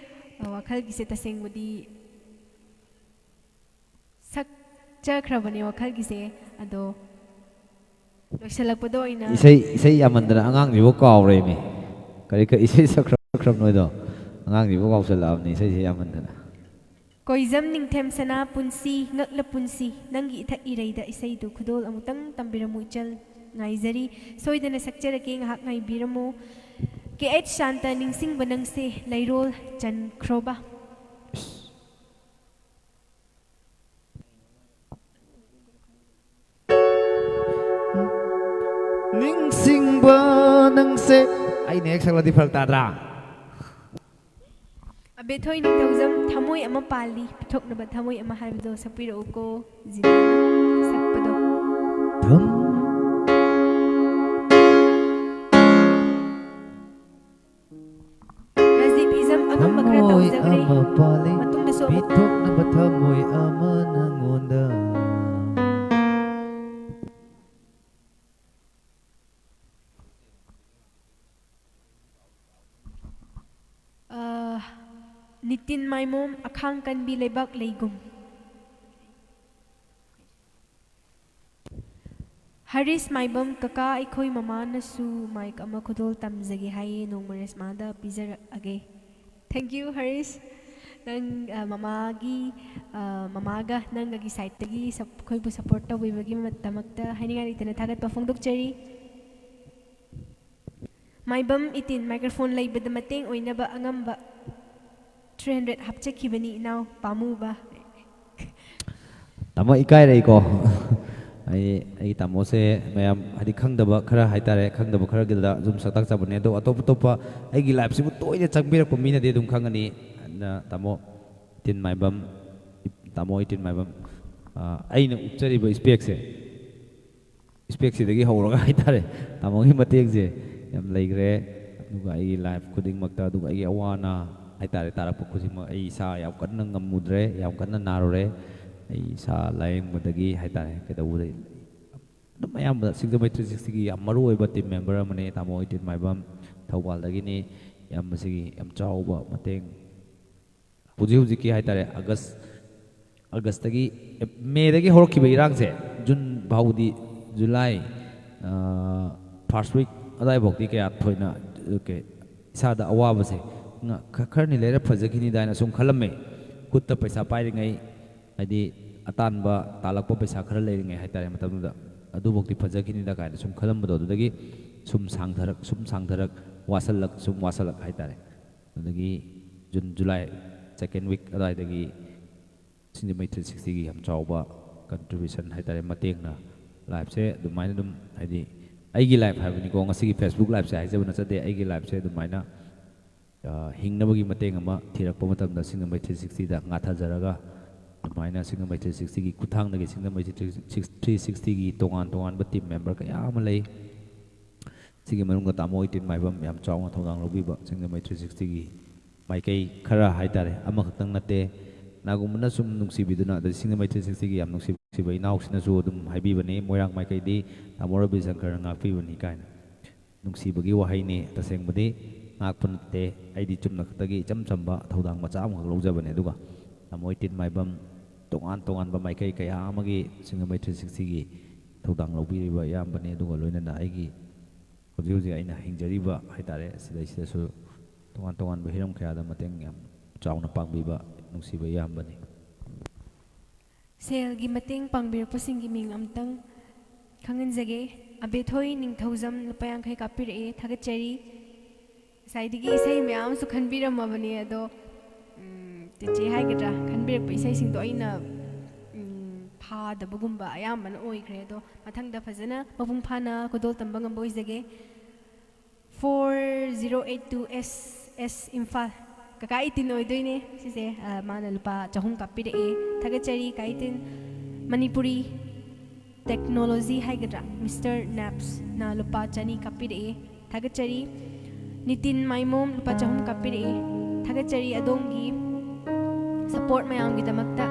ꯑ, ꯋꯥꯈꯜꯒꯤꯁꯦ ꯇꯁꯦꯡꯕꯗꯤ ꯁꯛꯆꯈ꯭ꯔꯕꯅꯦ ꯋꯥꯈꯜꯒꯤꯁꯦ, ꯑꯗꯣ ꯂꯣꯏꯁꯤꯜꯂꯛꯄꯗ ꯑꯣꯏꯅ ꯏꯁꯩ, ꯏꯁꯩ ꯌꯥꯝꯃꯟꯗꯅ ꯑꯉꯥꯡꯁꯤꯕꯨ ꯀꯥꯎꯔꯦꯃꯤ꯫ ꯀꯔꯤ ꯀꯔꯤ ꯏꯁꯩ ꯁꯛꯈ꯭ꯔ ꯁꯛꯈ꯭ꯔꯕ ꯅꯣꯏꯗꯣ? ꯑꯉꯥꯡꯁꯤꯕꯨ ꯉꯥꯎꯁꯜꯂꯛꯑꯕꯅꯤ ꯏꯁꯩꯁꯦ ꯌꯥꯝꯃꯟꯗꯅ꯫ ꯀꯣꯏꯖꯝ ꯅꯤꯡꯊꯦꯝ ꯁꯅꯥ ꯄꯨꯟꯁꯤ ꯉꯛꯂ ꯄꯨꯟꯁꯤ ꯅꯪꯒꯤ ꯏꯊꯛ ꯏꯔꯩꯗ ꯏꯁꯩꯗꯨ ꯈꯨꯗꯣꯜ ꯑꯃꯨꯛꯇꯪ ꯇꯝꯕꯤꯔꯝꯃꯨ ꯏꯆꯜ꯫ ꯉꯥꯏꯖꯔꯤ꯫ ꯁꯣꯏꯗꯅ ꯁꯛꯆꯔꯛꯀꯦ, ꯉꯥꯏꯍꯥꯛ ꯉꯥꯏꯕꯤꯔꯝꯃꯨ꯫ ꯀꯦ ꯑꯩꯆ ꯁꯥꯟꯇ ꯅꯤꯡꯁꯤꯡꯕ ꯅꯪꯁꯦ ꯂꯩꯔꯣꯜ ꯆꯟꯈ꯭ꯔꯣꯕ꯫ ꯅꯤꯡꯁꯤꯡꯕ ꯅꯪꯁꯦ꯫ ꯑꯩꯅ ꯍꯦꯛ ꯁꯛꯂꯗꯤ ꯐꯔꯛ ꯇꯥꯗ꯭ꯔꯥ? ꯑꯕꯦꯊꯣꯏ ꯅꯤꯡꯊꯧꯖꯝ ꯊꯃꯣꯏ ꯑꯃ ꯄꯥꯜꯂꯤ ꯄꯤꯊꯣꯛꯅꯕ ꯊꯃꯣꯏ ꯑꯃ ꯍꯥꯏꯕꯗꯣ ꯁꯛꯄꯤꯔꯛꯎꯀꯣ꯫ ꯖꯤꯅꯥ ꯁꯛꯄꯗꯣ꯫ ꯊꯝ ꯔꯥꯖꯤꯕ ꯏꯖꯝ ꯑꯉꯝꯕ ꯈꯔ ꯊꯃꯣꯏ ꯇꯧꯖꯈ꯭ꯔꯦ꯫ ꯑꯃ ꯄꯥꯜꯂꯤ ꯃꯇꯨꯡꯗꯁꯨ ꯑꯃꯨꯛ ꯄꯤꯊꯣꯛꯅꯕ ꯊꯃꯣꯏ ꯑꯃ ꯅꯪꯉꯣꯟꯗ꯫ ꯑ, ꯅꯤꯇꯤꯟ ꯃꯥꯏꯃꯣꯝ ꯑꯈꯥꯡ ꯀꯟꯕꯤ ꯂꯩꯕꯥꯛ ꯂꯩꯒꯨꯝ꯫ ꯍꯔꯤꯁ ꯃꯥꯏꯕꯝ ꯀꯀꯥ, ꯑꯩꯈꯣꯏ ꯃꯃꯥꯅꯁꯨ ꯃꯥꯏꯛ ꯑꯃ ꯈꯨꯗꯣꯜ ꯇꯝꯖꯒꯦ ꯍꯥꯏꯌꯦ, ꯅꯣꯡꯃ ꯔꯦꯁꯃꯥꯗ ꯄꯤꯖꯔꯛꯑꯒꯦ꯫ Thank you Harish. ꯅꯪ, ꯑ, ꯃꯃꯥꯒꯤ, ꯑ, ꯃꯃꯥꯒ ꯅꯪꯒꯒꯤ ꯁꯥꯏꯠꯇꯒꯤ ꯁꯞ-, ꯑꯩꯈꯣꯏꯕꯨ ꯁꯞꯄꯣꯔꯠ ꯇꯧꯕꯤꯕꯒꯤꯗꯃꯛꯇ ꯍꯥꯏꯅꯤꯡꯉꯥꯏ ꯂꯩꯇꯅ ꯊꯥꯒꯠꯄ ꯐꯣꯡꯗꯣꯛꯆꯔꯤ꯫ ꯃꯥꯏꯕꯝ ꯏꯇꯤꯟ, ꯃꯥꯏꯀ꯭ꯔꯣꯐꯣꯟ ꯂꯩꯕꯗ ꯃꯇꯦꯡ ꯑꯣꯏꯅꯕ ꯑꯉꯝꯕ three hundred ꯍꯥꯞꯆꯈꯤꯕꯅꯤ ꯏꯅꯥꯎ ꯄꯥꯝꯃꯨꯕ꯫ ꯇꯥꯃꯣ ꯏꯀꯥꯏꯔꯛꯏꯀꯣ꯫ ꯑꯩ ꯑꯩꯒꯤ ꯇꯥꯃꯣꯁꯦ ꯃꯌꯥꯝ ꯍꯥꯏꯗꯤ ꯈꯪꯗꯕ ꯈꯔ ꯍꯥꯏꯇꯥꯔꯦ, ꯈꯪꯗꯕ ꯈꯔꯒꯤꯗ ꯑꯗꯨꯝ ꯁꯛꯇꯥꯛꯆꯕꯅꯦ꯫ ꯑꯗꯣ ꯑꯇꯣꯞ ꯑꯇꯣꯞꯄ ꯑꯩꯒꯤ ꯂꯥꯏꯐꯁꯤꯕꯨ ꯇꯣꯏꯅ ꯆꯪꯕꯤꯔꯛꯄ ꯃꯤꯅꯗꯤ ꯑꯗꯨꯝ ꯈꯪꯒꯅꯤ꯫ ꯑꯗꯨꯅ ꯇꯥꯃꯣ ꯏꯇꯤꯟ ꯃꯥꯏꯕꯝ, ꯇꯥꯃꯣ ꯏꯇꯤꯟ ꯃꯥꯏꯕꯝ, ꯑ, ꯑꯩꯅ ꯎꯞꯆꯔꯤꯕ ꯏꯁꯄꯦꯛꯁꯦ, ꯏꯁꯄꯦꯛꯁꯤꯗꯒꯤ ꯍꯧꯔꯒ ꯍꯥꯏꯇꯥꯔꯦ, ꯇꯥꯃꯣꯒꯤ ꯃꯇꯦꯡꯁꯦ ꯌꯥꯝ ꯂꯩꯈ꯭ꯔꯦ꯫ ꯑꯗꯨꯒ ꯑꯩꯒꯤ ꯂꯥꯏꯐ ꯈꯨꯗꯤꯡꯃꯛꯇ, ꯑꯗꯨꯒ ꯑꯩꯒꯤ ꯑꯋꯥ ꯑꯅꯥ ꯍꯥꯏꯇꯥꯔꯦ, ꯇꯥꯔꯛꯄ ꯈꯨꯗꯤꯡꯃꯛ ꯑꯩ ꯏꯁꯥ ꯌꯥꯝ ꯀꯟꯅ ꯉꯝꯃꯨꯗ꯭ꯔꯦ, ꯌꯥꯝ ꯀꯟꯅ ꯅꯥꯔꯨꯔꯦ꯫ ꯑꯩ ꯏꯁꯥ ꯂꯥꯏꯌꯦꯡꯕꯗꯒꯤ ꯍꯥꯏꯇꯥꯔꯦ, ꯀꯩꯗꯧꯕꯗꯒꯤ ꯑꯗꯨꯝ ꯑꯌꯥꯝꯕ ꯁꯤꯡꯖꯃꯩ ꯊ꯭ꯔꯤ ꯁꯤꯛꯁꯇꯤꯒꯤ ꯌꯥꯝ ꯃꯔꯨ ꯑꯣꯏꯕ ꯇꯤꯝ ꯃꯦꯝꯕꯔ ꯑꯃꯅꯤ ꯇꯥꯃꯣ ꯏꯇꯤꯟ ꯃꯥꯏꯕꯝ, ꯊꯧꯕꯥꯜꯗꯒꯤꯅꯤ꯫ ꯏꯌꯥꯝꯕꯁꯤꯒꯤ ꯌꯥꯝ ꯆꯥꯎꯕ ꯃꯇꯦꯡ ꯍꯧꯖꯤꯛ ꯍꯧꯖꯤꯛꯀꯤ ꯍꯥꯏꯇꯥꯔꯦ, ꯑꯥꯒꯁ, ꯑꯥꯒꯁꯇꯒꯤ, ꯃꯦꯗꯒꯤ ꯍꯧꯔꯛꯈꯤꯕ ꯏꯔꯥꯡꯁꯦ ꯖꯨꯟ ꯐꯥꯎꯕꯗꯤ, ꯖꯨꯂꯥꯏ, ꯐꯥꯔꯁ ꯋꯤꯛ ꯑꯗꯥꯏꯐꯥꯎꯗꯤ ꯀꯌꯥ ꯊꯣꯏꯅ, ꯑꯣꯀꯦ, ꯏꯁꯥꯗ ꯑꯋꯥꯕꯁꯦ ꯉ-, ꯈ-, ꯈꯔꯅꯤ ꯂꯩꯔ ꯐꯖꯈꯤꯅꯤꯗ ꯍꯥꯏꯅ ꯁꯨꯝ ꯈꯜꯂꯝꯃꯦ꯫ ꯈꯨꯠꯇ ꯄꯩꯁꯥ ꯄꯥꯏꯔꯤꯉꯩ, ꯍꯥꯏꯗꯤ ꯑꯇꯥꯟꯕ ꯇꯥꯜꯂꯛꯄ ꯄꯩꯁꯥ ꯈꯔ ꯂꯩꯔꯤꯉꯩ ꯍꯥꯏꯇꯥꯔꯦ, ꯃꯇꯝꯗꯨꯗ ꯑꯗꯨꯐꯧꯗꯤ ꯐꯖꯈꯤꯅꯤꯗ ꯀꯥꯏꯅ ꯁꯨꯝ ꯈꯜꯂꯝꯕꯗꯣ, ꯑꯗꯨꯗꯒꯤ ꯁꯨꯝ ꯁꯥꯡꯊꯔꯛ, ꯁꯨꯝ ꯁꯥꯡꯊꯔꯛ, ꯋꯥꯁꯜꯂꯛ, ꯁꯨꯝ ꯋꯥꯁꯜꯂꯛ ꯍꯥꯏꯇꯥꯔꯦ꯫ ꯑꯗꯒꯤ ꯖꯨꯟ, ꯖꯨꯂꯥꯏ second week ꯑꯗꯨꯋꯥꯏꯗꯒꯤ ꯁꯤꯡꯖꯃꯩ ꯊ꯭ꯔꯤ ꯁꯤꯛꯁꯇꯤꯒꯤ ꯌꯥꯝ ꯆꯥꯎꯕ contribution ꯍꯥꯏꯇꯥꯔꯦ, ꯃꯇꯦꯡꯅ ꯂꯥꯏꯐꯁꯦ ꯑꯗꯨꯃꯥꯏꯅ ꯑꯗꯨꯝ, ꯍꯥꯏꯗꯤ ꯑꯩꯒꯤ ꯂꯥꯏꯐ ꯍꯥꯏꯕꯅꯤꯀꯣ, ꯉꯁꯤꯒꯤ Facebook ꯂꯥꯏꯐꯁꯦ ꯍꯥꯏꯖꯕ ꯅꯠꯆꯗꯦ, ꯑꯩꯒꯤ ꯂꯥꯏꯐꯁꯦ ꯑꯗꯨꯃꯥꯏꯅ, ꯑ, ꯍꯤꯡꯅꯕꯒꯤ ꯃꯇꯦꯡ ꯑꯃ ꯊꯤꯔꯛꯄ ꯃꯇꯝꯗ ꯁꯤꯡꯖꯃꯩ ꯊ꯭ꯔꯤ ꯁꯤꯛꯁꯇꯤꯗ ꯉꯥꯊꯖꯔꯒ, ꯑꯗꯨꯃꯥꯏꯅ ꯁꯤꯡꯖꯃꯩ ꯊ꯭ꯔꯤ ꯁꯤꯛꯁꯇꯤꯒꯤ ꯈꯨꯠꯊꯥꯡꯗꯒꯤ ꯁꯤꯡꯖꯃꯩ ꯊ꯭ꯔꯤ ꯁꯤꯛꯁꯇꯤꯒꯤ ꯇꯣꯉꯥꯟ ꯇꯣꯉꯥꯟꯕ team member ꯀꯌꯥ ꯑꯃ ꯂꯩ꯫ ꯁꯤꯒꯤ ꯃꯅꯨꯡꯗ ꯇꯥꯃꯣ ꯏꯇꯤꯟ ꯃꯥꯏꯕꯝ ꯌꯥꯝ ꯆꯥꯎꯅ ꯊꯧꯗꯥꯡ ꯂꯧꯕꯤꯕ, ꯁꯤꯡꯖꯃꯩ ꯊ꯭ꯔꯤ ꯁꯤꯛꯁꯇꯤꯒꯤ ꯃꯥꯏꯀꯩ ꯈꯔ ꯍꯥꯏꯇꯥꯔꯦ, ꯑꯃꯈꯛꯇꯪ ꯅꯠꯇꯦ꯫ ꯅꯥꯒꯨꯝꯕꯅ ꯁꯨꯝ ꯅꯨꯡꯁꯤꯕꯤꯗꯨꯅ, ꯑꯗꯩ ꯁꯤꯡꯖꯃꯩ ꯊ꯭ꯔꯤ ꯁꯤꯛꯁꯇꯤꯒꯤ ꯌꯥꯝ ꯅꯨꯡꯁꯤꯕ ꯏꯅꯥꯎꯁꯤꯅꯁꯨ ꯑꯗꯨꯝ ꯍꯥꯏꯕꯤꯕꯅꯤ, "ꯃꯣꯏꯔꯥꯡ ꯃꯥꯏꯀꯩꯗꯤ ꯇꯥꯃꯣ ꯔꯕꯤꯁꯪꯀꯔꯅ ꯉꯥꯛꯄꯤꯕꯅꯤ" ꯀꯥꯏꯅ꯫ ꯅꯨꯡꯁꯤꯕꯒꯤ ꯋꯥꯍꯩꯅꯤ, ꯇꯁꯦꯡꯕꯗꯤ ꯉꯥꯛꯄ ꯅꯠꯇꯦ꯫ ꯑꯩꯗꯤ ꯆꯨꯝꯅ ꯈꯛꯇꯒꯤ ꯏꯆꯝ ꯆꯝꯕ ꯊꯧꯗꯥꯡ ꯃꯆꯥ ꯑꯃꯈꯛ ꯂꯧꯖꯕꯅꯦ꯫ ꯑꯗꯨꯒ ꯇꯥꯃꯣ ꯏꯇꯤꯟ ꯃꯥꯏꯕꯝ ꯇꯣꯉꯥꯟ ꯇꯣꯉꯥꯟꯕ ꯃꯥꯏꯀꯩ ꯀꯌꯥ ꯑꯃꯒꯤ ꯁꯤꯡꯖꯃꯩ ꯊ꯭ꯔꯤ ꯁꯤꯛꯁꯇꯤꯒꯤ ꯊꯧꯗꯥꯡ ꯂꯧꯕꯤꯔꯤꯕ ꯏꯌꯥꯝꯕꯅꯤ꯫ ꯑꯗꯨꯒ ꯂꯣꯏꯅꯅ ꯑꯩꯒꯤ ꯍꯧꯖꯤꯛ ꯍꯧꯖꯤꯛ ꯑꯩꯅ ꯍꯤꯡꯖꯔꯤꯕ ꯍꯥꯏꯇꯥꯔꯦ, ꯁꯤꯗꯩꯁꯤꯗꯁꯨ ꯇꯣꯉꯥꯟ ꯇꯣꯉꯥꯟꯕ ꯍꯤꯔꯝ ꯀꯌꯥꯗ ꯃꯇꯦꯡ ꯌꯥꯝ ꯆꯥꯎꯅ ꯄꯥꯡꯕꯤꯕ ꯅꯨꯡꯁꯤꯕ ꯏꯌꯥꯝꯕꯅꯤ꯫ ꯁꯦꯜꯒꯤ ꯃꯇꯦꯡ ꯄꯥꯡꯕꯤꯔꯛꯄꯁꯤꯡꯒꯤ ꯃꯤꯡ ꯑꯝꯇꯪ ꯈꯪꯍꯟꯖꯒꯦ꯫ ꯑꯕꯦꯊꯣꯏ ꯅꯤꯡꯊꯧꯖꯝ ꯂꯨꯄꯥ ꯌꯥꯡꯈꯩ ꯀꯥꯞꯄꯤꯔꯛꯑꯦ, ꯊꯥꯒꯠꯆꯔꯤ꯫ ꯉꯁꯥꯏꯗꯒꯤ ꯏꯁꯩ ꯃꯌꯥꯝ ꯑꯃꯁꯨ ꯈꯟꯕꯤꯔꯝꯃꯕꯅꯦ, ꯑꯗꯣ, ꯎꯝ, ꯆꯤꯆꯦ ꯍꯥꯏꯒꯗ꯭ꯔꯥ, ꯈꯟꯕꯤꯔꯛꯄ ꯏꯁꯩꯁꯤꯡꯗꯣ ꯑꯩꯅ, ꯎꯝ, ꯐꯥꯗꯕꯒꯨꯝꯕ ꯑꯌꯥꯝꯕꯅ ꯑꯣꯏꯈ꯭ꯔꯦ꯫ ꯑꯗꯣ ꯃꯊꯪꯗ ꯐꯖꯅ ꯃꯄꯨꯡ ꯐꯥꯅ ꯈꯨꯗꯣꯜ ꯇꯝꯕ ꯉꯝꯕ ꯑꯣꯏꯖꯒꯦ꯫ Four zero eight two S S Imphal. ꯀꯀꯥ ꯏꯇꯤꯟ ꯑꯣꯏꯗꯣꯏꯅꯦ ꯁꯤꯁꯦ꯫ ꯑ, ꯃꯥꯅ ꯂꯨꯄꯥ ꯆꯍꯨꯝ ꯀꯥꯞꯄꯤꯔꯛꯑꯦ꯫ ꯊꯥꯒꯠꯆꯔꯤ, ꯀꯥ ꯏꯇꯤꯟ꯫ ꯃꯅꯤꯄꯨꯔꯤ ꯇꯦꯛꯅꯣꯂꯣꯖꯤ ꯍꯥꯏꯒꯗ꯭ꯔꯥ, ꯃꯤꯁꯇꯔ ꯅꯦꯞꯁꯅ ꯂꯨꯄꯥ ꯆꯅꯤ ꯀꯥꯞꯄꯤꯔꯛꯑꯦ꯫ ꯊꯥꯒꯠꯆꯔꯤ꯫ ꯅꯤꯇꯤꯟ ꯃꯥꯏꯃꯣꯝ ꯂꯨꯄꯥ ꯆꯍꯨꯝ ꯀꯥꯞꯄꯤꯔꯛꯑꯦ꯫ ꯊꯥꯒꯠꯆꯔꯤ ꯑꯗꯣꯝꯒꯤ support ꯃꯌꯥꯝꯒꯤꯗꯃꯛꯇ꯫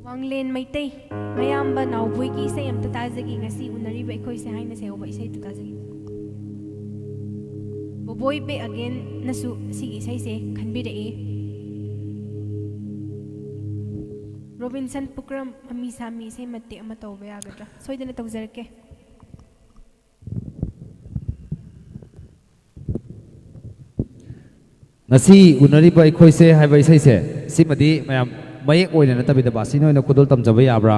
ꯋꯥꯡꯂꯦꯟ ꯃꯩꯇꯩ, ꯃꯌꯥꯝꯕ ꯅꯥꯎꯕꯣꯏꯒꯤ ꯏꯁꯩ ꯑꯝꯇ ꯇꯥꯖꯒꯦ, ꯉꯁꯤ ꯎꯅꯔꯤꯕ ꯑꯩꯈꯣꯏꯁꯦ ꯍꯥꯏꯅ ꯁꯩꯍꯧꯕ ꯏꯁꯩꯗꯨ ꯇꯥꯖꯒꯦ꯫ ꯕꯣꯕꯣꯏ back again ꯅꯁꯨ ꯁꯤꯒꯤ ꯏꯁꯩꯁꯦ ꯈꯟꯕꯤꯔꯛꯑꯦ꯫ ꯔꯣꯕꯤꯟꯁꯟ ꯄꯨꯀ꯭ꯔꯝ, ꯃꯃꯤ ꯁꯥꯃꯤ ꯏꯁꯩ ꯃꯇꯦꯛ ꯑꯃ ꯇꯧꯕ ꯌꯥꯒꯗ꯭ꯔꯥ? ꯁꯣꯏꯗꯅ ꯇꯧꯖꯔꯛꯀꯦ꯫ ꯉꯁꯤ ꯎꯅꯔꯤꯕ ꯑꯩꯈꯣꯏꯁꯦ ꯍꯥꯏꯕ ꯏꯁꯩꯁꯦ, ꯁꯤꯃꯗꯤ ꯃꯌꯥꯝ ꯃꯌꯦꯛ ꯑꯣꯏꯅ ꯅꯠꯇꯕꯤꯗ ꯕꯥꯁꯤꯅ ꯑꯣꯏꯅ ꯈꯨꯗꯣꯜ ꯇꯝꯖꯕ ꯌꯥꯕ꯭ꯔꯥ?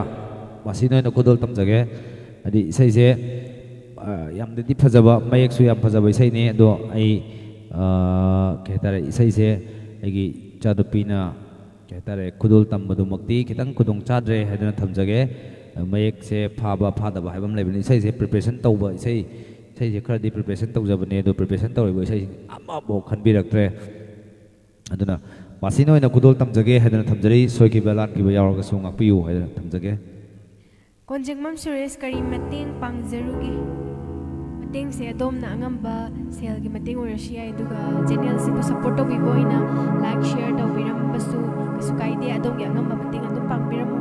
ꯕꯥꯁꯤꯅ ꯑꯣꯏꯅ ꯈꯨꯗꯣꯜ ꯇꯝꯖꯒꯦ꯫ ꯍꯥꯏꯗꯤ ꯏꯁꯩꯁꯦ, ꯑ, ꯌꯥꯝꯅꯗꯤ ꯐꯖꯕ, ꯃꯌꯦꯛꯁꯨ ꯌꯥꯝ ꯐꯖꯕ ꯏꯁꯩꯅꯤ꯫ ꯑꯗꯣ ꯑꯩ, ꯑ, ꯀꯩ ꯍꯥꯏꯇꯥꯔꯦ, ꯏꯁꯩꯁꯦ ꯑꯩꯒꯤ ꯏꯆꯥꯅꯨꯄꯤꯅ, ꯀꯩ ꯍꯥꯏꯇꯥꯔꯦ, ꯈꯨꯗꯣꯜ ꯇꯝꯕꯗꯨꯃꯛꯇꯤ ꯈꯤꯇꯪ ꯈꯨꯗꯣꯡ ꯆꯥꯗ꯭ꯔꯦ ꯍꯥꯏꯗꯨꯅ ꯊꯝꯖꯒꯦ꯫ ꯃꯌꯦꯛꯁꯦ ꯐꯥꯕ ꯐꯥꯗꯕ ꯍꯥꯏꯕ ꯑꯃ ꯂꯩꯕꯅꯤ꯫ ꯏꯁꯩꯁꯦ preparation ꯇꯧꯕ, ꯏꯁꯩ, ꯏꯁꯩꯁꯦ ꯈꯔꯗꯤ preparation ꯇꯧꯖꯕꯅꯦ, ꯑꯗꯣ preparation ꯇꯧꯔꯤꯕ ꯏꯁꯩꯁꯤꯡ ꯑꯃꯐꯥꯎ ꯈꯟꯕꯤꯔꯛꯇ꯭ꯔꯦ꯫ ꯑꯗꯨꯅ ꯕꯥꯁꯤꯅ ꯑꯣꯏꯅ ꯈꯨꯗꯣꯜ ꯇꯝꯖꯒꯦ ꯍꯥꯏꯗꯅ ꯊꯝꯖꯔꯤ꯫ ꯁꯣꯏꯈꯤꯕ ꯂꯥꯟꯈꯤꯕ ꯌꯥꯎꯔꯒꯁꯨ ꯉꯥꯛꯄꯤꯌꯨ ꯍꯥꯏꯗꯅ ꯊꯝꯖꯒꯦ꯫ ꯀꯣꯟꯖꯦꯡꯕꯝ ꯁꯨꯔꯦꯁ, ꯀꯔꯤ ꯃꯇꯦꯡ ꯄꯥꯡꯖꯔꯨꯒꯦ? ꯃꯇꯦꯡꯁꯦ ꯑꯗꯣꯝꯅ ꯑꯉꯝꯕ ꯁꯦꯜꯒꯤ ꯃꯇꯦꯡ ꯑꯣꯏꯔꯁꯨ ꯌꯥꯏ, ꯑꯗꯨꯒ channel ꯁꯤꯕꯨ support ꯇꯧꯕꯤꯕ ꯑꯣꯏꯅ like, share ꯇꯧꯕꯤꯔꯝꯕꯁꯨ ꯀꯩꯁꯨ ꯀꯥꯏꯗꯦ꯫ ꯑꯗꯣꯝꯒꯤ ꯑꯉꯝꯕ ꯃꯇꯦꯡ ꯑꯗꯨꯝ ꯄꯥꯡꯕꯤꯔꯝꯃꯨ꯫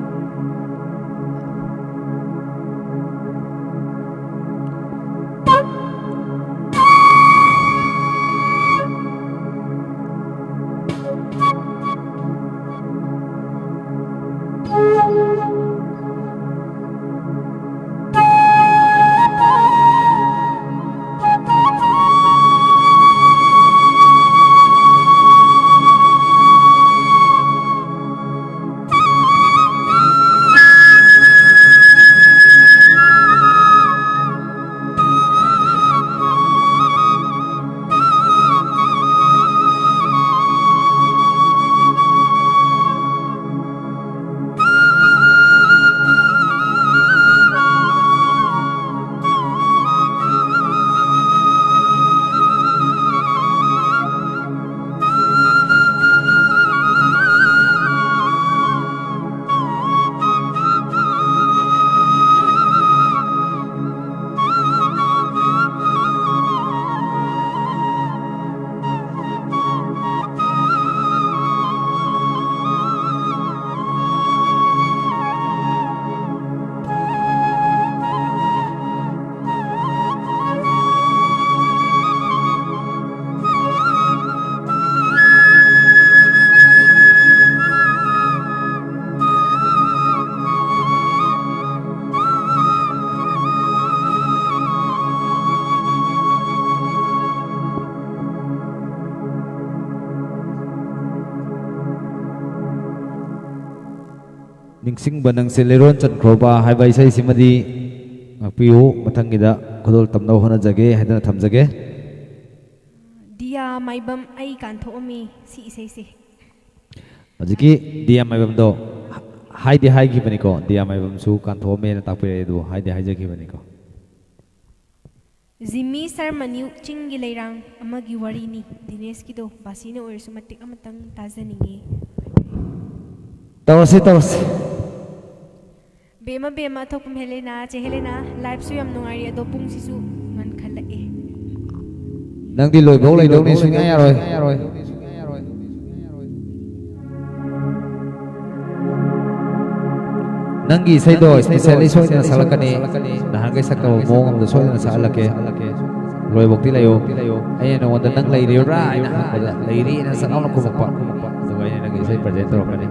ꯅꯤꯡꯁꯤꯡꯕ ꯅꯪꯁꯦ ꯂꯩꯔꯣꯟ ꯆꯠꯈ꯭ꯔꯣꯕ ꯍꯥꯏꯕ ꯏꯁꯩꯁꯤꯃꯗꯤ ꯉꯥꯛꯄꯤꯌꯨ꯫ ꯃꯊꯪꯒꯤꯗ ꯈꯨꯗꯣꯜ ꯇꯝꯅꯕ ꯍꯣꯠꯅꯖꯒꯦ ꯍꯥꯏꯗꯅ ꯊꯝꯖꯒꯦ꯫ ꯗꯤꯌꯥ ꯃꯥꯏꯕꯝ ꯑꯩ ꯀꯥꯟꯊꯣꯛꯑꯝꯃꯤ ꯁꯤ ꯏꯁꯩꯁꯦ꯫ ꯍꯧꯖꯤꯛꯀꯤ ꯗꯤꯌꯥ ꯃꯥꯏꯕꯝꯗꯣ ꯍꯥꯏꯗꯤ ꯍꯥꯏꯈꯤꯕꯅꯤꯀꯣ, ꯗꯤꯌꯥ ꯃꯥꯏꯕꯝꯁꯨ ꯀꯥꯟꯊꯣꯛꯑꯝꯃꯦꯅ ꯇꯥꯛꯄꯤꯔꯛꯑꯦ, ꯑꯗꯨꯕꯨ ꯍꯥꯏꯗꯤ ꯍꯥꯏꯖꯈꯤꯕꯅꯤꯀꯣ꯫ ꯖꯤꯃꯤ ꯁꯔꯃꯅ꯭ꯌꯨ ꯆꯤꯡꯒꯤ ꯂꯩꯔꯥꯡ ꯑꯃꯒꯤ ꯋꯥꯔꯤꯅꯤ꯫ ꯗꯤꯅꯦꯁꯀꯤꯗꯣ ꯕꯥꯁꯤꯅ ꯑꯣꯏꯔꯁꯨ ꯃꯇꯦꯛ ꯑꯃꯇꯪ ꯇꯥꯖꯅꯤꯡꯉꯤ꯫ ꯇꯧꯔꯁꯤ, ꯇꯧꯔꯁꯤ꯫ ꯕꯦꯝꯃ, ꯕꯦꯝꯃ, ꯑꯊꯣꯛꯄꯝ ꯍꯦꯂꯦꯅꯥ, ꯆꯦ ꯍꯦꯂꯦꯅꯥ, ꯂꯥꯏꯐꯁꯨ ꯌꯥꯝ ꯅꯨꯡꯉꯥꯏꯔꯤ, ꯑꯗꯣ ꯄꯨꯡꯁꯤꯁꯨ ꯉꯟꯈꯠꯂꯛꯑꯦ꯫ ꯅꯪꯗꯤ ꯂꯣꯏꯐꯧ ꯂꯩꯗꯧꯅꯤ, ꯁꯨꯡꯌꯥ ꯌꯥꯔꯣꯏ꯫ ꯅꯪꯒꯤ ꯏꯁꯩꯗꯣ specially ꯁꯣꯏꯗꯅ ꯁꯛꯂꯛꯀꯅꯤ꯫ ꯅꯍꯥꯟꯈꯩ ꯁꯛꯇꯕ ꯃꯑꯣꯡ ꯑꯃꯗ ꯁꯣꯏꯗꯅ ꯁꯛꯍꯜꯂꯛꯀꯦ꯫ ꯂꯣꯏꯐꯧꯇꯤ ꯂꯩꯌꯨ꯫ ꯑꯩꯅ ꯅꯉꯣꯟꯗ "ꯅꯪ ꯂꯩꯔꯤꯕ꯭ꯔꯥ?" ꯍꯥꯏꯅ ꯍꯪꯕꯗ "ꯂꯩꯔꯤ" ꯍꯥꯏꯅ ꯁꯠ ꯂꯥꯎꯅ ꯈꯨꯝꯃꯛꯄ꯫ ꯑꯗꯨꯒ ꯑꯩꯅ ꯅꯪꯒꯤ ꯏꯁꯩ present ꯇꯧꯔꯛꯀꯅꯤ꯫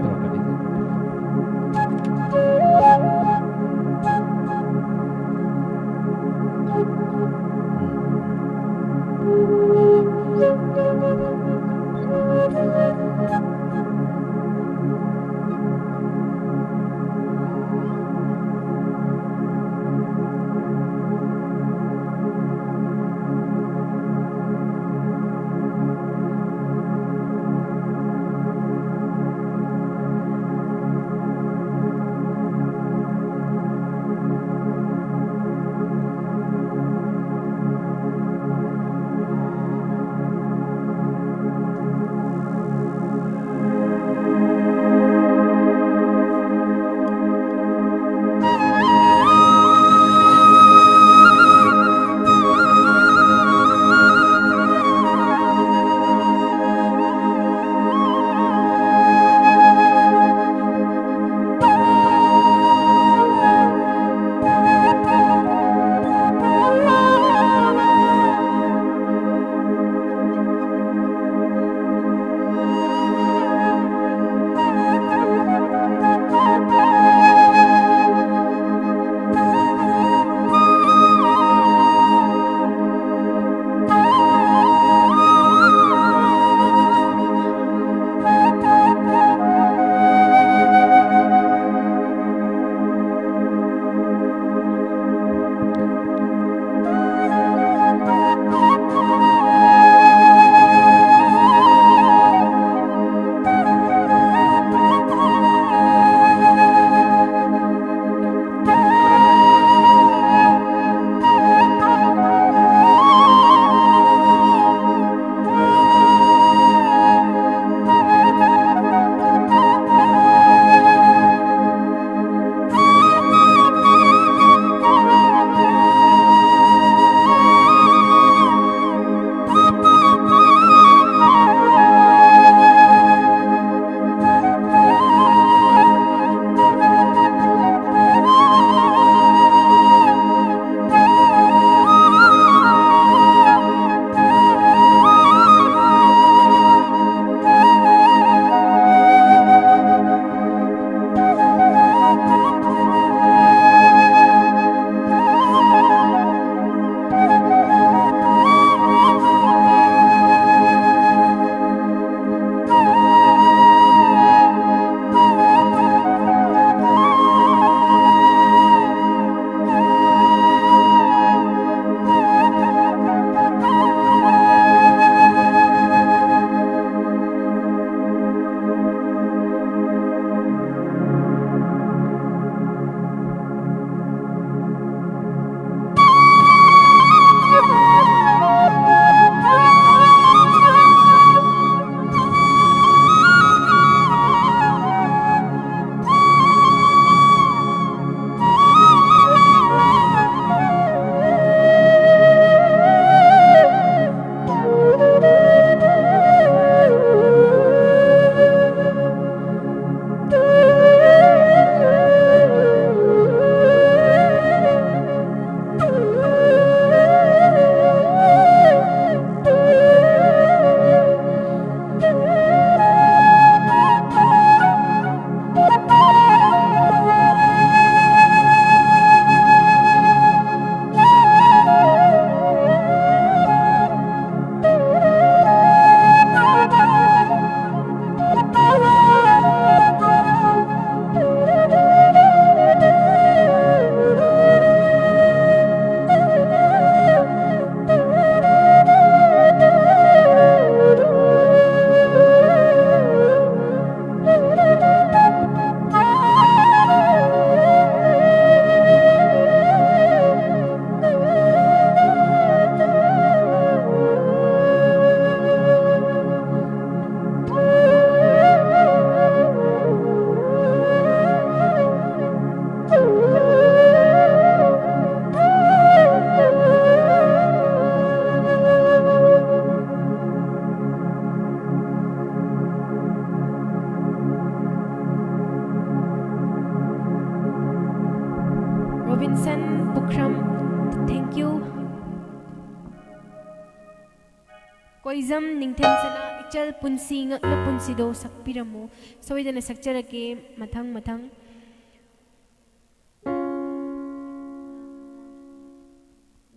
ꯀꯣꯏꯖꯝ ꯅꯤꯡꯊꯦꯝꯁꯅꯥ ꯏꯆꯜ ꯄꯨꯟꯁꯤ ꯉꯛꯅ ꯄꯨꯟꯁꯤꯗꯣ ꯁꯛꯄꯤꯔꯝꯃꯨ꯫ ꯁꯣꯏꯗꯅ ꯁꯛꯆꯔꯛꯀꯦ ꯃꯊꯪ ꯃꯊꯪ꯫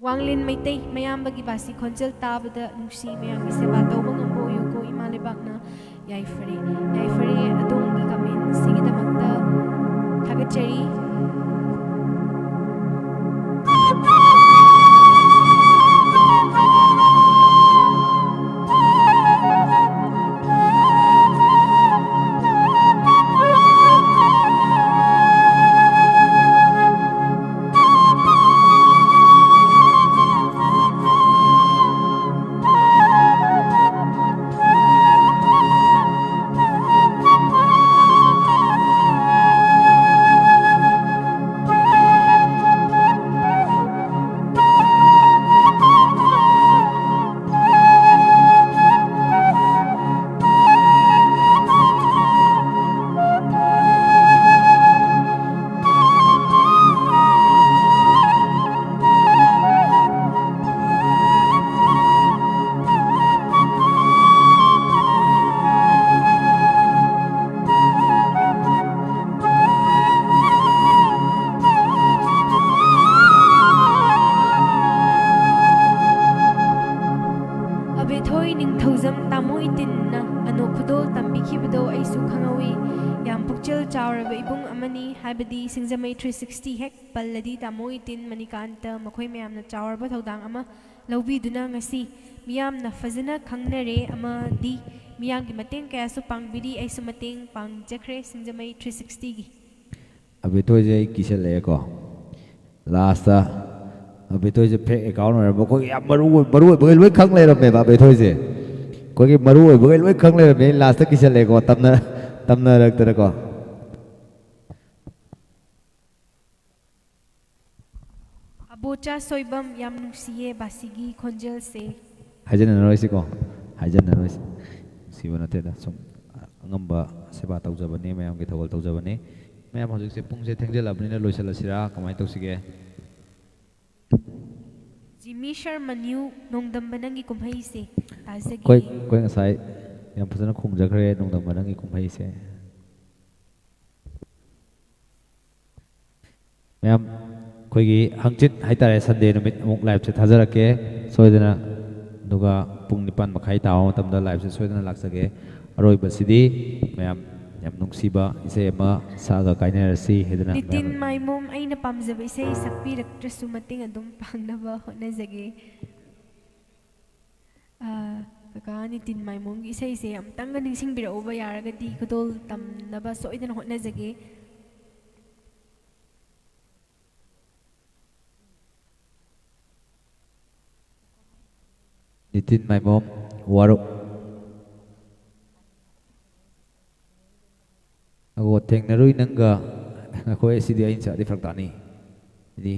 ꯋꯥꯡꯂꯦꯟ ꯃꯩꯇꯩ ꯃꯌꯥꯝꯕꯒꯤ ꯕꯥꯁꯤ ꯈꯣꯟꯖꯦꯜ ꯇꯥꯕꯗ ꯅꯨꯡꯁꯤ, ꯃꯌꯥꯝꯒꯤ ꯁꯦꯕꯥ ꯇꯧꯕ ꯉꯝꯕ ꯑꯣꯏꯌꯨꯀꯣ ꯏꯃꯥ ꯂꯩꯕꯥꯛꯅ꯫ ꯌꯥꯏꯐꯔꯦ, ꯌꯥꯏꯐꯔꯦ, ꯑꯗꯣꯝꯒꯤ comment ꯁꯤꯒꯤꯗꯃꯛꯇ ꯊꯥꯒꯠꯆꯔꯤ꯫ ꯑꯕꯦꯊꯣꯏ ꯅꯤꯡꯊꯧꯖꯝ ꯇꯥꯃꯣ ꯏꯇꯤꯟꯅ ꯑꯅꯣꯛ ꯈꯨꯗꯣꯜ ꯇꯝꯕꯤꯈꯤꯕꯗꯣ ꯑꯩꯁꯨ ꯈꯪꯍꯧꯏ꯫ ꯌꯥꯝ ꯄꯨꯛꯆꯦꯜ ꯆꯥꯎꯔꯕ ꯏꯕꯨꯡ ꯑꯃꯅꯤ, ꯍꯥꯏꯕꯗꯤ ꯁꯤꯡꯖꯃꯩ three sixty ꯍꯦꯛ ꯄꯜꯂꯗꯤ ꯇꯥꯃꯣ ꯏꯇꯤꯟ ꯃꯅꯤꯀꯥꯟꯇ ꯃꯈꯣꯏ ꯃꯌꯥꯝꯅ ꯆꯥꯎꯔꯕ ꯊꯧꯗꯥꯡ ꯑꯃ ꯂꯧꯕꯤꯗꯨꯅ ꯉꯁꯤ ꯃꯤꯌꯥꯝꯅ ꯐꯖꯅ ꯈꯪꯅꯔꯦ ꯑꯃꯗꯤ ꯃꯤꯌꯥꯝꯒꯤ ꯃꯇꯦꯡ ꯀꯌꯥꯁꯨ ꯄꯥꯡꯕꯤꯔꯤ꯫ ꯑꯩꯁꯨ ꯃꯇꯦꯡ ꯄꯥꯡꯖꯈ꯭ꯔꯦ ꯁꯤꯡꯖꯃꯩ three sixtyꯒꯤ꯫ ꯑꯕꯦꯊꯣꯏꯁꯦ ꯑꯩ ꯀꯤꯁꯜꯂꯛꯑꯦꯀꯣ꯫ Lastꯇ ꯑꯕꯦꯊꯣꯏꯁꯦ fake account ꯑꯣꯏꯔꯝꯕ, ꯑꯩꯈꯣꯏ ꯌꯥꯝ ꯃꯔꯨ ꯑꯣꯏ-, ꯃꯔꯨ ꯑꯣꯏꯕꯈꯩ ꯂꯣꯏ ꯈꯪ ꯂꯩꯔꯝꯃꯦꯕ ꯑꯕꯦꯊꯣꯏꯁꯦ꯫ ꯑꯩꯈꯣꯏꯒꯤ ꯃꯔꯨ ꯑꯣꯏꯕꯈꯩ ꯂꯣꯏ ꯈꯪ ꯂꯩꯔꯝꯃꯦ꯫ ꯑꯩ lastꯇ ꯀꯤꯁꯜꯂꯛꯑꯦꯀꯣ, ꯇꯝꯅ-, ꯇꯝꯅꯔꯛꯇꯅꯀꯣ꯫ ꯑꯕꯣꯆꯥ ꯁꯣꯏꯕꯝ, ꯌꯥꯝ ꯅꯨꯡꯁꯤꯌꯦ ꯕꯥꯁꯤꯒꯤ ꯈꯣꯟꯖꯦꯜꯁꯦ꯫ ꯍꯥꯏꯖꯟꯅꯔꯣꯏꯁꯤꯀꯣ, ꯍꯥꯏꯖꯟꯅꯔꯣꯏꯁꯤ꯫ ꯅꯨꯡꯁꯤꯕ ꯅꯠꯇꯦꯗ, ꯁꯨꯝ ꯑꯉꯝꯕ ꯁꯦꯕꯥ ꯇꯧꯖꯕꯅꯦ, ꯃꯌꯥꯝꯒꯤ ꯊꯧꯒꯜ ꯇꯧꯖꯕꯅꯦ꯫ ꯃꯌꯥꯝ, ꯍꯧꯖꯤꯛꯁꯦ ꯄꯨꯡꯁꯦ ꯊꯦꯡꯖꯤꯜꯂꯕꯅꯤꯅ ꯂꯣꯏꯁꯤꯜꯂꯁꯤꯔꯥ, ꯀꯃꯥꯏꯅ ꯇꯧꯁꯤꯒꯦ? ꯖꯤꯃꯤ ꯁꯔꯃ ꯅ꯭ꯌꯨ, ꯅꯣꯡꯗꯝꯕ ꯅꯪꯒꯤ ꯀꯨꯝꯍꯩꯁꯦ ꯇꯥꯖꯒꯦ꯫ ꯑꯩꯈꯣꯏ, ꯑꯩꯈꯣꯏ ꯉꯁꯥꯏ ꯌꯥꯝ ꯐꯖꯅ ꯈꯨꯝꯖꯈ꯭ꯔꯦ ꯅꯣꯡꯗꯝꯕ ꯅꯪꯒꯤ ꯀꯨꯝꯍꯩꯁꯦ꯫ ꯃꯌꯥꯝ, ꯑꯩꯈꯣꯏꯒꯤ ꯍꯪꯆꯤꯠ ꯍꯥꯏꯇꯥꯔꯦ, ꯁꯟꯗꯦ ꯅꯨꯃꯤꯠ ꯑꯃꯨꯛ ꯂꯥꯏꯞꯁꯦ ꯊꯥꯖꯔꯛꯀꯦ ꯁꯣꯏꯗꯅ, ꯑꯗꯨꯒ ꯄꯨꯡ ꯅꯤꯄꯥꯟ ꯃꯈꯥꯏ ꯇꯥꯕ ꯃꯇꯝꯗ ꯂꯥꯏꯞꯁꯦ ꯁꯣꯏꯗꯅ ꯂꯥꯛꯆꯒꯦ꯫ ꯑꯔꯣꯏꯕꯁꯤꯗꯤ ꯃꯌꯥꯝ ꯌꯥꯝ ꯅꯨꯡꯁꯤꯕ ꯏꯁꯩ ꯑꯃ ꯁꯛꯑꯒ ꯀꯥꯏꯅꯔꯁꯤ ꯍꯥꯏꯗꯅ ꯅꯤꯇꯤꯟ ꯃꯌꯥꯝ ꯃꯥꯏꯃꯣꯝ, ꯑꯩꯅ ꯄꯥꯝꯖꯕ ꯏꯁꯩ ꯁꯛꯄꯤꯔꯛꯇ꯭ꯔꯁꯨ ꯃꯇꯦꯡ ꯑꯗꯨꯝ ꯄꯥꯡꯅꯕ ꯍꯣꯠꯅꯖꯒꯦ꯫ ꯑ, ꯀꯀꯥ ꯅꯤꯇꯤꯟ ꯃꯥꯏꯃꯣꯝꯒꯤ ꯏꯁꯩꯁꯦ ꯑꯃꯨꯛꯇꯪꯒ ꯅꯤꯡꯁꯤꯡꯕꯤꯔꯛꯎꯕ ꯌꯥꯔꯒꯗꯤ, ꯈꯨꯗꯣꯜ ꯇꯝꯅꯕ ꯁꯣꯏꯗꯅ ꯍꯣꯠꯅꯖꯒꯦ꯫ ꯅꯤꯇꯤꯟ ꯃꯥꯏꯃꯣꯝ, ꯋꯥꯔꯨꯛ꯫ ꯑꯒꯣ, ꯊꯦꯡꯅꯔꯨꯏ ꯅꯪꯒ꯫ ꯑꯩꯈꯣꯏ ꯁꯤꯗꯤ ꯑꯩꯅ ꯁꯛꯑꯗꯤ ꯐꯔꯛ ꯇꯥꯅꯤ꯫ ꯁꯤꯗꯤ,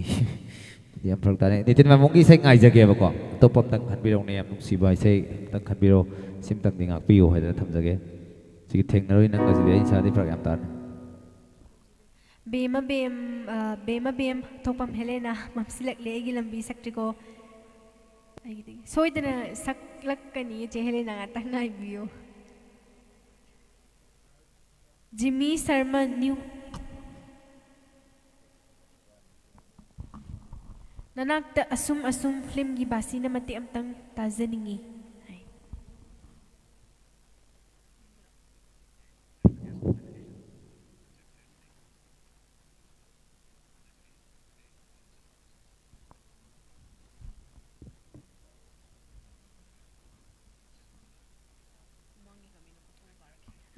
ꯁꯤꯗꯤ ꯌꯥꯝ ꯐꯔꯛ ꯇꯥꯅꯤ꯫ ꯅꯤꯇꯤꯟ ꯃꯥꯏꯃꯣꯝꯒꯤ ꯏꯁꯩ ꯉꯥꯏꯖꯒꯦꯕꯀꯣ꯫ ꯑꯇꯣꯞꯄ ꯑꯝꯇꯪ ꯈꯟꯕꯤꯔꯛꯎꯅꯦ, ꯌꯥꯝ ꯅꯨꯡꯁꯤꯕ ꯏꯁꯩ ꯑꯝꯇꯪ ꯈꯟꯕꯤꯔꯣ꯫ ꯁꯤꯝꯇꯪꯗꯤ ꯉꯥꯛꯄꯤꯌꯨ ꯍꯥꯏꯗꯅ ꯊꯝꯖꯒꯦ꯫ ꯁꯤꯒꯤ ꯊꯦꯡꯅꯔꯨꯏ ꯅꯪꯒꯁꯤꯗꯤ ꯑꯩꯅ ꯁꯛꯑꯗꯤ ꯐꯔꯛ ꯌꯥꯝ ꯇꯥꯅꯤ꯫ ꯕꯦꯝꯃ ꯕꯦꯝ, ꯑ, ꯕꯦꯝꯃ ꯕꯦꯝ, ꯊꯣꯛꯄꯝ ꯍꯦꯂꯦꯅꯥ, ꯃꯝꯁꯤꯜꯂꯛꯂꯦ ꯑꯩꯒꯤ ꯂꯝꯕꯤ ꯁꯛꯇ꯭ꯔꯤꯀꯣ꯫ ꯑꯩꯒꯤꯗꯤ ꯁꯣꯏꯗꯅ ꯁꯛꯂꯛꯀꯅꯤ, ꯆꯦ ꯍꯦꯂꯦꯅꯥ, ꯉꯥꯛꯇꯪ ꯉꯥꯏꯕꯤꯌꯨ꯫ ꯖꯤꯃꯤ ꯁꯔꯃ ꯅ꯭ꯌꯨ꯫ ꯅꯅꯥꯛꯇ ꯑꯁꯨꯝ ꯑꯁꯨꯝ ꯐꯤꯂꯝꯒꯤ ꯕꯥꯁꯤꯅ ꯃꯇꯦꯛ ꯑꯃꯇꯪ ꯇꯥꯖꯅꯤꯡꯉꯤ ꯍꯥꯏ꯫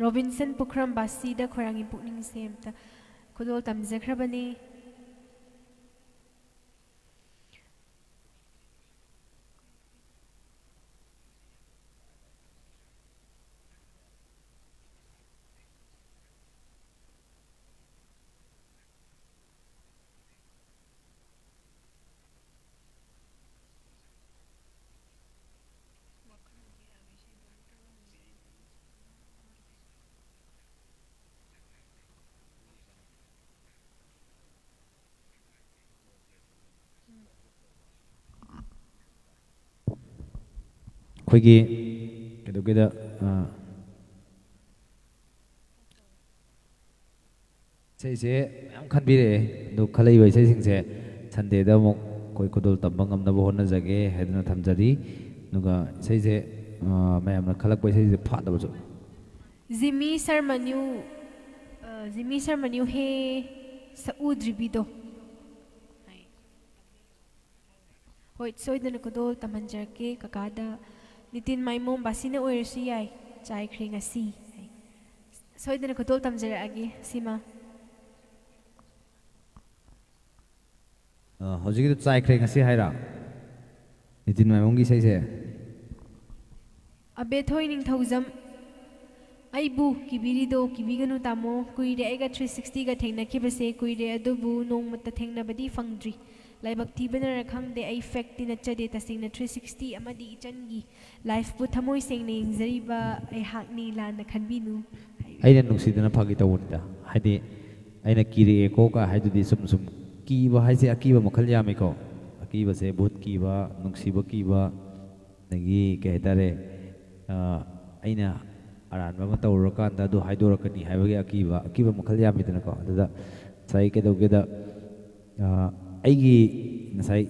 ꯔꯣꯕꯤꯟꯁꯟ ꯄꯨꯈ꯭ꯔꯝ ꯕꯥꯁꯤꯗ ꯈꯣꯏꯔꯥꯡꯒꯤ ꯄꯨꯛꯅꯤꯡꯁꯦ ꯑꯝꯇ ꯈꯨꯗꯣꯜ ꯇꯝꯖꯈ꯭ꯔꯕꯅꯤ꯫ ꯑꯩꯈꯣꯏꯒꯤ ꯀꯩꯗꯧꯒꯦꯗ, ꯑ, ꯏꯁꯩꯁꯦ ꯃꯌꯥꯝ ꯈꯟꯕꯤꯔꯛꯑꯦ, ꯑꯗꯣ ꯈꯜꯂꯛꯏꯕ ꯏꯁꯩꯁꯤꯡꯁꯦ ꯁꯟꯗꯦꯗ ꯑꯃꯨꯛ ꯑꯩꯈꯣꯏ ꯈꯨꯗꯣꯜ ꯇꯝꯕ ꯉꯝꯅꯕ ꯍꯣꯠꯅꯖꯒꯦ ꯍꯥꯏꯗꯨꯅ ꯊꯝꯖꯔꯤ꯫ ꯑꯗꯨꯒ ꯏꯁꯩꯁꯦ, ꯑ, ꯃꯌꯥꯝꯅ ꯈꯜꯂꯛꯄ ꯏꯁꯩꯁꯦ ꯐꯥꯗꯕꯁꯨ꯫ ꯖꯤꯃꯤ ꯁꯔꯃ ꯅ꯭ꯌꯨ, ꯑ, ꯖꯤꯃꯤ ꯁꯔꯃ ꯅ꯭ꯌꯨ ꯍꯦ ꯁꯛꯎꯗ꯭ꯔꯤꯕꯤꯗꯣ꯫ ꯍꯣꯏ, ꯁꯣꯏꯗꯅ ꯈꯨꯗꯣꯜ ꯇꯝꯍꯟꯖꯔꯛꯀꯦ ꯀꯀꯥꯗ꯫ ꯅꯤꯇꯤꯟ ꯃꯥꯏꯃꯣꯝ ꯕꯥꯁꯤꯅ ꯑꯣꯏꯔꯁꯨ ꯌꯥꯏ, ꯆꯥꯏꯈ꯭ꯔꯦ ꯉꯁꯤ꯫ ꯁꯣꯏꯗꯅ ꯈꯨꯗꯣꯜ ꯇꯝꯖꯔꯛꯑꯒꯦ ꯁꯤꯃ꯫ ꯑ, ꯍꯧꯖꯤꯛꯀꯤꯗꯣ ꯆꯥꯏꯈ꯭ꯔꯦ ꯉꯁꯤ ꯍꯥꯏꯔ? ꯅꯤꯇꯤꯟ ꯃꯥꯏꯃꯣꯝꯒꯤ ꯏꯁꯩꯁꯦ? ꯑꯕꯦꯊꯣꯏ ꯅꯤꯡꯊꯧꯖꯝ, ꯑꯩꯕꯨ ꯀꯤꯕꯤꯔꯤꯗꯣ ꯀꯤꯕꯤꯒꯅꯨ ꯇꯥꯃꯣ꯫ ꯀꯨꯏꯔꯦ ꯑꯩꯒ ꯊ꯭ꯔꯤ ꯁꯤꯛꯁꯇꯤꯒ ꯊꯦꯡꯅꯈꯤꯕꯁꯦ, ꯀꯨꯏꯔꯦ ꯑꯗꯨꯕꯨ ꯅꯣꯡꯃꯇ ꯊꯦꯡꯅꯕꯗꯤ ꯐꯪꯗ꯭ꯔꯤ꯫ ꯂꯥꯏꯕꯛ ꯊꯤꯕꯅꯔ ꯈꯪꯗꯦ, ꯑꯩ ꯐꯦꯛꯇꯤ ꯅꯠꯆꯗꯦ, ꯇꯁꯦꯡꯅ ꯊ꯭ꯔꯤ ꯁꯤꯛꯁꯇꯤ ꯑꯃꯗꯤ ꯏꯆꯟꯒꯤ ꯂꯥꯏꯐꯄꯨ ꯊꯃꯣꯏ ꯁꯦꯡꯅ ꯌꯦꯡꯖꯔꯤꯕ ꯑꯩꯍꯥꯛꯅꯤ, ꯂꯥꯟꯅ ꯈꯟꯕꯤꯅꯨ꯫ ꯑꯩꯅ ꯅꯨꯡꯁꯤꯗꯅ ꯐꯥꯒꯤ ꯇꯧꯕꯅꯤꯗ, ꯍꯥꯏꯗꯤ ꯑꯩꯅ ꯀꯤꯔꯛꯑꯦꯀꯣ ꯀ ꯍꯥꯏꯗꯨꯗꯤ ꯁꯨꯝ ꯁꯨꯝ ꯀꯤꯕ ꯍꯥꯏꯁꯦ ꯑꯀꯤꯕ ꯃꯈꯜ ꯌꯥꯝꯃꯤꯀꯣ꯫ ꯑꯀꯤꯕꯁꯦ ꯚꯨꯠ ꯀꯤꯕ, ꯅꯨꯡꯁꯤꯕ ꯀꯤꯕ, ꯑꯗꯒꯤ ꯀꯩ ꯍꯥꯏꯇꯥꯔꯦ, ꯑ, ꯑꯩꯅ ꯑꯔꯥꯟꯕ ꯑꯃ ꯇꯧꯔꯨꯔꯀꯥꯟꯗ ꯑꯗꯨ ꯍꯥꯏꯗꯣꯔꯛꯀꯅꯤ ꯍꯥꯏꯕꯒꯤ ꯑꯀꯤꯕ, ꯑꯀꯤꯕ ꯃꯈꯜ ꯌꯥꯝꯃꯤꯗꯅꯀꯣ꯫ ꯑꯗꯨꯗ ꯉꯁꯥꯏ ꯀꯩꯗꯧꯒꯦꯗ, ꯑ, ꯑꯩꯒꯤ ꯉꯁꯥꯏ,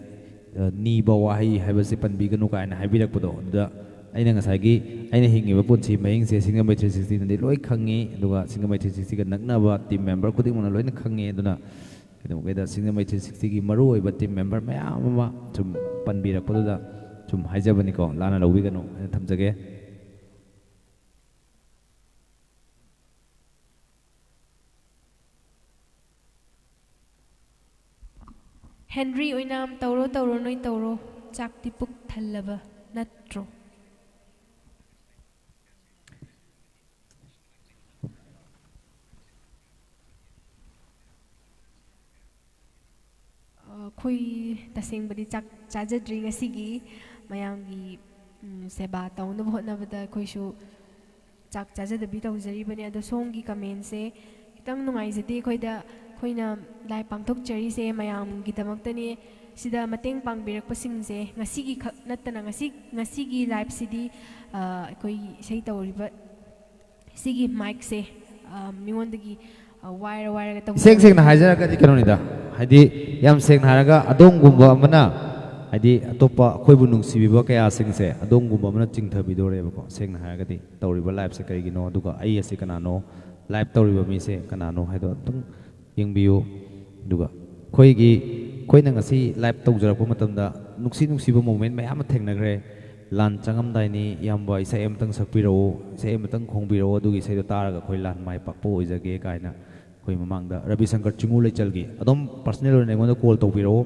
ꯑ, ꯅꯤꯕ ꯋꯥꯍꯩ ꯍꯥꯏꯕꯁꯦ ꯄꯟꯕꯤꯒꯅꯨ ꯀꯥꯏꯅ ꯍꯥꯏꯕꯤꯔꯛꯄꯗꯣ, ꯑꯗꯨꯗ ꯑꯩꯅ ꯉꯁꯥꯏꯒꯤ ꯑꯩꯅ ꯍꯤꯡꯉꯤꯕ ꯄꯨꯟꯁꯤ ꯃꯍꯤꯡꯁꯦ ꯁꯤꯡꯖꯃꯩ ꯊ꯭ꯔꯤ ꯁꯤꯛꯁꯇꯤꯅꯗꯤ ꯂꯣꯏ ꯈꯪꯉꯤ, ꯑꯗꯨꯒ ꯁꯤꯡꯖꯃꯩ ꯊ꯭ꯔꯤ ꯁꯤꯛꯁꯇꯤꯒ ꯅꯛꯅꯕ ꯇꯤꯝ ꯃꯦꯝꯕꯔ ꯈꯨꯗꯤꯡꯃꯛꯅ ꯂꯣꯏꯅ ꯈꯪꯉꯤ꯫ ꯑꯗꯨꯅ ꯀꯩꯗꯧꯒꯦꯗ ꯁꯤꯡꯖꯃꯩ ꯊ꯭ꯔꯤ ꯁꯤꯛꯁꯇꯤꯒꯤ ꯃꯔꯨꯑꯣꯏꯕ ꯇꯤꯝ ꯃꯦꯝꯕꯔ ꯃꯌꯥꯝ ꯑꯃ ꯁꯨꯝ ꯄꯟꯕꯤꯔꯛꯄꯗꯨꯗ ꯁꯨꯝ ꯍꯥꯏꯖꯕꯅꯤꯀꯣ, ꯂꯥꯟꯅ ꯂꯧꯕꯤꯒꯅꯨ ꯍꯥꯏꯅ ꯊꯝꯖꯒꯦ꯫ ꯍꯦꯟꯔꯤ ꯑꯣꯏꯅꯥꯝ, ꯇꯧꯔꯣ, ꯇꯧꯔꯣ, ꯅꯣꯏ ꯇꯧꯔꯣ꯫ ꯆꯥꯛꯇꯤ ꯄꯨꯛ ꯊꯜꯂꯕ ꯅꯠꯇ꯭ꯔꯣ? ꯑꯩꯈꯣꯏ ꯇꯁꯦꯡꯕꯗꯤ ꯆꯥꯛ ꯆꯥꯖꯗ꯭ꯔꯤ ꯉꯁꯤꯒꯤ꯫ ꯃꯌꯥꯝꯒꯤ, ꯎꯝ, ꯁꯦꯕꯥ ꯇꯧꯅꯕ ꯍꯣꯠꯅꯕꯗ ꯑꯩꯈꯣꯏꯁꯨ ꯆꯥꯛ ꯆꯥꯖꯗꯕꯤ ꯇꯧꯖꯔꯤꯕꯅꯤ꯫ ꯑꯗꯣ ꯁꯣꯝꯒꯤ ꯀꯃꯦꯟꯁꯦ ꯈꯤꯇꯪ ꯅꯨꯡꯉꯥꯏꯖꯗꯦ ꯑꯩꯈꯣꯏꯗ꯫ ꯑꯩꯈꯣꯏꯅ ꯂꯥꯏ ꯄꯥꯡꯊꯣꯛꯆꯔꯤꯁꯦ ꯃꯌꯥꯝꯒꯤꯗꯃꯛꯇꯅꯦ꯫ ꯁꯤꯗ ꯃꯇꯦꯡ ꯄꯥꯡꯕꯤꯔꯛꯄꯁꯤꯡꯁꯦ ꯉꯁꯤꯒꯤ ꯈꯛ ꯅꯠꯇꯅ, ꯉꯁꯤ, ꯉꯁꯤꯒꯤ live ꯁꯤꯗꯤ, ꯑ, ꯑꯩꯈꯣꯏꯒꯤ ꯏꯁꯩ ꯇꯧꯔꯤꯕ ꯁꯤꯒꯤ mic ꯁꯦ, ꯑ, ꯃꯤꯉꯣꯟꯗꯒꯤ, ꯑ, ꯋꯥꯏꯔ ꯋꯥꯏꯔꯒ ꯇꯧꯖꯕꯅꯤ꯫ ꯏꯁꯦꯡ ꯁꯦꯡꯅ ꯍꯥꯏꯖꯔꯒꯗꯤ ꯀꯩꯅꯣꯅꯤꯗ, ꯍꯥꯏꯗꯤ ꯌꯥꯝ ꯁꯦꯡꯅ ꯍꯥꯏꯔꯒ ꯑꯗꯣꯝꯒꯨꯝꯕ ꯑꯃꯅ, ꯍꯥꯏꯗꯤ ꯑꯇꯣꯞꯄ ꯑꯩꯈꯣꯏꯕꯨ ꯅꯨꯡꯁꯤꯕꯤꯕ ꯀꯌꯥꯁꯤꯡꯁꯦ ꯑꯗꯣꯝꯒꯨꯝꯕ ꯑꯃꯅ ꯆꯤꯡꯊꯕꯤꯗꯣꯔꯦꯕꯀꯣ꯫ ꯁꯦꯡꯅ ꯍꯥꯏꯔꯒꯗꯤ ꯇꯧꯔꯤꯕ live ꯁꯦ ꯀꯔꯤꯒꯤꯅꯣ, ꯑꯗꯨꯒ ꯑꯩ ꯑꯁꯤ ꯀꯅꯥꯅꯣ, live ꯇꯧꯔꯤꯕ ꯃꯤꯁꯦ ꯀꯅꯥꯅꯣ ꯍꯥꯏꯗꯣ ꯑꯗꯨꯝ ꯌꯦꯡꯕꯤꯌꯨ꯫ ꯑꯗꯨꯒ ꯑꯩꯈꯣꯏꯒꯤ, ꯑꯩꯈꯣꯏꯅ ꯉꯁꯤ live ꯇꯧꯖꯔꯛꯄ ꯃꯇꯝꯗ ꯅꯨꯡꯁꯤ ꯅꯨꯡꯁꯤꯕ moment ꯃꯌꯥꯝ ꯑꯃ ꯊꯦꯡꯅꯈ꯭ꯔꯦ꯫ "ꯂꯥꯟ ꯆꯪꯉꯝꯗꯥꯏꯅꯤ, ꯏꯌꯥꯝꯕ, ꯏꯁꯩ ꯑꯃꯇꯪ ꯁꯛꯄꯤꯔꯛꯎ, ꯏꯁꯩ ꯑꯃꯇꯪ ꯈꯣꯡꯕꯤꯔꯛꯎ, ꯑꯗꯨꯒꯤ ꯏꯁꯩꯗꯣ ꯇꯥꯔꯒ ꯑꯩꯈꯣꯏ ꯂꯥꯟ ꯃꯥꯏ ꯄꯥꯛꯄ ꯑꯣꯏꯖꯒꯦ" ꯀꯥꯏꯅ ꯑꯩꯈꯣꯏ ꯃꯃꯥꯡꯗ ꯔꯕꯤ ꯁꯪꯀꯔ ꯆꯤꯡꯉꯨ ꯂꯩꯆꯜꯒꯤ, ꯑꯗꯨꯝ personal ꯑꯣꯏꯅ ꯑꯩꯉꯣꯟꯗ call ꯇꯧꯕꯤꯔꯛꯎ꯫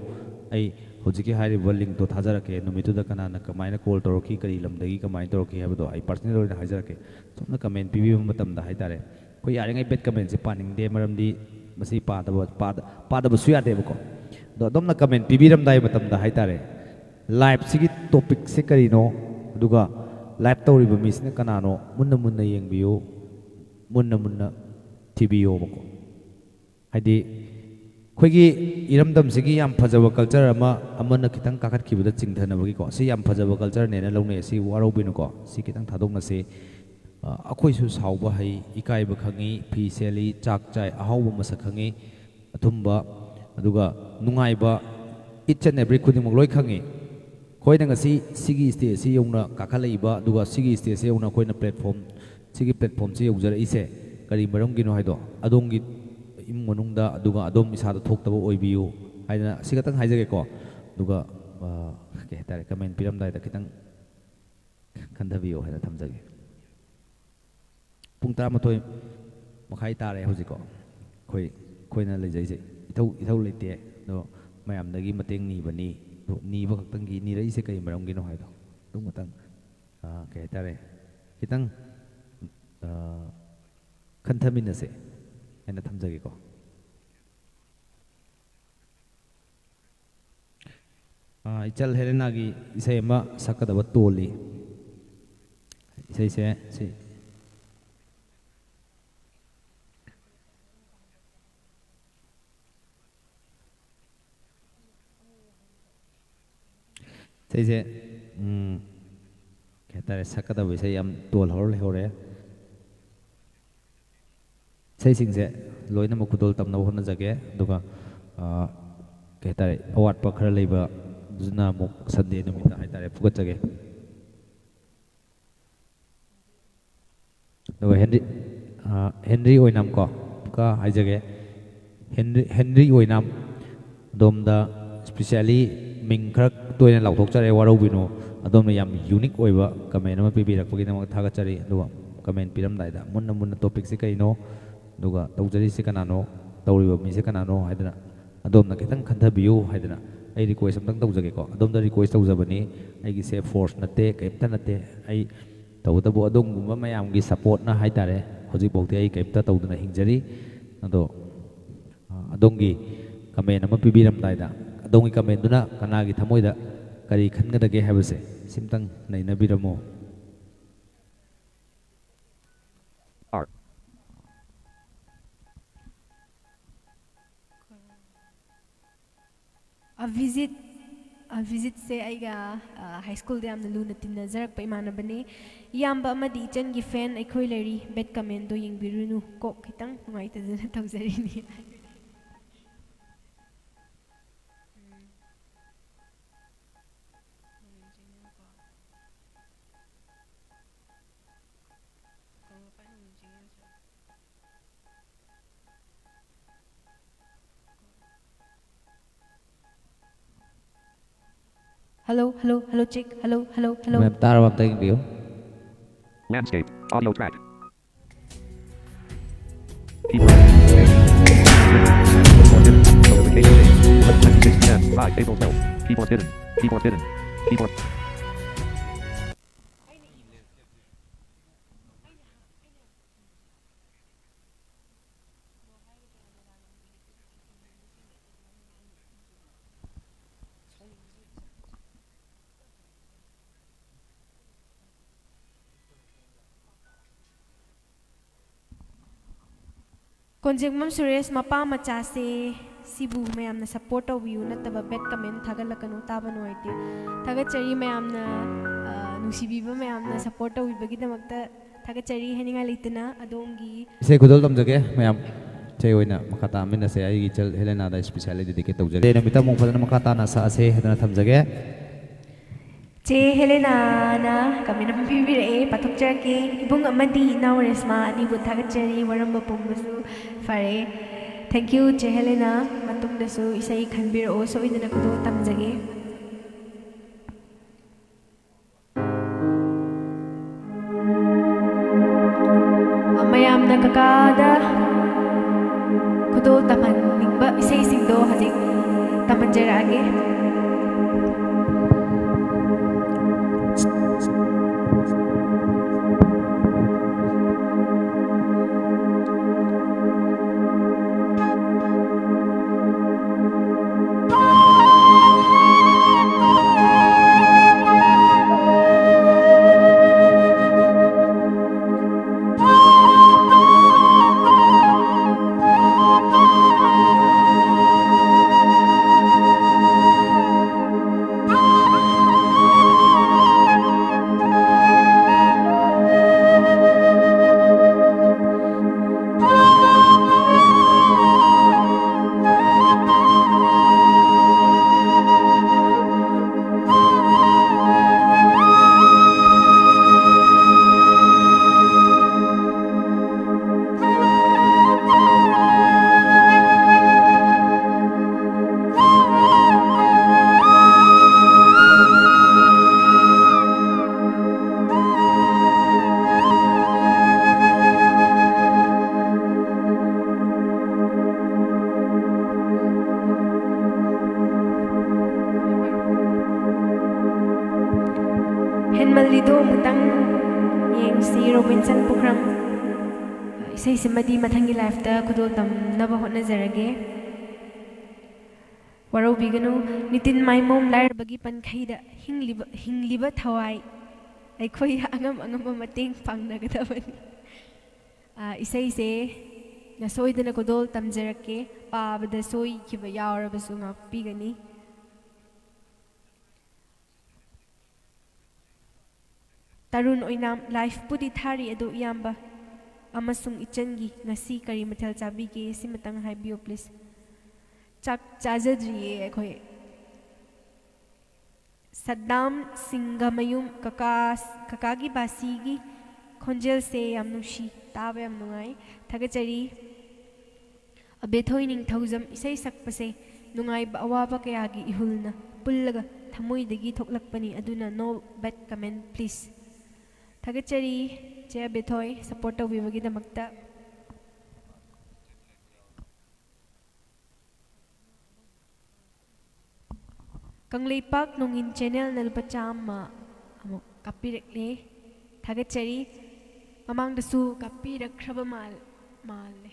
ꯑꯩ ꯍꯧꯖꯤꯛꯀꯤ ꯍꯥꯏꯔꯤꯕ link ꯇꯣ ꯊꯥꯖꯔꯛꯀꯦ, ꯅꯨꯃꯤꯠꯇꯨꯗ ꯀꯅꯥꯅ ꯀꯃꯥꯏꯅ call ꯇꯧꯔꯛꯈꯤ, ꯀꯔꯤ ꯂꯝꯗꯒꯤ ꯀꯃꯥꯏꯅ ꯇꯧꯔꯛꯈꯤ ꯍꯥꯏꯕꯗꯣ ꯑꯩ personal ꯑꯣꯏꯅ ꯍꯥꯏꯖꯔꯛꯀꯦ꯫ ꯁꯣꯝꯅ comment ꯄꯤꯕꯤꯕ ꯃꯇꯝꯗ ꯍꯥꯏꯇꯥꯔꯦ, ꯑꯩꯈꯣꯏ ꯌꯥꯔꯤꯉꯩ bad comment ꯁꯦ ꯄꯥꯅꯤꯡꯗꯦ, ꯃꯔꯝꯗꯤ ꯃꯁꯤ ꯄꯥꯗꯕ, ꯄꯥꯗ-, ꯄꯥꯗꯕꯁꯨ ꯌꯥꯗꯦꯕꯀꯣ꯫ ꯑꯗꯣ ꯑꯗꯣꯝꯅ comment ꯄꯤꯕꯤꯔꯝꯗꯥꯏ ꯃꯇꯝꯗ ꯍꯥꯏꯇꯥꯔꯦ, live ꯁꯤꯒꯤ topic ꯁꯦ ꯀꯔꯤꯅꯣ, ꯑꯗꯨꯒ live ꯇꯧꯔꯤꯕ ꯃꯤꯁꯤꯅ ꯀꯅꯥꯅꯣ, ꯃꯨꯟꯅ ꯃꯨꯟꯅ ꯌꯦꯡꯕꯤꯌꯨ, ꯃꯨꯟꯅ ꯃꯨꯟꯅ ꯊꯤꯕꯤꯌꯣꯕꯀꯣ꯫ ꯍꯥꯏꯗꯤ ꯑꯩꯈꯣꯏꯒꯤ ꯏꯔꯝꯗꯝꯁꯤꯒꯤ ꯌꯥꯝ ꯐꯖꯕ culture ꯑꯃ, ꯑꯃꯅ ꯈꯤꯇꯪ ꯀꯥꯈꯠꯈꯤꯕꯗ ꯆꯤꯡꯊꯅꯕꯒꯤꯀꯣ, ꯁꯤ ꯌꯥꯝ ꯐꯖꯕ culture ꯅꯦꯅ ꯂꯧꯅꯩ, ꯁꯤ ꯋꯥꯔꯧꯕꯤꯅꯨꯀꯣ, ꯁꯤ ꯈꯤꯇꯪ ꯊꯥꯗꯣꯛꯅꯁꯤ꯫ ꯑ, ꯑꯩꯈꯣꯏꯁꯨ ꯁꯥꯎꯕ ꯍꯩ, ꯏꯀꯥꯏꯕ ꯈꯪꯉꯤ, ꯐꯤ ꯁꯦꯠꯂꯤ, ꯆꯥꯛ ꯆꯥꯏ, ꯑꯍꯥꯎꯕ ꯃꯁꯛ ꯈꯪꯉꯤ, ꯑꯊꯨꯝꯕ, ꯑꯗꯨꯒ ꯅꯨꯡꯉꯥꯏꯕ, each and every ꯈꯨꯗꯤꯡꯃꯛ ꯂꯣꯏ ꯈꯪꯉꯤ꯫ ꯑꯩꯈꯣꯏꯅ ꯉꯁꯤ ꯁꯤꯒꯤ stage ꯁꯤ ꯌꯧꯅ ꯀꯥꯈꯠꯂꯛꯏꯕ, ꯑꯗꯨꯒ ꯁꯤꯒꯤ stage ꯁꯤ ꯌꯧꯅ ꯑꯩꯈꯣꯏꯅ platform, ꯁꯤꯒꯤ platform ꯁꯤ ꯌꯧꯖꯔꯛꯏꯁꯦ ꯀꯔꯤ ꯃꯔꯝꯒꯤꯅꯣ ꯍꯥꯏꯗꯣ ꯑꯗꯣꯝꯒꯤ ꯏꯃꯨꯡ ꯃꯅꯨꯡꯗ, ꯑꯗꯨꯒ ꯑꯗꯣꯝ ꯏꯁꯥꯗ ꯊꯣꯛꯇꯕ ꯑꯣꯏꯕꯤꯌꯨ ꯍꯥꯏꯗꯅ ꯁꯤ ꯈꯛꯇꯪ ꯍꯥꯏꯖꯒꯦꯀꯣ꯫ ꯑꯗꯨꯒ, ꯑ, ꯀꯩ ꯍꯥꯏꯇꯥꯔꯦ, comment ꯄꯤꯔꯝꯗꯥꯏꯗ ꯈꯤꯇꯪ ꯈꯟꯊꯕꯤꯌꯨ ꯍꯥꯏꯅ ꯊꯝꯖꯒꯦ꯫ ꯄꯨꯡ ꯇꯔꯥꯃꯥꯊꯣꯏ ꯃꯈꯥꯏ ꯇꯥꯔꯦ ꯍꯧꯖꯤꯛꯀꯣ꯫ ꯑꯩꯈꯣꯏ, ꯑꯩꯈꯣꯏꯅ ꯂꯩꯖꯩꯁꯦ ꯏꯊꯧ, ꯏꯊꯧ ꯂꯩꯇꯦ, ꯑꯗꯣ ꯃꯌꯥꯝꯗꯒꯤ ꯃꯇꯦꯡ ꯅꯤꯕꯅꯤ꯫ ꯑꯗꯣ ꯅꯤꯕ ꯈꯛꯇꯪꯒꯤ, ꯅꯤꯔꯛꯏꯁꯦ ꯀꯔꯤ ꯃꯔꯝꯒꯤꯅꯣ ꯍꯥꯏꯗꯣ ꯑꯗꯨꯝ ꯈꯛꯇꯪ, ꯑ, ꯀꯩ ꯍꯥꯏꯇꯥꯔꯦ, ꯈꯤꯇꯪ, ꯑ, ꯈꯟꯊꯃꯤꯟꯅꯁꯦ ꯍꯥꯏꯅ ꯊꯝꯖꯒꯦꯀꯣ꯫ ꯑꯥ, ꯏꯆꯜ ꯍꯦꯂꯦꯅꯥꯒꯤ ꯏꯁꯩ ꯑꯃ ꯁꯛꯀꯗꯕ ꯇꯣꯜꯂꯤ꯫ ꯏꯁꯩꯁꯦ ꯁꯤ꯫ ꯑꯇꯩꯁꯦ, ꯎꯝ, ꯀꯩ ꯍꯥꯏꯇꯥꯔꯦ, ꯁꯛꯀꯗꯕ ꯏꯁꯩ ꯌꯥꯝ ꯇꯣꯜꯍꯧꯔ ꯂꯩꯍꯧꯔꯦ꯫ ꯏꯁꯩꯁꯤꯡꯁꯦ ꯂꯣꯏꯅꯃꯛ ꯈꯨꯗꯣꯜ ꯇꯝꯅꯕ ꯍꯣꯠꯅꯖꯒꯦ꯫ ꯑꯗꯨꯒ, ꯑ, ꯀꯩ ꯍꯥꯏꯇꯥꯔꯦ, ꯑꯋꯥꯠꯄ ꯈꯔ ꯂꯩꯕꯗꯨꯅ ꯑꯃꯨꯛ Sunday ꯅꯨꯃꯤꯠꯇ ꯍꯥꯏꯇꯥꯔꯦ, ꯐꯨꯒꯠꯆꯒꯦ꯫ ꯑꯗꯨꯒ ꯍꯦꯟꯔꯤ, ꯑ, ꯍꯦꯟꯔꯤ ꯑꯣꯏꯅꯥꯝ ꯀꯣ, ꯑꯃꯨꯛꯀ ꯍꯥꯏꯖꯒꯦ꯫ ꯍꯦꯟꯔꯤ, ꯍꯦꯟꯔꯤ ꯑꯣꯏꯅꯥꯝ, ꯑꯗꯣꯝꯗ specially ꯃꯤꯡ ꯈꯔ ꯇꯣꯏꯅ ꯂꯥꯎꯊꯣꯛꯆꯔꯦ, ꯋꯥꯔꯧꯕꯤꯅꯨ꯫ ꯑꯗꯣꯝꯅ ꯌꯥꯝ unique ꯑꯣꯏꯕ comment ꯑꯃ ꯄꯤꯕꯤꯔꯛꯄꯒꯤꯗꯃꯛ ꯊꯥꯒꯠꯆꯔꯤ꯫ ꯑꯗꯨꯒ comment ꯄꯤꯔꯝꯗꯥꯏꯗ ꯃꯨꯟꯅ ꯃꯨꯟꯅ topicꯁꯤ ꯀꯩꯅꯣ, ꯑꯗꯨꯒ ꯇꯧꯖꯔꯤꯁꯤ ꯀꯅꯥꯅꯣ, ꯇꯧꯔꯤꯕ ꯃꯤꯁꯦ ꯀꯅꯥꯅꯣ ꯍꯥꯏꯗꯅ ꯑꯗꯣꯝꯅ ꯈꯤꯇꯪ ꯈꯟꯊꯕꯤꯌꯨ ꯍꯥꯏꯗꯅ ꯑꯩ request ꯑꯝꯇꯪ ꯇꯧꯖꯒꯦꯀꯣ꯫ ꯑꯗꯣꯝꯗ request ꯇꯧꯖꯕꯅꯤ꯫ ꯑꯩꯒꯤꯁꯦ force ꯅꯠꯇꯦ, ꯀꯔꯤꯝꯇ ꯅꯠꯇꯦ꯫ ꯑꯩ ꯇꯧꯕꯇꯕꯨ ꯑꯗꯣꯝꯒꯨꯝꯕ ꯃꯌꯥꯝꯒꯤ supportꯅ ꯍꯥꯏꯇꯥꯔꯦ, ꯍꯧꯖꯤꯛꯐꯥꯎꯗꯤ ꯑꯩ ꯀꯔꯤꯝꯇ ꯇꯧꯗꯅ ꯍꯤꯡꯖꯔꯤ꯫ ꯑꯗꯣ, ꯑ, ꯑꯗꯣꯝꯒꯤ comment ꯑꯃ ꯄꯤꯕꯤꯔꯝꯗꯥꯏꯗ, ꯑꯗꯣꯝꯒꯤ commentꯗꯨꯅ ꯀꯅꯥꯒꯤ ꯊꯃꯣꯏꯗ ꯀꯔꯤ ꯈꯟꯒꯗꯒꯦ ꯍꯥꯏꯕꯁꯦ ꯁꯤꯝꯇꯪ ꯅꯩꯅꯕꯤꯔꯝꯃꯣ꯫ R. ꯑꯚꯤꯖꯤꯠ, ꯑꯚꯤꯖꯤꯠꯁꯦ ꯑꯩꯒ, ꯑ, high schoolꯗ ꯌꯥꯝꯅ ꯂꯨꯅ ꯇꯤꯟꯅꯖꯔꯛꯄ ꯏꯃꯥꯟꯅꯕꯅꯤ꯫ ꯏꯌꯥꯝꯕ ꯑꯃꯗꯤ ꯏꯆꯟꯒꯤ fan ꯑꯩꯈꯣꯏ ꯂꯩꯔꯤ꯫ Bad commentꯗꯣ ꯌꯦꯡꯕꯤꯔꯨꯅꯨ꯫ ꯀꯣꯛ ꯈꯤꯇꯪ ꯅꯨꯡꯉꯥꯏꯇꯗꯅ ꯇꯧꯖꯔꯤꯅꯤ꯫ Hello, hello, hello, check. Hello, hello, hello. Ma'am, ꯇꯥꯔꯕ? ꯑꯝꯇ ꯌꯦꯡꯕꯤꯌꯨ꯫ Landscape. Audio track. Keyboard. Notification. Left twenty-six ten. Five. April twelve. Keyboard hidden. Keyboard hidden. Keyboard. ꯀꯣꯟꯖꯦꯡꯕꯝ Suresh ꯃꯄꯥ ꯃꯆꯥꯁꯦ꯫ ꯁꯤꯕꯨ ꯃꯌꯥꯝꯅ support ꯇꯧꯕꯤꯌꯨ, ꯅꯠꯇꯕ bad comment ꯊꯥꯒꯠꯂꯛꯀꯅꯨ, ꯇꯥꯕ ꯅꯨꯡꯉꯥꯏꯇꯦ꯫ ꯊꯥꯒꯠꯆꯔꯤ ꯃꯌꯥꯝꯅ, ꯑ, ꯅꯨꯡꯁꯤꯕꯤꯕ ꯃꯌꯥꯝꯅ support ꯇꯧꯕꯤꯕꯒꯤꯗꯃꯛꯇ ꯊꯥꯒꯠꯆꯔꯤ ꯍꯥꯏꯅꯤꯡꯉꯥꯏ ꯂꯩꯇꯅ ꯑꯗꯣꯝꯒꯤ ꯏꯁꯩ ꯈꯨꯗꯣꯜ ꯇꯝꯖꯒꯦ ꯃꯌꯥꯝ꯫ ꯏꯁꯩ ꯑꯣꯏꯅ ꯃꯈꯥ ꯇꯥꯃꯤꯟꯅꯁꯦ꯫ ꯑꯩꯒꯤ ꯏꯆꯜ ꯍꯦꯂꯦꯅꯥꯗ specially dedicate ꯇꯧꯖꯒꯦ꯫ ꯅꯨꯃꯤꯠꯇ ꯑꯃꯨꯛ ꯐꯖꯅ ꯃꯈꯥ ꯇꯥꯅ ꯁꯛꯑꯁꯦ ꯍꯥꯏꯗꯅ ꯊꯝꯖꯒꯦ꯫ ꯆꯦ ꯍꯦꯂꯦꯅꯥꯅ comment ꯑꯃ ꯄꯤꯕꯤꯔꯛꯑꯦ, ꯄꯥꯊꯣꯛꯆꯔꯛꯀꯦ꯫ "ꯏꯕꯨꯡ ꯑꯃꯗꯤ ꯏꯅꯥꯎ ꯔꯦꯁꯃꯥ ꯑꯅꯤꯕꯨ ꯊꯥꯒꯠꯆꯔꯤ, ꯋꯥꯔꯝꯕ ꯄꯨꯝꯕꯁꯨ ꯐꯔꯦ꯫" Thank you, ꯆꯦ ꯍꯦꯂꯦꯅꯥ꯫ ꯃꯇꯨꯡꯗꯁꯨ ꯏꯁꯩ ꯈꯟꯕꯤꯔꯛꯑꯣ, ꯁꯣꯏꯗꯅ ꯈꯨꯗꯣꯜ ꯇꯝꯖꯒꯦ꯫ ꯃꯌꯥꯝꯅ ꯀꯀꯥꯗ ꯈꯨꯗꯣꯜ ꯇꯝꯍꯟꯅꯤꯡꯕ ꯏꯁꯩꯁꯤꯡꯗꯣ ꯍꯧꯖꯤꯛ ꯇꯝꯍꯟꯖꯔꯛꯑꯒꯦ꯫ ꯍꯦꯟꯃꯜꯂꯤꯗꯣ ꯑꯃꯨꯛꯇꯪ ꯌꯦꯡꯁꯤ, ꯔꯣꯕꯤꯟꯁꯟ ꯄꯨꯈ꯭ꯔꯝ꯫ ꯏꯁꯩꯁꯤꯃꯗꯤ ꯃꯊꯪꯒꯤ live ꯇ ꯈꯨꯗꯣꯜ ꯇꯝꯅꯕ ꯍꯣꯠꯅꯖꯔꯒꯦ꯫ ꯋꯥꯔꯧꯕꯤꯒꯅꯨ, ꯅꯤꯇꯤꯟ ꯃꯥꯏꯃꯣꯝ ꯂꯥꯏꯔꯕꯒꯤ ꯄꯟꯈꯩꯗ ꯍꯤꯡꯂꯤꯕ, ꯍꯤꯡꯂꯤꯕ ꯊꯋꯥꯏ ꯑꯩꯈꯣꯏ ꯑꯉꯝ ꯑꯉꯝꯕ ꯃꯇꯦꯡ ꯄꯥꯡꯅꯒꯗꯕꯅꯤ꯫ ꯑ, ꯏꯁꯩꯁꯦ ꯅꯁꯣꯏꯗꯅ ꯈꯨꯗꯣꯜ ꯇꯝꯖꯔꯛꯀꯦ꯫ ꯄꯥꯕꯗ ꯁꯣꯏꯈꯤꯕ ꯌꯥꯎꯔꯕꯁꯨ ꯉꯥꯛꯄꯤꯒꯅꯤ꯫ ꯇꯔꯨꯟ ꯑꯣꯏꯅꯥꯝ, ꯂꯥꯏꯐꯄꯨꯗꯤ ꯊꯥꯔꯤ ꯑꯗꯣ ꯏꯌꯥꯝꯕ ꯑꯃꯁꯨꯡ ꯏꯆꯟꯒꯤ ꯉꯁꯤ ꯀꯔꯤ ꯃꯊꯦꯜ ꯆꯥꯕꯤꯒꯦ? ꯁꯤꯃꯇꯪ ꯍꯥꯏꯕꯤꯌꯨ please꯫ ꯆꯥꯛ ꯆꯥꯖꯗ꯭ꯔꯤꯌꯦ ꯑꯩꯈꯣꯏ꯫ ꯁꯗꯥꯝ ꯁꯤꯡꯒꯃꯌꯨꯝ, ꯀꯀꯥ, ꯀꯀꯥꯒꯤ ꯕꯥꯁꯤꯒꯤ ꯈꯣꯟꯖꯦꯜꯁꯦ ꯌꯥꯝ ꯅꯨꯡꯁꯤ, ꯇꯥꯕ ꯌꯥꯝ ꯅꯨꯡꯉꯥꯏ꯫ ꯊꯥꯒꯠꯆꯔꯤ꯫ ꯑꯕꯦꯊꯣꯏ ꯅꯤꯡꯊꯧꯖꯝ, ꯏꯁꯩ ꯁꯛꯄꯁꯦ ꯅꯨꯡꯉꯥꯏꯕ ꯑꯋꯥꯕ ꯀꯌꯥꯒꯤ ꯏꯍꯨꯜꯅ ꯄꯨꯜꯂꯒ ꯊꯃꯣꯏꯗꯒꯤ ꯊꯣꯛꯂꯛꯄꯅꯤ, ꯑꯗꯨꯅ no bad comment please꯫ ꯊꯥꯒꯠꯆꯔꯤ ꯆꯦ ꯑꯕꯦꯊꯣꯏ, support ꯇꯧꯕꯤꯕꯒꯤꯗꯃꯛꯇ꯫ ꯀꯪꯂꯩꯄꯥꯛ ꯅꯣꯡꯏꯟ ꯆꯦꯅꯦꯜꯅ ꯂꯨꯄꯥ ꯆꯥꯝꯃ ꯑꯃꯨꯛ ꯀꯥꯞꯄꯤꯔꯛꯂꯦ꯫ ꯊꯥꯒꯠꯆꯔꯤ꯫ ꯃꯃꯥꯡꯗꯁꯨ ꯀꯥꯞꯄꯤꯔꯛꯈ꯭ꯔꯕ ꯃꯥꯜ-, ꯃꯥꯜꯂꯦ꯫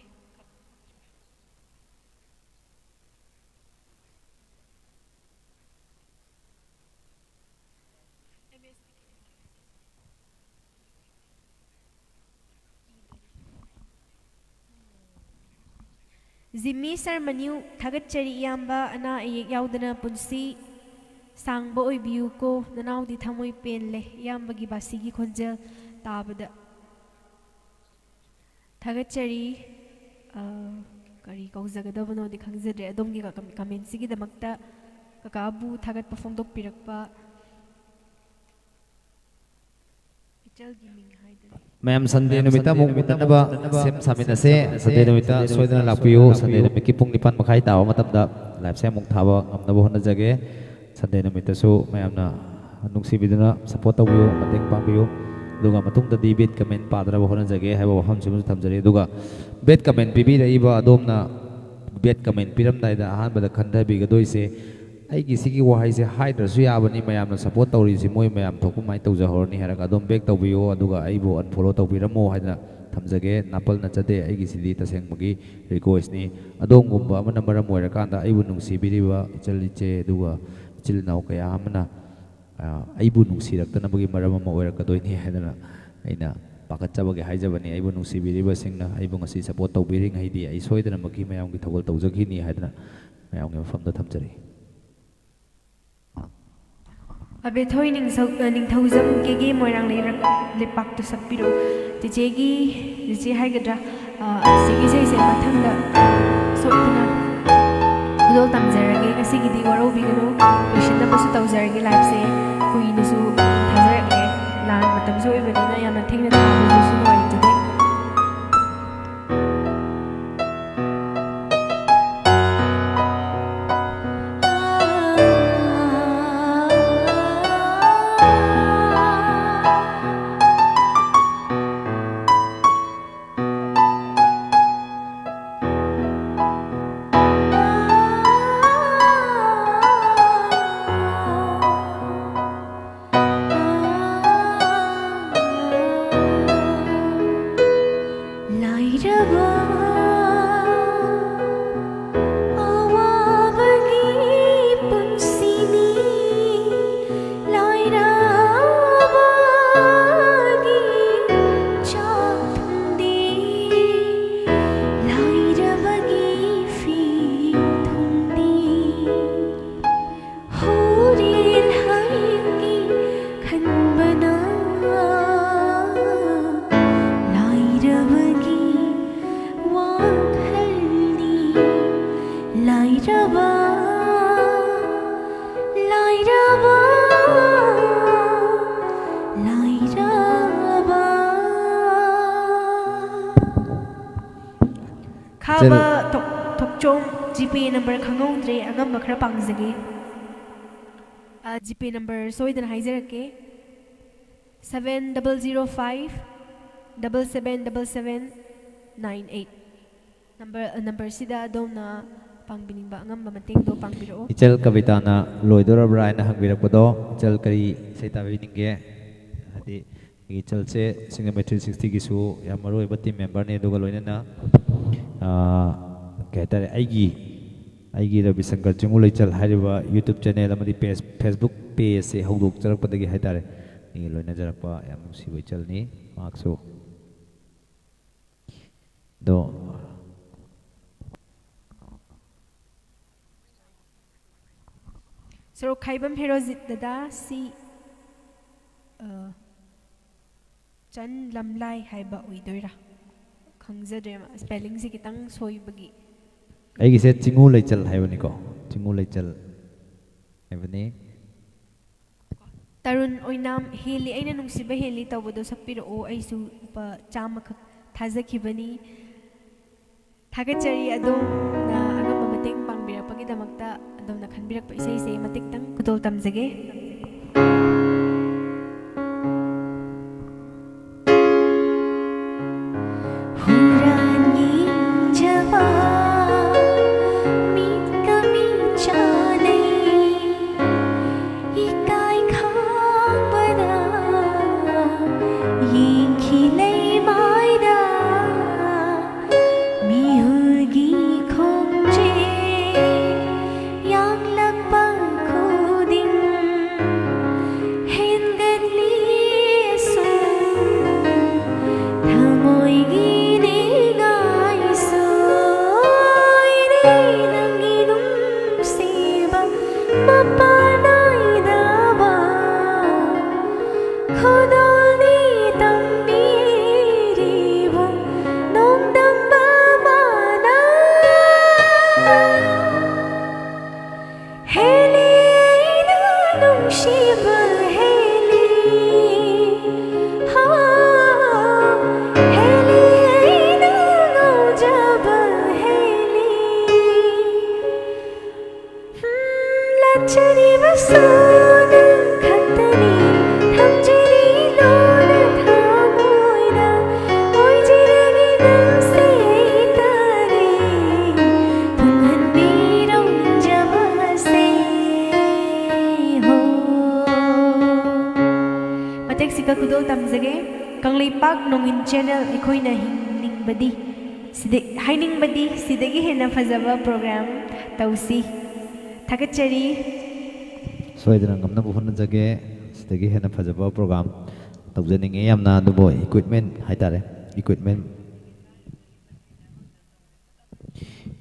ꯖꯤꯃꯤ ꯁꯔꯃꯅ꯭ꯌꯨ, ꯊꯥꯒꯠꯆꯔꯤ ꯏꯌꯥꯝꯕ, ꯑꯅꯥ ꯑꯌꯦꯛ ꯌꯥꯎꯗꯅ ꯄꯨꯟꯁꯤ ꯁꯥꯡꯕ ꯑꯣꯏꯕꯤꯌꯨꯀꯣ꯫ ꯅꯅꯥꯎꯗꯤ ꯊꯃꯣꯏ ꯄꯦꯟꯂꯦ ꯏꯌꯥꯝꯕꯒꯤ ꯕꯥꯁꯤꯒꯤ ꯈꯣꯟꯖꯦꯜ ꯇꯥꯕꯗ꯫ ꯊꯥꯒꯠꯆꯔꯤ꯫ ꯑ, ꯀꯔꯤ ꯀꯧꯖꯒꯗꯕꯅꯣꯗꯤ ꯈꯪꯖꯗ꯭ꯔꯦ꯫ ꯑꯗꯣꯝꯒꯤ ꯀ-, ꯀꯃꯦꯟꯁꯤꯒꯤꯗꯃꯛꯇ ꯀꯀꯥꯕꯨ ꯊꯥꯒꯠꯄ ꯐꯣꯡꯗꯣꯛꯄꯤꯔꯛꯄ꯫ ꯏꯆꯜꯒꯤ ꯃꯤꯡ ꯍꯥꯏꯗꯨꯅ꯫ ꯃꯌꯥꯝ ꯁꯟꯗꯦ ꯅꯨꯃꯤꯠꯇ ꯑꯃꯨꯛ ꯎꯅꯅꯕ ꯁꯦꯝ ꯁꯥꯃꯤꯟꯅꯁꯦ꯫ ꯁꯟꯗꯦ ꯅꯨꯃꯤꯠꯇ ꯁꯣꯏꯗꯅ ꯂꯥꯛꯄꯤꯌꯨ꯫ ꯁꯟꯗꯦ ꯅꯨꯃꯤꯠꯀꯤ ꯄꯨꯡ ꯅꯤꯄꯥꯟ ꯃꯈꯥꯏ ꯇꯥꯕ ꯃꯇꯝꯗ ꯂꯥꯏꯞꯁꯦ ꯑꯃꯨꯛ ꯊꯥꯕ ꯉꯝꯅꯕ ꯍꯣꯠꯅꯖꯒꯦ꯫ ꯁꯟꯗꯦ ꯅꯨꯃꯤꯠꯇꯁꯨ ꯃꯌꯥꯝꯅ ꯅꯨꯡꯁꯤꯕꯤꯗꯨꯅ support ꯇꯧꯕꯤꯌꯨ, ꯃꯇꯦꯡ ꯄꯥꯡꯕꯤꯌꯨ꯫ ꯑꯗꯨꯒ ꯃꯇꯨꯡꯗꯗꯤ bad comment ꯄꯥꯗꯅꯕ ꯍꯣꯠꯅꯖꯒꯦ ꯍꯥꯏꯕ ꯋꯥꯐꯝꯁꯤꯃꯁꯨ ꯊꯝꯖꯔꯤ꯫ ꯑꯗꯨꯒ bad comment ꯄꯤꯕꯤꯔꯛꯏꯕ ꯑꯗꯣꯝꯅ bad comment ꯄꯤꯔꯝꯗꯥꯏꯗ ꯑꯍꯥꯟꯕꯗ ꯈꯟꯊꯕꯤꯒꯗꯣꯏꯁꯦ, "ꯑꯩꯒꯤ ꯁꯤꯒꯤ ꯋꯥꯍꯩꯁꯦ ꯍꯥꯏꯗ꯭ꯔꯁꯨ ꯌꯥꯕꯅꯤ, ꯃꯌꯥꯝꯅ support ꯇꯧꯔꯤꯁꯤ ꯃꯣꯏ ꯃꯌꯥꯝ ꯊꯣꯛꯄ ꯑꯗꯨꯃꯥꯏꯅ ꯇꯧꯖꯍꯧꯔꯅꯤ" ꯍꯥꯏꯔꯒ ꯑꯗꯨꯝ back ꯇꯧꯕꯤꯌꯨ, ꯑꯗꯨꯒ ꯑꯩꯕꯨ unfollow ꯇꯧꯕꯤꯔꯝꯃꯣ ꯍꯥꯏꯗꯅ ꯊꯝꯖꯒꯦ꯫ ꯅꯥꯄꯜ ꯅꯠꯆꯗꯦ, ꯑꯩꯒꯤꯁꯤꯗꯤ ꯇꯁꯦꯡꯕꯒꯤ request ꯅꯤ꯫ ꯑꯗꯣꯝꯒꯨꯝꯕ ꯑꯃꯅ ꯃꯔꯝ ꯑꯣꯏꯔꯀꯥꯟꯗ ꯑꯩꯕꯨ ꯅꯨꯡꯁꯤꯕꯤꯔꯤꯕ ꯏꯆꯜ ꯏꯆꯦ ꯑꯗꯨꯒ ꯏꯆꯤꯜ ꯏꯅꯥꯎ ꯀꯌꯥ ꯑꯃꯅ, ꯑ, ꯑꯩꯕꯨ ꯅꯨꯡꯁꯤꯔꯛꯇꯅꯕꯒꯤ ꯃꯔꯝ ꯑꯃ ꯑꯣꯏꯔꯛꯀꯗꯣꯏꯅꯤ ꯍꯥꯏꯗꯅ ꯑꯩꯅ ꯄꯥꯈꯠꯆꯕꯒꯤ ꯍꯥꯏꯖꯕꯅꯤ꯫ ꯑꯩꯕꯨ ꯅꯨꯡꯁꯤꯕꯤꯔꯤꯕꯁꯤꯡꯅ ꯑꯩꯕꯨ ꯉꯁꯤ ꯁꯞꯄꯣꯔꯠ ꯇꯧꯕꯤꯔꯤꯉꯩꯗꯤ ꯑꯩ ꯁꯣꯏꯗꯅꯃꯛꯀꯤ ꯃꯌꯥꯝꯒꯤ ꯊꯧꯒꯜ ꯇꯧꯖꯈꯤꯅꯤ ꯍꯥꯏꯗꯅ ꯃꯌꯥꯝꯒꯤ ꯃꯐꯝꯗ ꯊꯝꯖꯔꯤ꯫ ꯑꯕꯦꯊꯣꯏ ꯅꯤꯡꯊꯧ-, ꯑ, ꯅꯤꯡꯊꯧꯖꯝ ꯀꯦꯒꯦ ꯃꯣꯏꯔꯥꯡ ꯂꯩꯔꯛ ꯂꯩꯄꯥꯛꯇꯨ ꯁꯛꯄꯤꯔꯣ꯫ ꯆꯤꯆꯦꯒꯤ, ꯆꯤꯆꯦ ꯍꯥꯏꯒꯗ꯭ꯔꯥ, ꯑ, ꯑꯁꯤꯒꯤ ꯏꯁꯩꯁꯦ ꯃꯊꯪꯗ ꯁꯣꯏꯗꯅ ꯈꯨꯗꯣꯜ ꯇꯝꯖꯔꯒꯦ꯫ ꯉꯁꯤꯒꯤꯗꯤ ꯋꯥꯔꯧꯕꯤꯒꯅꯨ, ꯂꯣꯏꯁꯤꯟꯅꯕꯁꯨ ꯇꯧꯖꯔꯒꯦ꯫ ꯂꯥꯏꯞꯁꯦ ꯀꯨꯏꯅꯁꯨ ꯊꯥꯖꯔꯛꯂꯦ, ꯂꯥꯟ ꯃꯇꯝꯁꯨ ꯑꯣꯏꯕꯅꯤꯅ ꯌꯥꯝꯅ ꯊꯦꯡꯅ ꯊꯥꯕꯗꯨꯁꯨ ꯅꯨꯡꯉꯥꯏꯖꯗꯦ꯫ ꯂꯥꯏꯔꯕ ꯑꯋꯥꯕꯒꯤ ꯄꯨꯟꯁꯤꯅꯤ, ꯂꯥꯏꯔꯕꯒꯤ ꯆꯥꯛ ꯊꯨꯝꯗꯤ, ꯂꯥꯏꯔꯕꯒꯤ ꯐꯤ ꯊꯨꯝꯗꯤ꯫ ꯍꯣꯔꯦꯟ ꯍꯌꯦꯡꯒꯤ ꯈꯟꯕꯅ ꯂꯥꯏꯔꯕꯒꯤ ꯋꯥꯈꯜꯅꯤ꯫ ꯂꯥꯏꯔꯕ, ꯂꯥꯏꯔꯕ, ꯂꯥꯏꯔꯕ꯫ ꯈꯥꯕ ꯏꯆꯜ- ꯊꯣꯛ-, ꯊꯣꯛꯆꯣꯝ, ꯖꯤꯄꯦ ꯅꯝꯕꯔ ꯈꯪꯍꯧꯗ꯭ꯔꯦ, ꯑꯉꯝꯕ ꯈꯔ ꯄꯥꯡꯖꯒꯦ꯫ ꯑ, ꯖꯤꯄꯦ ꯅꯝꯕꯔ ꯁꯣꯏꯗꯅ ꯍꯥꯏꯖꯔꯛꯀꯦ, seven double zero five double seven double seven nine eight꯫ Number, ꯑ, ꯅꯝꯕꯔꯁꯤꯗ ꯑꯗꯣꯝꯅ ꯄꯥꯡꯕꯤꯅꯤꯡꯕ ꯑꯉꯝꯕ ꯃꯇꯦꯡꯗꯣ ꯄꯥꯡꯕꯤꯔꯛꯑꯣ꯫ ꯏꯆꯜ ꯀꯕꯤꯇꯥꯅ ꯂꯣꯏꯗꯣꯔꯕ꯭ꯔꯥ ꯍꯥꯏꯅ ꯍꯪꯕꯤꯔꯛꯄꯗꯣ, ꯏꯆꯜ ꯀꯔꯤ ꯏꯁꯩ ꯇꯥꯕꯤꯅꯤꯡꯒꯦ? ꯍꯥꯏꯗꯤ ꯑꯩꯒꯤ ꯏꯆꯜꯁꯦ Singermate three sixty ꯒꯤꯁꯨ ꯌꯥꯝ ꯃꯔꯨ ꯑꯣꯏꯕ team member ꯅꯤ, ꯑꯗꯨꯒ ꯂꯣꯏꯅꯅ, ꯑ, ꯀꯩ ꯍꯥꯏꯇꯥꯔꯦ, ꯑꯩꯒꯤ, ꯑꯩꯒꯤ ꯔꯕꯤꯁꯪꯀꯔ ꯆꯤꯡꯉꯨ ꯂꯩꯆꯜ ꯍꯥꯏꯔꯤꯕ YouTube channel ꯑꯃꯗꯤ page, Facebook page ꯁꯦ ꯍꯧꯗꯣꯛꯆꯔꯛꯄꯗꯒꯤ ꯍꯥꯏꯇꯥꯔꯦ, ꯑꯩꯒꯤ ꯂꯣꯏꯅꯖꯔꯛꯄ ꯌꯥꯝ ꯅꯨꯡꯁꯤꯕ ꯏꯆꯜꯅꯤ꯫ ꯃꯍꯥꯛꯁꯨ ꯑꯗꯣ ꯁꯣꯔꯣꯛꯈꯥꯏꯕꯝ ꯍꯦꯔꯣꯖꯤꯠ ꯗꯗꯥ ꯁꯤ, ꯑ, ꯆꯟ ꯂꯝꯂꯥꯏ ꯍꯥꯏꯕ ꯑꯣꯏꯗꯣꯏꯔꯥ? ꯈꯪꯖꯗ꯭ꯔꯦ, ꯃꯥ spellingꯁꯦ ꯈꯤꯇꯪ ꯁꯣꯏꯕꯒꯤ꯫ ꯑꯩꯒꯤꯁꯦ ꯆꯤꯡꯉꯨ ꯂꯩꯆꯜ ꯍꯥꯏꯕꯅꯤꯀꯣ, ꯆꯤꯡꯉꯨ ꯂꯩꯆꯜ ꯍꯥꯏꯕꯅꯤ꯫ ꯇꯔꯨꯟ ꯑꯣꯏꯅꯥꯝ, "ꯍꯦꯜꯂꯤ ꯑꯩꯅ ꯅꯨꯡꯁꯤꯕ ꯍꯦꯜꯂꯤ" ꯇꯧꯕꯗꯣ ꯁꯛꯄꯤꯔꯛꯑꯣ, ꯑꯩꯁꯨ ꯂꯨꯄꯥ ꯆꯥꯝꯃꯈꯛ ꯊꯥꯖꯈꯤꯕꯅꯤ꯫ ꯊꯥꯒꯠꯆꯔꯤ, ꯑꯗꯣꯝꯅ ꯑꯉꯝꯕ ꯃꯇꯦꯡ ꯄꯥꯡꯕꯤꯔꯛꯄꯒꯤꯗꯃꯛꯇ꯫ ꯑꯗꯣꯝꯅ ꯈꯟꯕꯤꯔꯛꯄ ꯏꯁꯩꯁꯦ ꯃꯇꯦꯛꯇꯪ ꯈꯨꯗꯣꯜ ꯇꯝꯖꯒꯦ꯫ ꯍꯨꯔꯥꯟ ꯌꯦꯡꯖꯕ ꯃꯤꯠꯀ ꯃꯤꯠ ꯆꯥꯟꯅꯩ, ꯏꯀꯥꯏ ꯈꯪꯕꯅ ꯌꯦꯡꯈꯤ ꯂꯩꯃꯥꯏꯗ꯫ ꯃꯤꯍꯨꯜꯒꯤ ꯈꯣꯡꯖꯦꯜ ꯌꯥꯡꯂꯛꯄ ꯈꯨꯗꯤꯡ ꯍꯦꯟꯒꯠꯂꯤ ꯑꯁꯨꯝ ꯊꯃꯣꯏꯒꯤ ꯅꯤꯡꯉꯥꯏꯁꯨ꯫ ꯅꯪꯒꯤ ꯅꯨꯡꯁꯤꯕ ꯃꯄꯥꯟ ꯅꯥꯏꯗꯕ ꯈꯨꯗꯣꯜꯅꯤ ꯇꯝꯕꯤꯔꯤꯕ ꯅꯣꯡꯗꯝꯕ ꯃꯥꯅ꯫ ꯍꯦꯜꯂꯤ ꯑꯩꯅ ꯅꯨꯡꯁꯤꯕ ꯍꯦꯜꯂꯤ, ꯍꯥ, ꯍꯦꯜꯂꯤ ꯑꯩꯅ ꯉꯥꯎꯖꯕ ꯍꯦꯜꯂꯤ꯫ ꯂꯥꯠꯆꯔꯤꯕꯁꯨ ꯅꯪ ꯈꯛꯇꯅꯤ, ꯊꯝꯖꯔꯤ ꯂꯣꯟꯅ ꯊꯃꯣꯏꯗ꯫ ꯑꯣꯏꯖꯔꯒꯦ ꯅꯪꯁꯦ ꯑꯩ ꯇꯥꯔꯦ, ꯇꯨꯡꯍꯟꯕꯤꯔꯣ ꯅꯤꯡꯖꯕꯁꯦ꯫ ꯍꯣ꯫ ꯃꯇꯦꯛꯁꯤꯒ ꯈꯨꯗꯣꯜ ꯇꯝꯖꯒꯦ꯫ ꯀꯪꯂꯩꯄꯥꯛ ꯅꯣꯡꯏꯟ channel, ꯑꯩꯈꯣꯏꯅ ꯍꯤꯡꯅꯤꯡꯕꯗꯤ ꯁꯤꯗ, ꯍꯥꯏꯅꯤꯡꯕꯗꯤ ꯁꯤꯗꯒꯤ ꯍꯦꯟꯅ ꯐꯖꯕ program ꯇꯧꯁꯤ꯫ ꯊꯥꯒꯠꯆꯔꯤ꯫ ꯁꯣꯏꯗꯅ ꯉꯝꯅꯕ ꯍꯣꯠꯅꯖꯒꯦ꯫ ꯁꯤꯗꯒꯤ ꯍꯦꯟꯅ ꯐꯖꯕ ꯄ꯭ꯔꯣꯒ꯭ꯔꯥꯝ ꯇꯧꯖꯅꯤꯡꯉꯦ ꯌꯥꯝꯅ꯫ ꯑꯗꯨꯕꯨ ꯏꯀ꯭ꯋꯤꯞꯃꯦꯟ ꯍꯥꯏꯇꯥꯔꯦ, ꯏꯀ꯭ꯋꯤꯞꯃꯦꯟ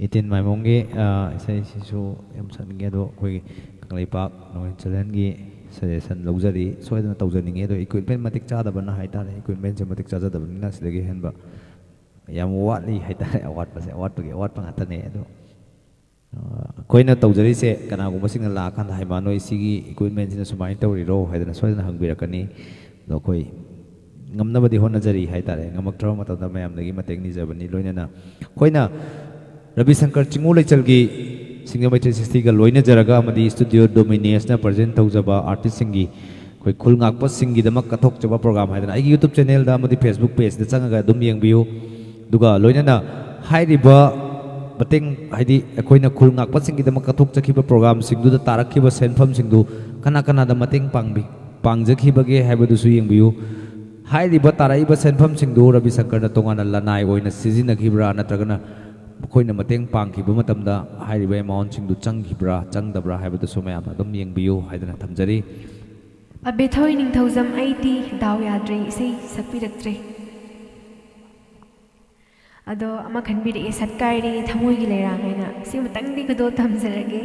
ꯏꯇꯤꯟ ꯃꯥꯏꯃꯣꯡꯒꯤ, ꯑ, ꯏꯁꯩꯁꯤꯁꯨ ꯌꯥꯝ ꯁꯛꯅꯤꯡꯉꯦ, ꯑꯗꯣ ꯑꯩꯈꯣꯏꯒꯤ ꯀꯪꯂꯩꯄꯥꯛ ꯅꯣꯡꯍꯦꯟ ꯆꯦꯂꯦꯟꯒꯤ ꯁꯖꯦꯁꯟ ꯂꯧꯖꯔꯤ꯫ ꯁꯣꯏꯗꯅ ꯇꯧꯖꯅꯤꯡꯉꯦ, ꯑꯗꯣ ꯏꯀ꯭ꯋꯤꯞꯃꯦꯟ ꯃꯇꯤꯛ ꯆꯥꯗꯕꯅ ꯍꯥꯏꯇꯥꯔꯦ, ꯏꯀ꯭ꯋꯤꯞꯃꯦꯟꯁꯦ ꯃꯇꯤꯛ ꯆꯥꯖꯗꯕꯅꯤꯅ ꯁꯤꯗꯒꯤ ꯍꯦꯟꯕ ꯌꯥꯝ ꯋꯥꯠꯂꯤ ꯍꯥꯏꯇꯥꯔꯦ꯫ ꯑꯋꯥꯠꯄꯁꯦ, ꯑꯋꯥꯠꯄꯒꯤ ꯑꯋꯥꯠꯄ ꯉꯥꯛꯇꯅꯦ꯫ ꯑꯗꯣ, ꯑ, ꯑꯩꯈꯣꯏꯅ ꯇꯧꯖꯔꯤꯁꯦ, ꯀꯅꯥꯒꯨꯝꯕꯁꯤꯡꯅ ꯂꯥꯛꯑꯀꯥꯟꯗ, "ꯍꯩꯃꯥ, ꯅꯣꯏ ꯁꯤꯒꯤ ꯏꯀ꯭ꯋꯤꯞꯃꯦꯟꯁꯤꯅ ꯁꯨꯃꯥꯏꯅ ꯇꯧꯔꯤꯔꯣ?" ꯍꯥꯏꯗꯅ ꯁꯣꯏꯗꯅ ꯍꯪꯕꯤꯔꯛꯀꯅꯤ꯫ ꯑꯗꯣ ꯑꯩꯈꯣꯏ ꯉꯝꯅꯕꯗꯤ ꯍꯣꯠꯅꯖꯔꯤ ꯍꯥꯏꯇꯥꯔꯦ꯫ ꯉꯝꯃꯛꯇ꯭ꯔꯕ ꯃꯇꯝꯗ ꯃꯌꯥꯝꯗꯒꯤ ꯃꯇꯦꯡ ꯅꯤꯖꯕꯅꯤ꯫ ꯂꯣꯏꯅꯅ ꯑꯩꯈꯣꯏꯅ ꯔꯕꯤ ꯁꯪꯀꯔ ꯆꯤꯡꯉꯨ ꯂꯩꯆꯜꯒꯤ ꯁꯤꯡꯖꯃꯩ ꯊ꯭ꯔꯤ ꯁꯤꯛꯁꯇꯤꯒ ꯂꯣꯏꯅꯖꯔꯒ ꯑꯃꯗꯤ ꯁ꯭ꯇꯨꯗꯤꯑꯣ ꯗꯣꯃꯤꯅꯤꯌꯁꯅ ꯄ꯭ꯔꯖꯦꯟ ꯇꯧꯖꯕ ꯑꯥꯔꯇꯤꯁꯁꯤꯡꯒꯤ ꯑꯩꯈꯣꯏ ꯈꯨꯜ ꯉꯥꯛꯄꯁꯤꯡꯒꯤꯗꯃꯛ ꯀꯠꯊꯣꯛꯆꯕ ꯄ꯭ꯔꯣꯒ꯭ꯔꯥꯝ ꯍꯥꯏꯗꯅ ꯑꯩꯒꯤ YouTube ꯆꯦꯅꯦꯜꯗ ꯑꯃꯗꯤ Facebook ꯄꯦꯖꯇ ꯆꯪꯉꯒ ꯑꯗꯨꯝ ꯌꯦꯡꯕꯤꯌꯨ꯫ ꯑꯗꯨꯒ ꯂꯣꯏꯅꯅ ꯍꯥꯏꯔꯤꯕ ꯃꯇꯦꯡ, ꯍꯥꯏꯗꯤ ꯑꯩꯈꯣꯏꯅ ꯈꯨꯜ ꯉꯥꯛꯄꯁꯤꯡꯒꯤꯗꯃꯛ ꯀꯠꯊꯣꯛꯆꯈꯤꯕ ꯄ꯭ꯔꯣꯒ꯭ꯔꯥꯝꯁꯤꯡꯗꯨꯗ ꯇꯥꯔꯛꯈꯤꯕ ꯁꯦꯟꯐꯝꯁꯤꯡꯗꯨ ꯀꯅꯥ ꯀꯅꯥꯗ ꯃꯇꯦꯡ ꯄꯥꯡꯕꯤ-, ꯄꯥꯡꯖꯈꯤꯕꯒꯦ ꯍꯥꯏꯕꯗꯨꯁꯨ ꯌꯦꯡꯕꯤꯌꯨ꯫ ꯍꯥꯏꯔꯤꯕ ꯇꯥꯔꯛꯏꯕ ꯁꯦꯟꯐꯝꯁꯤꯡꯗꯨ ꯔꯕꯤ ꯁꯪꯀꯔꯅ ꯇꯣꯉꯥꯟꯅ ꯂꯅꯥꯏ ꯑꯣꯏꯅ ꯁꯤꯖꯤꯟꯅꯈꯤꯕ꯭ꯔꯥ, ꯅꯠꯇ꯭ꯔꯒꯅ ꯃꯈꯣꯏꯅ ꯃꯇꯦꯡ ꯄꯥꯡꯈꯤꯕ ꯃꯇꯝꯗ ꯍꯥꯏꯔꯤꯕ ꯑꯦꯃꯥꯎꯟꯁꯤꯡꯗꯨ ꯆꯪꯈꯤꯕ꯭ꯔꯥ, ꯆꯪꯗꯕ꯭ꯔꯥ ꯍꯥꯏꯕꯗꯨꯁꯨ ꯃꯌꯥꯝꯅ ꯑꯗꯨꯝ ꯌꯦꯡꯕꯤꯌꯨ ꯍꯥꯏꯗꯅ ꯊꯝꯖꯔꯤ꯫ ꯑꯕꯦꯊꯣꯏ ꯅꯤꯡꯊꯧꯖꯝ, ꯑꯩꯗꯤ ꯗꯥꯎ ꯌꯥꯗ꯭ꯔꯦ, ꯏꯁꯩ ꯁꯛꯄꯤꯔꯛꯇ꯭ꯔꯦ꯫ ꯑꯗꯣ ꯑꯃ ꯈꯟꯕꯤꯔꯛꯑꯦ, "ꯁꯠꯀꯥꯏꯔꯦ ꯊꯃꯣꯏꯒꯤ ꯂꯩꯔꯥꯡ" ꯍꯥꯏꯅ꯫ ꯁꯤꯃꯇꯪꯗꯤ ꯈꯨꯗꯣꯜ ꯇꯝꯖꯔꯒꯦ꯫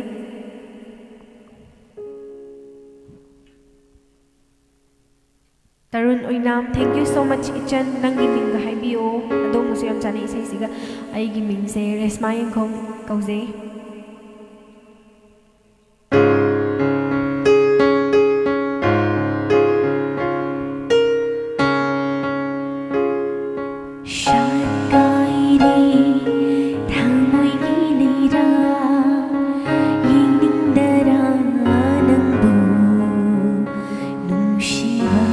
ꯇꯔꯨꯟ ꯑꯣꯏꯅꯥꯝ, "Thank you so much ꯏꯆꯟ, ꯅꯪꯒꯤ ꯃꯤꯡꯒ ꯍꯥꯏꯕꯤꯌꯣ"꯫ ꯑꯗꯣꯝꯒꯁꯨ ꯌꯥꯝ ꯆꯥꯟꯅꯩ ꯏꯁꯩꯁꯤꯒ꯫ ꯑꯩꯒꯤ ꯃꯤꯡꯁꯦ ꯔꯦꯁꯃꯥ ꯌꯦꯡꯈꯣꯝ ꯀꯧꯖꯩ꯫ ꯁꯥꯠꯀꯥꯏꯔꯦ ꯊꯃꯣꯏꯒꯤ ꯂꯩꯔꯥ, ꯌꯦꯡꯅꯤꯡꯗꯔꯥ ꯅꯪꯕꯨ ꯅꯨꯡꯁꯤꯕ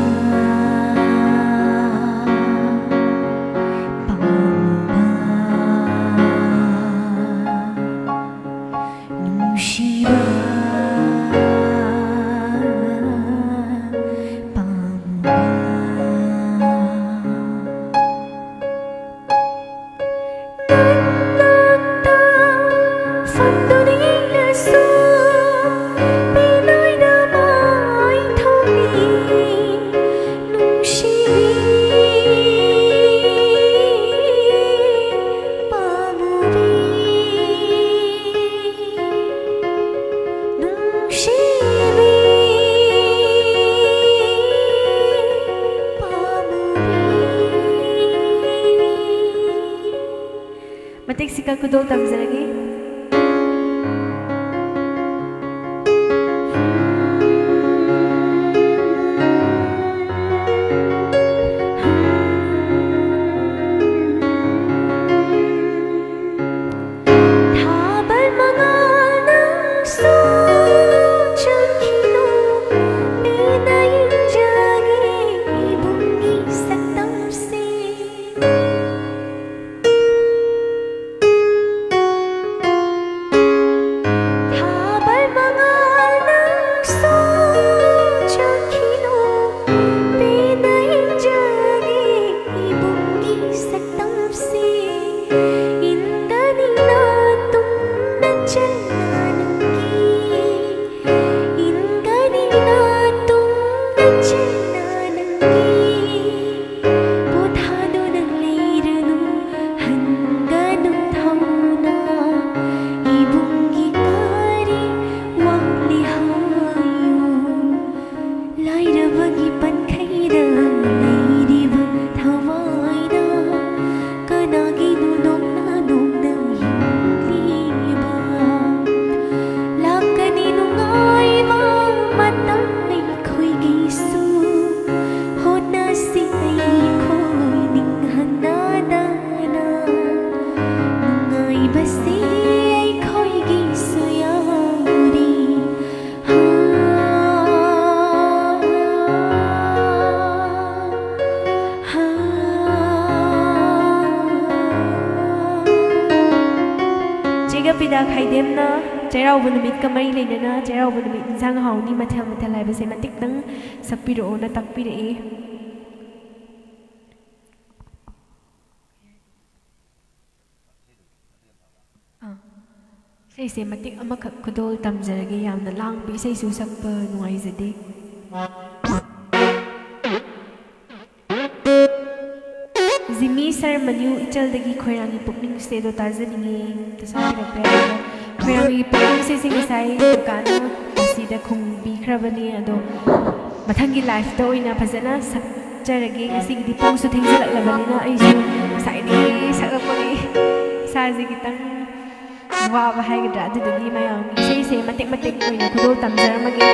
ꯄꯥꯝꯕ꯫ ꯅꯨꯡꯁꯤꯕ ꯄꯥꯝꯕ꯫ ꯃꯇꯦꯛꯁꯤꯒ ꯈꯨꯗꯣꯜ ꯇꯝꯖꯔꯒꯦ꯫ ꯊꯥꯕꯜ ꯃꯉꯥꯜ ꯅꯪꯁꯨ ꯆꯪꯈꯤꯅꯨ, ꯄꯦꯟꯅ ꯌꯦꯡꯖꯒꯦ ꯏꯕꯨꯡꯒꯤ ꯁꯛꯇꯝꯁꯦ꯫ ꯊꯥꯕꯜ ꯃꯉꯥꯜ ꯅꯪꯁꯨ ꯆꯪꯈꯤꯅꯨ, ꯄꯦꯟꯅ ꯌꯦꯡꯖꯒꯦ ꯏꯕꯨꯡꯒꯤ ꯁꯛꯇꯝꯁꯦ꯫ ꯏꯟꯒꯅꯤ ꯅꯥꯇꯣꯝ ꯅꯆꯟꯅ ꯅꯪꯒꯤ, ꯏꯟꯒꯅꯤ ꯅꯥꯇꯣꯝ ꯅꯆꯟꯅ ꯅꯪꯒꯤ꯫ ꯄꯣꯊꯥꯗꯨꯅ ꯂꯩꯔꯅꯨ, ꯍꯟꯒꯅꯨ ꯊꯧꯅꯥ, ꯏꯕꯨꯡꯒꯤ ꯀꯔꯤ ꯋꯥꯠꯂꯤ ꯍꯥꯏꯌꯨ? ꯂꯥꯏꯔꯕꯒꯤ ꯄꯟꯈꯩꯗ ꯂꯩꯔꯤꯕ ꯊꯋꯥꯏꯅ ꯀꯅꯥꯒꯤꯅꯣ ꯅꯣꯛꯅ ꯅꯣꯛꯅ ꯍꯤꯡꯂꯤꯕ? ꯂꯥꯛꯀꯅꯤ ꯅꯨꯡꯉꯥꯏꯕ ꯃꯇꯝ ꯑꯩꯈꯣꯏꯒꯤꯁꯨ, ꯍꯣꯠꯅꯁꯤ ꯑꯩꯈꯣꯏ ꯅꯤꯡꯍꯟꯅꯗꯅ꯫ ꯅꯨꯡꯉꯥꯏꯕꯁꯤ ꯑꯩꯈꯣꯏꯒꯤꯁꯨ ꯌꯥꯎꯔꯤ꯫ ꯍꯥ, ꯍꯥ꯫ ꯆꯦꯒꯞ ꯄꯤꯗꯥ ꯈꯥꯏꯗꯦꯝꯅ ꯆꯩꯔꯥꯎꯕ ꯅꯨꯃꯤꯠꯀ ꯃꯔꯤ ꯂꯩꯅꯅ ꯆꯩꯔꯥꯎꯕ ꯅꯨꯃꯤꯠ ꯏꯟꯁꯥꯡ ꯍꯥꯎꯅꯤ ꯃꯊꯦꯜ ꯃꯊꯦꯜ ꯍꯥꯏꯕꯁꯦ ꯃꯇꯤꯛꯇꯪ ꯁꯛꯄꯤꯔꯛꯑꯣꯅ ꯇꯥꯛꯄꯤꯔꯛꯏ꯫ ꯑꯥ, ꯏꯁꯩꯁꯦ ꯃꯇꯦꯛ ꯑꯃꯈꯛ ꯈꯨꯗꯣꯜ ꯇꯝꯖꯔꯒꯦ꯫ ꯌꯥꯝꯅ ꯂꯥꯡꯕ ꯏꯁꯩꯁꯨ ꯁꯛꯄ ꯅꯨꯡꯉꯥꯏꯖꯗꯦ꯫ ꯖꯤꯃꯤ ꯁꯔꯃꯅ꯭ꯌꯨ ꯏꯆꯜꯗꯒꯤ ꯈꯣꯏꯔꯥꯡꯒꯤ ꯄꯨꯛꯅꯤꯡꯁꯦ ꯑꯗꯣ ꯇꯥꯖꯅꯤꯡꯉꯦ꯫ ꯑꯝꯇ ꯁꯛꯄꯤꯔꯛꯄ ꯌꯥꯒꯗ꯭ꯔꯥ? ꯈꯣꯏꯔꯥꯡꯒꯤ ꯄꯨꯛꯅꯤꯡꯁꯦ ꯁꯤ ꯉꯁꯥꯏ ꯀꯀꯥꯅ ꯑꯁꯤꯗ ꯈꯨꯝꯕꯤꯈ꯭ꯔꯕꯅꯦ꯫ ꯑꯗꯣ ꯃꯊꯪꯒꯤ live ꯇ ꯑꯣꯏꯅ ꯐꯖꯅ ꯁꯛꯆꯔꯒꯦ꯫ ꯉꯁꯤꯒꯤꯗꯤ ꯄꯨꯡꯁꯨ ꯊꯦꯡꯖꯤꯜꯂꯛꯂꯕꯅꯤꯅ ꯑꯩꯁꯨ ꯉꯁꯥꯏꯗꯒꯤ ꯁꯛꯂꯛꯄꯒꯤ ꯏꯁꯥꯁꯦ ꯈꯤꯇꯪ ꯋꯥꯕ ꯍꯥꯏꯒꯗ꯭ꯔꯥ, ꯑꯗꯨꯗꯨꯒꯤ ꯃꯌꯥꯝ ꯏꯁꯩꯁꯦ ꯃꯇꯦꯛ ꯃꯇꯦꯛ ꯑꯣꯏꯅ ꯈꯨꯗꯣꯜ ꯇꯝꯖꯔꯝꯃꯒꯦ꯫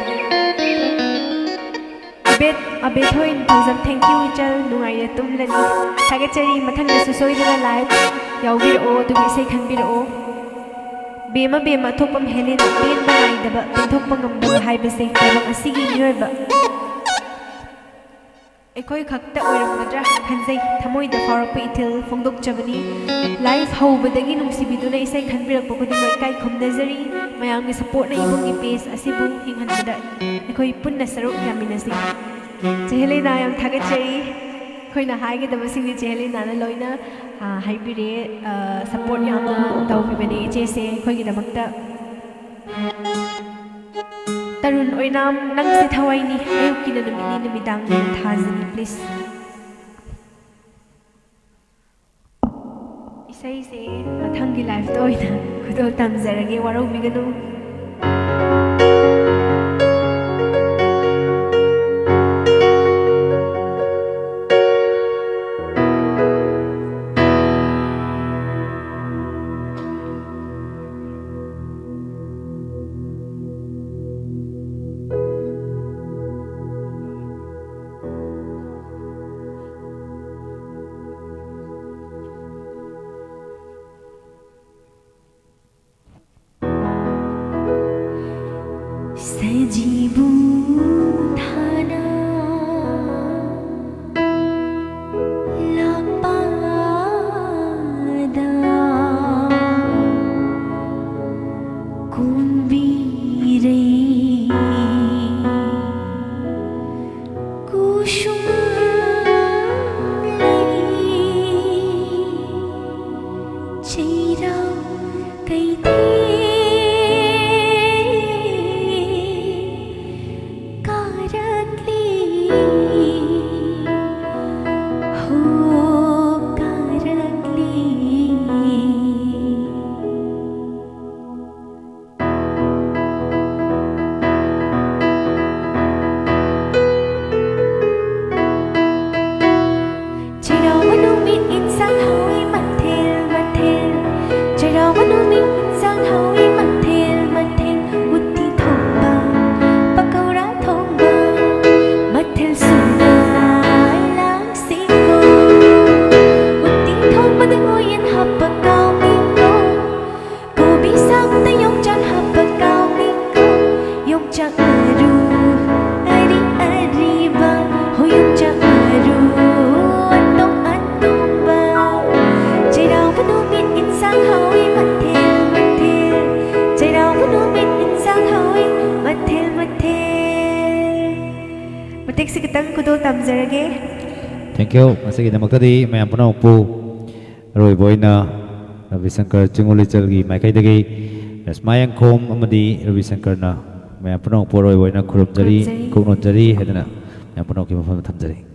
ꯑꯕꯦꯠ, ꯑꯕꯦꯠ ꯍꯣꯏ, ꯊꯧꯖꯝ, thank you ꯏꯆꯜ, ꯅꯨꯡꯉꯥꯏꯅ ꯇꯨꯝꯂꯅꯤ꯫ ꯊꯥꯒꯠꯆꯔꯤ, ꯃꯊꯪꯗꯁꯨ ꯁꯣꯏꯗꯅ live ꯌꯥꯎꯕꯤꯔꯛꯑꯣ, ꯑꯗꯨꯒ ꯏꯁꯩ ꯈꯟꯕꯤꯔꯛꯑꯣ꯫ ꯕꯦꯝꯃ ꯕꯦꯝꯃ, ꯑꯊꯣꯛꯄꯝ ꯍꯦꯂꯦꯅꯥ, ꯄꯦꯟꯕ ꯅꯥꯏꯗꯕ, ꯄꯦꯟꯊꯣꯛꯄ ꯉꯝꯗꯕ ꯍꯥꯏꯕꯁꯦ ꯇꯥꯏꯕꯪ ꯑꯁꯤꯒꯤ ꯃꯤꯑꯣꯏꯕ ꯑꯩꯈꯣꯏ ꯈꯛꯇ ꯑꯣꯏꯔꯝꯒꯗ꯭ꯔꯥ ꯈꯟꯖꯩ꯫ ꯊꯃꯣꯏꯗ ꯐꯥꯎꯔꯛꯄ ꯏꯊꯤꯜ ꯐꯣꯡꯗꯣꯛꯆꯕꯅꯤ꯫ Live ꯍꯧꯕꯗꯒꯤ ꯅꯨꯡꯁꯤꯕꯤꯗꯨꯅ ꯏꯁꯩ ꯈꯟꯕꯤꯔꯛꯄ ꯈꯨꯗꯤꯡꯃꯛ ꯏꯀꯥꯏ ꯈꯨꯝꯅꯖꯔꯤ꯫ ꯃꯌꯥꯝꯒꯤ supportꯅ ꯏꯕꯨꯡꯒꯤ page ꯑꯁꯤꯕꯨ ꯍꯤꯡꯍꯟꯕꯗ ꯑꯩꯈꯣꯏ ꯄꯨꯟꯅ ꯁꯔꯨꯛ ꯌꯥꯃꯤꯟꯅꯁꯤ꯫ ꯆꯦ ꯍꯦꯂꯦꯅꯥ, ꯌꯥꯝ ꯊꯥꯒꯠꯆꯔꯤ꯫ ꯑꯩꯈꯣꯏꯅ ꯍꯥꯏꯒꯗꯕꯁꯤꯡꯗꯤ ꯆꯦ ꯍꯦꯂꯦꯅꯥꯅ ꯂꯣꯏꯅ, ꯑ, ꯍꯥꯏꯕꯤꯔꯦ꯫ ꯑ, support ꯌꯥꯝꯅ ꯇꯧꯕꯤꯕꯅꯦ ꯏꯆꯦꯁꯦ ꯑꯩꯈꯣꯏꯒꯤꯗꯃꯛꯇ꯫ ꯇꯔꯨꯟ ꯑꯣꯏꯅꯥꯝ, ꯅꯪꯁꯦ ꯊꯋꯥꯏꯅꯤ, ꯑꯌꯨꯛꯀꯤꯅ ꯅꯨꯃꯤꯠꯅꯤ, ꯅꯨꯃꯤꯗꯥꯡꯒꯤꯅ ꯊꯥꯖꯅꯤ, please꯫ ꯏꯁꯩꯁꯦ ꯃꯊꯪꯒꯤ liveꯇ ꯑꯣꯏꯅ ꯈꯨꯗꯣꯜ ꯇꯝꯖꯔꯒꯦ, ꯋꯥꯔꯧꯕꯤꯒꯅꯨ꯫ Thank you. ꯃꯁꯤꯒꯤꯗꯃꯛꯇꯗꯤ ꯃꯌꯥꯝ ꯄꯨꯝꯅꯃꯛꯄꯨ ꯑꯔꯣꯏꯕ ꯑꯣꯏꯅ ꯔꯕꯤ ꯁꯪꯀꯔ ꯆꯤꯡꯉꯨ ꯂꯩꯆꯜꯒꯤ ꯃꯥꯏꯀꯩꯗꯒꯤ ꯔꯁꯃꯥ ꯌꯥꯡꯈꯣꯝ ꯑꯃꯗꯤ ꯔꯕꯤ ꯁꯪꯀꯔꯅ ꯃꯌꯥꯝ ꯄꯨꯝꯅꯃꯛꯄꯨ ꯑꯔꯣꯏꯕ ꯑꯣꯏꯅ ꯈꯨꯔꯨꯝꯖꯔꯤ, ꯈꯨꯔꯨꯝꯖꯔꯤ꯫ ꯏꯀꯣꯛ ꯅꯣꯟꯖꯔꯤ ꯍꯥꯏꯗꯅ ꯃꯌꯥꯝ ꯄꯨꯝꯅꯃꯛꯀꯤ ꯃꯐꯝꯗ ꯊꯝꯖꯔꯤ꯫